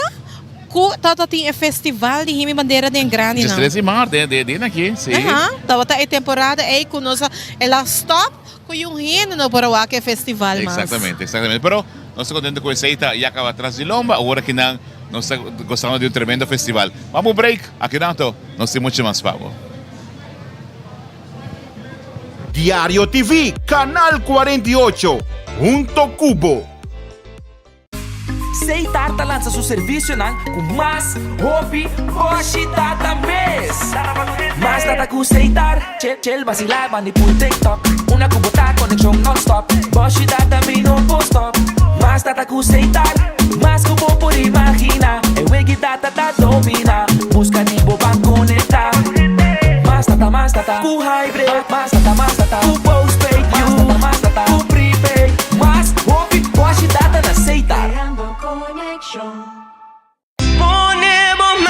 ku tabata tin e festival di Himi Bandera den grandinan. Diestres di maart, den aki, si. Aha, tabata e temporada ei ku nos a, el a stop. Cu yun hende no por a wak e festival mas. Exactamente, exactamente. Pero nos ta contento cu esey ta ya caba tras di lomba. Awor aki nan nos ta gozando di un tremendo festival. Vamos un break. Aki rato nos tin mucho mas pa bo. Diario TV, Canal 48, hunto cu bo. Seitar ta lansa su servisionan ku mas hopi boshi data mes. Mas data ku Seitar, chel chel basilá bandi pul TikTok. Una ku bo ta konekshon nònstòp, boshi data mi no por stòp. Mas data ku Seitar, mas ku bo por imaginá. E wegi data ta dominá, buska di bo ban konektá. Mas data, mas data ku hybrid, mas data, mas data ku postpaid, mas data, mas data ku prepaid. Mas hopi boshi data na Seitar.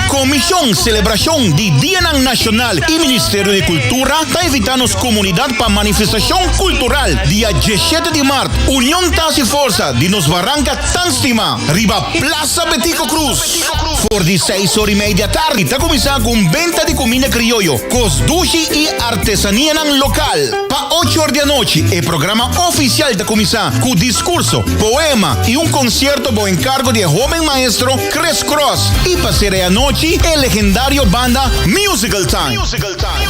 Komishon Selebrashon di Dianan Nashonal i Ministerio di Kultura ta invitá nos komunidat pa manifestashon kultural dia diesshete di mart, Union ta hasi forsa di nos baranka tan stimá riba Plaza Betico Croes. For di seis or i mei di atardi ta kuminsá ku un benta di kuminda krioyo, kos dushi i artesanianan lokal. Pa ocho or di anochi e programa ofisial ta kuminsá ku diskurso, poema i un konsierto bou enkargo di e hóben maestro Chris Cross i pa sera e anochi e legendario banda Musical Time.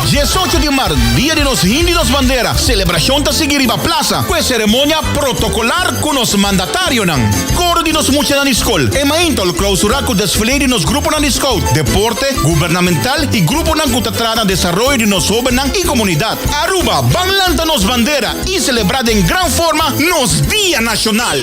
Diesocho di mart, dia di nos himno i nos bandera, selebrashon ta sigui riba plasa ku e seremonia protokolar ku nos mandatarionan. Koro di nos muchanan di skol, e mainta lo klausurá ku desfile di nos gruponan di scout, deporte, gubernamental i gruponan ku ta traha na desaroyo di nos hóbennan i komunidat. Aruba, ban lanta nos bandera i selebrá den gran forma nos Dia Nashonal!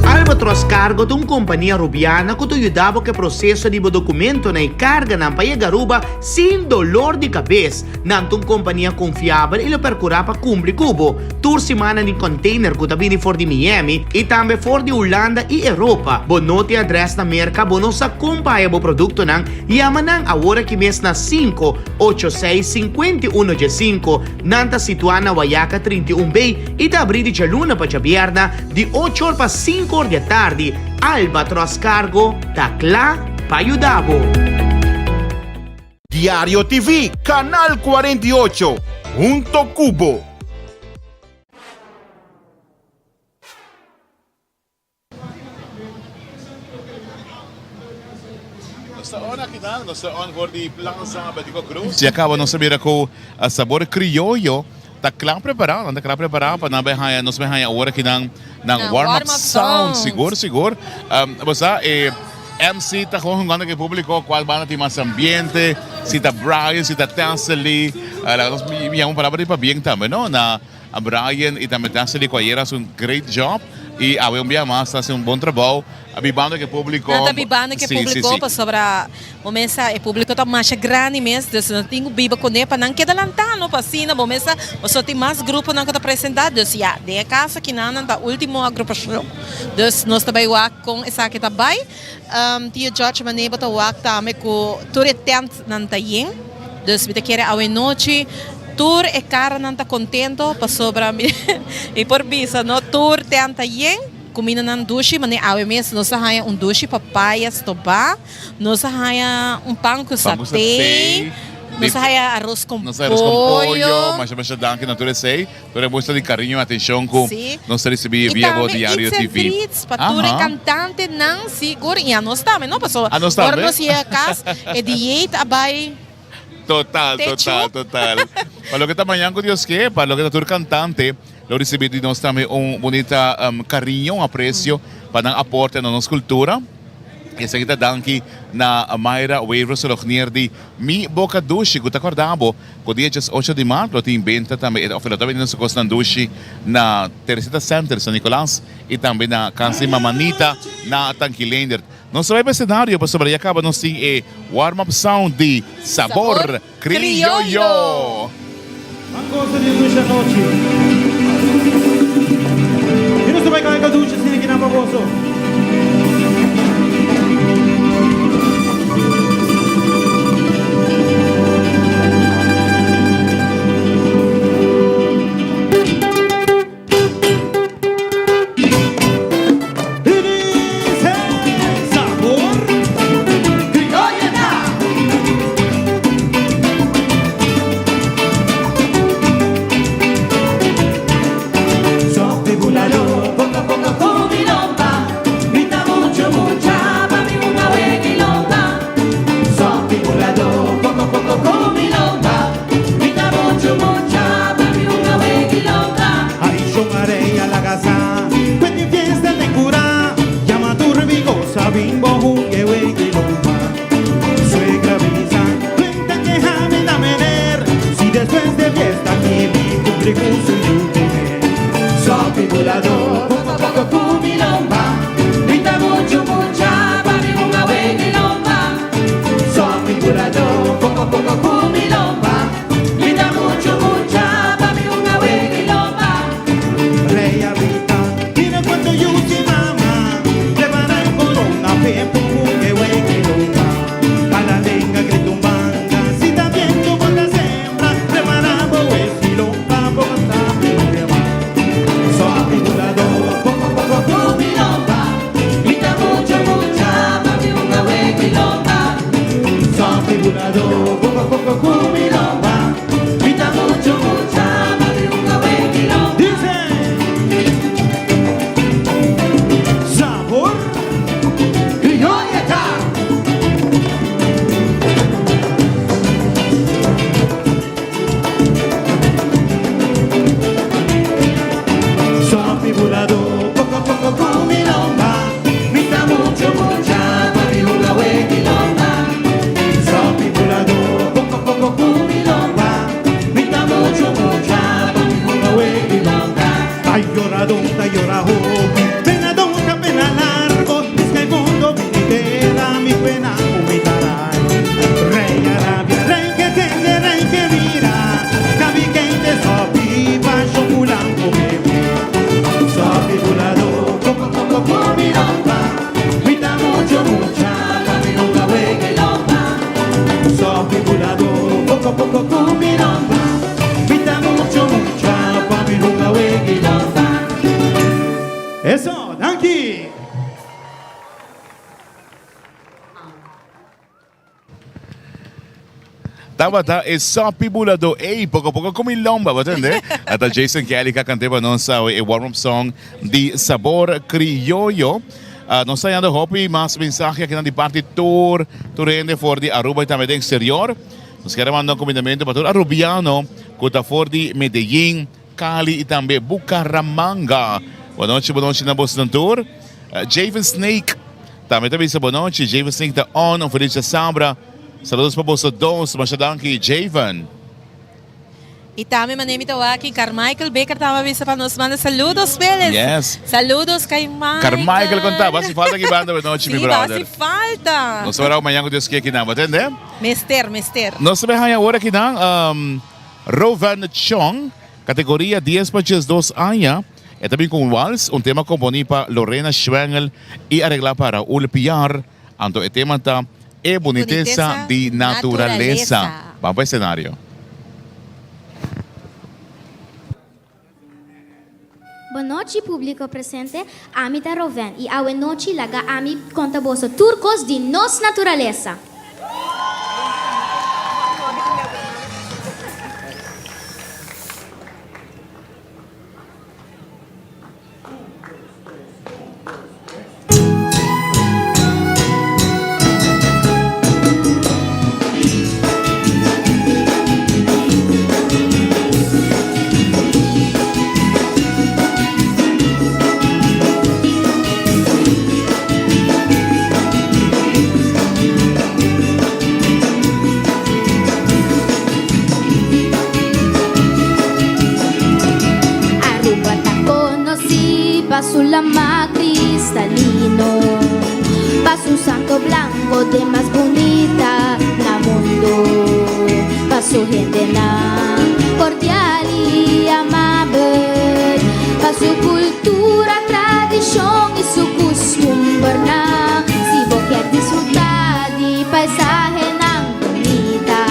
Albatros Cargo ta un kompania Rubiana ku ta yuda bo ku e proseso di bo dokumentonan i karganan pa yega Aruba sin dolor di kabes. Nan ta un kompania konfiabel i lo perkurá pa kumpli ku bo. Tur siman nan tin container ku ta bini for di Miami i tambe for di Hulanda i Europa. Bo no tin adrès na Merka, bo no sa kon pa haya bo produktonan? Yama nan awor aki mes na 586 51 15. Nan ta situá na Wayaca 31 B i ta abrí di djaluna pa djabièrna di ocho or pa sinku or di atardi. Albatros Cargo ta kla pa yuda bo. Diario TV, Canal 48, hunto cu bo. Nos ta on aki nan, nos ta on for di Plaza Betico Croes. Ya caba nos a mira cu Sabor Crioyo ta cla prepara, nan ta cla prepara pa nan bay haya, nos bay haya awor aki nan nan warm up sound, sigur sigur. Bo sa e MC ta gewoon hungando cu e publico cual banda tin mas ambiente, si ta Brian, si ta Tessely, laga nos yama un palabra di pabien tambe no na Brian y tambe Tessely cu ayer a haci un great job y awe un bia mas ta haci un bon trabou bibando cu e publico. Nan ta bibando cu e publico pasobra bo mes sa e publico ta masha grandi mes dus nan tin cu biba cune pa nan keda lantando pa asina bo mes sa pasobra tin mas gruponan cu ta presenta dus ya den e caso aki nan nan ta ultimo agrupacion dus nos ta bay wak con esaki ta bay. Tio George mane bo ta wak tambe cu tur e tent nan ta yen. Dus mi ta kere awe nochi tur e caranan ta contento pasobra mi por bisa no tur tent ta yen. Cumindanan dushi mane awe mes nos a haya un dushi papaya stobá, nos a haya un pan cu saté, nos a haya aros con pollo. Masha masha danki na tur esey. Tur e muestra di cariño y atencion cu nos ta ricibi via bo Diario TV. Y tambe It's and Treats pa tur e cantantenan sigur y anos tambe no pasobra ora nos yega cas e dieet a bay Total, total, total. Pa loke ta mañan cu Dios ke, pa loke ta tur cantante lo ricibi di nos tambe un bunita cariño, un aprecio pa nan aporte na nos cultura. Esaki ta danki na Mayra Wever Solognier di Mi Boca Dushi cu ta corda bo cu dia 18 di maart lo tin benta tambe of lo ta bendiendo su cosnan dushi na Teresita Center San Nicolas y tambe na Casa di Mama Nita na Tanki Leendert. Nos ta bay pa escenario pasobra ya caba nos tin e warm up sound di Sabor Criollo. Ban gosa di un dushi anochi. I nos ta bai kai ka dushi asina kinan pa boso. Eso, danki! Tabata e sopi buladó. Ey, poko poko ku mi lomba, bo tende? Ata Jason Kelly ka kant'é pa nos awe e warm up song di Sabor Criollo. Ah, nos ta hañando hopi mas mensahe akinan di parti tur tur hende for di Aruba y tambe den exterior. Nos kier a manda un kumindamentu pa tur Arubiano ku ta for di Medellin, Cali y tambe Bucaramanga. Bonochi, bonochi na bosnan tur. Javen Snake tambe ta bisa bonochi. Javen Snake ta on, un feliz djasabra. Saludos pa boso dos. Masha danki, Javen. Y tambe mane mi ta wak Carmichael Baker taba bisa pa nos manda saludos Vélez. Yes. Saludos Carmichael. Carmichael con ta, haci falta aki banda bonochi mi Sí, brother. haci falta. Nos ta wera mañana cu Dios kier kinan, bo tende? Mester, mester. Nos ta bay haña ora kinan, Rovan Chong, kategoria dies pa 12 aña, e ta bin ku un wals, un tema komponí pa Lorena Schwengel i areglá pa Raul Piar. Anto e tema ta E bunitesa di naturalesa. Ban pa e senario. Bonochi publico presente, ami ta Roven y awe nochi laga ami conta boso tur cos di nos naturalesa. lama cristalino, Pa su santo blanco t'e mas bunita na mundo, Pa su hendenan cordial y amabel, Pa su cultura, tradicion y su custumbernan. Si bo kier disfruta di paisahenan bunita,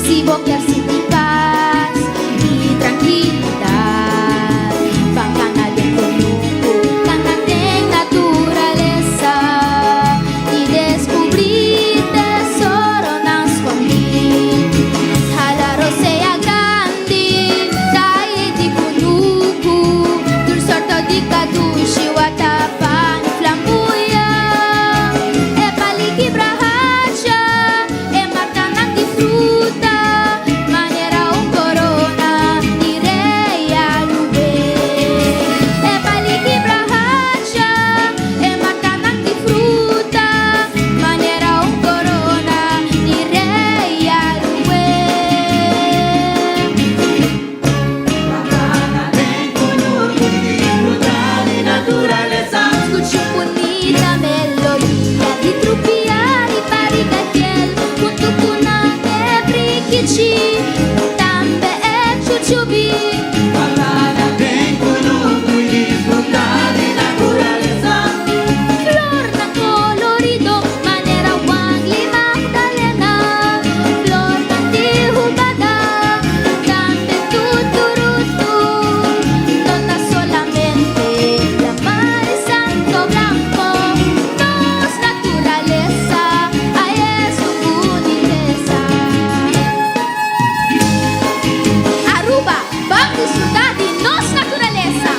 Si bo kier sinti pas y trankilidad, Ban cana den cunucu, cana den naturalesa Y descubrí tesoronan scondí. Hala rosea grandi, ta'i di cunucu, Tur sorto di cadushi watapan flambuya, E pali kibra hacha, e matanan di fruta, Manera un corona di rey Aruba. E pali kibra hacha, e matanan di fruta, Manera un corona di rey Aruba. Scucha un bunita melodia di trupia di parigakiel Hunto cu nan e prikichi, tambe e chuchubi. Flornan colorido manera Wangli Magdalena, Flornan di hubada, tambe tuturutu. No ta solamente lama y santo blanco, nos naturalesa, ay es un bunitesa. Aruba, ban disfruta di nos naturalesa!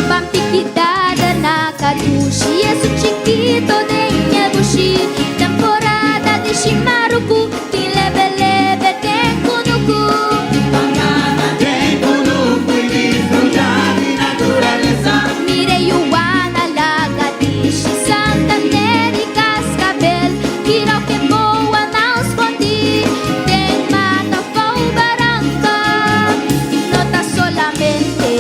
Ban pikidada na Kadushi, esun chikito den e bushi. Temporada di shimaruku, tin lebe lebe den kunuku. Mira yuwana lagadishi, Santander y Cascabel, Kiraoke boa nan skondi, den mata fou baranca. No ta solamente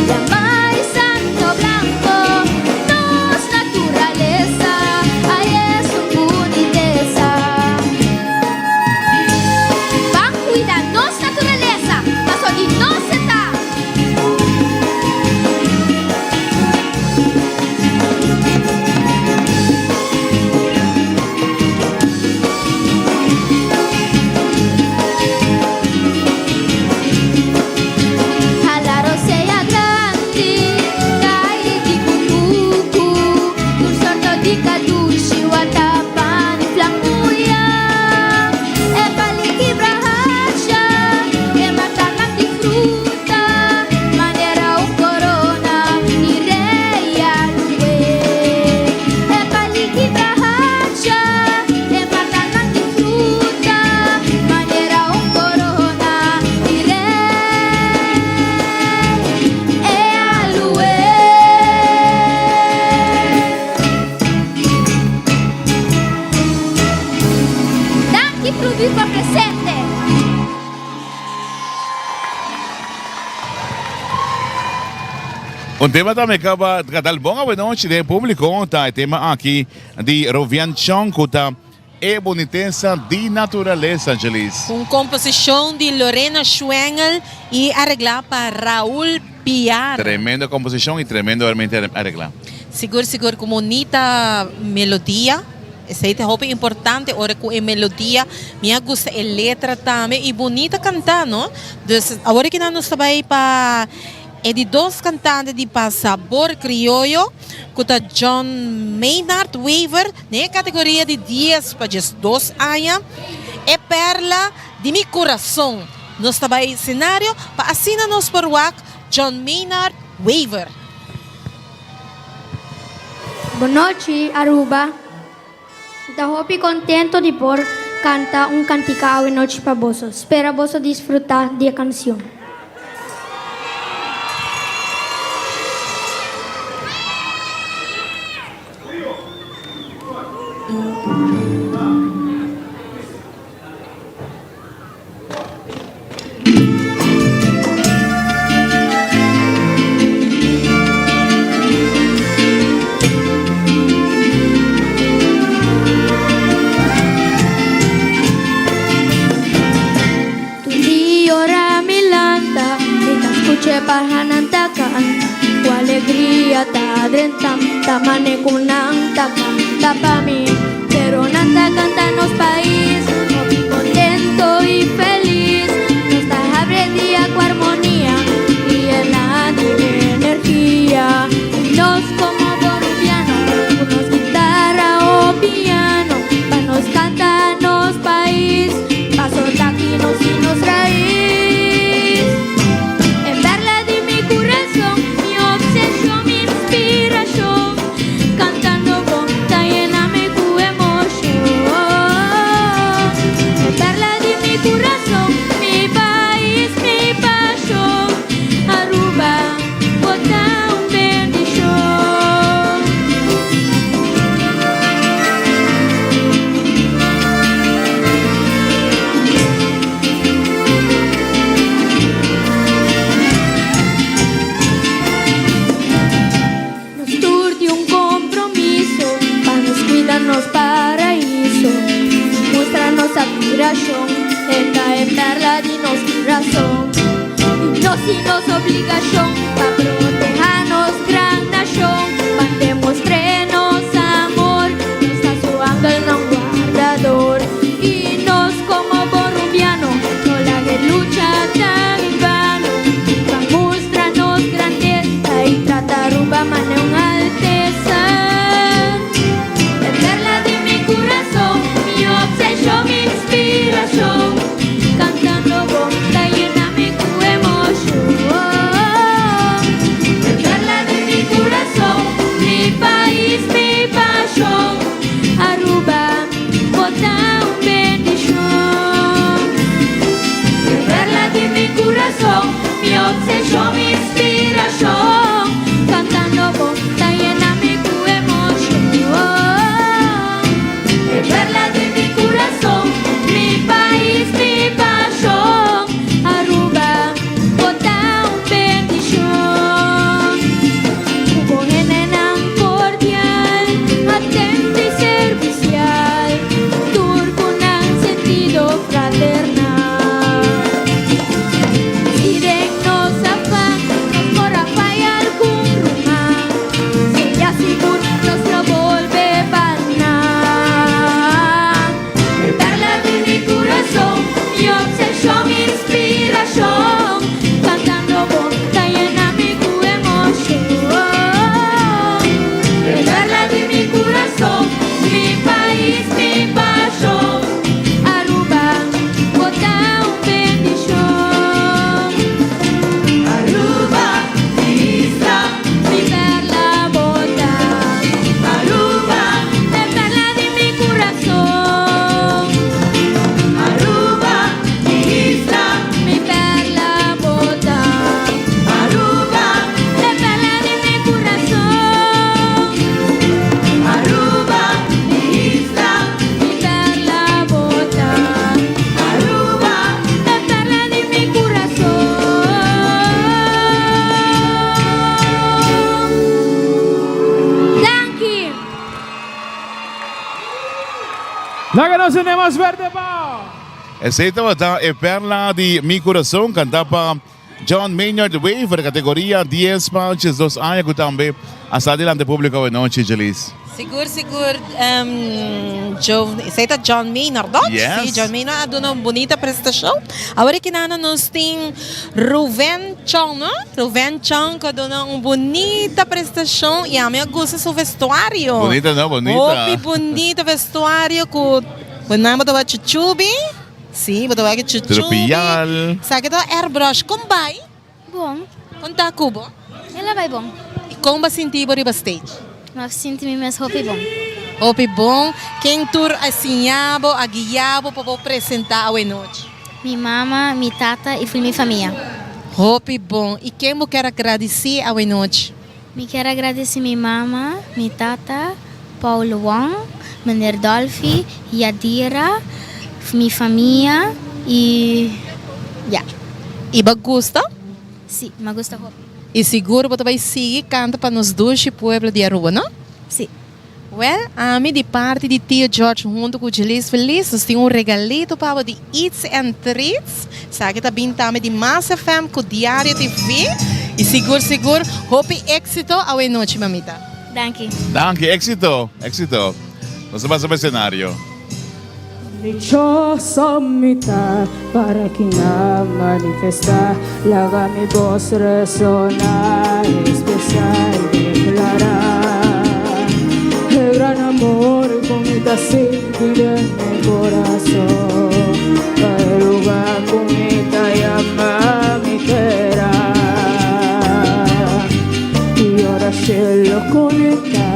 lama y santo blanco, nos naturalesa, ay es un bunitesa. Ban cuida nos naturalesa, paso di nos e ta. Hala rosea grandi, kai di kunuku, tur sorto di kadushi, watapan, flambuya, e pali kibra hacha, e matanan di fruta, manera un corona di rey Aruba. E pali kibra hacha, e matanan di fruta, manera un corona di rey Aruba. Danki publico presente. Un tema tambe caba ta dal bon awenochi den e publico ta e tema aki di Rovian Chong cu ta E bunitesa di naturalesa, Angelis. Un komposishon di Lorena Schwengel i areglá pa Raul Piar. Tremendo komposishon i tremendo realmente areglá. Sigur sigur ku bunita melodia. Esei ta hopi importante ora ku e melodia mi a gusta e letra tambe i bunita kantá no. Dus awor aki nan nos ta bai pa e di dos kantante di pa Sabor Krioyo. Ku ta John Maynard Wever den e kategoria di dies pa diesdos aña, E Perla di mi Kurason. Nos ta bai senario pa asina nos por wak John Maynard Wever. Bonochi Aruba, Mi ta hopi contento di por canta un cantica awe nochi pa boso. Spera boso disfruta di e cancion. e parhanan ta canta Cu alegria ta drenta Ta mane cu nan ta canta pa mi Pero nan ta canta nos pais Hopi contento y feliz Nos ta habri dia cu armonia Y yena di energia Y nos como Borubiano Cu nos guitarra o piano Pa nos canta nos pais Paso taki nos tin nos rais E perla di mi curason Mi obsesion, mi inspiracion Cantando bo ta yena mi cu emocion E perla di mi curason Mi pais, mi pasion Aruba, bo ta un bendicion. Nos tur tin un compromiso pa nos cuida nos paraíso. Mustra nos admiracion, e ta e perla di nos curason. Y nos tin nos obligacion pa proteha nos gran nacion. Pa demostr'é nos amor, nos ta su angelnan guardador. Y nos como Borubiano no lag'e lucha tan en vano. Pa mustra nos grandeza y trata Aruba mane un alteza. E perla di mi curason, mi obsesion, mi inspiracion. Cantando bo ta yena mi cu emocion. E perla di mi curason, mi pais, mi pasion. Aruba, bo ta un bendicion. E perla di mi curason, mi obsesion, mi inspiracion. Cantando bo ta yena mi cu emocion. E perla di mi curason, mi pais, mi pasion. Aruba, bo ta un bendicion. Cu bo hendenan cordial, atento y servicial, tur cu nan sentido fraternal. Si den nos afan nos por a faya algun ruman, sea sigur nos lo bolbe pa nan. E perla di mi curason, mi obsesion, mi inspiracion, cantando bo ta yena mi cu emocion. E perla di mi curason, mi pais, mi pasion, Aruba, bo ta un bendicion. Aruba, mi isla, mi perla bo ta. Aruba, e perla di mi curason. Aruba, mi isla, mi perla bo ta. Aruba, e perla di mi curason. Aruba, mi isla, mi perla bo ta. Aruba, e perla di mi curason. Danki! Laga nos tene mas fuerte pa. Esey tabata E Perla di Mi Curason canta pa John Maynard Wever, categoria dies pa 12 aña cu tambe a sta delante publico awe nochi, Jeliz. Sigur sigur Joe, esey ta John Maynard toch? Yes. Si, John Maynard a duna un bunita presentacion. Awor aki nan nos tin Ruven Chong, no? Ruven Chong cu a duna un bunita presentacion y ami a gusta su vestuario. Bunita no, bunita. Hopi bunita vestuario cu bo nan bo ta wak chuchubi. Si, bo ta wak chuchubi. Trupial. Esaki ta airbrush. Con bay? Bon. Con ta cu bo? El a bay bon. Y con bo a sinti bo riba stage? Mi a sinti mi mes hopi bon. Hopi bon. Ken tur a siña bo, a guia bo pa bo presenta awe nochi? Mi mama, mi tata y ful mi famia. Hopi bon. Y ken bo kier a gradici awe nochi? Mi kier a gradici mi mama, mi tata, Paul Wong, meneer Dolfi, Yadira, mi famia y ya. Y bo a gusta? Si, mi a gusta hopi. Y sigur bo ta bay sigui canta pa nos dushi pueblo di Aruba, no? Si. Wel, ami di parti di Tio George hunto cu Jeliz Feliz nos tin un regalito pa bo di Eats and Treats. Esaki ta bin tambe di Mas FM cu Diario TV. Y sigur sigur hopi exito awe nochi mamita. Danki. Danki, exito, exito. Nos ta pasa pa escenario. Dichoso mi ta para kina manifestá, laga mi bos resoná, expresá i deklará e gran amor ku mi ta sinti den mi kurason pa e lugá ku mi ta yama mi tera. I ora shelu konektá.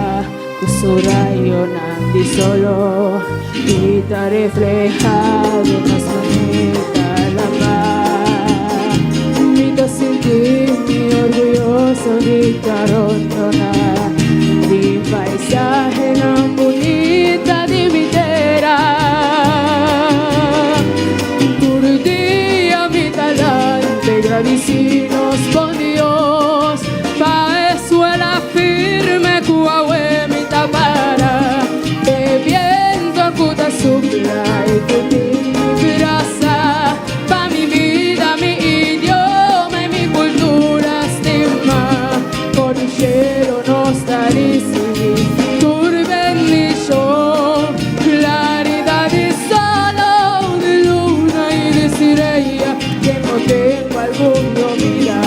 Ku su rayonan di solo i ta reflehá den nos bunita lama. Mi ta sinti mi orguyoso di ta rondoná di paisahenan bunita di mi tera. Tur dia mi ta lanta i gradisí nos bon Dios pa e suela Firme ku awe mi ta para E biento ku ta supla i ku tin mi brasa Pa mi bida, mi idioma i mi kultura stima For di shelo nos ta risibí tur bendishon Klaridat di solo, di luna i di sireia Ke no tengo algun domina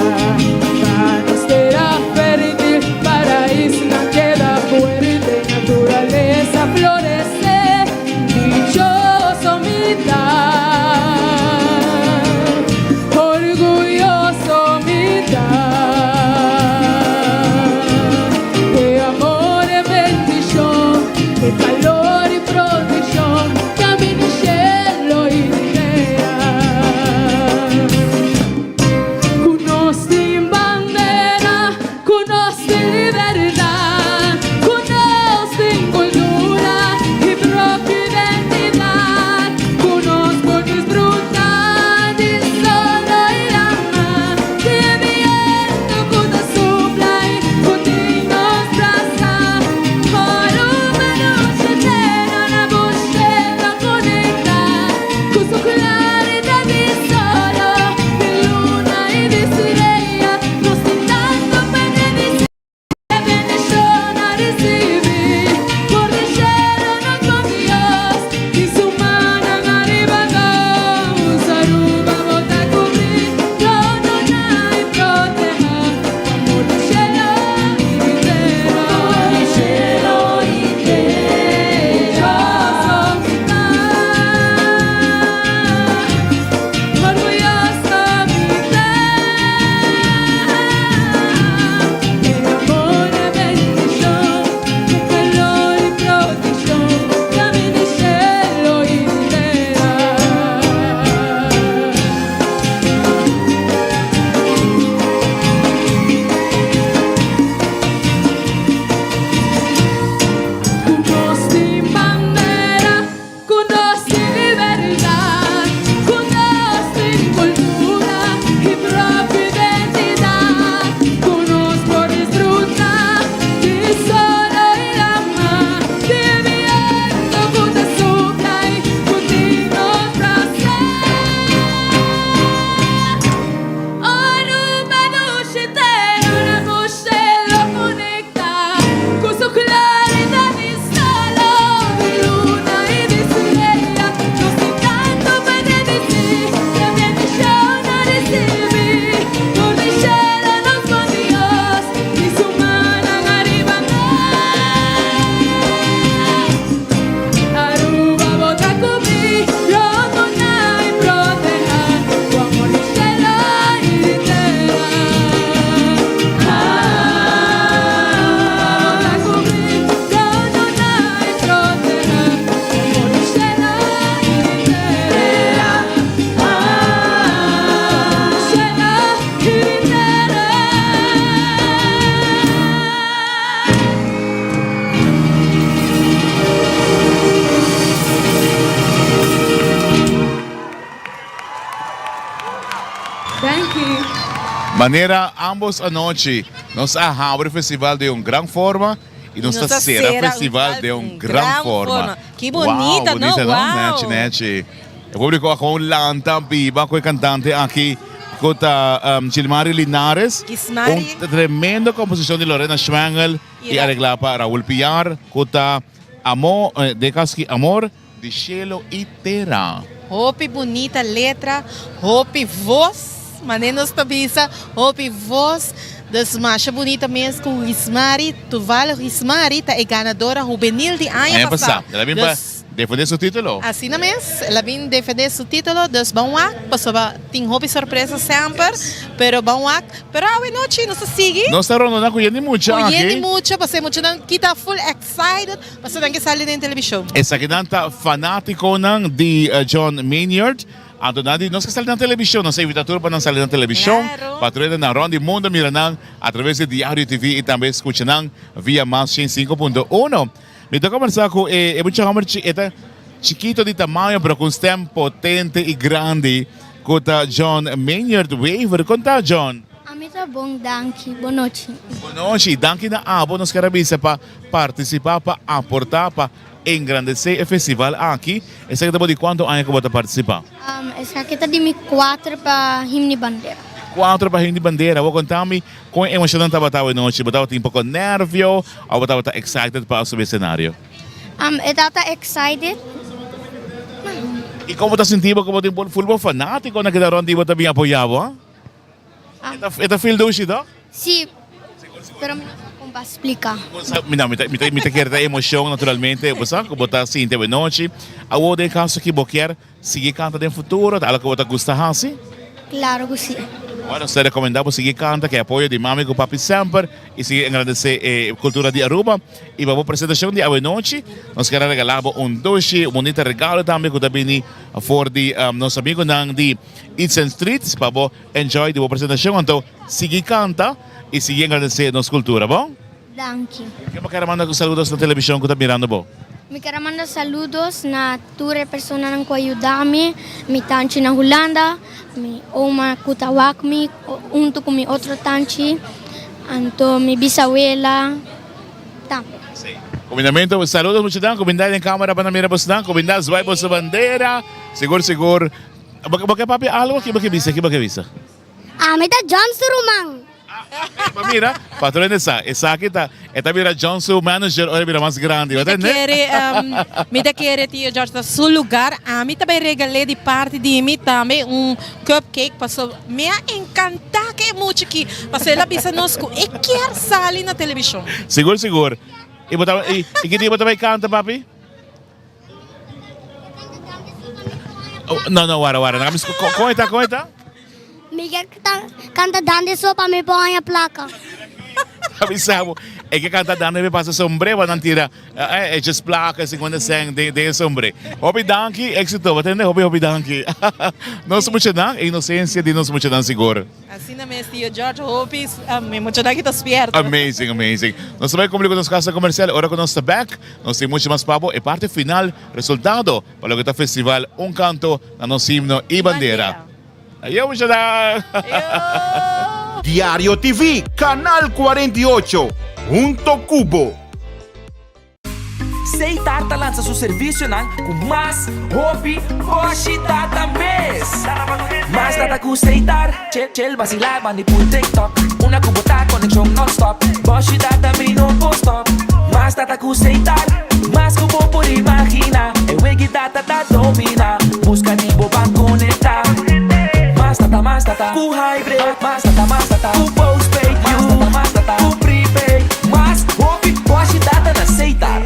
Pa nos tera fértil, pa raisnan keda fuerte, naturalesa florece, dichoso mi ta, orguyoso mi ta. E amor, e bendicion, e calor y proteccion, camino cielo y tera. Ku nos tin bandera, ku nos tin libertat, ku nos tin kultura i propio identidat, ku nos por disfrutá di solo i lama, di e biento ku ta supla i ku tin nos brasa. Ora un nochi eterno na bo shelu a konektá ku su klaridat di solo, di luna i di strea. Nos tin tantu pa gradisí, e bendishon a risibí for di shelu nos bon Dios i su mannan ariba nos. Aruba bo ta kubrí, rondona i protehá ku amor di shelu i di tera. Di shelu i tera. Orguyoso mi ta. E amor, e bendishon, e kalor i protekshon, kaminda di shelu i di tera. Ku nos tin bandera. Ku nos tin libertat, ku nos tin kultura i propio identidat, ku nos por disfrutá di solo i lama, di e biento ku ta supla i ku tin nos brasa. Aruba dushi tera na bo shelo konektá ku su klaridat di solo, di luna i di strea. Nos tin tantu pa gradisí, e bendishon a risibí for di shelo nos bon Dios i su mannan ariba nos. Aruba bo ta kubrí, rondona i protehá ku amor di shelo i di tera. Aruba bo ta kubrí, rondona i protehá ku amor di shelo i di tera. Amor di shelo i di tera. Thank you. Manera ambos anochi nos a habri festival den un gran forma. Y nos ta cera festival den un gran forma. Ki bonita, wow, no? Bonita, Wow. Nechi, nechi. E publico a gewoon lanta biba cu e cantante aki cu ta um, Gilmari Linares. Gismari. Un tremendo composicion di Lorena Schwengel y Y Ra- arregla pa Raúl Piar cu ta Amo, eh, de Kaski Amor di Cielo y Tera. Hopi bunita letra, hopi voz, mane nos ta bisa, hopi voz. Dus masha bunita mes cu Gismari, Tuval Gismari ta e ganadora hubenil di aña Aña pasa. pasa. El a bin pa Dus defende su titulo. asina mes, el a bin defende su titulo, dus ban wak, pasobra tin hopi sorpresa semper, pero ban wak. Pero awe nochi nos ta sigui. Nos ta rondona cu yende mucha Cu aki. yende mucha, pasobra e muchanan kita full excited. Pasobra nan ke sali den televishon. Esakinan ta fanatikonan di John Maynard. Anto nan di nos ke sali na televishon. Nos a invita tur pa nan sali na televishon. Pa tur hende nan rond di mundo mira nan atraves di Diario TV i tambe skucha nan via Mas shen sinku punto uno. Mi ta kombersa ku e mucha homber e ta chikito di tamaño pero ku un stem potente i grandi ku ta John Maynard Wever. Kon ta John? Ami ta bon danki. Bon nochi. Bon nochi. Danki na abo nos kier a bisa pa partisipá, pa aportá, pa engrandesé e festival aki. Esaki ta bo di kuantu aña ku bo ta partisipá? Esaki ta di mi kuater pa Himni Bandera. Di kuater pa Himni Bandera. Bo konta mi kon emoshonnan tabata awe nochi? Bo tabatin poko nervio òf bo tabata excited pa subi esenario? E tabata excited. I kon bo ta sinti bo ku bo tin ful bo fanátikonan ku ta rònt di bo ta bin apoyá bo? E ta feel dushi toch? Sí, pero mi no sa kon pa splika. Mi no, mi ta, mi ta, mi ta kere ta emocion naturalmente, bo sa ku bo ta sinti awe nochi. Awor den kaso ki bo kier sigui kanta den futuro, ta algo ku bo ta gusta hasi? Klaro ku sí. Bueno, nos ta rekomendá bo sigui kanta, ku e apoyo di mami ku papi semper i sigui engrandesé e kultura di Aruba. I pa bo presentashon di awe nochi, nos kier a regalá bo un dushi, un bunita regalo tambe ku ta bini for di nos amigunan di Eats and Streets pa bo enjoy di bo presentacion anto sigui canta y sigui engrandece nos cultura bon? Danki. Ken bo kier a manda saludos na television cu ta mirando bo? Mi kier a manda saludos na tur e personanan cu a yuda mi, mi tanchi na Hulanda, mi oma cu ta wak mi hunto cu mi otro tanchi, anto mi bisawela tambe. Cuminamento, saludos muchanan, cuminda den camera pa nan mira bosnan, cuminda zwaai boso bandera, sigur sigur. Bo ke papia algo? Ki bo ke bisa? Ki bo ke bisa? Ami ta John su ruman. Pa mira, patrón e sa, esaki ta, e ta bira John su manager ora e bira mas grandi. Mi ta kere, mi ta kere tio George ta su lugar. Ami ta bai regal'é di parti di mi tambe un cupcake pasobra mi a encanta ku e mucha aki pasobra el a bisa nos ku e kier sali na televishon. Sigur, sigur. I bo ta, i ki dia bo ta bai kanta, papi? No, no, wara, wara. Nami, kon eta, kon eta? Mi ke kanta dande so pa mi por haña plaka. Avisa bo, e ke kanta dande mi pasa sombre, pa nan tira e djes plaka, 50 cent den e sombre. Hopi danki, éxito, bo tende? Hopi, hopi danki. Nos muchanan, e inocencia di nos muchanan sigur. Asina mes tio George hopi mi muchanan ki ta spierto. Amazing, amazing. Nos ta bai cumpli cu nos casa comercial. Ora cu nos ta back, nos tin mucho mas pa bo. E parte final, resultado pa loke ta festival Un Canto na nos Himno y Bandera. Ayo muchanan! Diario TV, Canal 48, hunto cu bo. Seitar ta lansa su servisionan ku mas hopi boshi data mes. Mas data ku Seitar, chel chel basilá bandi pul TikTok. Una ku bo ta konekshon nònstòp, boshi data mi no por stòp. Mas data ku Seitar, mas ku bo por imaginá. E wegi data ta dominá, buska di bo ban konektá. Mas data, mas data ku hybrid, mas data, mas data ku postpaid, mas data, mas data ku prepaid. Mas hopi boshi data na Seitar.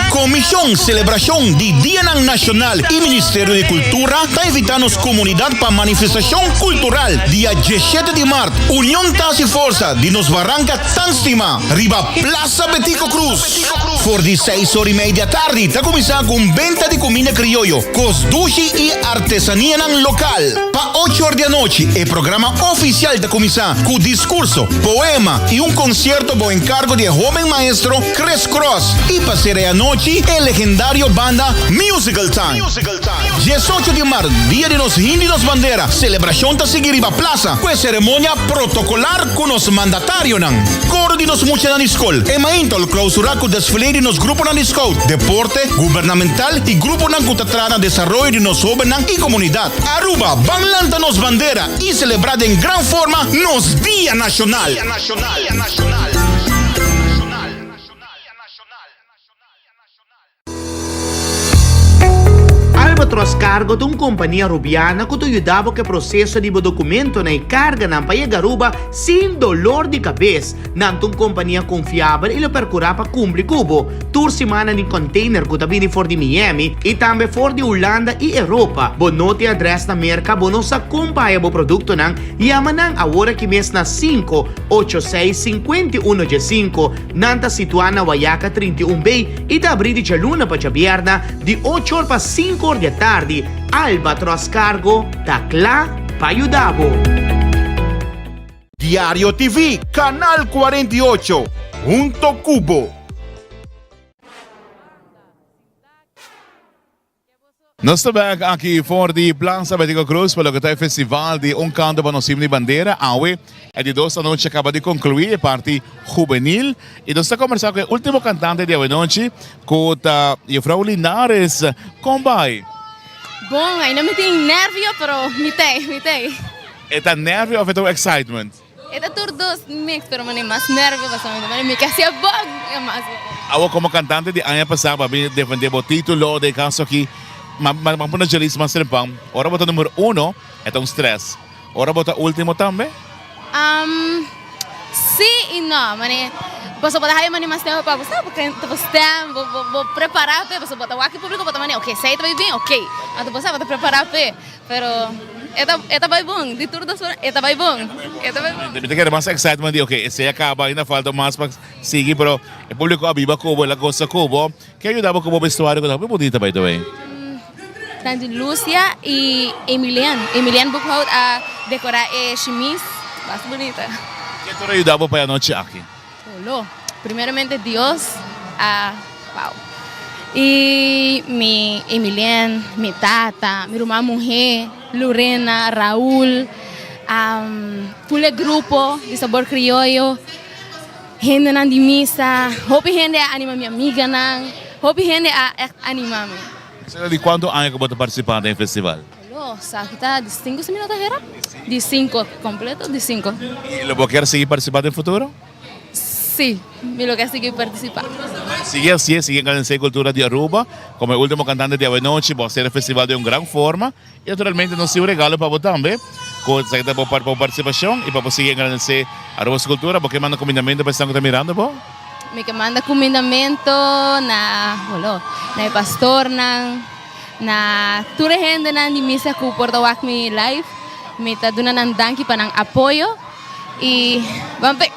Komishon Selebrashon di Dianan Nashonal i Ministerio di Kultura ta invitá nos komunidat pa manifestashon kultural dia diesshete di mart, Union ta hasi forsa di nos baranka tan stimá riba Plaza Betico Croes. For di seis or i mei di atardi ta kuminsá ku un benta di kuminda krioyo, kos dushi i artesanianan lokal. Pa ocho or di anochi e programa ofisial ta kuminsá ku diskurso, poema i un konsierto bou enkargo di e hóben maestro Chris Cross. I pa sera e anochi e. legendario banda Musical Time. Diesocho di mart, dia di nos himno y nos bandera, celebracion ta sigui riba plaza cu e ceremonia protocolar cu nos mandatarionan. Coro di nos muchanan di scol, e mainta lo clausura cu desfile di nos gruponan di scout, deporte, gubernamental y gruponan cu ta traha na desaroyo di nos hobennan y comunidad. Aruba, ban lanta nos bandera y celebra den gran forma nos Dia Nacional! Albatros Cargo ta un kompania Rubiana ku ta yuda bo ku e proseso di bo dokumentonan i karganan pa yega Aruba sin dolor di kabes. Nan ta un kompania konfiabel i lo perkurá pa kumpli ku bo. Tur siman nan tin container ku ta bini for di Miami i tambe for di Hulanda i Europa. Bo no tin adrès na Merka, bo no sa kon pa haya bo produktonan? Yama nan awor aki mes na 586 51 15. Nan ta situá na Wayaca 31 B i ta abrí di djaluna pa djabierna di ocho or pa sinku or di atardi. Albatros Cargo ta kla pa yuda bo. Diario TV, Canal 48, hunto cu bo. Nos ta bek aki for di Plaza Betico Cruz pa loke ta e festival di Un Canto pa Nos Himno y Bandera. Awe e di dos anochi a caba di conclui e parti hubenil y nos ta conversa cu e ultimo cantante di awe nochi cu ta Juffrouw Linares. Con bay? Bon, ainda mi tin nervio pero mi t'ey, mi t'ey. E ta nervio of e ta un excitement? E ta tur dos mix pero mane mas nervio pasobra mi ta mane mi ke hacia bon e mas bon. Awo como cantante di aña pasa bo a bin defende bo titulo den e caso aki ma ma pone Jalice mas trempan ora bo ta numero uno e ta un stress ora bo ta ultimo tambe? Um si y no mane pasobra bo ta haya mane mas tempo pa bo sa bo kenta bo stem bo bo bo prepara p'e pasobra bo ta wak e publico bo ta mane ok esey ta bay bin ok anto bo sa bo ta prepara p'e. Pero e ta e ta bai bon, di tur dos forma e ta bai bon, e ta bai bon. Mi ta kere mas excitement di ok esei a caba ainda falta mas pa sigui pero e publico a biba cu bo el a gosa cu bo ke a yuda bo cu bo vestuario cu ta hopi bunita by the way. Tanti Lucia y Emilian, Emilian Boekhout a decora e shimis basta bunita. Ke tur a yuda bo pa e anochi aki? Solo. Primeramente Dios a wow. Y mi Emilien, mi tata, mi ruman muhe, Lorena, Raul, full e grupo di Sabor Criollo, hendenan di misa, hopi hende a anima mi amiganan, hopi hende a echt anima mi. Esaki di cuanto aña cu bo ta participa den e festival? Lo, esaki ta di cinco si mi no ta hera. Di cinco, completo di cinco. Y lo bo kier sigui participa den futuro? Si, mi lo kier sigui participa. Sigui hacié, sigui engrandecé e cultura di Aruba. Como e ultimo cantante di awenochi, bo a hacer e festival den un gran forma. Y naturalmente nos tin un regalo pa bo tambe, cu esaki ta bo bo participacion y pa bo sigui engrandecé Aruba su cultura. Bo ke manda cumindamento pa esnan cu ta mirando bo? Mi ke manda cumindamento na, holo, na e pastornan. Na tur e hendenan di misa ku por ta wak mi live, mi ta duna nan danki pa nan apoyo i ban p'e.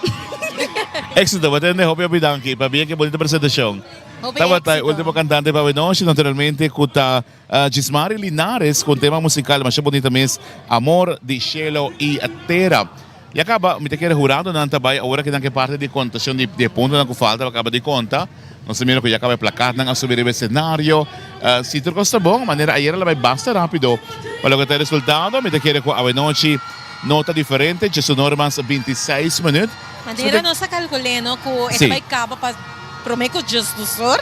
Éxito, bo tende hopi hopi danki pabia ke bonita presentashon. Hopi Tabata e éxito. ultimo kantante pa awenochi, naturalmente ku ta Gismari Linares ku un tema musikal masha bonita mes, Amor di Shelo i Tera. Ya kaba mi ta kere huradonan ta bai ora ki nan ke parti di kontashon di e puntonan ku falta pa kaba di konta. Nos ta mira ku ya kaba e plakatnan a subi riba e senario. Si tur kos ta bon, manera ayera la bai basta rapido pa loke ta e resultado. Mi ta kere ku awenochi no ta diferente, djesunor mas bintiseis minüt. Manera nos a kalkul'é no ku e ta bai kaba pa promé ku djesdusor.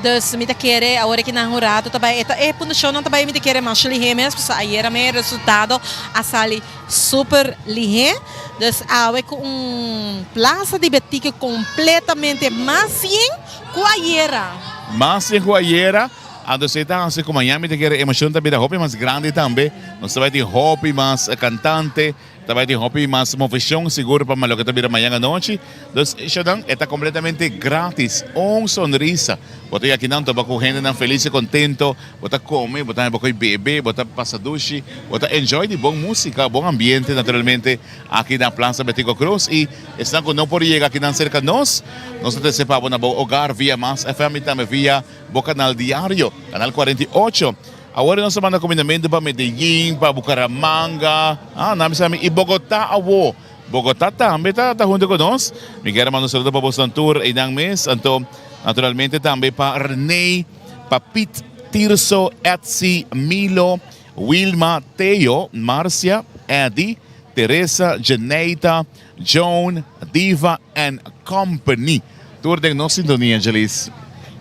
Dus mi ta kere awor ki nan hurado ta bai e ta e puntuashonnan ta bai mi ta kere masha lihé mes pasobra ayera mi e resultado a sali. Super lihé. Dus awe ku un plaza di Betico completamente mas yen ku ayera. Mas yen ku ayera. Anto esei ta hasi ku mañan mi ta kere emocion ta bira hopi mas grandi tambe. Nos ta bai tin hopi mas cantante, ta bai tin hopi mas movecion sigur pa loke ta bira mañan anochi. Dus eshonan e ta completamente gratis. Un sonrisa. Bo ta yakinan topa ku hendenan felis i contento. Bo ta come, bo ta haña bo koe bebe, bo ta pasa dushi, bo ta enjoy di bon musica, bon ambiente naturalmente aki na Plaza Betico Croes y esnan cu no por yega akinan cerca nos, nos ta trece pa bo na bo hogar via Mas FM y tambe via bo canal diario, canal 48. Awor nos ta manda comindamento pa Medellin, pa Bucaramanga, ah, nan bisa mi, y Bogota awo. Bogota tambe ta ta hunto cu nos. Mi kier a manda un saludo pa bosnan tur eynan mes, anto naturalmente tambe pa Rene. Pa Piet, Tirso, Etsy, Milo, Wilma, Theo, Marcia, Eddy, Teresa, Jeneita, Joan, Diva and Company. Tur den nos sintonia, Jelice.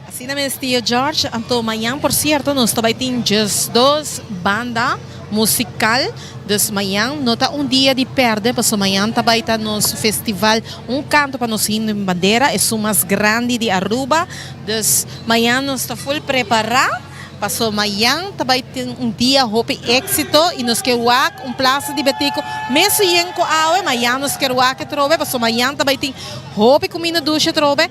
Asina mes tio George, anto mañan por cierto nos ta bay tin 12 banda musical, dus mañan no ta un dia di perde pasobra mañan ta bay ta nos festival Un Canto pa nos Himno y Bandera, esun mas grandi di Aruba, dus mañan nos ta full prepara pasobra mañan ta bay tin un dia hopi exito y nos kier wak un plaza di Betico mesun yen cu awe, mañan nos kier wak atrobe pasobra mañan ta bay tin hopi cuminda dushi atrobe.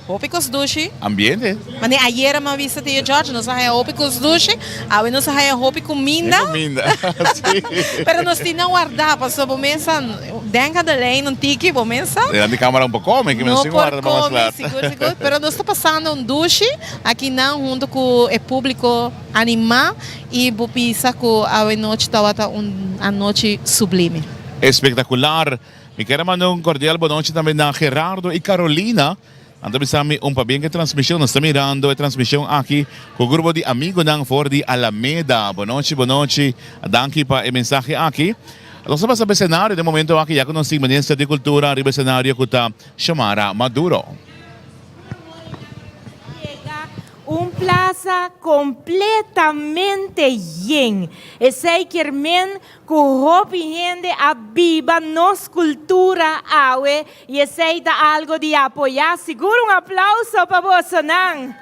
Hopi kos dushi. Ambiente. Mane ayera mi a bisa tio George, nos a haya hopi kos dushi, awe nos a haya hopi kuminda. Kuminda, si. Pero nos tin nan warda, pasobra bo mesa den Adelijn un tiki, bo mesa. Den di kamara un por kome, ki nos tin warda pa mas lat. No por kome, sigur, sigur. Pero nos ta pasando un dushi akinan hunto ku e publiko animá i bo bisa ku awe nochi tabata un anochi sublime. Espektakular. Mi kier a manda un cordial bonochi tambe na Gerardo y Carolina. Nan ta bisa mi un pabien cu e transmision. Nos ta mirando e transmision aki cu grupo di amigonan for di Alameda. Bonochi, bonochi. Danki pa e mensahe aki. Nos ta pasa pa e scenario den momento aki ya cu nos tin Minister di Cultura riba e scenario cu ta Xiomara Maduro. Un plaza completamente yen. Esey kier men Ku hopi hende a biba nos kultura awe i esei ta algo di apoyá. Sigur un aplauso pa bosonan.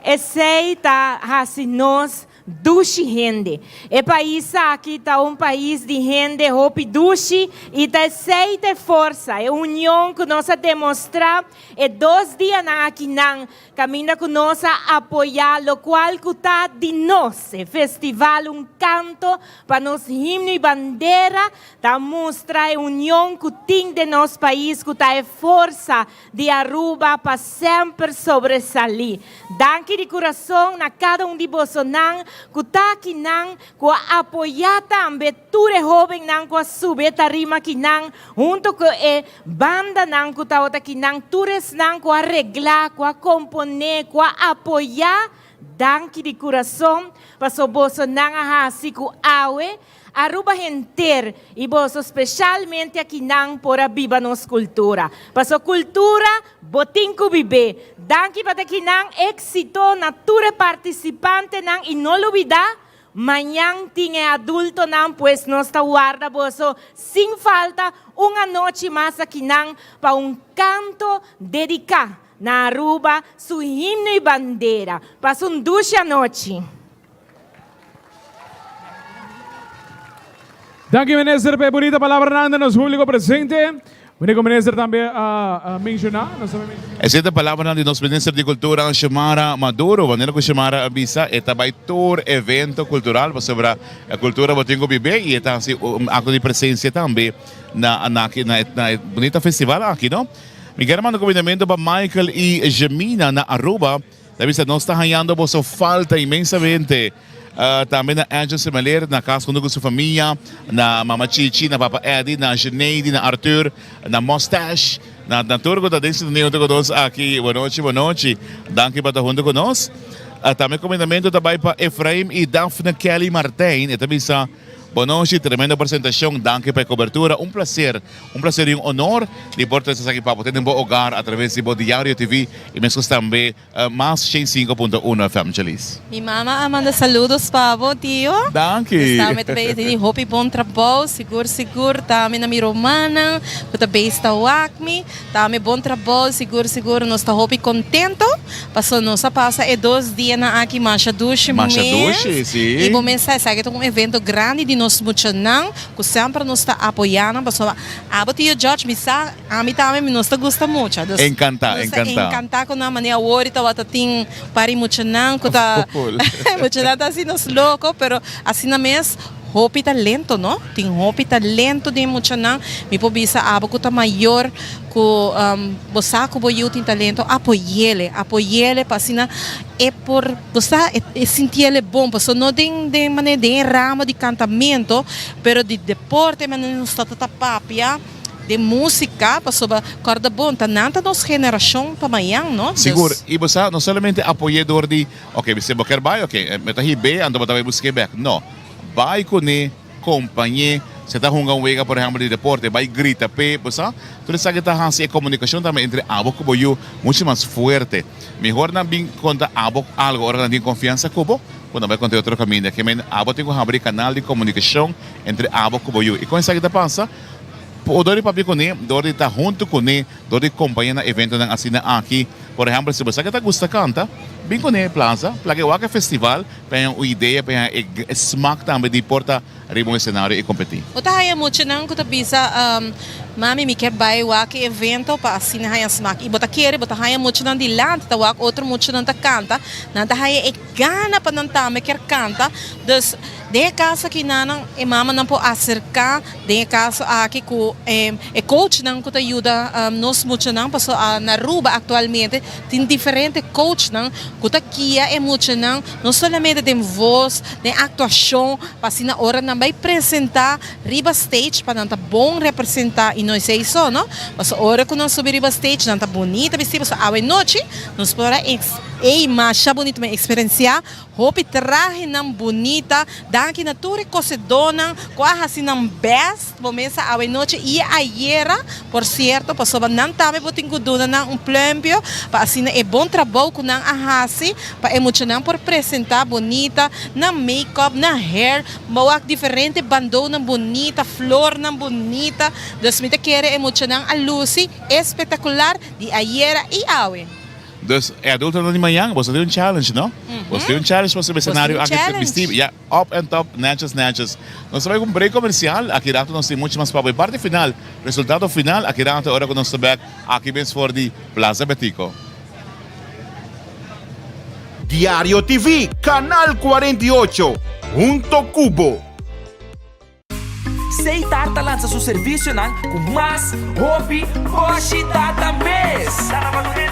Esei ta hasi nos dushi hende. E pais aki ta un pais di hende hopi dushi i ta esei ta e forsa, e union ku nos a demostrá e dos dianan akinan Caminda cu nos a apoya locual cu ta di nos. E festival Un Canto pa nos Himno y Bandera ta mustra e union cu tin den nos pais cu ta e forsa di Aruba pa semper sobresali. Danki di curason na cada un di bosonan cu ta akinan cu a apoya tambe tur e hobennan cu a subi e tarima akinan hunto cu e Bandanan ku tabata kinan, tur esnan ku a reglá, ku a komponé, ku a apoyá, danki di kurason paso bosonan a hasi ku awe Aruba henter i boso speshalmente akinan por a biba nos kultura. Paso kultura bo tin ku bib'é. Danki pa ta kinan, éksito na tur e partisipantenan i no lubidá Mañan tin e adultonan, pues nos ta warda boso sin falta un anochi mas akinan pa un canto dedica na Aruba su himno y bandera. Pasa un dushi anochi. Danki Minister pa e bunita palabranan den nos publico presente. Meneer ku Minister tambe a menshoná, nos tambe menshoná. Esei ta palabranan di nos Minister di Kultura Xiomara Maduro. Manera ku Xiomara a bisa e ta bai tur evento kultural pasobra e kultura bo tin ku bib'é i e ta hasi un akto di presensia tambe na na na e bunita festival aki no. Mi kier a manda kumindamentu pa Michael i Jemina na Aruba. Ta bisa nos ta hañando boso falta inmensamente. Tambe na Angel Semeler na kas hunto ku su famia, na Mama Chichi, na Papa Eddie, na Geneidi, na Arthur, na Mustache, na na tur ku ta den sintonia hunto ku nos aki. Bonochi, bonochi. Danki pa ta hunto ku nos. Tambe komendamentu ta bai pa Efraim i Daphne Kelly Martijn. E ta bisa, Bonochi, tremendo presentashon. Danki pa e kobertura. Un plaser, un plaser i un honor di por trese esaki pa bo te den bo hogar atraves di bo Diario TV i meskos tambe Mas 105.1 FM Chelis. Mi mama a manda saludos pa bo tio. Danki. Esta mi ta bay teni hopi bon trabou sigur sigur tambe na mi rumannan ku ta bay sta wak mi tambe bon trabou sigur sigur nos ta hopi kontento paso nos a pasa e dos dianan aki masha dushi Masha dushi si. I bo mes sa esaki ta un evento grandi di nos muchanan ku semper nos ta apoya nan pasobra abo tio George mi sa Ami tambe mi nos ta gusta mucha. Dus Encanta, nos ta encanta. encanta cu nan manera awor y tabata tin par di muchanan cu ta Full. muchanan ta haci nos loco pero asina mes hopi talento no tin hopi talento den muchanan mi por bisa abo cu ta mayor cu bo sa cu bo yiu tin talento apoyele apoyele pa asina e por bo sa e sintiele bon pasobra no den den manera den e ramo di cantamento pero di deporte manera nos ta ta papia. Den músika, pasobra kòrda bon, ta nan ta nos generashon pa mañan, no? Sigur, i bo sa, no solamente apoy'é dor di, ok, si bo kier bai, ok, mi ta hib'é, anto bo ta bai busk'é bèk. No, bai kuné, kompañ'é, si e ta hunga un wega, por ehèmpel, di deporte, bai grita p'e, bo sa. Tur esaki ta hasi e komunikashon tambe entre abo ku bo yu muchu mas fuerte. Mihor nan bin konta abo algu ora nan tin konfiansa ku bo, ku nan bai konta e otro kaminda. Ke men abo tin ku habri kanal di komunikashon entre abo ku bo yu. I kon esaki ta pasa? Dor di papia kuné, dor di ta huntu kuné, dor di kompañá na eventonan asina aki. Por ehèmpel, si bo sa ke ta gusta kanta, bin kuné plaza, plaka e wak e festival pa haña un idea, pa haña e smak tambe di por ta riba un esenario i kompetí. Bo ta haña muchanan ku ta bisa, Mami, mi kier bai wak e evento pa asina haña smak. I bo ta kere, bo ta haña muchanan dilanti ta wak otro muchanan ta kanta, nan ta haña e gana pa nan tambe kier kanta. Dus, den e kaso aki nan e mamanan por aserká Den e kaso aki ku e coachnan ku ta yuda nos muchanan pasobra na Aruba aktualmente tin diferente coachnan ku ta guia e muchanan no solamente den voz, den aktuashon pa asina ora nan bai presenta riba stage pa nan ta bon representa i no esei so no pasobra ora ku nan subi riba stage nan ta bunita bisti pasobra awe nochi nos por a ey masha bunita mi a eksperensia Hopi trahenan bunita. Danki na tur e kosedónan ku a hasi nan bèst bo mesa awe nochi i ayera, por sierto, pasobra nan tambe bo tin ku duna nan un plùmpio pa asina e bon trabou ku nan a hasi pa e muchanan por presentá bunita, nan make-up, nan hair, bo wak diferente bandounan bunita, flornan bunita. Dus mi ta kere e muchanan a lusi espectacular di ayera i awe. Dus e adultonan di mañan, boso tin un challenge, no? Boso tin un challenge pa subi escenario aki ta bisti, ya, up and top, netjes, netjes. Nos ta bai ku un break comercial, aki rato nos tin mucho mas pa bo. E parti final, resultado final, aki rato ora ku nos ta bek aki mes for di Plaza Betico. Diario TV, Canal 48, hunto cu bo. Seitar ta lansa su servisionan ku mas hopi boshi data mes.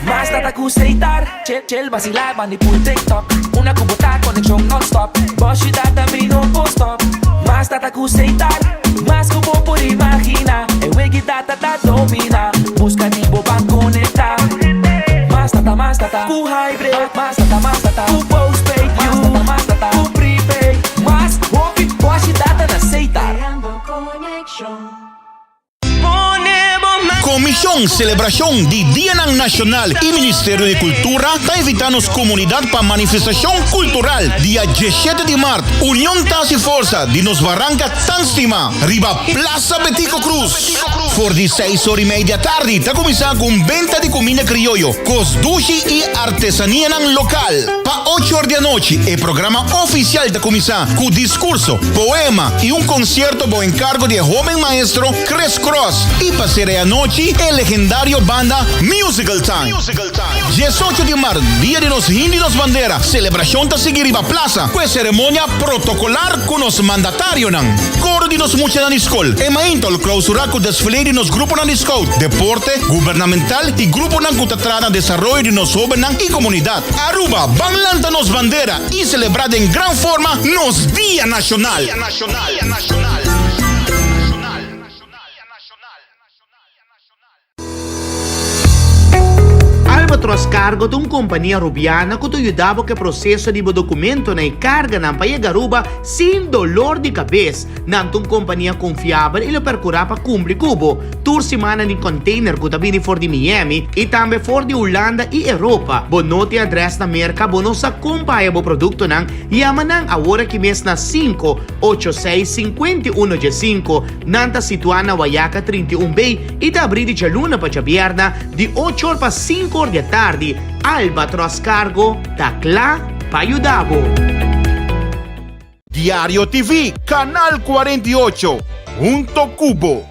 Mas data ku Seitar, chel chel basilá bandi pul TikTok. Una ku bo ta konekshon nònstòp, boshi data mi no por stòp. Mas data ku Seitar, mas ku bo por imaginá. E wegi data ta dominá, buska di bo ban konektá. Mas data, mas data ku hybrid, mas data, mas data ku postpaid, mas data, mas data ku prepaid. Mas hopi boshi data na Seitar. Komishon Selebrashon di Dianan Nashonal i Ministerio di Kultura ta invitá nos komunidat pa manifestashon kultural dia diesshete di mart, Union ta hasi forsa di nos baranka tan stimá riba Plaza Betico Croes. For di seis or i mei di atardi ta kuminsá ku un benta di kuminda krioyo, kos dushi i artesanianan lokal. Pa ocho or di anochi e programa ofisial ta kuminsá ku diskurso, poema i un konsierto bou enkargo di e hóben maestro Chris Cross i pa sera e anochi e legendario banda Musical Time. Diesocho di mart, dia di nos himno i nos bandera, selebrashon ta sigui riba plasa ku e seremonia protokolar ku nos mandatarionan. Koro di nos muchanan di skol, e mainta lo klausurá ku desfile di nos gruponan di scout, deporte, gubernamental i gruponan ku ta traha na desaroyo di nos hóbennan i komunidat. Aruba, ban lanta nos bandera i selebrá den gran forma nos Dia Nashonal! Albatros Cargo ta un kompania Rubiana ku ta yuda bo ku e proseso di bo dokumentonan i karganan pa yega Aruba sin dolor di kabes. Nan ta un kompania konfiabel i lo perkurá pa kumpli ku bo. Tur siman nan tin container ku ta bini for di Miami i tambe for di Hulanda i Europa. Bo no tin adrès na Merka, bo no sa kon pa haya bo produktonan? Yama nan awor aki mes na 586 51 15. Nan ta situá na Wayaca 31 B i ta abrí di djaluna pa djabierna di ocho or pa sinku or di atardi. Albatros Cargo ta kla pa yuda bo. Diario TV, Canal 48, hunto cu bo.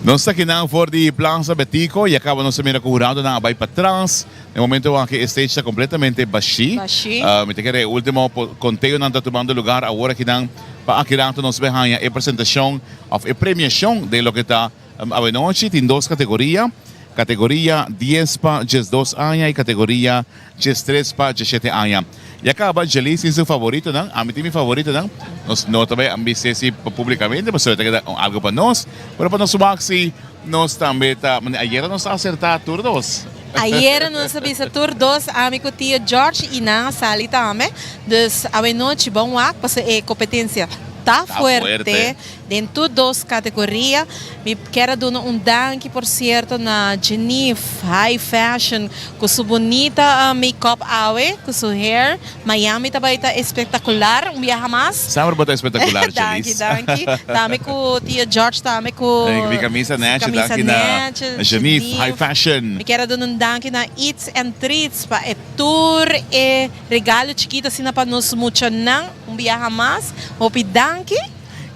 Nos ta kinan for di Plaza Betico y a caba nos a mira cu huradonan a bay patras. Na e momento aki e stage ta completamente bashi. Bashi. Mi ta kere e ultimo conteonan ta tumando lugar awor akinan pa aki rato nos bay haya e presentacion of e premiacion den loke ta awenochi. Tin dos categoria. Kategoria dies pa 12 aña i kategoria 13 pa 17 aña. Ya kaba Jeliz tin su favoritonan, ami tin mi favoritonan. Nos no ta bai bis'é si publikamente pasobra ta keda algu pa nos, pero pa nos wak si nos tambe ta, ayera nos a asertá tur dos. Ayera nos a bisa tur dos, ami ku tio George i nan a sali tambe. Dus awenochi bon wak pasobra e kompetensia ta fuerte. Den tur dos categoria. Mi kier a duna un danki por cierto na Geneve High Fashion cu su bunita make up awe, cu su hair. Miami ta bay ta espectacular un biaha mas. Semper bo ta espectacular Jeliz. Danki, danki. Tambe cu tio George tambe cu Mi camisa nechi, danki na Geneve High Fashion. Mi kier a duna un danki na Eats and Treats pa e tur e regalo chikito asina pa nos muchanan un biaha mas. Hopi danki.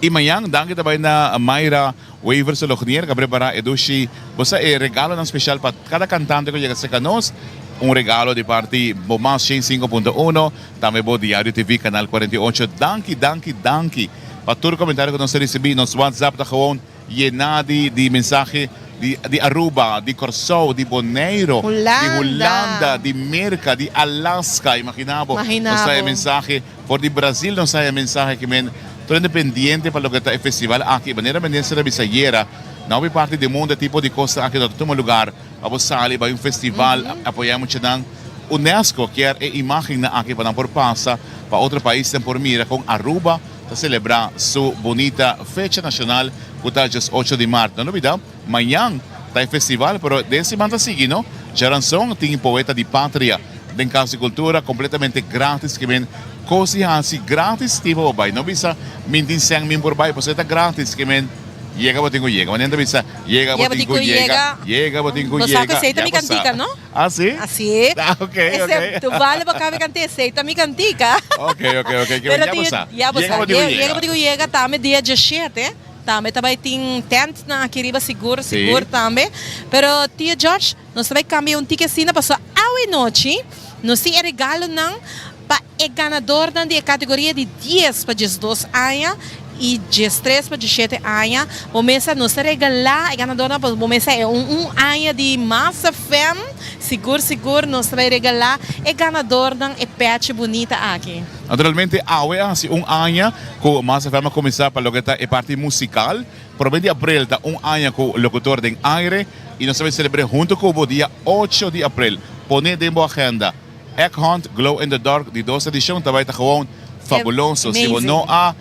I mañan danki ta bai na Mayra Wever Solognier ku a prepara e dushi bo sa e regalonan speshal pa kada kantante ku yega serka nos. Un regalo di parti bo Mas 105.1, tambe bo Diario TV Kanal 48. Danki, danki, danki pa tur komentario ku nos a risibí. Nos WhatsApp ta gewoon yená di di mensahe di di Aruba, di Kòrsou, di Boneiru, di Hulanda, di Merka, di Alaska. Imaginá bo, nos ta e mensahe. For di Brasil nos haya mensahe ki men tur hende pendiente pa loke ta e festival aki. Manera minister a bisa ayera, na hopi parti di mundo e tipo di kosnan aki no ta tuma lugar pa bo sali bai un festival apoya e muchanan. Unesco kier e imagennan aki pa nan por pasa pa otro paisnan por mira kon Aruba ta celebra su bunita fecha nacional cu ta 18 di maart. No lubida, mañan ta e festival pero den siman ta sigui no. Djaranson tin Poeta di Patria. Den Cas di Cultura completamente gratis ke men cos di haci gratis tin pa bo bay no bisa min tin cen min por bay pasobra e ta gratis ke men yega bo tin cu yega manera ta bisa yega bo tin cu yega yega bo tin cu Bo sa yega cu esey ta ya mi bo sa cantica no? Ah si? Asi. Ah ok ok. Ese tu vale bo caba canta esey ta mi cantica. Ok ok ok ke men Pero ya bo tin sa ya bo yega sa bo tin cu yega yega. bo tin cu yega tambe dia 17 tambe ta bay tin tentnan aki riba sigur Si. sigur tambe pero tio George Nos ta bai kambia un tiki asina pasobra awe nochi nos tin e regalonan pa e ganadornan di e kategoria di dies pa 12 aña i 13 pa 17 aña. Bo mesa nos ta regalá e ganadornan pasobra bo mesa e un un aña di Mas FM. Sigur sigur nos ta bai regalá e ganadornan e pèchi bunita aki. Naturalmente awe a hasi un aña ku Mas FM a kuminsá pa loke ta e parti musikal. Promé di aprel ta un aña ku Locutor den Aire i nos ta bai selebr'é huntu ku bo dia ocho di aprel. Pon'é den bo agenda. Egg Hunt Glow in the Dark di dos edishon ta bai ta gewoon fabuloso. Si bo no a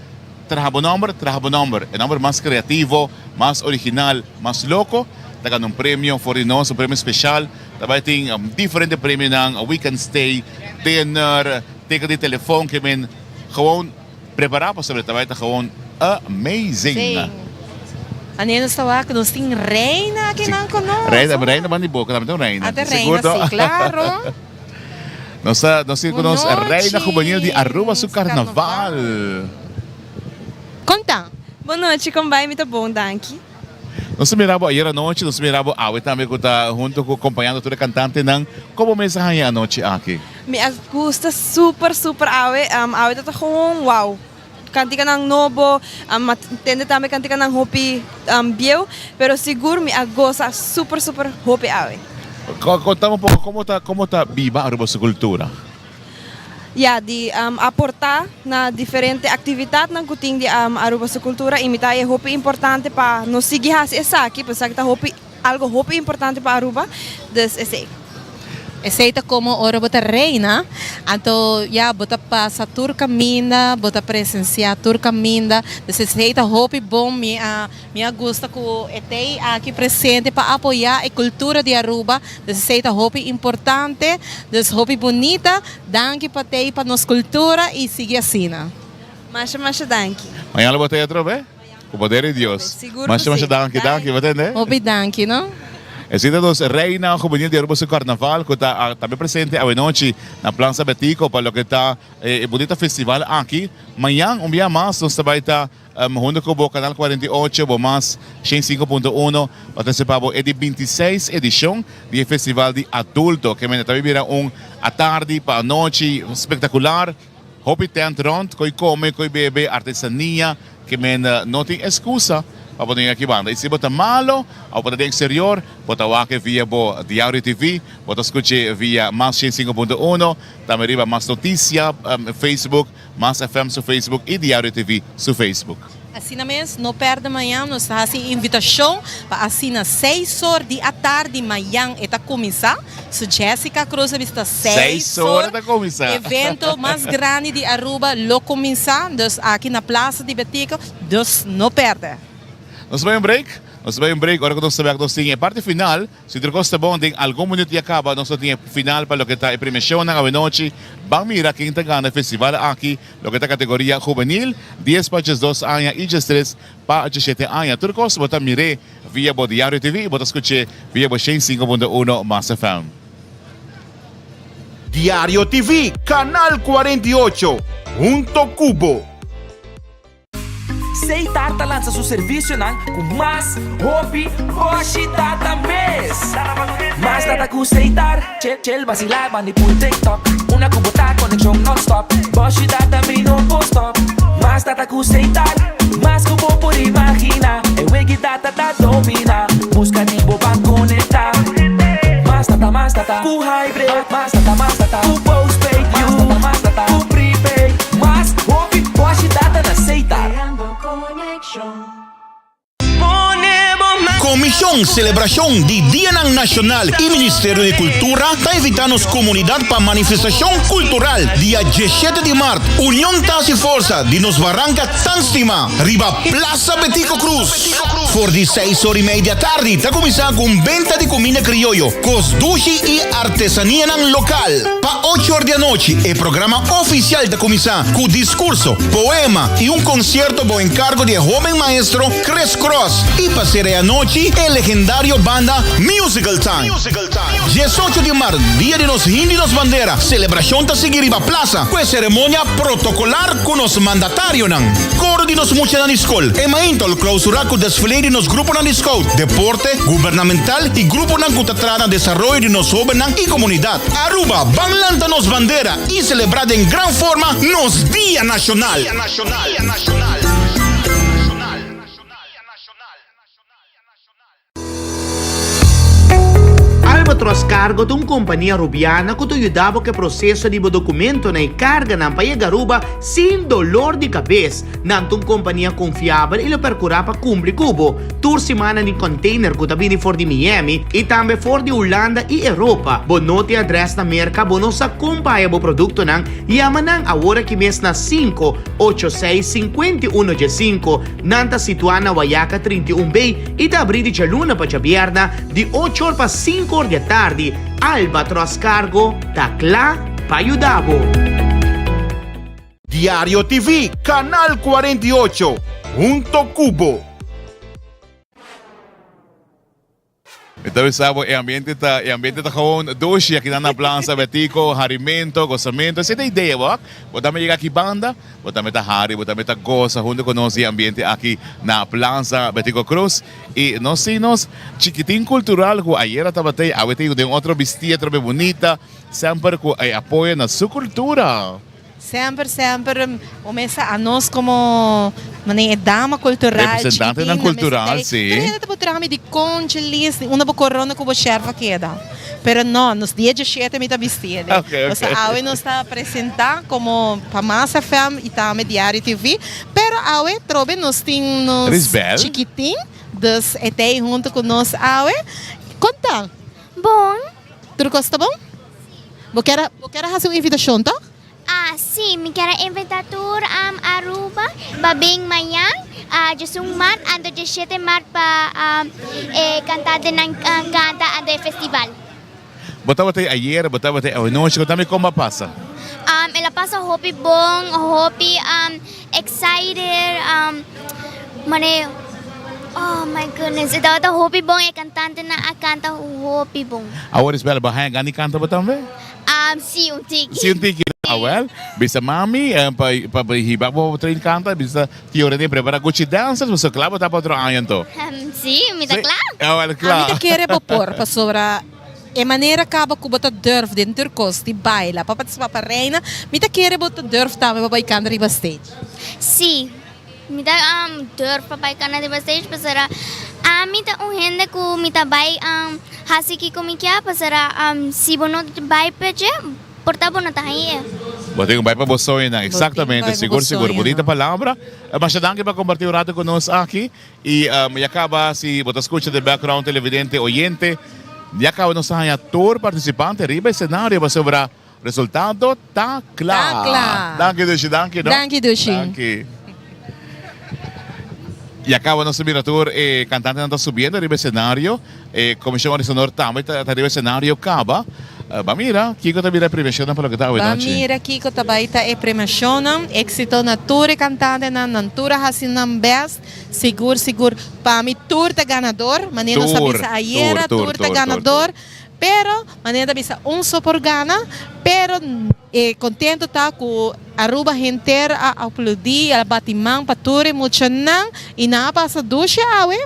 traha bo nòmber, traha bo nòmber. E nòmber mas kreativo, mas original, mas loko ta gana un premio for di nos, un premio speshal. Ta bai tin diferente premionan, weekend stay, dinner, teken di telefon, ke men gewoon. Prepara pasobra ta bai ta gewoon amazing. Sí. Ane nos ta wak nos tin reina aki nan ku nos. Reina, reina ban di boka tambe ta un reina. A ta reina si, claro. Nos ta nos tin ku nos reina juvenil di Aruba su carnaval. Kon ta? Bon nochi, kon bai? Mi ta bon, danki. Nos a mira bo ayer anochi, nos a mira bo awe tambe ku ta hunto ku kompañando tur e kantantenan. Kon bo mes a haña e anochi aki? Mi a gusta super super awe. Awe ta ta gewoon wow. Kantikanan nobo, mi a tende tambe kantikanan hopi bieu, pero sigur mi a gosa super super hopi awe. Kontami un poko komo ta komo ta biba Aruba su kultura? Ya, di aporta na diferente actividadnan cu tin di Aruba su cultura y mi ta e hopi importante pa nos sigui haci esaki, pasobra esaki ta hopi algo hopi importante pa Aruba, dus esey. Esey ta como ora bo ta reina, anto ya bo ta pasa tur caminda, bo ta presencia tur caminda, dus esey ta hopi bon, mi a Mi a gusta cu e tey aki presente pa apoya e cultura di Aruba, dus esey ta hopi importante, dus hopi bunita, danki pa tey pa nos cultura y sigui asina. Masha masha danki. Mañana lo bo tey atrobe? Cu poder di Dios. Sigur cu Masha si. masha danki, danki, bo tende? Hopi danki no. Esey ta nos Reina Juvenil di Aruba su Carnaval cu ta tambe presente awenochi na Plaza Betico pa loke ta e bunita festival aki. Mañan un bia mas nos ta bay ta Hunto ku bo Kanal 48, bo mas 105.1 pa trese pa bo e di 26 edishon di e Festival di Adulto. Ke mende ta bai bira un atardi pa anochi spektakular. Hopi tent rònt, koi kome, koi bebe, artesania. Ke mende no tin eskusa. pa bo no yega aki banda. Y si bo ta malo of bo ta den exterior, bo ta wak e via bo Diario TV, bo ta scuch'e via Mas 105.1, tambe riba Mas Noticia Facebook, Mas FM su Facebook y Diario TV su Facebook. Asina mes, no perde mañan, nos ta haci invitacion pa asina seis or di atardi mañan e ta cuminsa. Su Jessica Cruz a bisa ta seis or ta cuminsa. Evento mas grandi di Aruba lo cuminsa, dus aki na Plaza di Betico, dus no perde. Nos ta bay un break, nos ta bay un break, ora cu nos ta bek nos tin e parti final. Si tur kos ta bon, den algun minuut ya kaba nos lo tin e final pa loke ta e premiacionnan awenochi. Ban mira ken ta gana e festival aki, loke ta categoria hubenil, dies pa diesdos aña y diestres pa diesshete aña. Tur kos bo ta mir'é via bo Diario TV y bo ta scuch'é via bo shen sinku punto uno Mas FM. Diario TV, Canal 48, hunto cu bo. Seitar ta lansa su servisionan ku mas hopi boshi data mes. Mas data ku Seitar, chel chel basilá bandi pul TikTok. Una ku bo ta konekshon nònstòp, boshi data mi no por stòp. Mas data ku Seitar, mas ku bo por imaginá. E wegi data ta dominá, buska di bo ban konektá. Mas data, mas data ku hybrid, mas data, mas data ku postpaid, mas data, mas data ku prepaid. Mas hopi boshi data na Seitar. Komishon Selebrashon di Dianan Nashonal i Ministerio di Kultura ta invitá nos komunidat pa manifestashon kultural dia diesshete di mart, Union ta hasi forsa di nos baranka tan stimá riba Plaza Betico Croes. For di seis or i mei di atardi ta kuminsá ku un benta di kuminda krioyo, kos dushi i artesanianan lokal. Pa ocho or di anochi e programa ofisial ta kuminsá ku diskurso, poema i un konsierto bou enkargo di e hoben maestro Chris Cross i pa sera e anochi e legendario banda Musical Time. Diesocho di mart, dia di nos himno i nos bandera, selebrashon ta sigui riba plasa ku e seremonia protokolar ku nos mandatarionan. Koro di nos muchanan di skol, e mainta lo klausurá ku desfile di nos gruponan di scout, deporte, gubernamental i gruponan ku ta traha na desaroyo di nos hóbennan i komunidat. Aruba, ban lanta nos bandera i selebrá den gran forma nos Dia Nashonal! Albatros Cargo ta un kompania Rubiana ku ta yuda bo ku e proseso di bo dokumentonan i karganan pa yega Aruba sin dolor di kabes. Nan ta un kompania konfiabel i lo perkurá pa kumpli ku bo. Tur siman nan tin container ku ta bini for di Miami i tambe for di Hulanda i Europa. Bo no tin adrès na Merka, bo no sa kon pa haya bo produktonan? Yama nan awor aki mes na 586 51 15. Nan ta situá na Wayaca 31 B i ta abrí di djaluna pa djabierna di ocho or pa sinku or di atardi. Albatros Cargo ta kla pa yuda bo. Diario TV, Canal 48, hunto cu bo. Mi ta bisa bo e ambiente ta e ambiente ta gewoon dushi aki nan na Plaza Betico, harimento, gozamento, esei ta idea bo. Bo tambe yega aki banda, bo tambe ta hari, bo tambe ta goza hunto cu nos di e ambiente aki na Plaza Betico Cruz. Y nos tin nos chikitin cultural cu ayera tabata ei, awe ta ei den otro bisti atrobe bunita, semper cu e apoyo na su cultura. Semper, semper bo mester a nos como manera e dama cultural Representantenan chikitin, cultural, nan mester sí. Tur hende ta por traha mi di concha lis, di unda bo corona cu bo sherpa keda. Pero no, nos dia djeshete mi ta bisti ele. Ok, ok. Pasobra awe nos ta presenta como pa Mas FM y tambe Diario TV. Pero awe trobe nos tin nos Risbel. chikitin, dus e ta ey hunto cu nos awe. Con ta? Bon. Tur cos ta bon? Bo kier a, bo kier a haci un invitacion, toch? Ah, sí, mi kier a invita tur am Aruba pa bin mañan, ah, djesun mart anto djeshete mart pa am e kantantenan kanta anto e festival. Bo tabata ei ayer, bo tabata ei awenochi, kontami kon bo a pasa? Am, el a pasa hopi bon, hopi am excited, am, mane, oh my goodness, e tabata hopi bon, e kantantenan a kanta hopi bon. Awor Isabel, bo haña gana di kanta bo tambe? Am, sí, un tiki. Sí, un tiki. Awel, bisa mami pa pa hiba bo train kanta, bisa tio Rene prepara Gucci dancers, bo so kla bo ta pa otro aña anto? Sí, mi ta kla. Awel, kla. Ami ta kere bo por, pasobra e manera kaba ku bo ta durf den tur kos di baila pa partisipá pa reina, mi ta kere bo ta durf tambe pa bai kanta riba stage. Sí. Mi ta durf pa bai cana riba stage pasobra ami ta un hende cu mi ta bai haci kico mi kier pasobra si bo no bai pa dje por ta bo no ta hañ'e. Bo tin cu bai pa bo soñonan, exactamente, sigur sigur, bunita palabra. Masha danki pa comparti un rato cu nos aki y ya caba si bo ta scucha den background televidente oyente ya caba nos ta haña tur participante riba escenario pasobra Resultado ta kla. Ta kla. Danki Dushi, danki no. Danki Dushi. Danki. Y a caba nos ta mira tur e cantantenan ta subiendo riba escenario. E comision organizador tambe ta ta riba escenario caba. Ba mira kico ta bira e premiacionnan pa loke ta awe Ba nochi. mira kico ta bay ta e premiacionnan. Exito na tur e cantantenan, nan tur a haci nan best. Sigur sigur pa mi tur ta ganador, manera nos a Tur, bisa ayera, tur, tur, tur ta tur, tur, ganador. Pero, manera ta bisa un so por gana, pero e contento ta cu Aruba henter a aplaudi, a bati man pa tur e muchanan y nan a pasa dushi awe.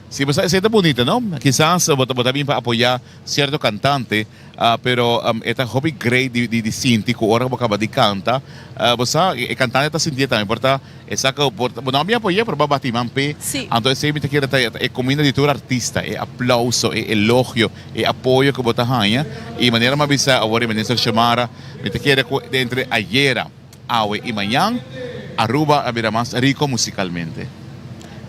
Si, bo sa esey ta bunita no? Kisas bo ta bin pa apoya cierto cantante, pero e ta hopi great di sinti cu ora bo caba di canta, bo sa e cantante ta sintié tambe, por ta E sa ku bo bo no a bin apoy'é pero bo a bati man p'e. Sí. Anto esei mi ta kere ta e kuminda di tur artista, e aplauso, e elogio, e apoyo ku bo ta haña. I manera mi a bisa awor e Minister Xiomara, mi ta kere ku entre ayera, awe i mañan, Aruba a bira mas riko musikalmente.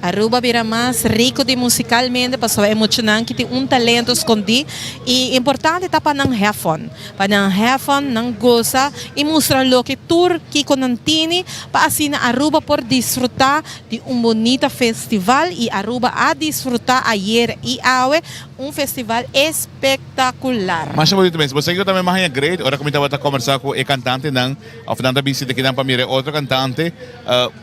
Aruba bira mas rico di musicalmente pasobra e muchanan ki tin un talento scondi y importante ta pa nan have fun, pa nan have fun, nan goza y mustra loke tur kico nan tini pa asina Aruba por disfruta di un bunita festival y Aruba a disfruta ayer y awe un festival espectacular. Masha bonito mes. Bo sa kico tambe mas haña great ora cu mi tabata combersa cu e cantantenan of nan ta bisita kinan pa mira e otro cantante.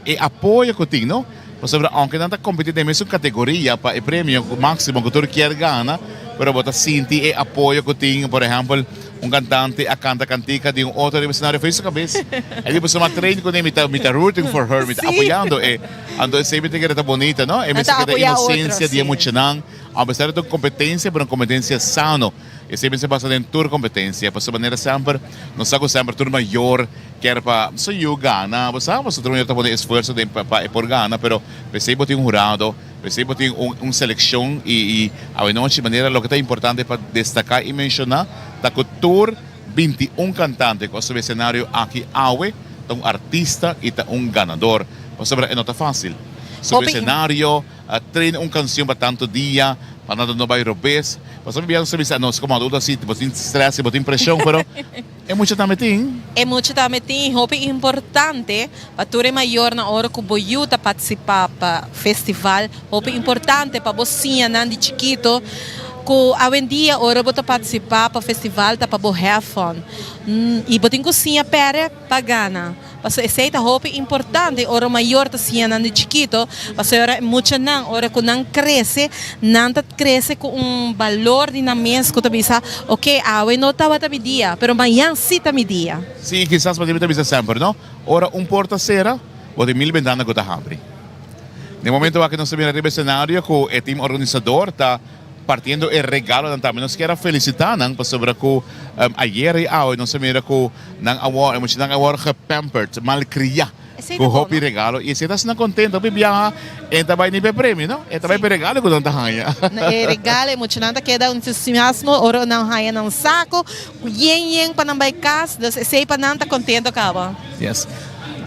E apoyo cu tin, no? Pasobra aunke nan ta competi den mesun categoria pa e premio maximo cu tur kier gana, pero bo ta sinti e apoyo cu tin, por ehempel, un cantante a canta cantica di un otro riba escenario face su cabes. E di pasobra mi a train cune, mi ta mi ta rooting for her, mi ta apoyando e. Anto esey mi ta kere ta bonita, no? E mester keda inocencia di e muchanan, apesar di ta un competencia, pero un competencia sano. Esey mester pasa den tur competencia, pasobra manera semper nos sa cu semper tur mayor Kier pa su yu gana, bo sa, pasobra tur mayor ta pone esfuerso den pa e por gana, pero p'esei bo tin un hurado, p'esei bo tin un un seleccion y y awenochi manera loke ta importante pa destaca y menciona ta cu tur 21 cantante cu a subi escenario aki awe ta un artista y ta un ganador, pasobra e no ta facil subi escenario. A train un cancion pa tanto dia, pa nada no bay robes. Pasobra mi bia nos ta bisa nos como adulto asi, bo tin stress y bo tin presion, pero e mucha tambe tin. E mucha tambe tin y hopi importante pa tur e mayornan ora cu bo yu ta participa pa festival, hopi importante pa bo siña nan di chikito cu awendia ora bo ta participa pa festival ta pa bo have fun y bo tin cu siña pere pa gana. Pasobra esei ta hopi importante ora mayor ta siña nan di chikito, pasobra ora e muchanan ora ku nan krese, nan ta krese ku un balor di nan mes ku ta bisa, ok, awe no tabata mi dia, pero mañan si ta mi dia. Sí, kisas pasobra mi ta bisa semper, no? Ora un porta sera, bo tin mil bentana ku ta habri. Den momento aki nos ta mira riba escenario ku e team organisador ta Partiendo e regalonan tambe nos kier a felicita nan pasobra cu ayer y awe nos a mira cu nan a wor e muchanan a wor gepampered, malcria cu hopi regalo y esey ta haci nan contento. Hopi biaha e ta bay ni p'e premio no, e ta bay p'e regalo cu nan ta haya. E regalo e muchanan ta keda entusiasmo ora nan haya nan saco cu yen yen pa nan bay cas, dus esey pa nan ta contento caba. Yes.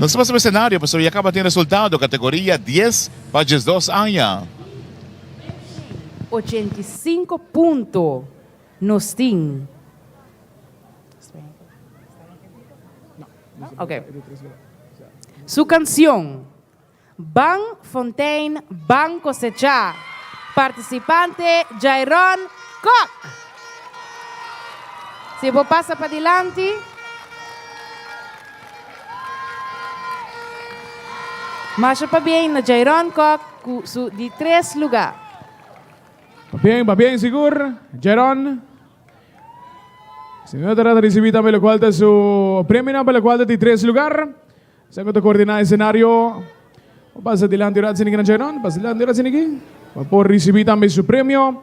Nos ta pasa p'e escenario pasobra ya caba tin resultado categoria dies pa diesdos aña. 85 punto nos tin. Ok. Su cancion, Ban Fontein Ban Cosecha. Participante Jairon Kok. Si bo pasa padilanti. Masha pabien na Jairon Kok cu su di tres lugar. Pabien, pabien sigur, Jairon. Señor ta ricibi tambe locual ta su premionan pa locual ta di tres lugar. Esnan cu ta coordina escenario, pasa dilanti ora asiniki na Jairon, pasa dilanti ora asiniki pa por ricibi tambe su premio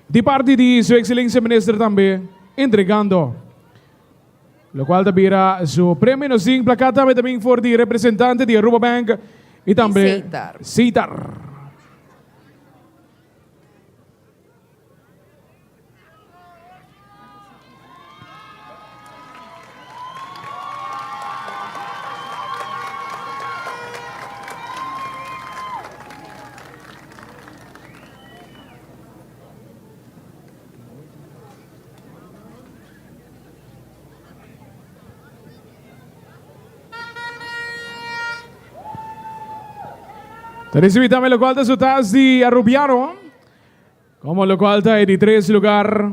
di parti di su excelencia minister tambe entregando. Locual ta bira su premio. Nos tin placa tambe ta bin for di representante di Aruba Bank. I tambe Seitar. Seitar. Ta recibi tambe locual ta su tas di Arubiano. Como locual ta e di tres lugar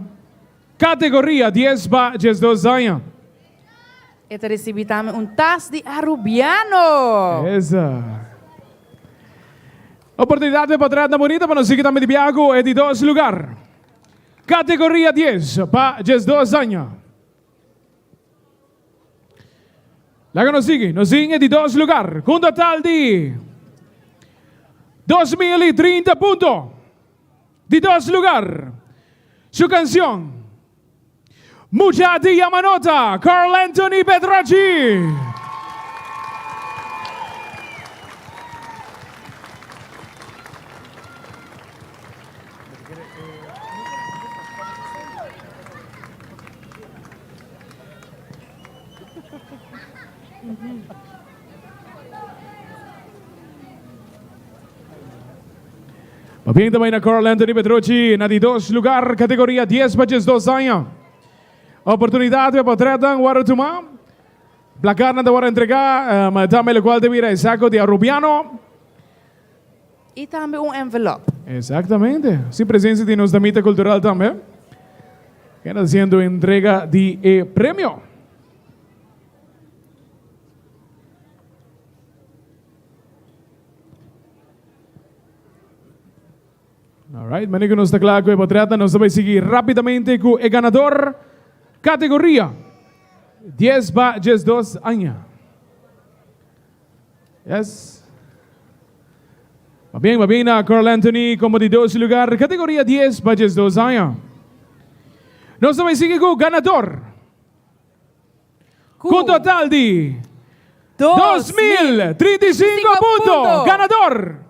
categoria 10 pa 12 aña. E ta recibi tambe un tas di Arubiano. Esa. Oportunidad pa portret na bonita pa nos sigui tambe di biaha cu e di dos lugar. Categoria 10 pa 12 aña. Laga nos sigui. Nos tin e di dos lugar cu un total di 2030 punto. Di dos lugar, su cancion Mucha di Yamanota, Carl Anthony Petrocci. Pabien ta bai na Carl Anthony Petrucci na di dos lugar categoria 10 pa 12 aña. Oportunidad pa potretnan worde tuma. Placarnan ta worde entrega, um, tambe locual ta bira e saco di Arubiano. Y tambe un envelop. Exactamente. Sin presencia di nos damita cultural tambe. Kenda haciendo entrega di e premio. All right, manera cu nos ta cla cu e potreta, nos ta bay sigui rapidamente cu e ganador categoria 10 pa 12 aña. Yes. Pabien, pabien na Carl Anthony como di dos lugar, categoria 10 pa 12 aña. Nos ta bay sigui cu ganador. Cu total di 2035 punto. Ganador.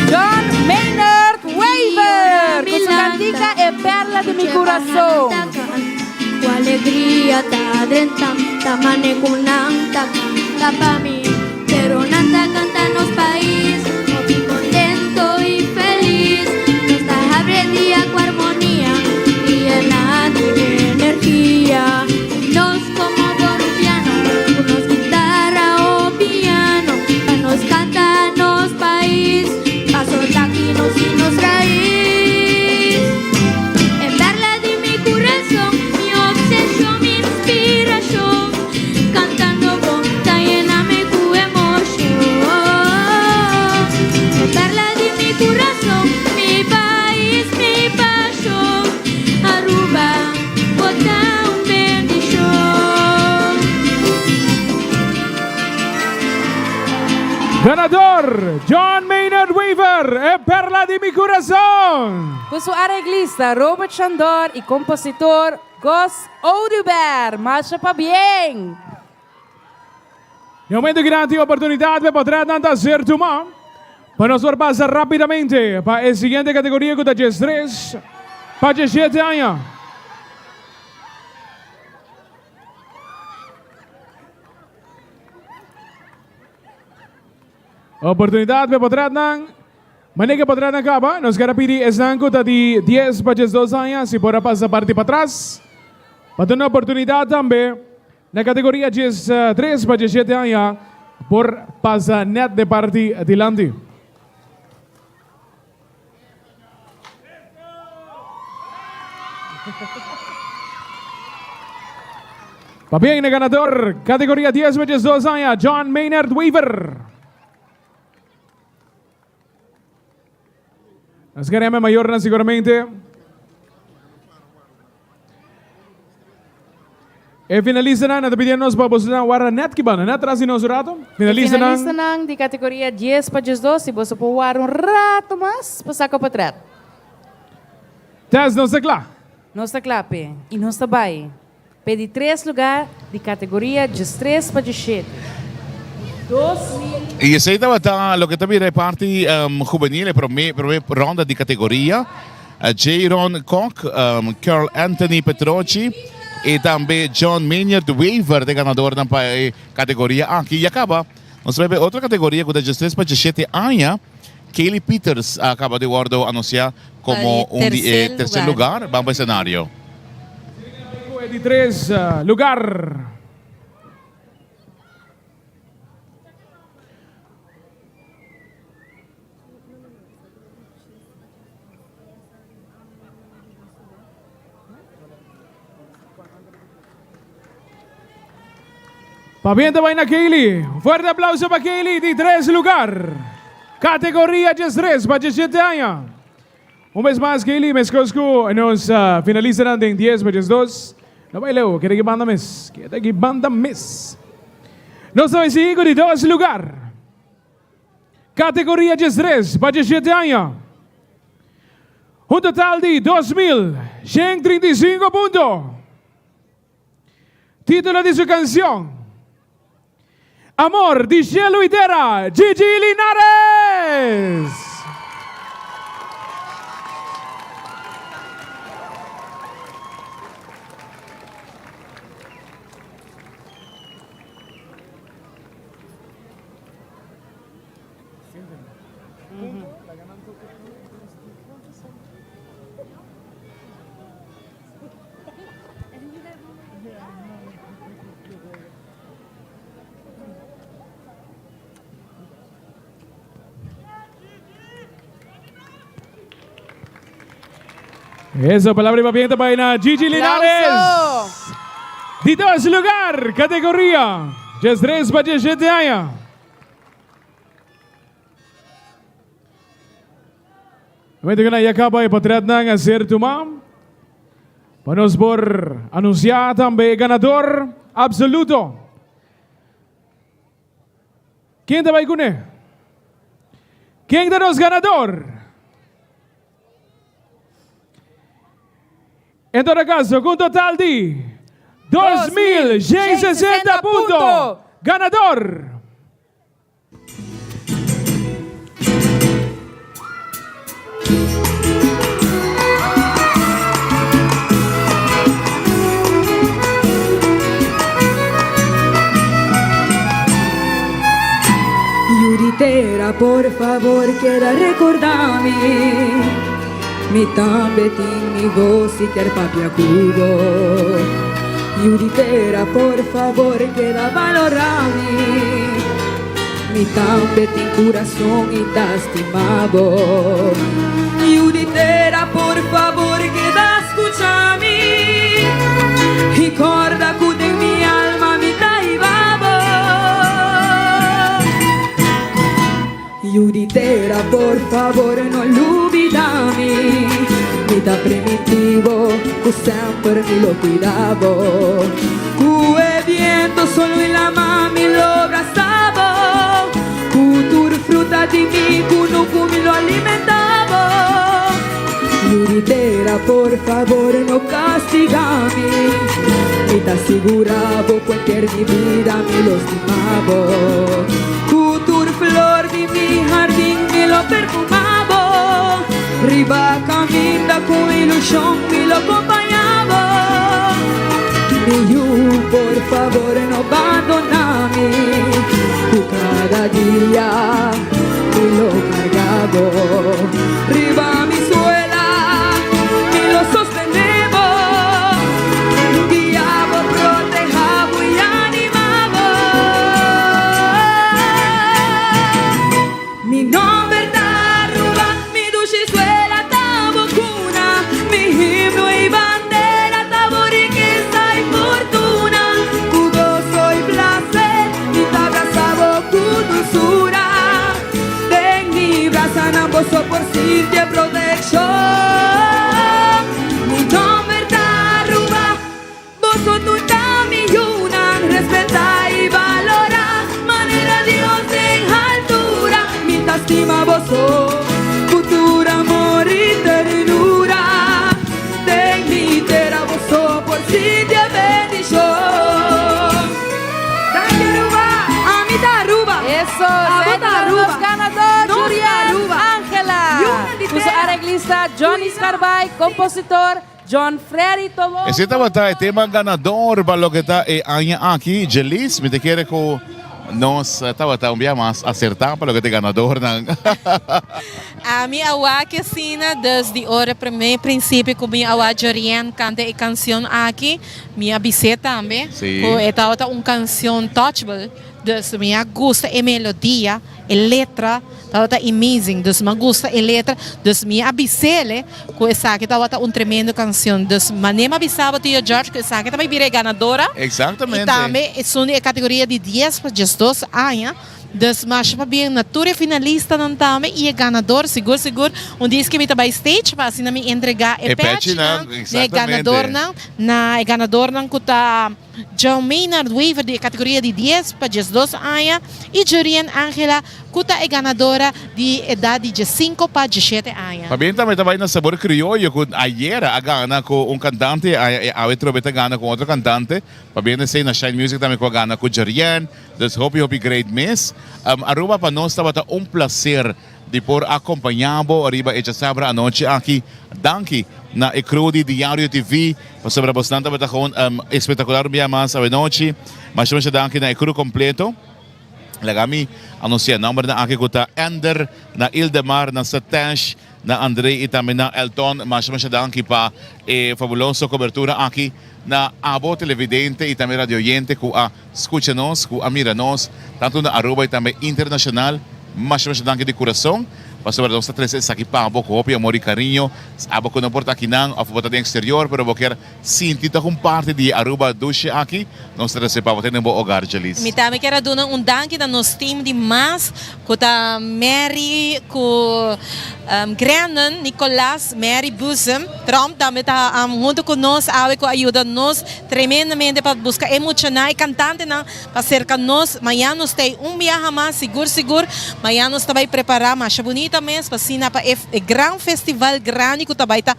John Maynard Wever cu su cantica E Perla di Mi Curason. Cu alegria ta drenta ta mane cu nan ta canta pa mi Pero nan ta canta nos pais hopi contento y feliz Nos ta habri e dia cu armonia y yena di energia Nos como Borubiano cu nos guitarra o piano Pa nos canta nos pais Paso taki nos y nos rais E perla di mi curason Mi obsesion, mi inspiracion Cantando bo ta yena mi cu emocion E perla di mi curason Mi pais, mi pasion Aruba, bo ta un bendicion. Ganador, John Maynard Wever, E Perla di Mi Curason! Cu su areglista Robert Chandor y compositor Gos Oduber. Masha pabien! E momento aki tin oportunidad pa e potretnan ta ser tuma pa nos por pasa rapidamente pa e siguiente categoria cu ta 13 pa 17 aña. Oportunidat pa e potretnan. Manera ku e potretnan kaba, nos ker a pidi esnan ku ta di dies pa 12 aña si por a pasa parti patras pa duna oportunidat tambe na kategoria 13 pa 17 aña por pasa nèt den parti dilanti. Pabien na ganador categoria 10 pa 12 aña John Maynard Weaver. Nos queremos mayornan seguramente. E finalistanan nan ta pidiendo nos pa bosonan warda net ki banda, net tras di nos un rato. Finalistanan. Finalistanan di categoria dies pa diesdos, si boso por warda un rato mas pa saca potret. Tess, nos ta cla. Nos ta cla p'e y nos ta bay p'e di tres lugar di categoria diestres pa dieshete. 2000. Y esey tabata loke ta bira e parti hubenil, e prome prome ronda di categoria. Jayron Kok, Carl Anthony Petrochi y tambe John Maynard Wever ta e ganadornan pa e categoria aki. Y a caba nos ta bay pa e otro categoria cu ta diestres pa diesshete aña. Kaylee Peters a caba di wordo anuncia como un di e tercer lugar. Ban pa escenario. E di tres lugar. Pabien ta bai na Kaylee. Un fuerte aplauso pa Kaylee di tres lugar. Categoria 13 pa 17 aña. Un bes mas Kaylee, meskos ku nos finalistanan den 10 pa 12. No bai leu, keda ki banda mes. Keda ki banda mes. Nos ta bai sigui ku di dos lugar. Categoria 13 pa 17 aña. Un total di 2135 punto. Título di su canción, Amor di Cielo y Tera, Gigi Linares. Eso, palabra y papiento para na Gigi Linares. Di dos lugar, categoría. 13 pa 17 aña. Momento que na ya caba e portretnan a ser tumá. Pa nos por anunciá tambe e ganador absoluto. Ken ta bai kuné? Ken ta nos ganador? En todo caso, ku un total di 2.160 punto, ganador! Yu di tera por favor keda recorda mi Mi tambe tin mi voz y kier papia cu bo Yu di tera por favor keda valora mi Mi tambe tin curason y ta stima bo Yu di tera por favor keda scucha mi Y corda cu den mi alma mi ta hiba bo Yu di tera por favor no lubida mi Mi ta primiti bo cu semper mi lo cuida bo Cu e viento, sol y lama mi lo brasa bo Cu tur fruta di mi cunucu mi lo alimenta bo Yu di tera por favor no castiga mi Mi ta sigura bo cu enter mi bida mi lo stima bo Cu tur flor di mi hardin mi lo perfuma bo Riba caminda cu ilusion mi lo compaña bo Mi yu por favor no bandona mi Cu cada dia mi lo carga bo Riba mi suela mi lo sostene bo Guia bo, proteha bo y anima bo Mi nomber ta Aruba, mi dushi suela ta bo cuna Mi himno y bandera ta bo rikesa y fortuna Cu goso y placer mi ta brasa bo cu dulzura Den mi brasanan boso por sinti e proteccion Mi nomber ta Aruba, boso tur ta mi. cos. Abo Ey ta ta Aruba. nos ganador, Nos ta Jurian Aruba. Angela. Yunan di Cu su tera. areglista Johnny Scarbay, compositor John Freddy Tobón. Esey tabata e tema ganador pa loke ta e aña aki. Jelis, mi ta kere cu nos tabata un bia mas acerta pa loke ta e ganadornan. Ami a wak asina desde ora prome principio cu mi a wak Jorien canta e cancion aki, mi a bis'é tambe cu e tabata un cancion touchable. Dus mi a gusta e melodia, e letra tabata amazing, dus mi a gusta e letra, dus mi a bis'ele cu esaki tabata un tremendo cancion. Dus mane mi a bisa bo tio George cu esaki ta bay bira e ganadora. Exactamente. Y tambe esun di e categoria di dies pa diesdos aña. Dus masha pabien na tur e finalistanan tambe y e ganador sigur sigur un dia esaki mi ta bay stage pa asina mi entrega e E pechinan, pechinan na e exactamente. ganadornan, na e ganadornan cu ta. John Maynard Wever di e categoria di dies pa diesdos aña y Jurien Angela cu ta e ganadora di edad di diescinco pa diesshete aña. Pabien tambe ta bay na Sabor Crioyo cu ayera a gana cu un cantante y awe trobe ta gana cu otro cantante. Pabien esey na Shine Music tambe cu a gana cu Jurien. Dus hopi hopi great mes. Aruba pa nos tabata un placer. Di por acompaña bo riba e djasabra anochi aki. Danki na e crew di Diario TV pasobra bosnan tabata gewoon espectacular un bia mas awenochi. Masha masha danki na e crew completo. Laga mi anuncia nombernan aki cu ta Ender, na Ildemar, na Satesh, na André y tambe na Elton. Masha masha danki pa e fabuloso cobertura aki na abo televidente y tambe radio oyente cu a Scucha nos cu a mira nos tanto na Aruba y tambe internacional. Masha masha danki di curason pasobra nos ta trece esaki pa bo cu hopi amor y cariño. Abo cu no por ta akinan of bo ta den exterior pero bo kier sinti ta un parti di e Aruba dushi aki, nos ta trece pa bo te den bo hogar, Jeliz. Mi tambe kier a duna un danki na nos team di mas cu ta Mary cu Grandon, Nicolas, Mary Boezem, Trump tambe ta hunto cu nos awe cu a yuda nos tremendamente pa busca e muchanan, e cantantenan pa cerca nos. Mañan nos ta ey un biaha mas, sigur sigur. Mañan nos ta bay prepara masha bunita mes pa asina pa e gran festival grandi cu ta bay ta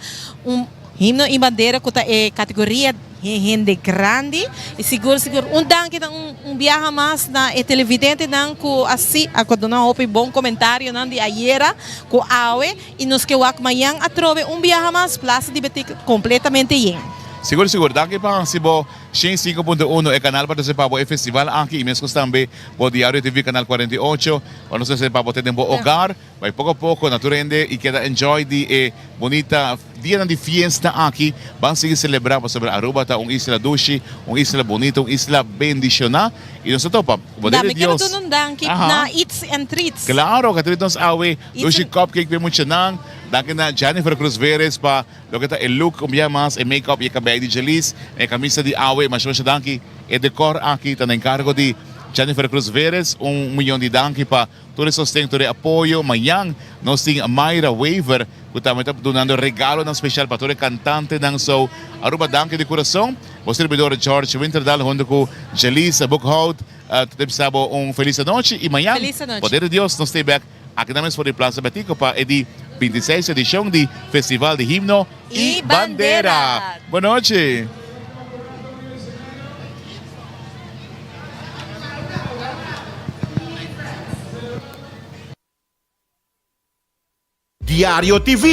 un Himno y Bandera cu ta e categoria hende grandi y sigur sigur un danki na un biaha mas na e televidentenan cu a si a duna hopi bon comentarionan di ayera cu awe y nos ke wak mañan atrobe un biaha mas Plaza di Betik completamente yen. Sigur sigur danki pa hasi bo 105.1 e canal pa trece pa bo e festival aki y mescos tambe bo Diario TV canal 48 pa nos trece pa bo te den bo hogar. Bai poko a poko na tur hende y keda enjoy di e bunita dianan di fiesta aki. Ban sigui celebra pasobra Aruba ta un isla dushi, un isla bunita, un isla bendiciona y nos ta topa cu poder Da, di mi kere Dios. duna un danki Aha. na Eats and Treats. Claro, ka treat nos awe Eats dushi and. cupcake p'e muchanan. Danki na Jennifer Cruz Veres pa loke ta e look un bia mas, e make-up y e cabei di Jeliz, e camisa di awe. Masha masha danki. E decor aki ta na encargo di Jennifer Cruz Veres. Un miyon di danki pa Tur e sosten, tur e apoyo. Mañan nos tin Mayra Wever cu tambe ta dunando regalonan special pa tur e cantantenan. So Aruba danki di curason. Bo sirbidor George Winterdal hunto cu Jelisa Boekhout ta bisa bo un feliz anochi y mañan Feliz anochi. poder di Dios nos stay back aki na mes for di Plaza Betico pa e di 26 edicion di Festival di Himno y Y Bandera. Bandera. Bonochi. Diario TV.